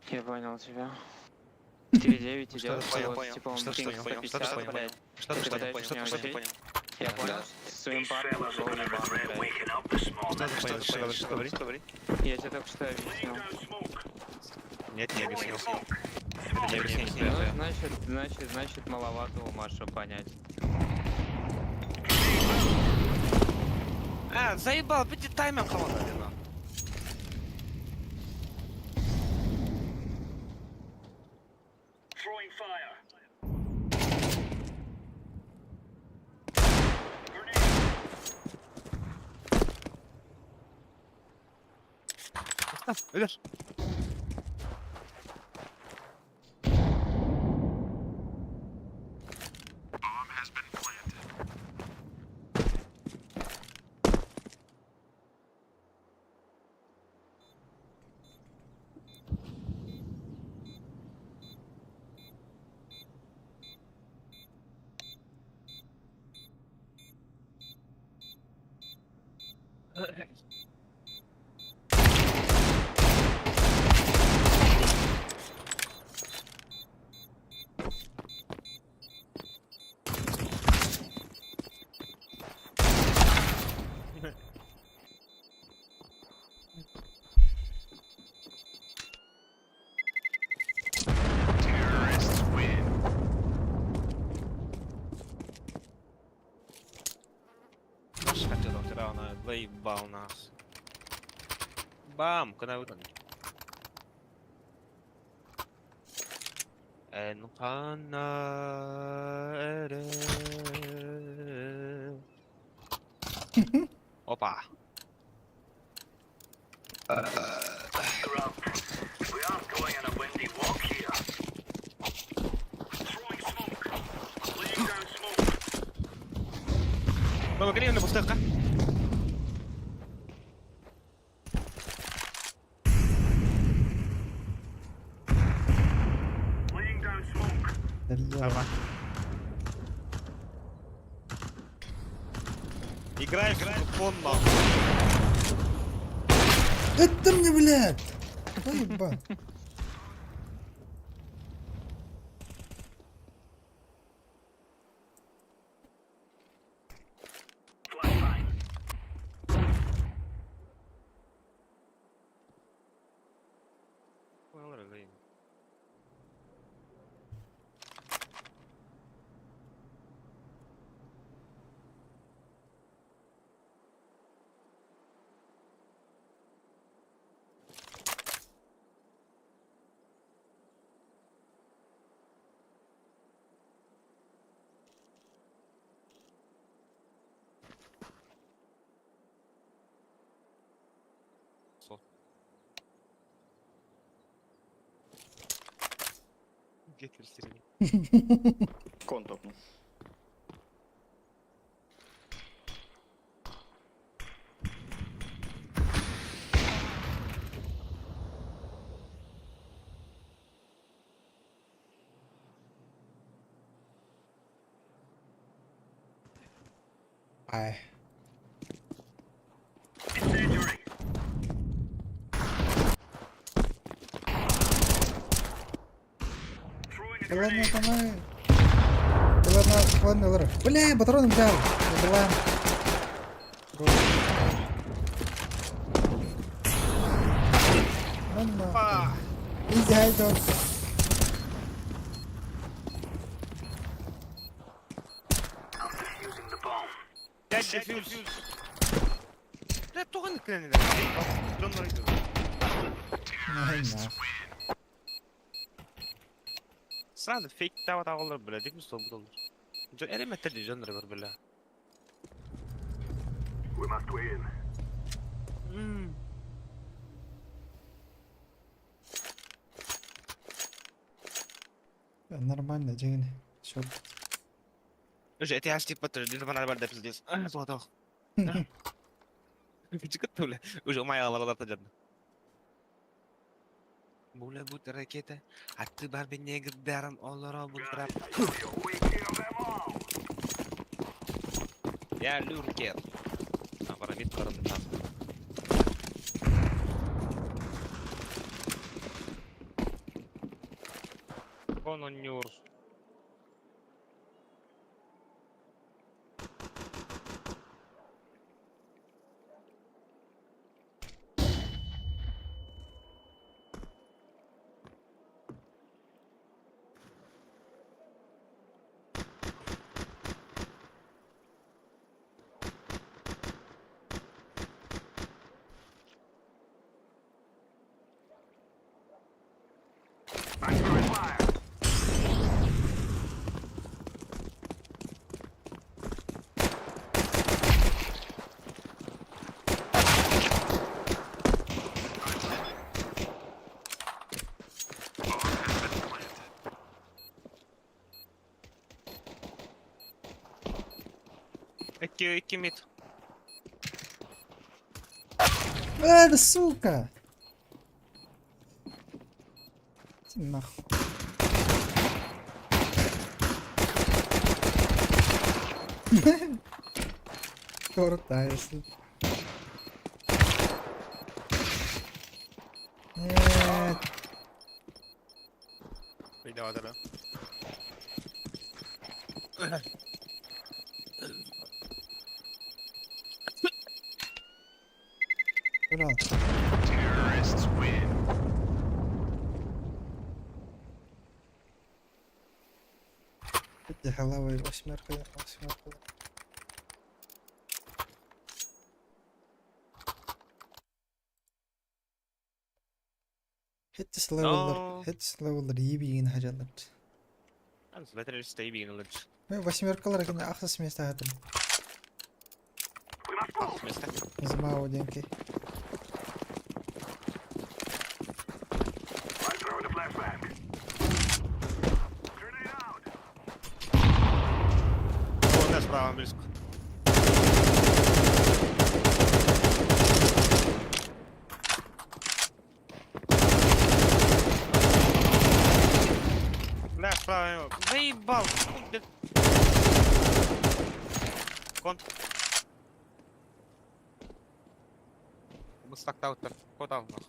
Я понял тебя. 4-9 Что идет, ты понял, вот, понял? типа он Что ты пинг понял? Что ты 150, понял? блядь. Что ты Ты понял? пытаешься Что меня ты понял? учить? Я понял, что ты своим парнем был ебаный, блядь. Что ты понял? Что говоришь? Что говоришь? Я тебе только что объяснил. Нет, не объяснил. Это не объяснение. Ну, значит, значит, значит, маловато ума, чтобы понять. А, заебал, бити таймер кого-то. Throwing fire. Видишь? Наш хотел вчера она заебал нас. Бам, когда выгнали. En хана эре. Опа. We aren't going on a windy walk here. Throwing smoke. Laying down smoke. Баба, на бустырка. Laying down smoke. Бля. Играй, играй, фон нахуй. Это мне, блядь! Заебал. Flashbang. Гетлер сирени. Кон топнул. Ай. Incendiary. Throwing a Ладно, grenade. давай. Ладно, ладно, ладно. Бля, патроны взял. Забываем. Ну нахуй. Идеально. I'm defusing the bomb. Пять дефьюз. Бля, туган клене. Ай, нахуй. Сразу фейк тава тағылар, бля, дик мистол бұл. Жо элементер жанр бар, бля. Нормально, дьиҥин. Сөп. Уже эти аж типа тоже где-то барда пиздец. Золотох. Уже умай алалар тажадны. Була бут ракета. Атты бар бен негр олоро бут рап. Я люркер. А парамид парам там. Вон он нюрс. Икки, икки мид. Да сука! Иди нахуй. Крутая, если. Нет. Видео, Ура. Головой восьмерка, восьмерка. Хитс левеллер, хитс левеллер ебигин хажалар. Восьмеркалар гына ахсыс места хатым. Змау деньги. Справа близко. Бля, справа его. Заебал. Кон. Мустак таутер. Куда нах?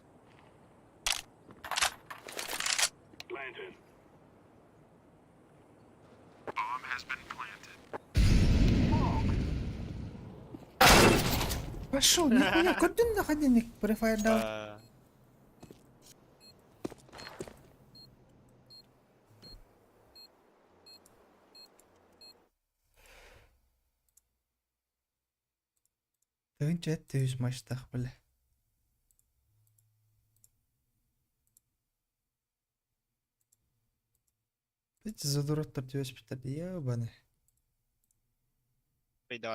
Пошел, нихуя, куда находи префайр дал? Тыынча эт маштах, бля. Эти задуроттар түөспүттэр ебаный. Видео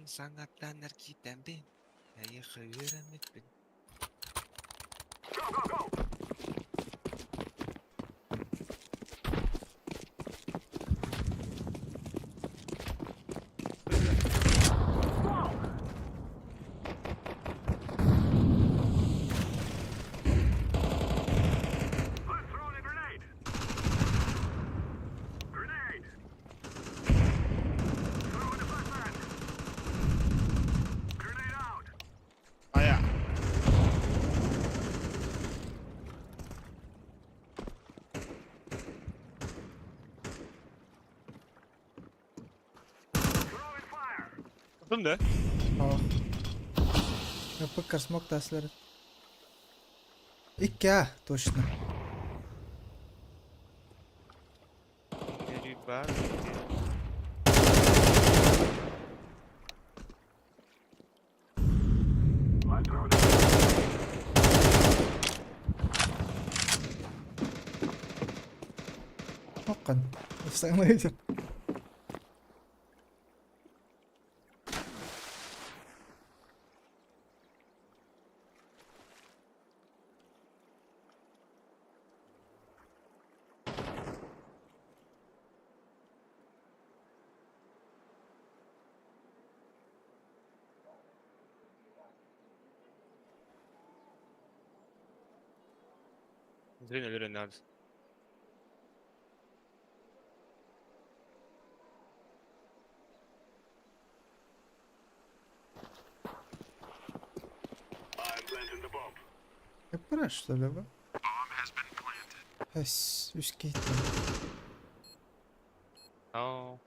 Саңаттанар китәмбин, әйе үйрәнмәтпин. Ая. Ким да? О. Ыппыккар смок таслар. 2А точно. Бар. Хоккан. Саҥалайдым. Зрение өлөрөн надо. Эппэрэ что ли бу? Эс, үс киһиттэн. Oh.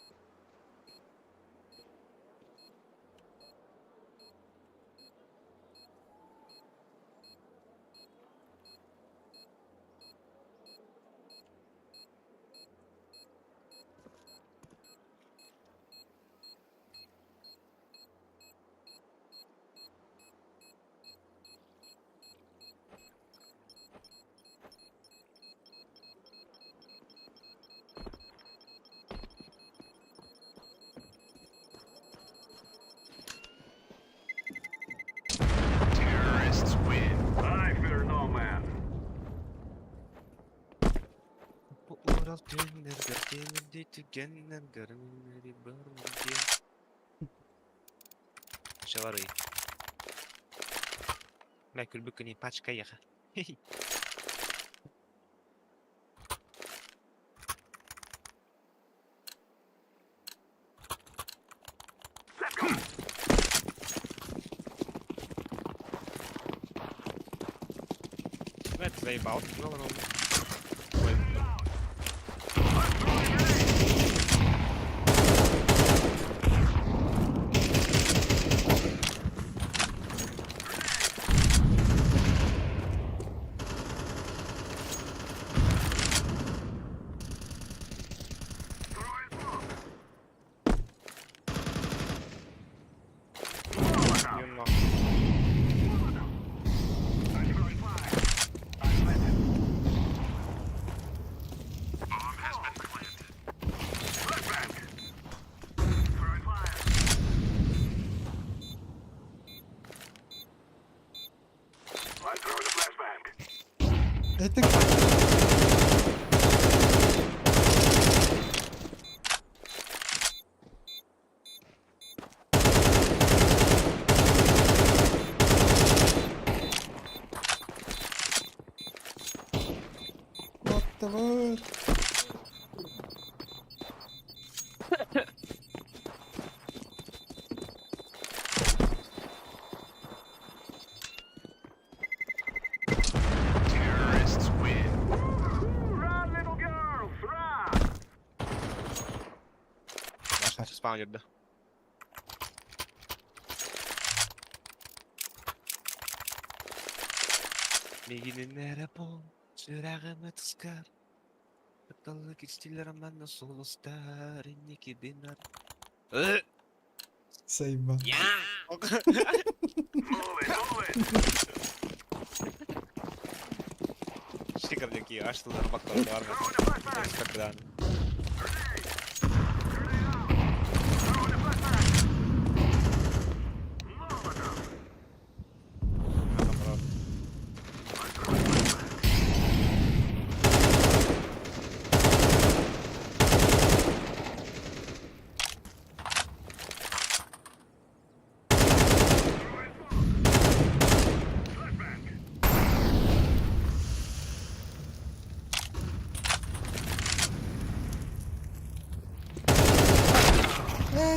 Terrorists win. I fear no man. Шалары. Мә күлбүккүнү пачка яха. Ну это заебал. Ну, ну, Ой. Юно. Это What the fuck? Terrorists win. Run, little girls, run! Наша спаунер, да. Мигинин пол, сүрәгеме тускар. Тапталык истилер манна сулустар, инники бинар. Заебал. Move it, move it. Штикер такие, аж туда бактар бар. Когда.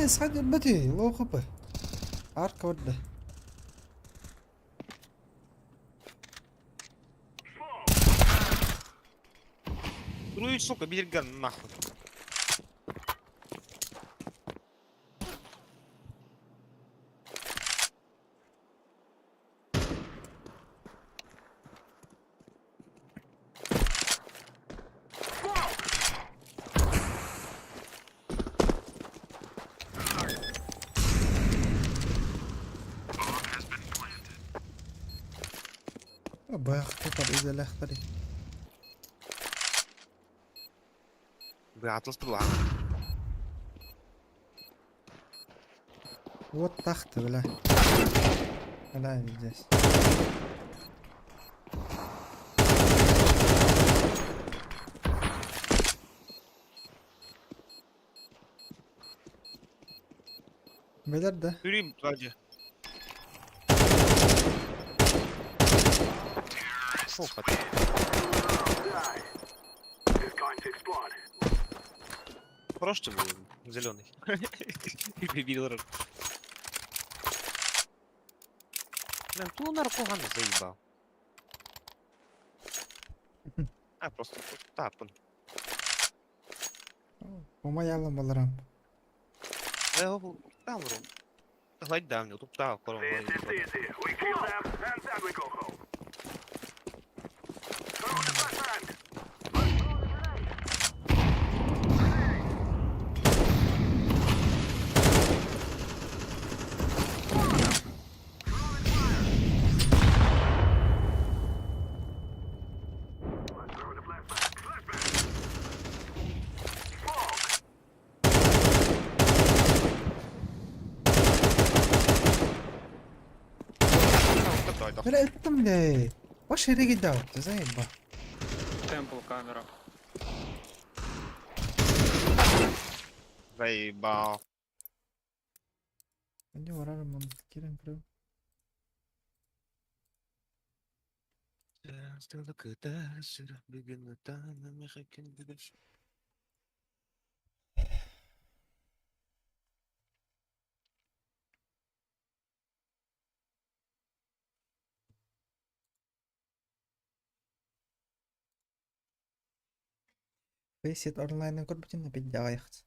Э, сходи, бати, лоу хп. Арка вот да. Ну и сука, берган нахуй. Быһах тутар идэлээхтэрий. Быраатылас тулаана. Вот так-то, бля. Бля, здесь. Билэр да. Үрүм сзади. Ох, Хорош ты был, зеленый. Прибил рот. Блин, ту наркогана заебал. А, просто тапын. Умаялым баларам. Бля, ыттым бля. Ваш эреги дал, ты заеба. Темпл камера. Заебал. Они варарым он кирен крым. Бесит онлайн көрбүтүн опять аҕыйахт.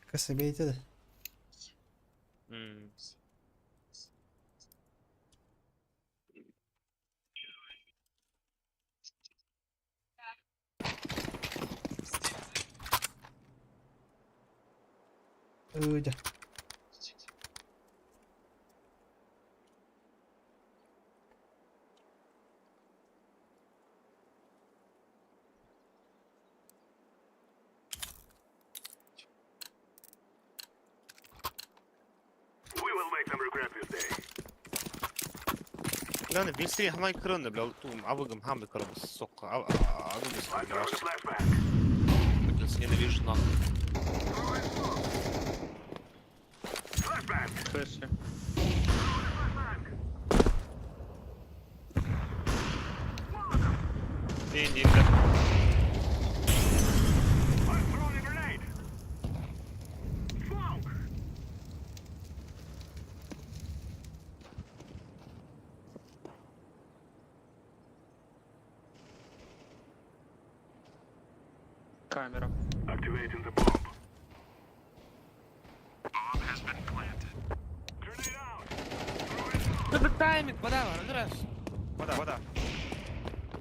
Касабейте да. Ыы لا بيصير ما يكرن بلا طوم عبقم هم بكرم السوق عبقم Ненавижу нахуй. Флеши. Не, не, бля. Камера. Это тайминг, вода, раз. Вода, вода.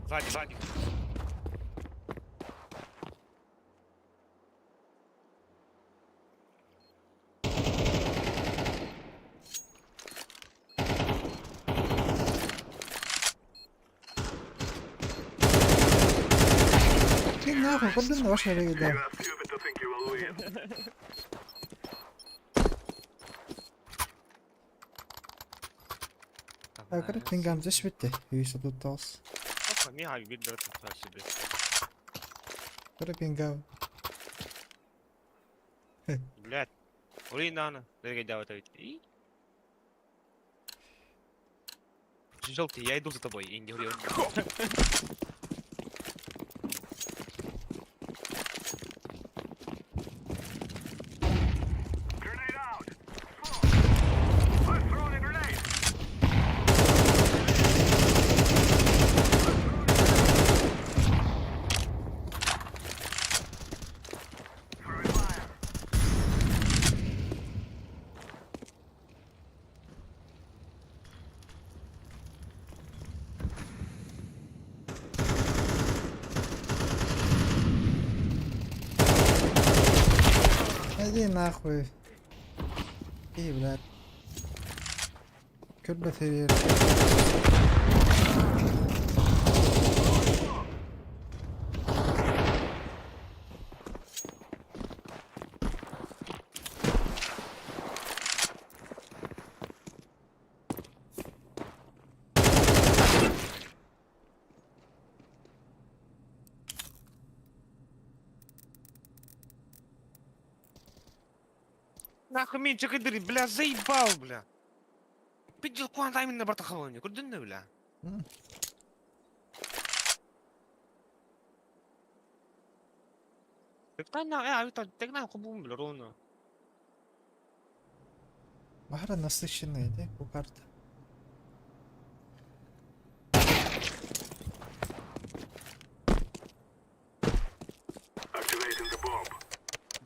Сзади, сзади. Ты нахуй, куда ваш эреги дал? Акыры тингам здесь битте. Үйсө тутталс. Себе. Кыры пингам. Блядь. Уринана. Желтый, я иду за тобой, и не говорю. Иди нахуй. И, блядь. Көрбөт эрээр. Нахуй мен чыкыдыр, бля, заебал, бля. Пидел куан тайминг на бартахалоне, курдынны, бля. Тегна хубум, бля, ровно. Баһара насыщенная, де, бу карта.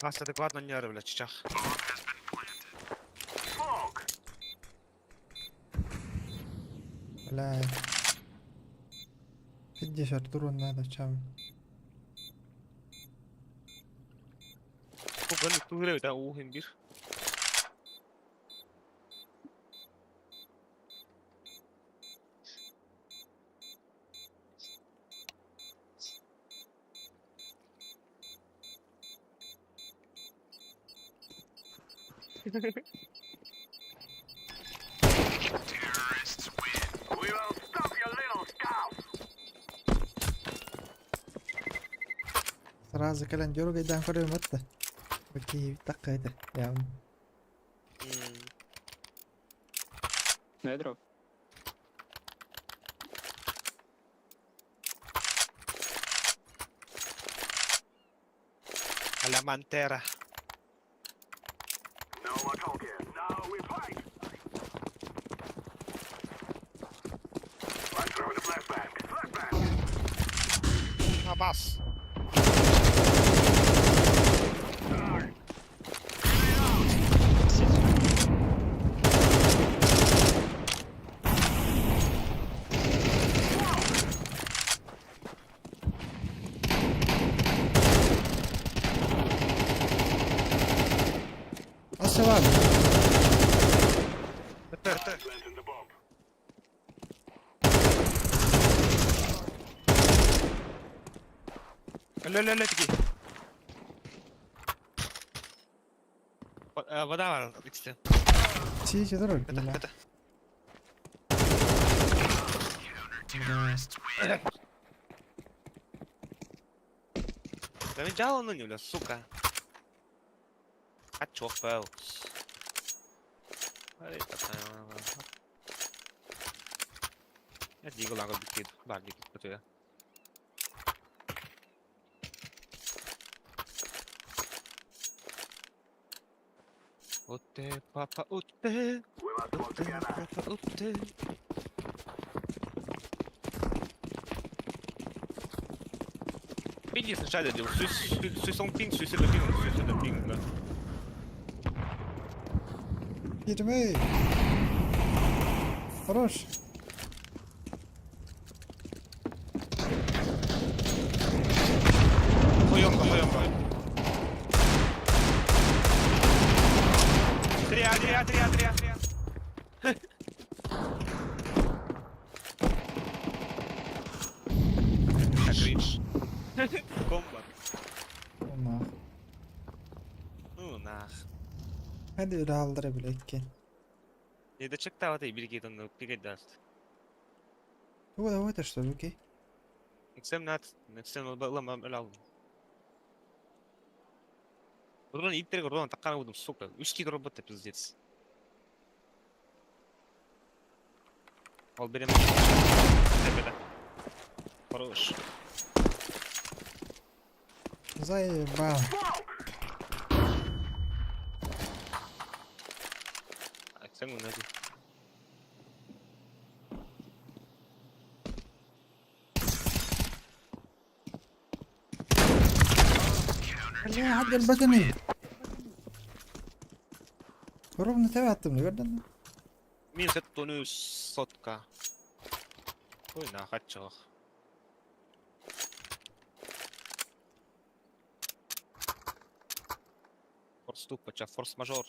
Бас адекватно не бля, чичах. Бля. 50 турун надо чем. Бу тугры да уһын бир. We will stop your little scouts. Сразу кэлэн дёргайдаан көрөм атта. Бу такка это. Я Дай дроп. Аля Мантера. No more talking. Now we fight. I'm throwing a flashbang. Flashbang. Абас. Асавал. Это. Ля-ля-ля таки. Вода var ikisi. Сидите дорог, бля. Это. Да ведь ну не, бля, сука. А чё, фэл? Я дигл лаго бикит, бар дикит, потуя. Уте, папа, уте. Уте, папа, уте. Иди сначала делал. Сюсонпинг, сюсонпинг, сюсонпинг, да. Ирмей. Хорош. Хуёнка, хуёнка. Три, а, три, а, три, а, три, а, три. А. Кринж. Комбат. Ну нах. Ну нах. Hadi öyle aldıra bile ki. Не дочектава ты бирги там пигать даст. Туга да это что, окей? Эксем нат, эксем лама лал. Урон иттер урон таккана будем, сука. Үч кик робота пиздец. Ал берем. Ребята. Хорош. Заебал. Эксем унади. Бля, عدل Ровно тебя attım gördün mü? Минус это сотка. Ой, на, хочу. Ступача, форс-мажор.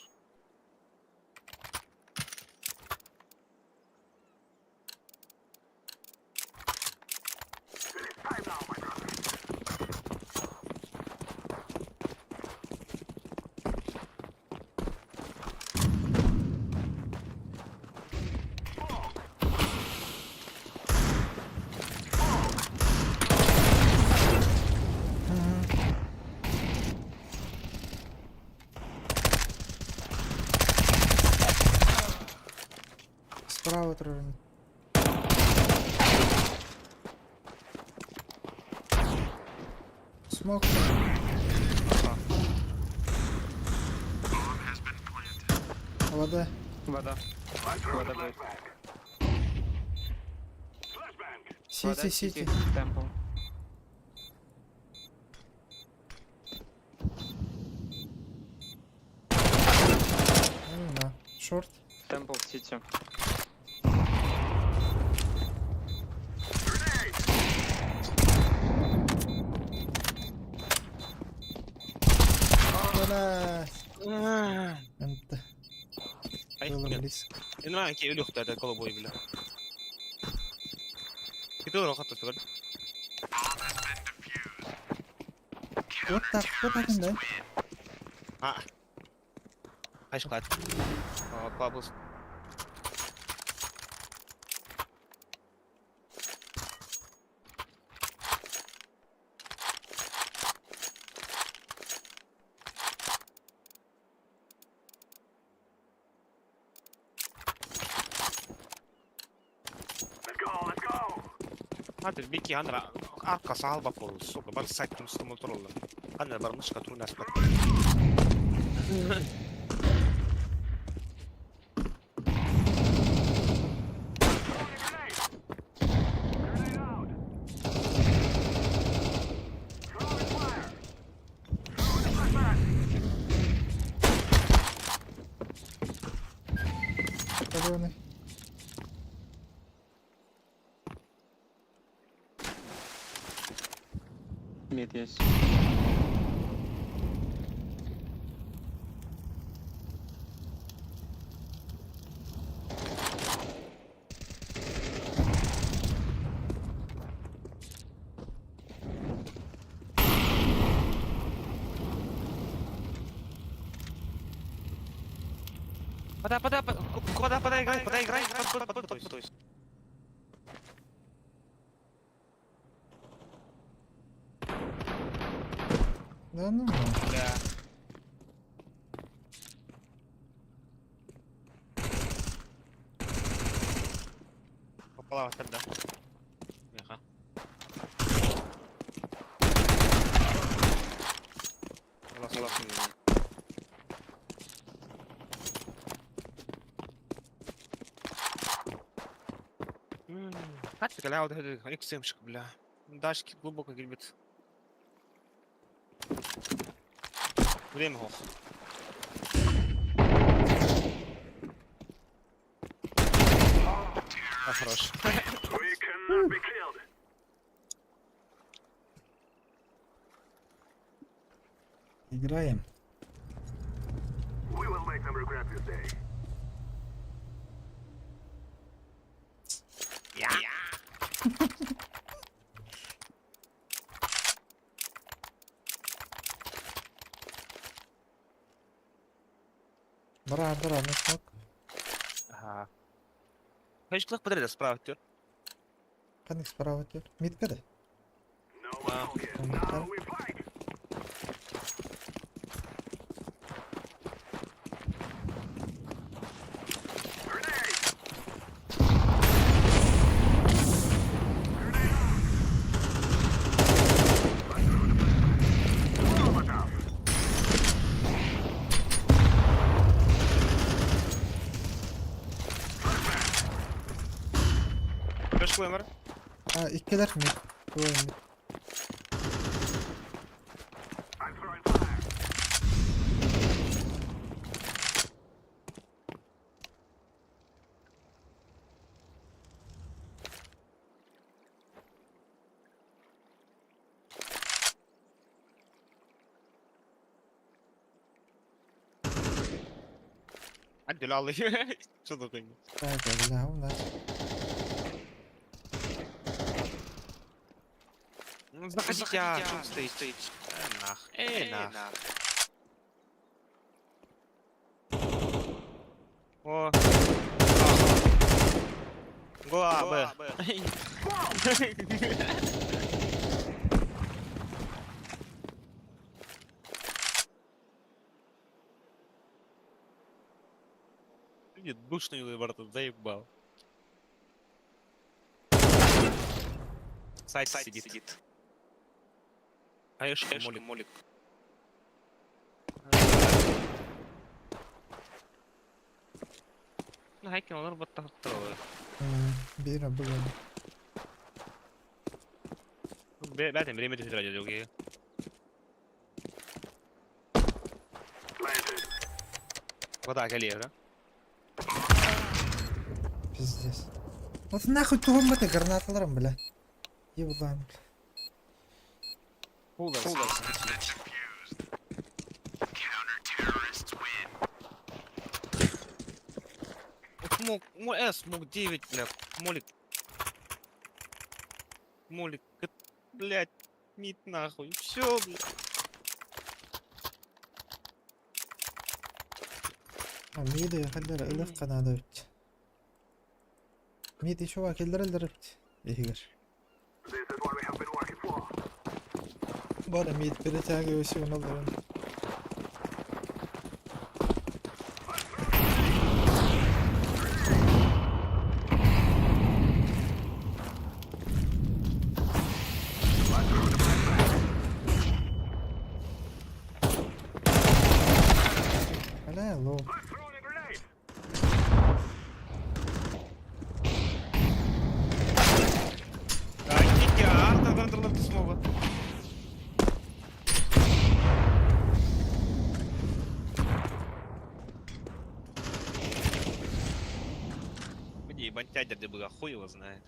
Справа турар. Смок. Вода. Вода. Вода будет. Сити, сити. Темпл. Ну да. Шорт. Темпл Сити. Бля. Это Ай, было блин. близко. Энэ ки өлөх та голубой бля. Китэ рохот түгэл. Вот так, вот так, да? А. Хайш клад. А, Паблс. هذا البيكي انا ارقى صعبة فوق السوق بر سايت مستمر انا برمش كترو ناس Зеленый. Мид есть. Подай, подай, подай, подай, играй, подай, играй, под, под, под, то есть. Да ну. Бля. Попала тогда. Меха. Лас, лас. Хатик, ля, вот это, иксымшик, бля. Дашки глубоко гребет. Время хох. А, хорош. Играем. Я. Бра, бра, ну смок. Ага. Хайшлых подряд справа тер. Қаник справа тер. Мидка да? Мидка. Флеш Уэмер. А, иккилер мид. Двое мид. Дилалы. Что за хуйня? Так, бля, у нас. Ну, заходите, а, что стоит? Стоит. Нах. Эй, нах. О. Гоа, Б. Нет, душный братан, заебал. Сайт, сидит. сидит. Аэшка, молик. молик. Хайки, олар баттахтыралы. Бира было. Бәтен время түсіреді другие. Вода галера. Пиздец. Вот нахуй тугум ты гранаталарым, бля. Еблан, бля. Фуллер. Смог, смог 9, бля, молик. Молик, блядь, мид нахуй, все, блядь. А миди хәлләр элек канады бит. Миди шуға килдерелдер бит. Егер. Бара мид перетягивайся алырын. Бля, лоу. Снова. Где ебать ядер было, хуй его знает.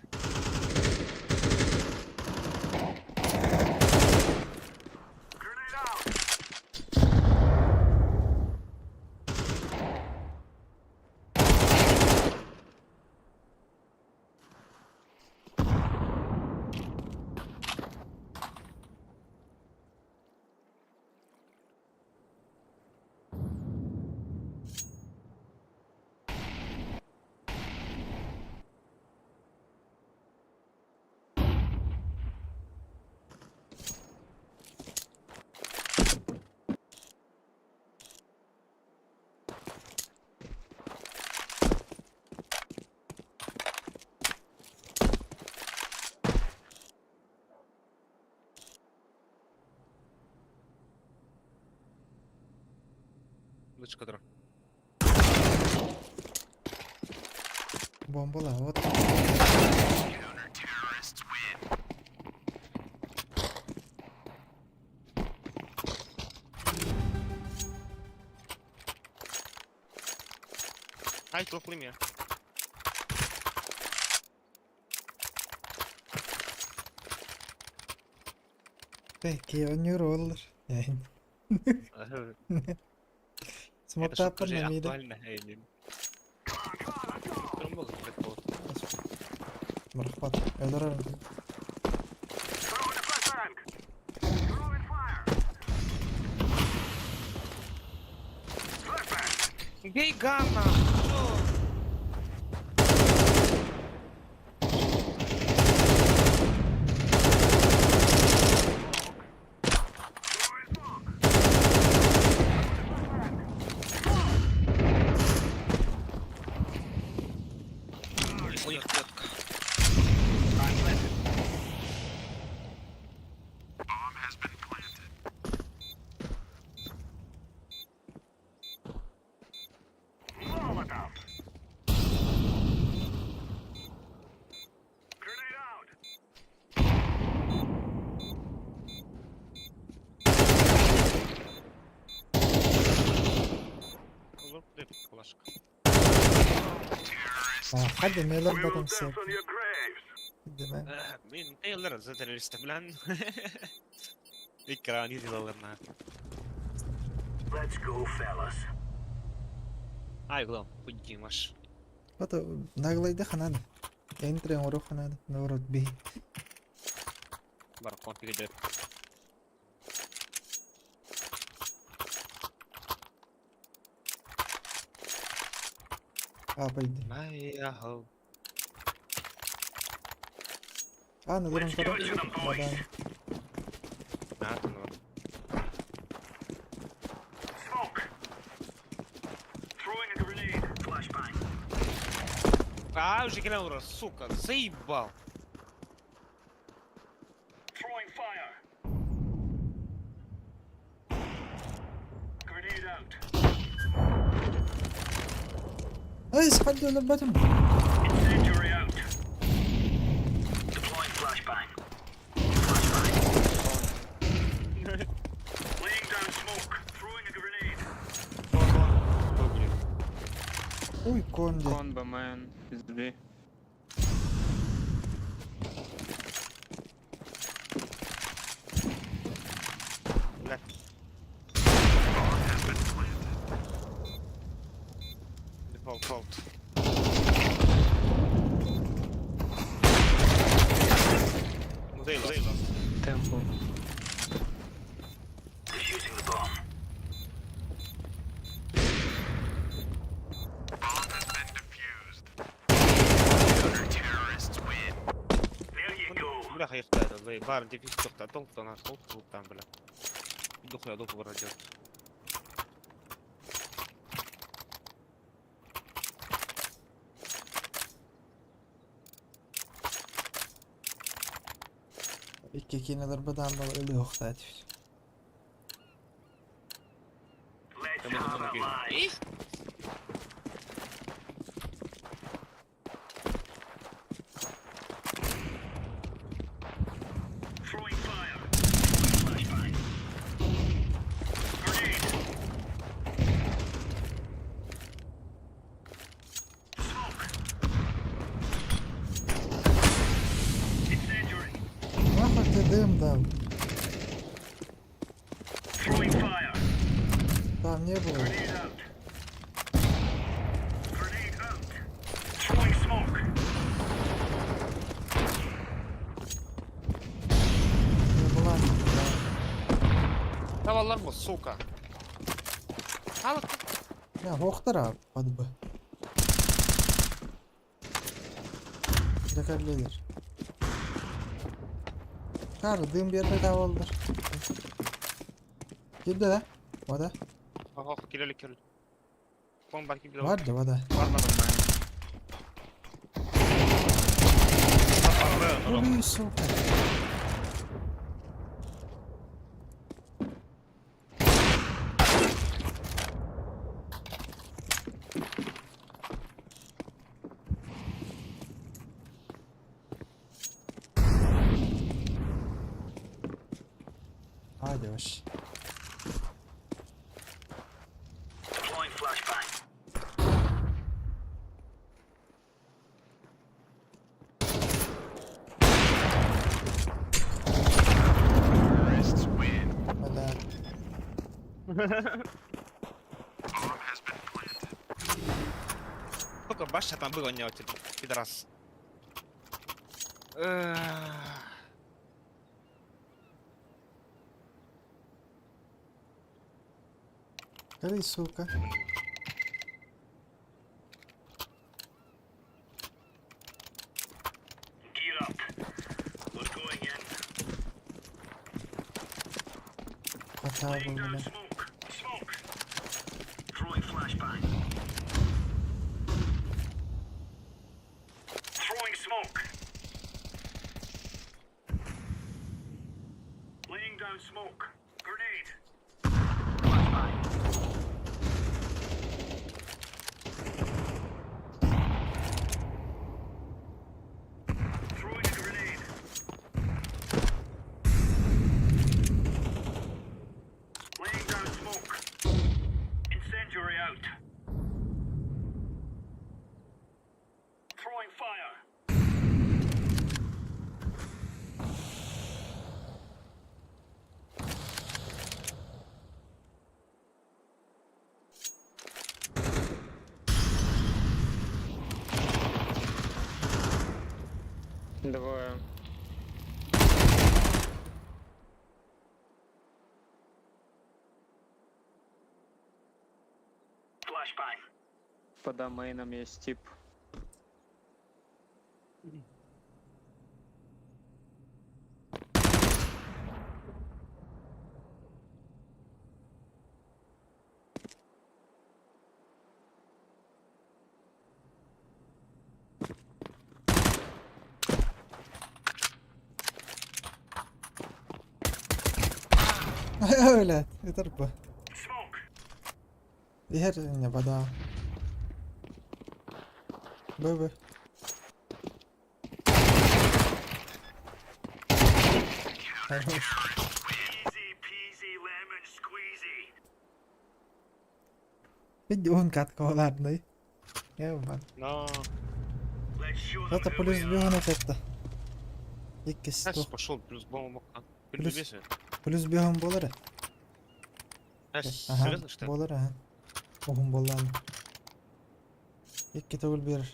Лучше который. Бомбала, вот. Ай, тухли меня. Peki, oynuyor olur. Yani. Это Смоктап шутка уже на миде. актуальна, эй, Тромбол, прикол. Мырхпат. Өлөрөр. Гей ган, У них клетка. Калашка. حد ما يلخبط مساك. Мин Тейлор за террориста, блин. Экран не делал на. Let's go, fellas. Ай, глав, Димаш. Вот наглайды ханады. Энтри оҥоруох ханады. Наоборот, би. Бар, конфиг. А, пойди. Майя, А, ну дуран көрө. Бадан. На, ну. А, уже кинул, сука, заебал. Эй, сходи өлөрбөтүм. Ой, конди. Кон, БМН, пизды. Бля. Дефолт, фолт. Музей, музей. Темпл. Бля, хайыхта, бар, дефис тоқта, тоқтан, тоқтан, бля. Духуя, духу вроде. Икки кинелер бадан бал ылы охтаат. Нахуй ты дым дал? Там не было. Не была. Tavallar mı, сука? Al. Ya hoxtara подбы. Дакарлелер. Кар дым бербей табылдыр. Кирди да? Вода. Ох, кирели кирели. Кон бар кирди. Бар да вода. Бармадым ben. Ой, сука. Hadi baş. Бля. Сколько башня там было у него, типа, пидорас. Гори, сука. Хотя бы, бля. Двое. По домейнам есть тип. Бля, это рба. Иһэр инньэ бадаа. Б-б. Хорош. Видеон каткаларный. Ебан. Но... Это плюс бегун это. Иккис Эс туох. пошел плюс бомба. Плюс Плюс. плюс бегун буолар ээ. Эс, Аһа, серьезно что ли? буолар аһа. Уһун буоллаҕына. Икки төгүл биэрэр.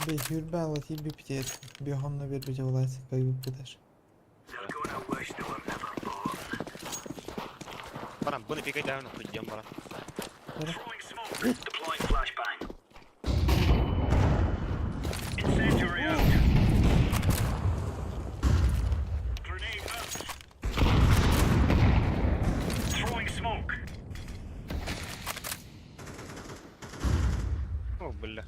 Бэй, сүүрбэ алла тиийбиппит биэхонно биэрбитэ буолаат кыайбыппытар. Баран, бұны пикай даҕаны хуйдем баран. О, бля.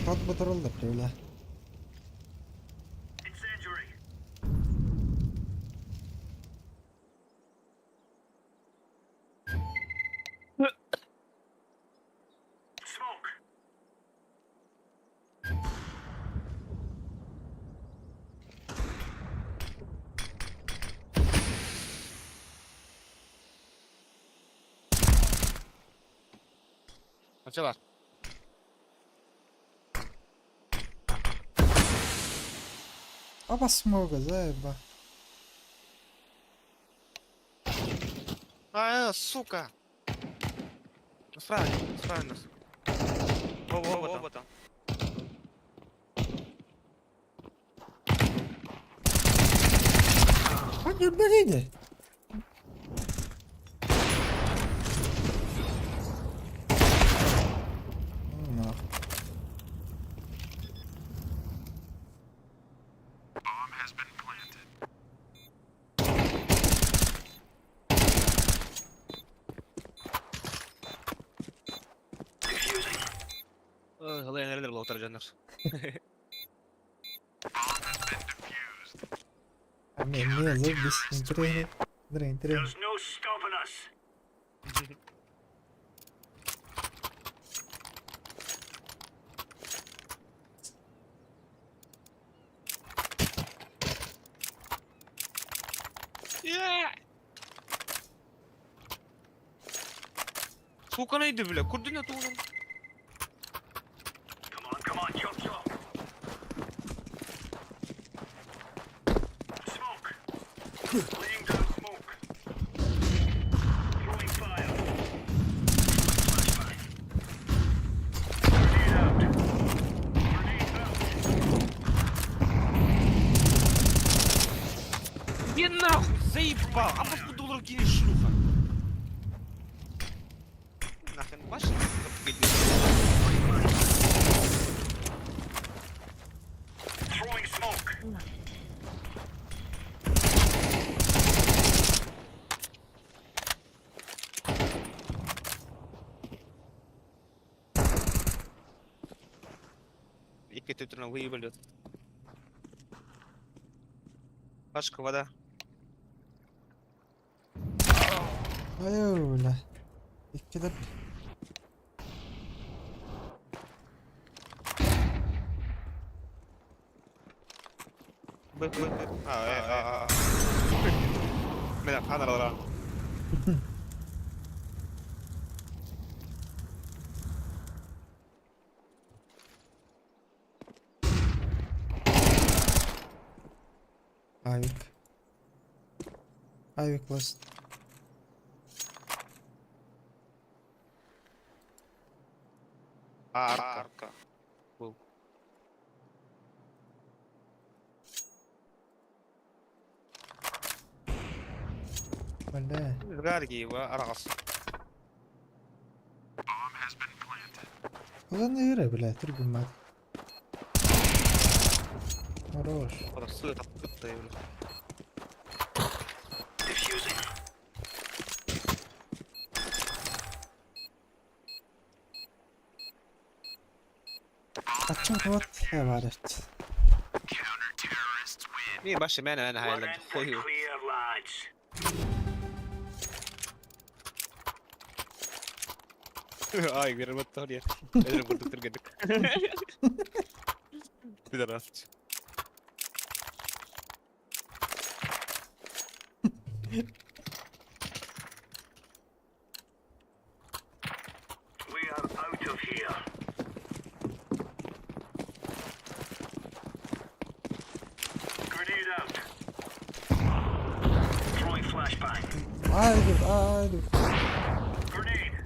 Хат батырыллар бля. Начала. Оба смога, заеба. А, сука! Справа, справа нас. Оба, оба, оба там. А, бери. Ну нахуй. Ой, нерелер була отыра А мне, мне, заебись. Интересно. Интересно, интересно. Сука neydi bile? Kurdun ya tuğun. Иди нахуй, заебал! А может долларов кинешь, шлюха? Нахрен ваши? Икки түтүрүнэ выебали. Пашка, вода. Ай, бля. Иккилэр. Б, Б, Б. А, э, а, а. Бля, ханаралара. Авик. Авик last. Арка. Был. Бля. Гарги, арас. Ulan ne бля, түргүн мат. Хорош. Ачча вот бар. مين ماشي معنا انا هاي اللي خويو. Ай, верматтория. Это буду түргендик. Пидорасчик. We are out of here. Grenade out. Throwing flashbang. Айдур, айдур. Grenade.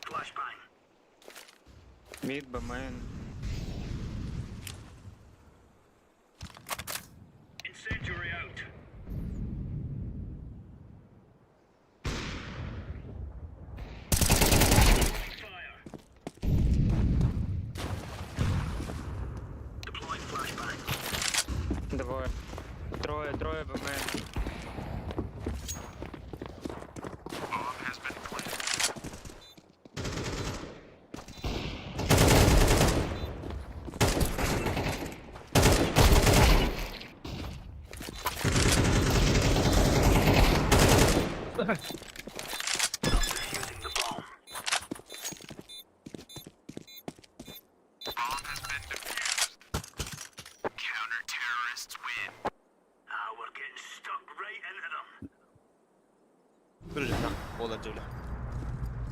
Flashbang. Мид, Б мейн. Incendiary out. Fire. Deploying flashbang. Двое. Трое, трое Б мейн. Defusing the bomb. Ah, we're getting stuck right into them. برجع والله الجولة.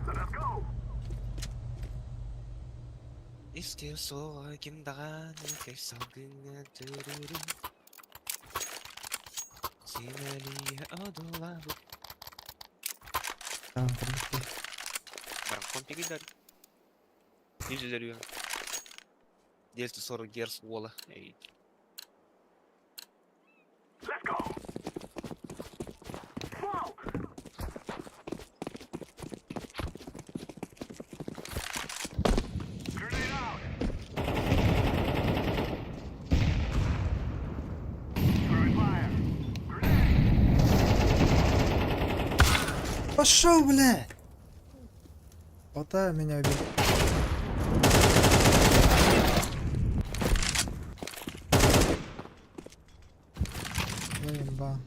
Let's go. Истер суға ким даҕаны кэсалгыҥҥа туруру Симэлийэ одуулаабыт Там, подожди. Марафон передали. Yüz 240 Гц уола. Эй. Let's go. Smoke. Grenade out. Throwing fire. Grenade. Пошел, бля! Вот меня убил. Ну, имба.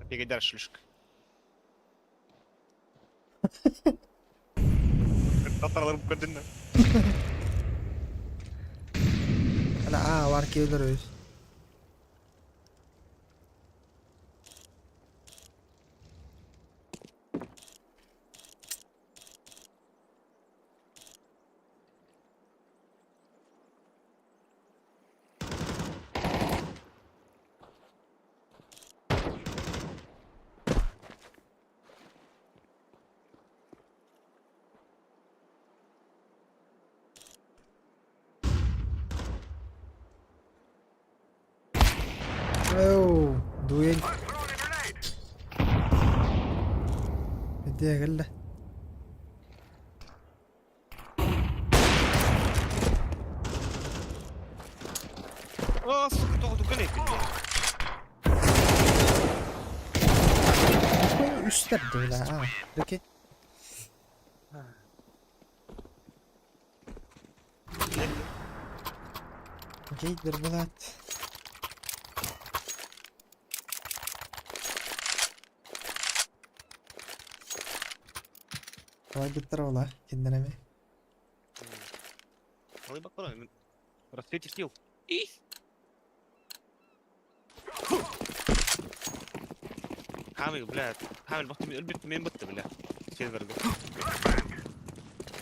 Передар шлюшка. Татарлар көрдүн. Ана, а, бар келдер өз. Оу, дуэль. Где гелла? А, сука, тоҕо туган эппит. Үстер дуэля, а, прикинь. Гейдер булат. Давай ола, кендереми. Алый бак Рассвете сил. И. حامل بلا حامل بطي من قلبي من بطي بلا سيلفر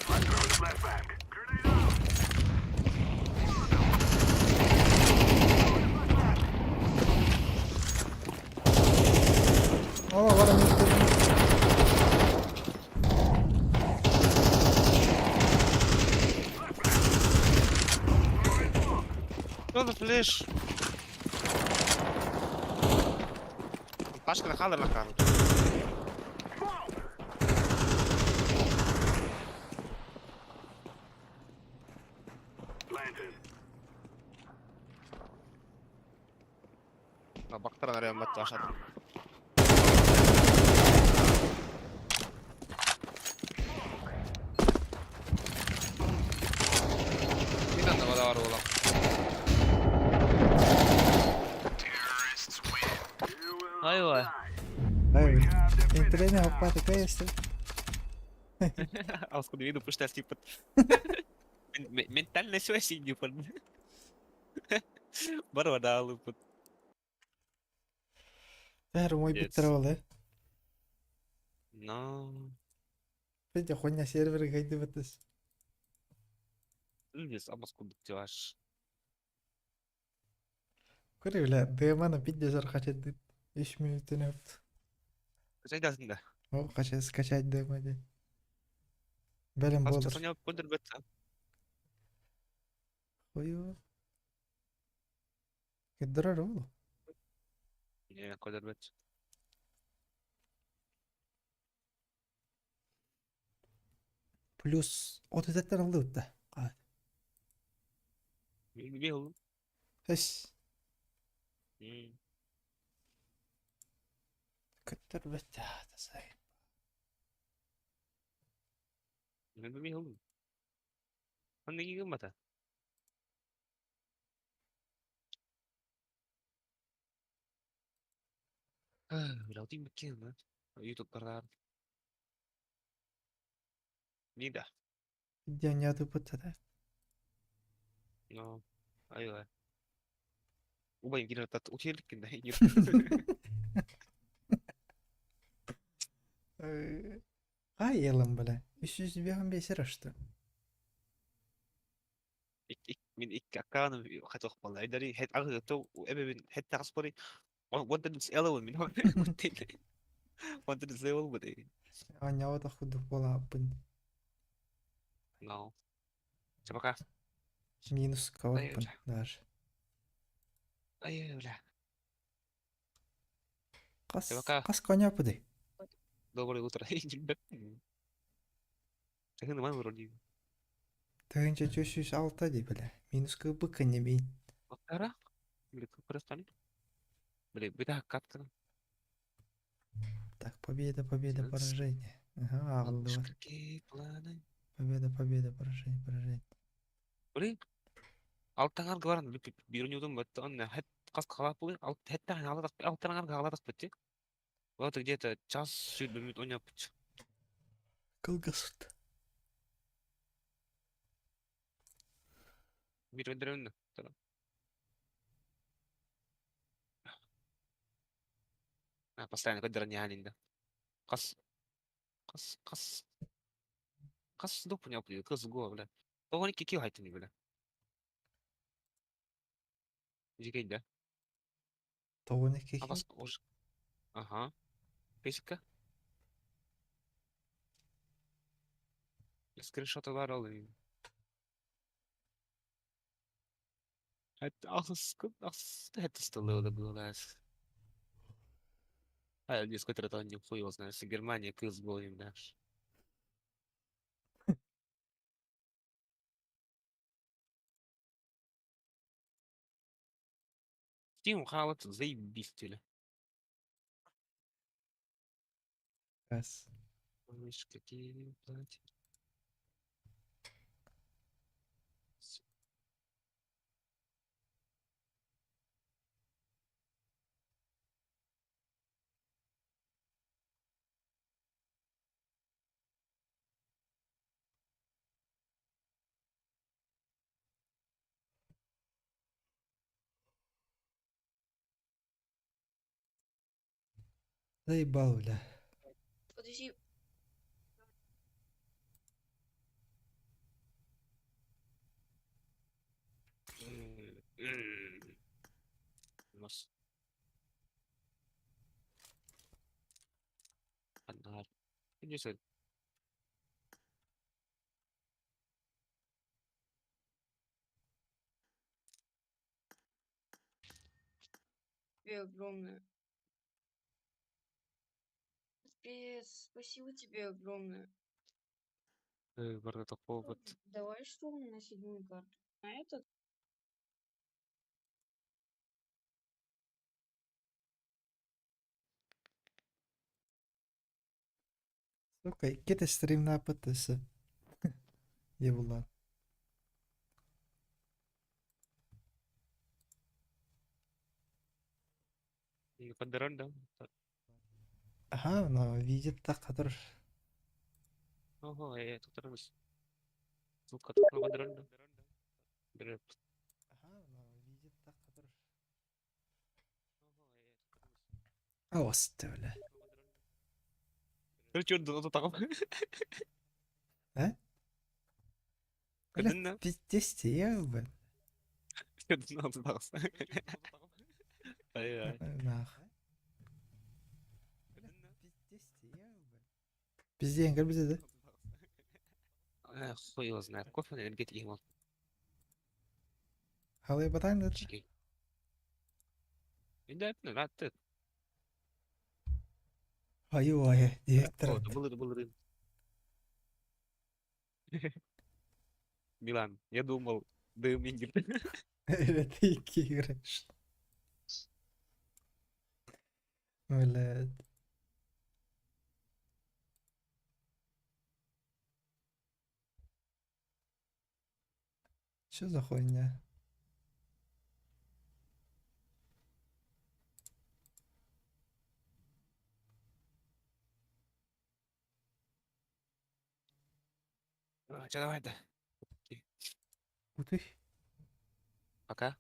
Let's throw the flashbang. О, вара Что за флеш? Пашка на карту. Бактаран арыйан баттаашатын. Мин анна бар буола. Айва. Ай, интернет хоппа такая есть. Алскуду виду пуштас типа. Ментальная связь не под. Барвадалы под. Бәрі мой Yes. биттер ол, э? Но. Видя, хуйня сервер гайды бітіс. Здесь абаскуду тиваш. Көрі, бля, ДМ-ны пидде қачет дейді. 3 минуттен өпті. Зайдасың да. О, қача скачать ДМ дейді. Бәлем Аз болдыр. часаня көндір бітті. Қою. Кедірер ол. Не, көндір бітті. Плюс 37 алды өтті. Бил. Эш. Көттір бітті. Тасай. Бил. Аны кигин бата. Билаутин биккен, YouTube кардар. Нида. Видео бітті да. Но. Айва. Убайым кирер тат учерлик да. Ай, елім, бля. 305 рашты. من إك كان خطوخ والله دري هت أغلى تو وأبي من حتى عصبري وانت نسأله من هون وانت نسأله بدي Анява худу бола апын. No. Чабака. Минус кавапын даже. Ай, бля. Қас, Чабака. қас коня пыды. Доброе утро. Тахын ман вроде. Тыгынча 306 ди, бля. Минус кыбы не бейн. Актара? Бля, как Бля, беда катка. Так, победа, победа, поражение. Ага, ағылды бар. Какие планы? Победа, победа, поражение, поражение. Блин. Алтаңар гларан бирнюдум бат он хет қас қалап були алт хеттан аладак алтаңар галадак бит. Вот где-то час сүт минут ойнап бит. Кылгасыт. Бир өндөрөн. Постоянно көдөрөн яанинда. Қас қас қас қас доп не опли кыз го бля. Тогони кики хайтыни бля. Жигейда. Тоғын екі Абас ош. Ага. Бесика. Скриншоты бар ол. Het alles это было, А, несколько это не хуй его знает. Германия, кыз был им, да. Steam халат заебись теле. Раз. Помнишь, какие платья? Заебал, бля. Подожди. Нос. 10. Тебе огромное. Привет, спасибо тебе огромное. Барда такого вот. Давай штурм на седьмую карту. На этот? Сука, иккитэ стримнааппыт өссө. Ебулаан. Поддорон, да? Ага, но видит так, который... Ого, я тут рос. Сука, тут поддорон, да? Бля. Аос бля. Чё, да там? А? Бля, Кыдынна? пиздец, я бы. Ай-ай. Нах. Пиздец, как бы да? Хуй его знает. Кофе, энергетик ему. Халай батан да? Да, ну, рад ты. Ай-ой, директор. О, был, был, Милан, я думал, дым Ингер. Это ты играешь. Блядь. Что за хуйня? Че, давай, да. Ух ты. Пока.